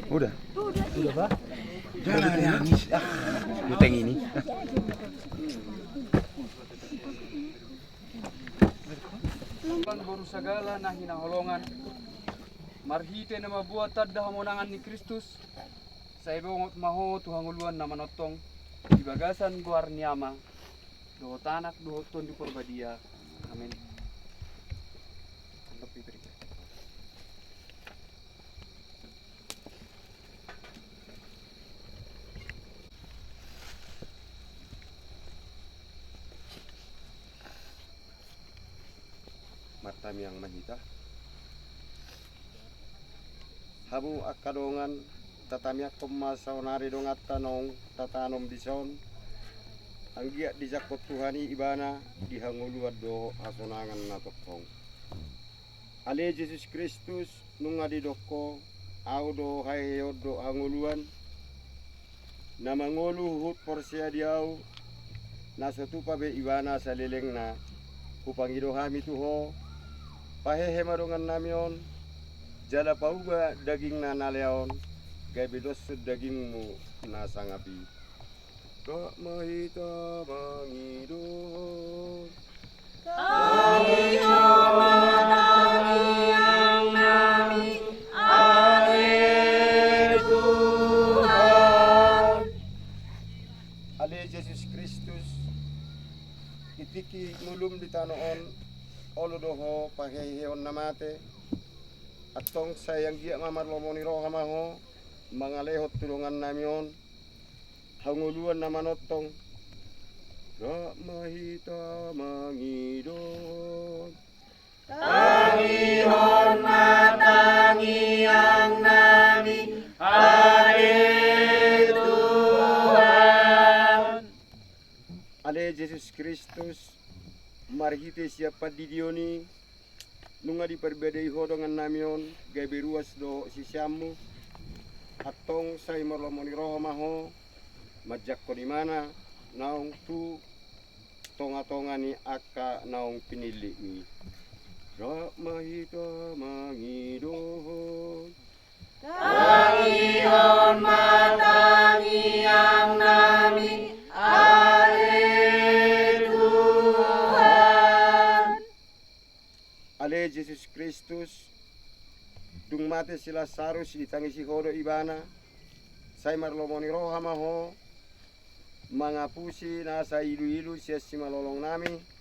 Udah. Udah, Bah. Jangan nangis. Ah, guteng ini. Boru sagala na hinaholongan, marhite na mamboan tanda hamonangan ni Kristus, sai bongot ma ho tu hangoluan na manongtong, di bagasan goar ni Ama, dohot Anak, dohot Tondi Porbadia. Amin. Martamiang ma hita. Hamu angka dongan, tatamiangkon ma saonari donganta naung tatanom dison, anggiat dijangkon Tuhan i ibana di hangoluan dohot hasonangan na tongtong. Ale Jesus Kristus, nunga didok ho, Ahu do haheheon dohot hangoluan. Na mangolu huhut porsea di Ahu, na so tupa be ibana salelengna, hupangido hami tu ho, pahehe ma dongannami on, jala pauba dagingna na lea on, gabe doshon dagingmu na sangap i. Rap ma hita mangidop. Tangihon ma tangiang nami, ale Tuhan. Ale Jesus Kristus, di tingki ngolum di tano on, olo do ho paheheon na mate, antong sai anggiat ma marlomo ni roha ma ho, mangalehon tu dongannami on, hangoluan na manongtong. Rap ma hita mangidop. Tangihon ma tangiang nami, ale Tuhan. Ale Jesus Kristus, marhite sian pandidion i, nunga diparibadai ho dongannami on, gabe ruas dohot siseanmu, antong sai marlomo ni roha ma ho, manjangkon ibana naung tu tongatonga ni angka naung pinillitmi. Rap ma hita mangidop. Tangihon ma tangiang nami, ale Tuhan. Ale Jesus Kristus, dung mate si Lasarus ditangisi ho do ibana, sai marlomo ni roha ma ho, mangapusi nasa iluilu sian simalolongnami.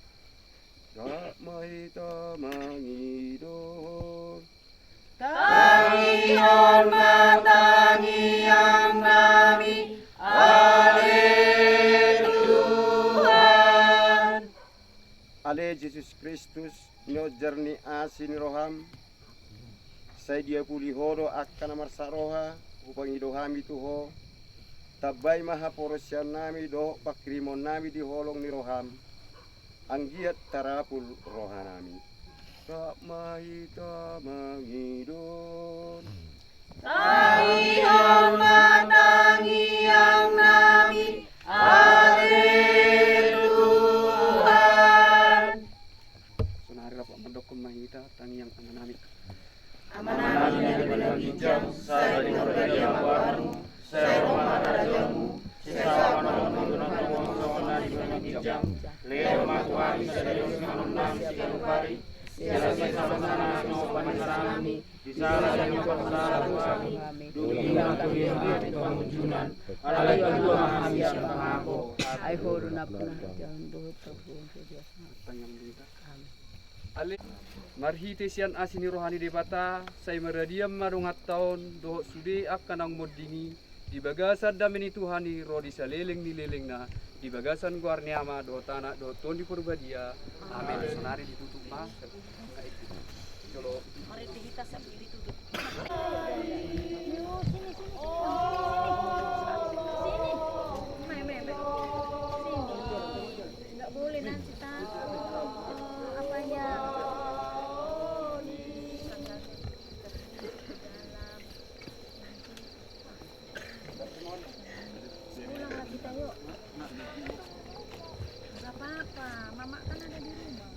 Rap ma hita mangidop. Tangihon ma tangiang nami, Kristus, nionjar ni asi ni roham, sai diapuli ho do angka na marsak roha, hupangido hami tu ho, tambai ma haporseaonnami dohot panghirimonnami di holong ni roham, anggiat tarapul rohanami. Rap ma hita mangidon. Tangihon ma tangiangnami, ale Tuhan. Sonari rap mandokkon ma hita tangiang Amanami. Amanami na di banua ginjang, sai pinarbadia ma goarmu, sai ro ma harajaonmu, sai saut ma lomo ni roham songon na di banua ginjang. Lehon ma tu hami sadari on sipanganonnami siganup ari, jala sesa ma hami na pinangido nami, di sala ni na pasahat hami, dung diingot hami tu pangunjunan, alai palua ma hami sian pangago. Ai Ho do nampuna harajaon dohot hagogoon. Amen. Ale, marhite sian asi ni roha ni Debata, sai maradian ma donganta on dohot sude angka naung monding i, di bagasan dame ni Tuhan i ro di saleleng ni lelengna, di bagasan goar ni Ama dohot Anak dohot Tondi Porbadia. Amen. Sonari ditutup ma. Jolo. Mari di hita sambil ditutup. Sini, sini, sini. Sini. Mai, mai, mai. Sini. Nggak boleh nanti tak. Eh, apanya? Pulang lagi kita, yuk. Nggak apa-apa, Mama kan ada di rumah.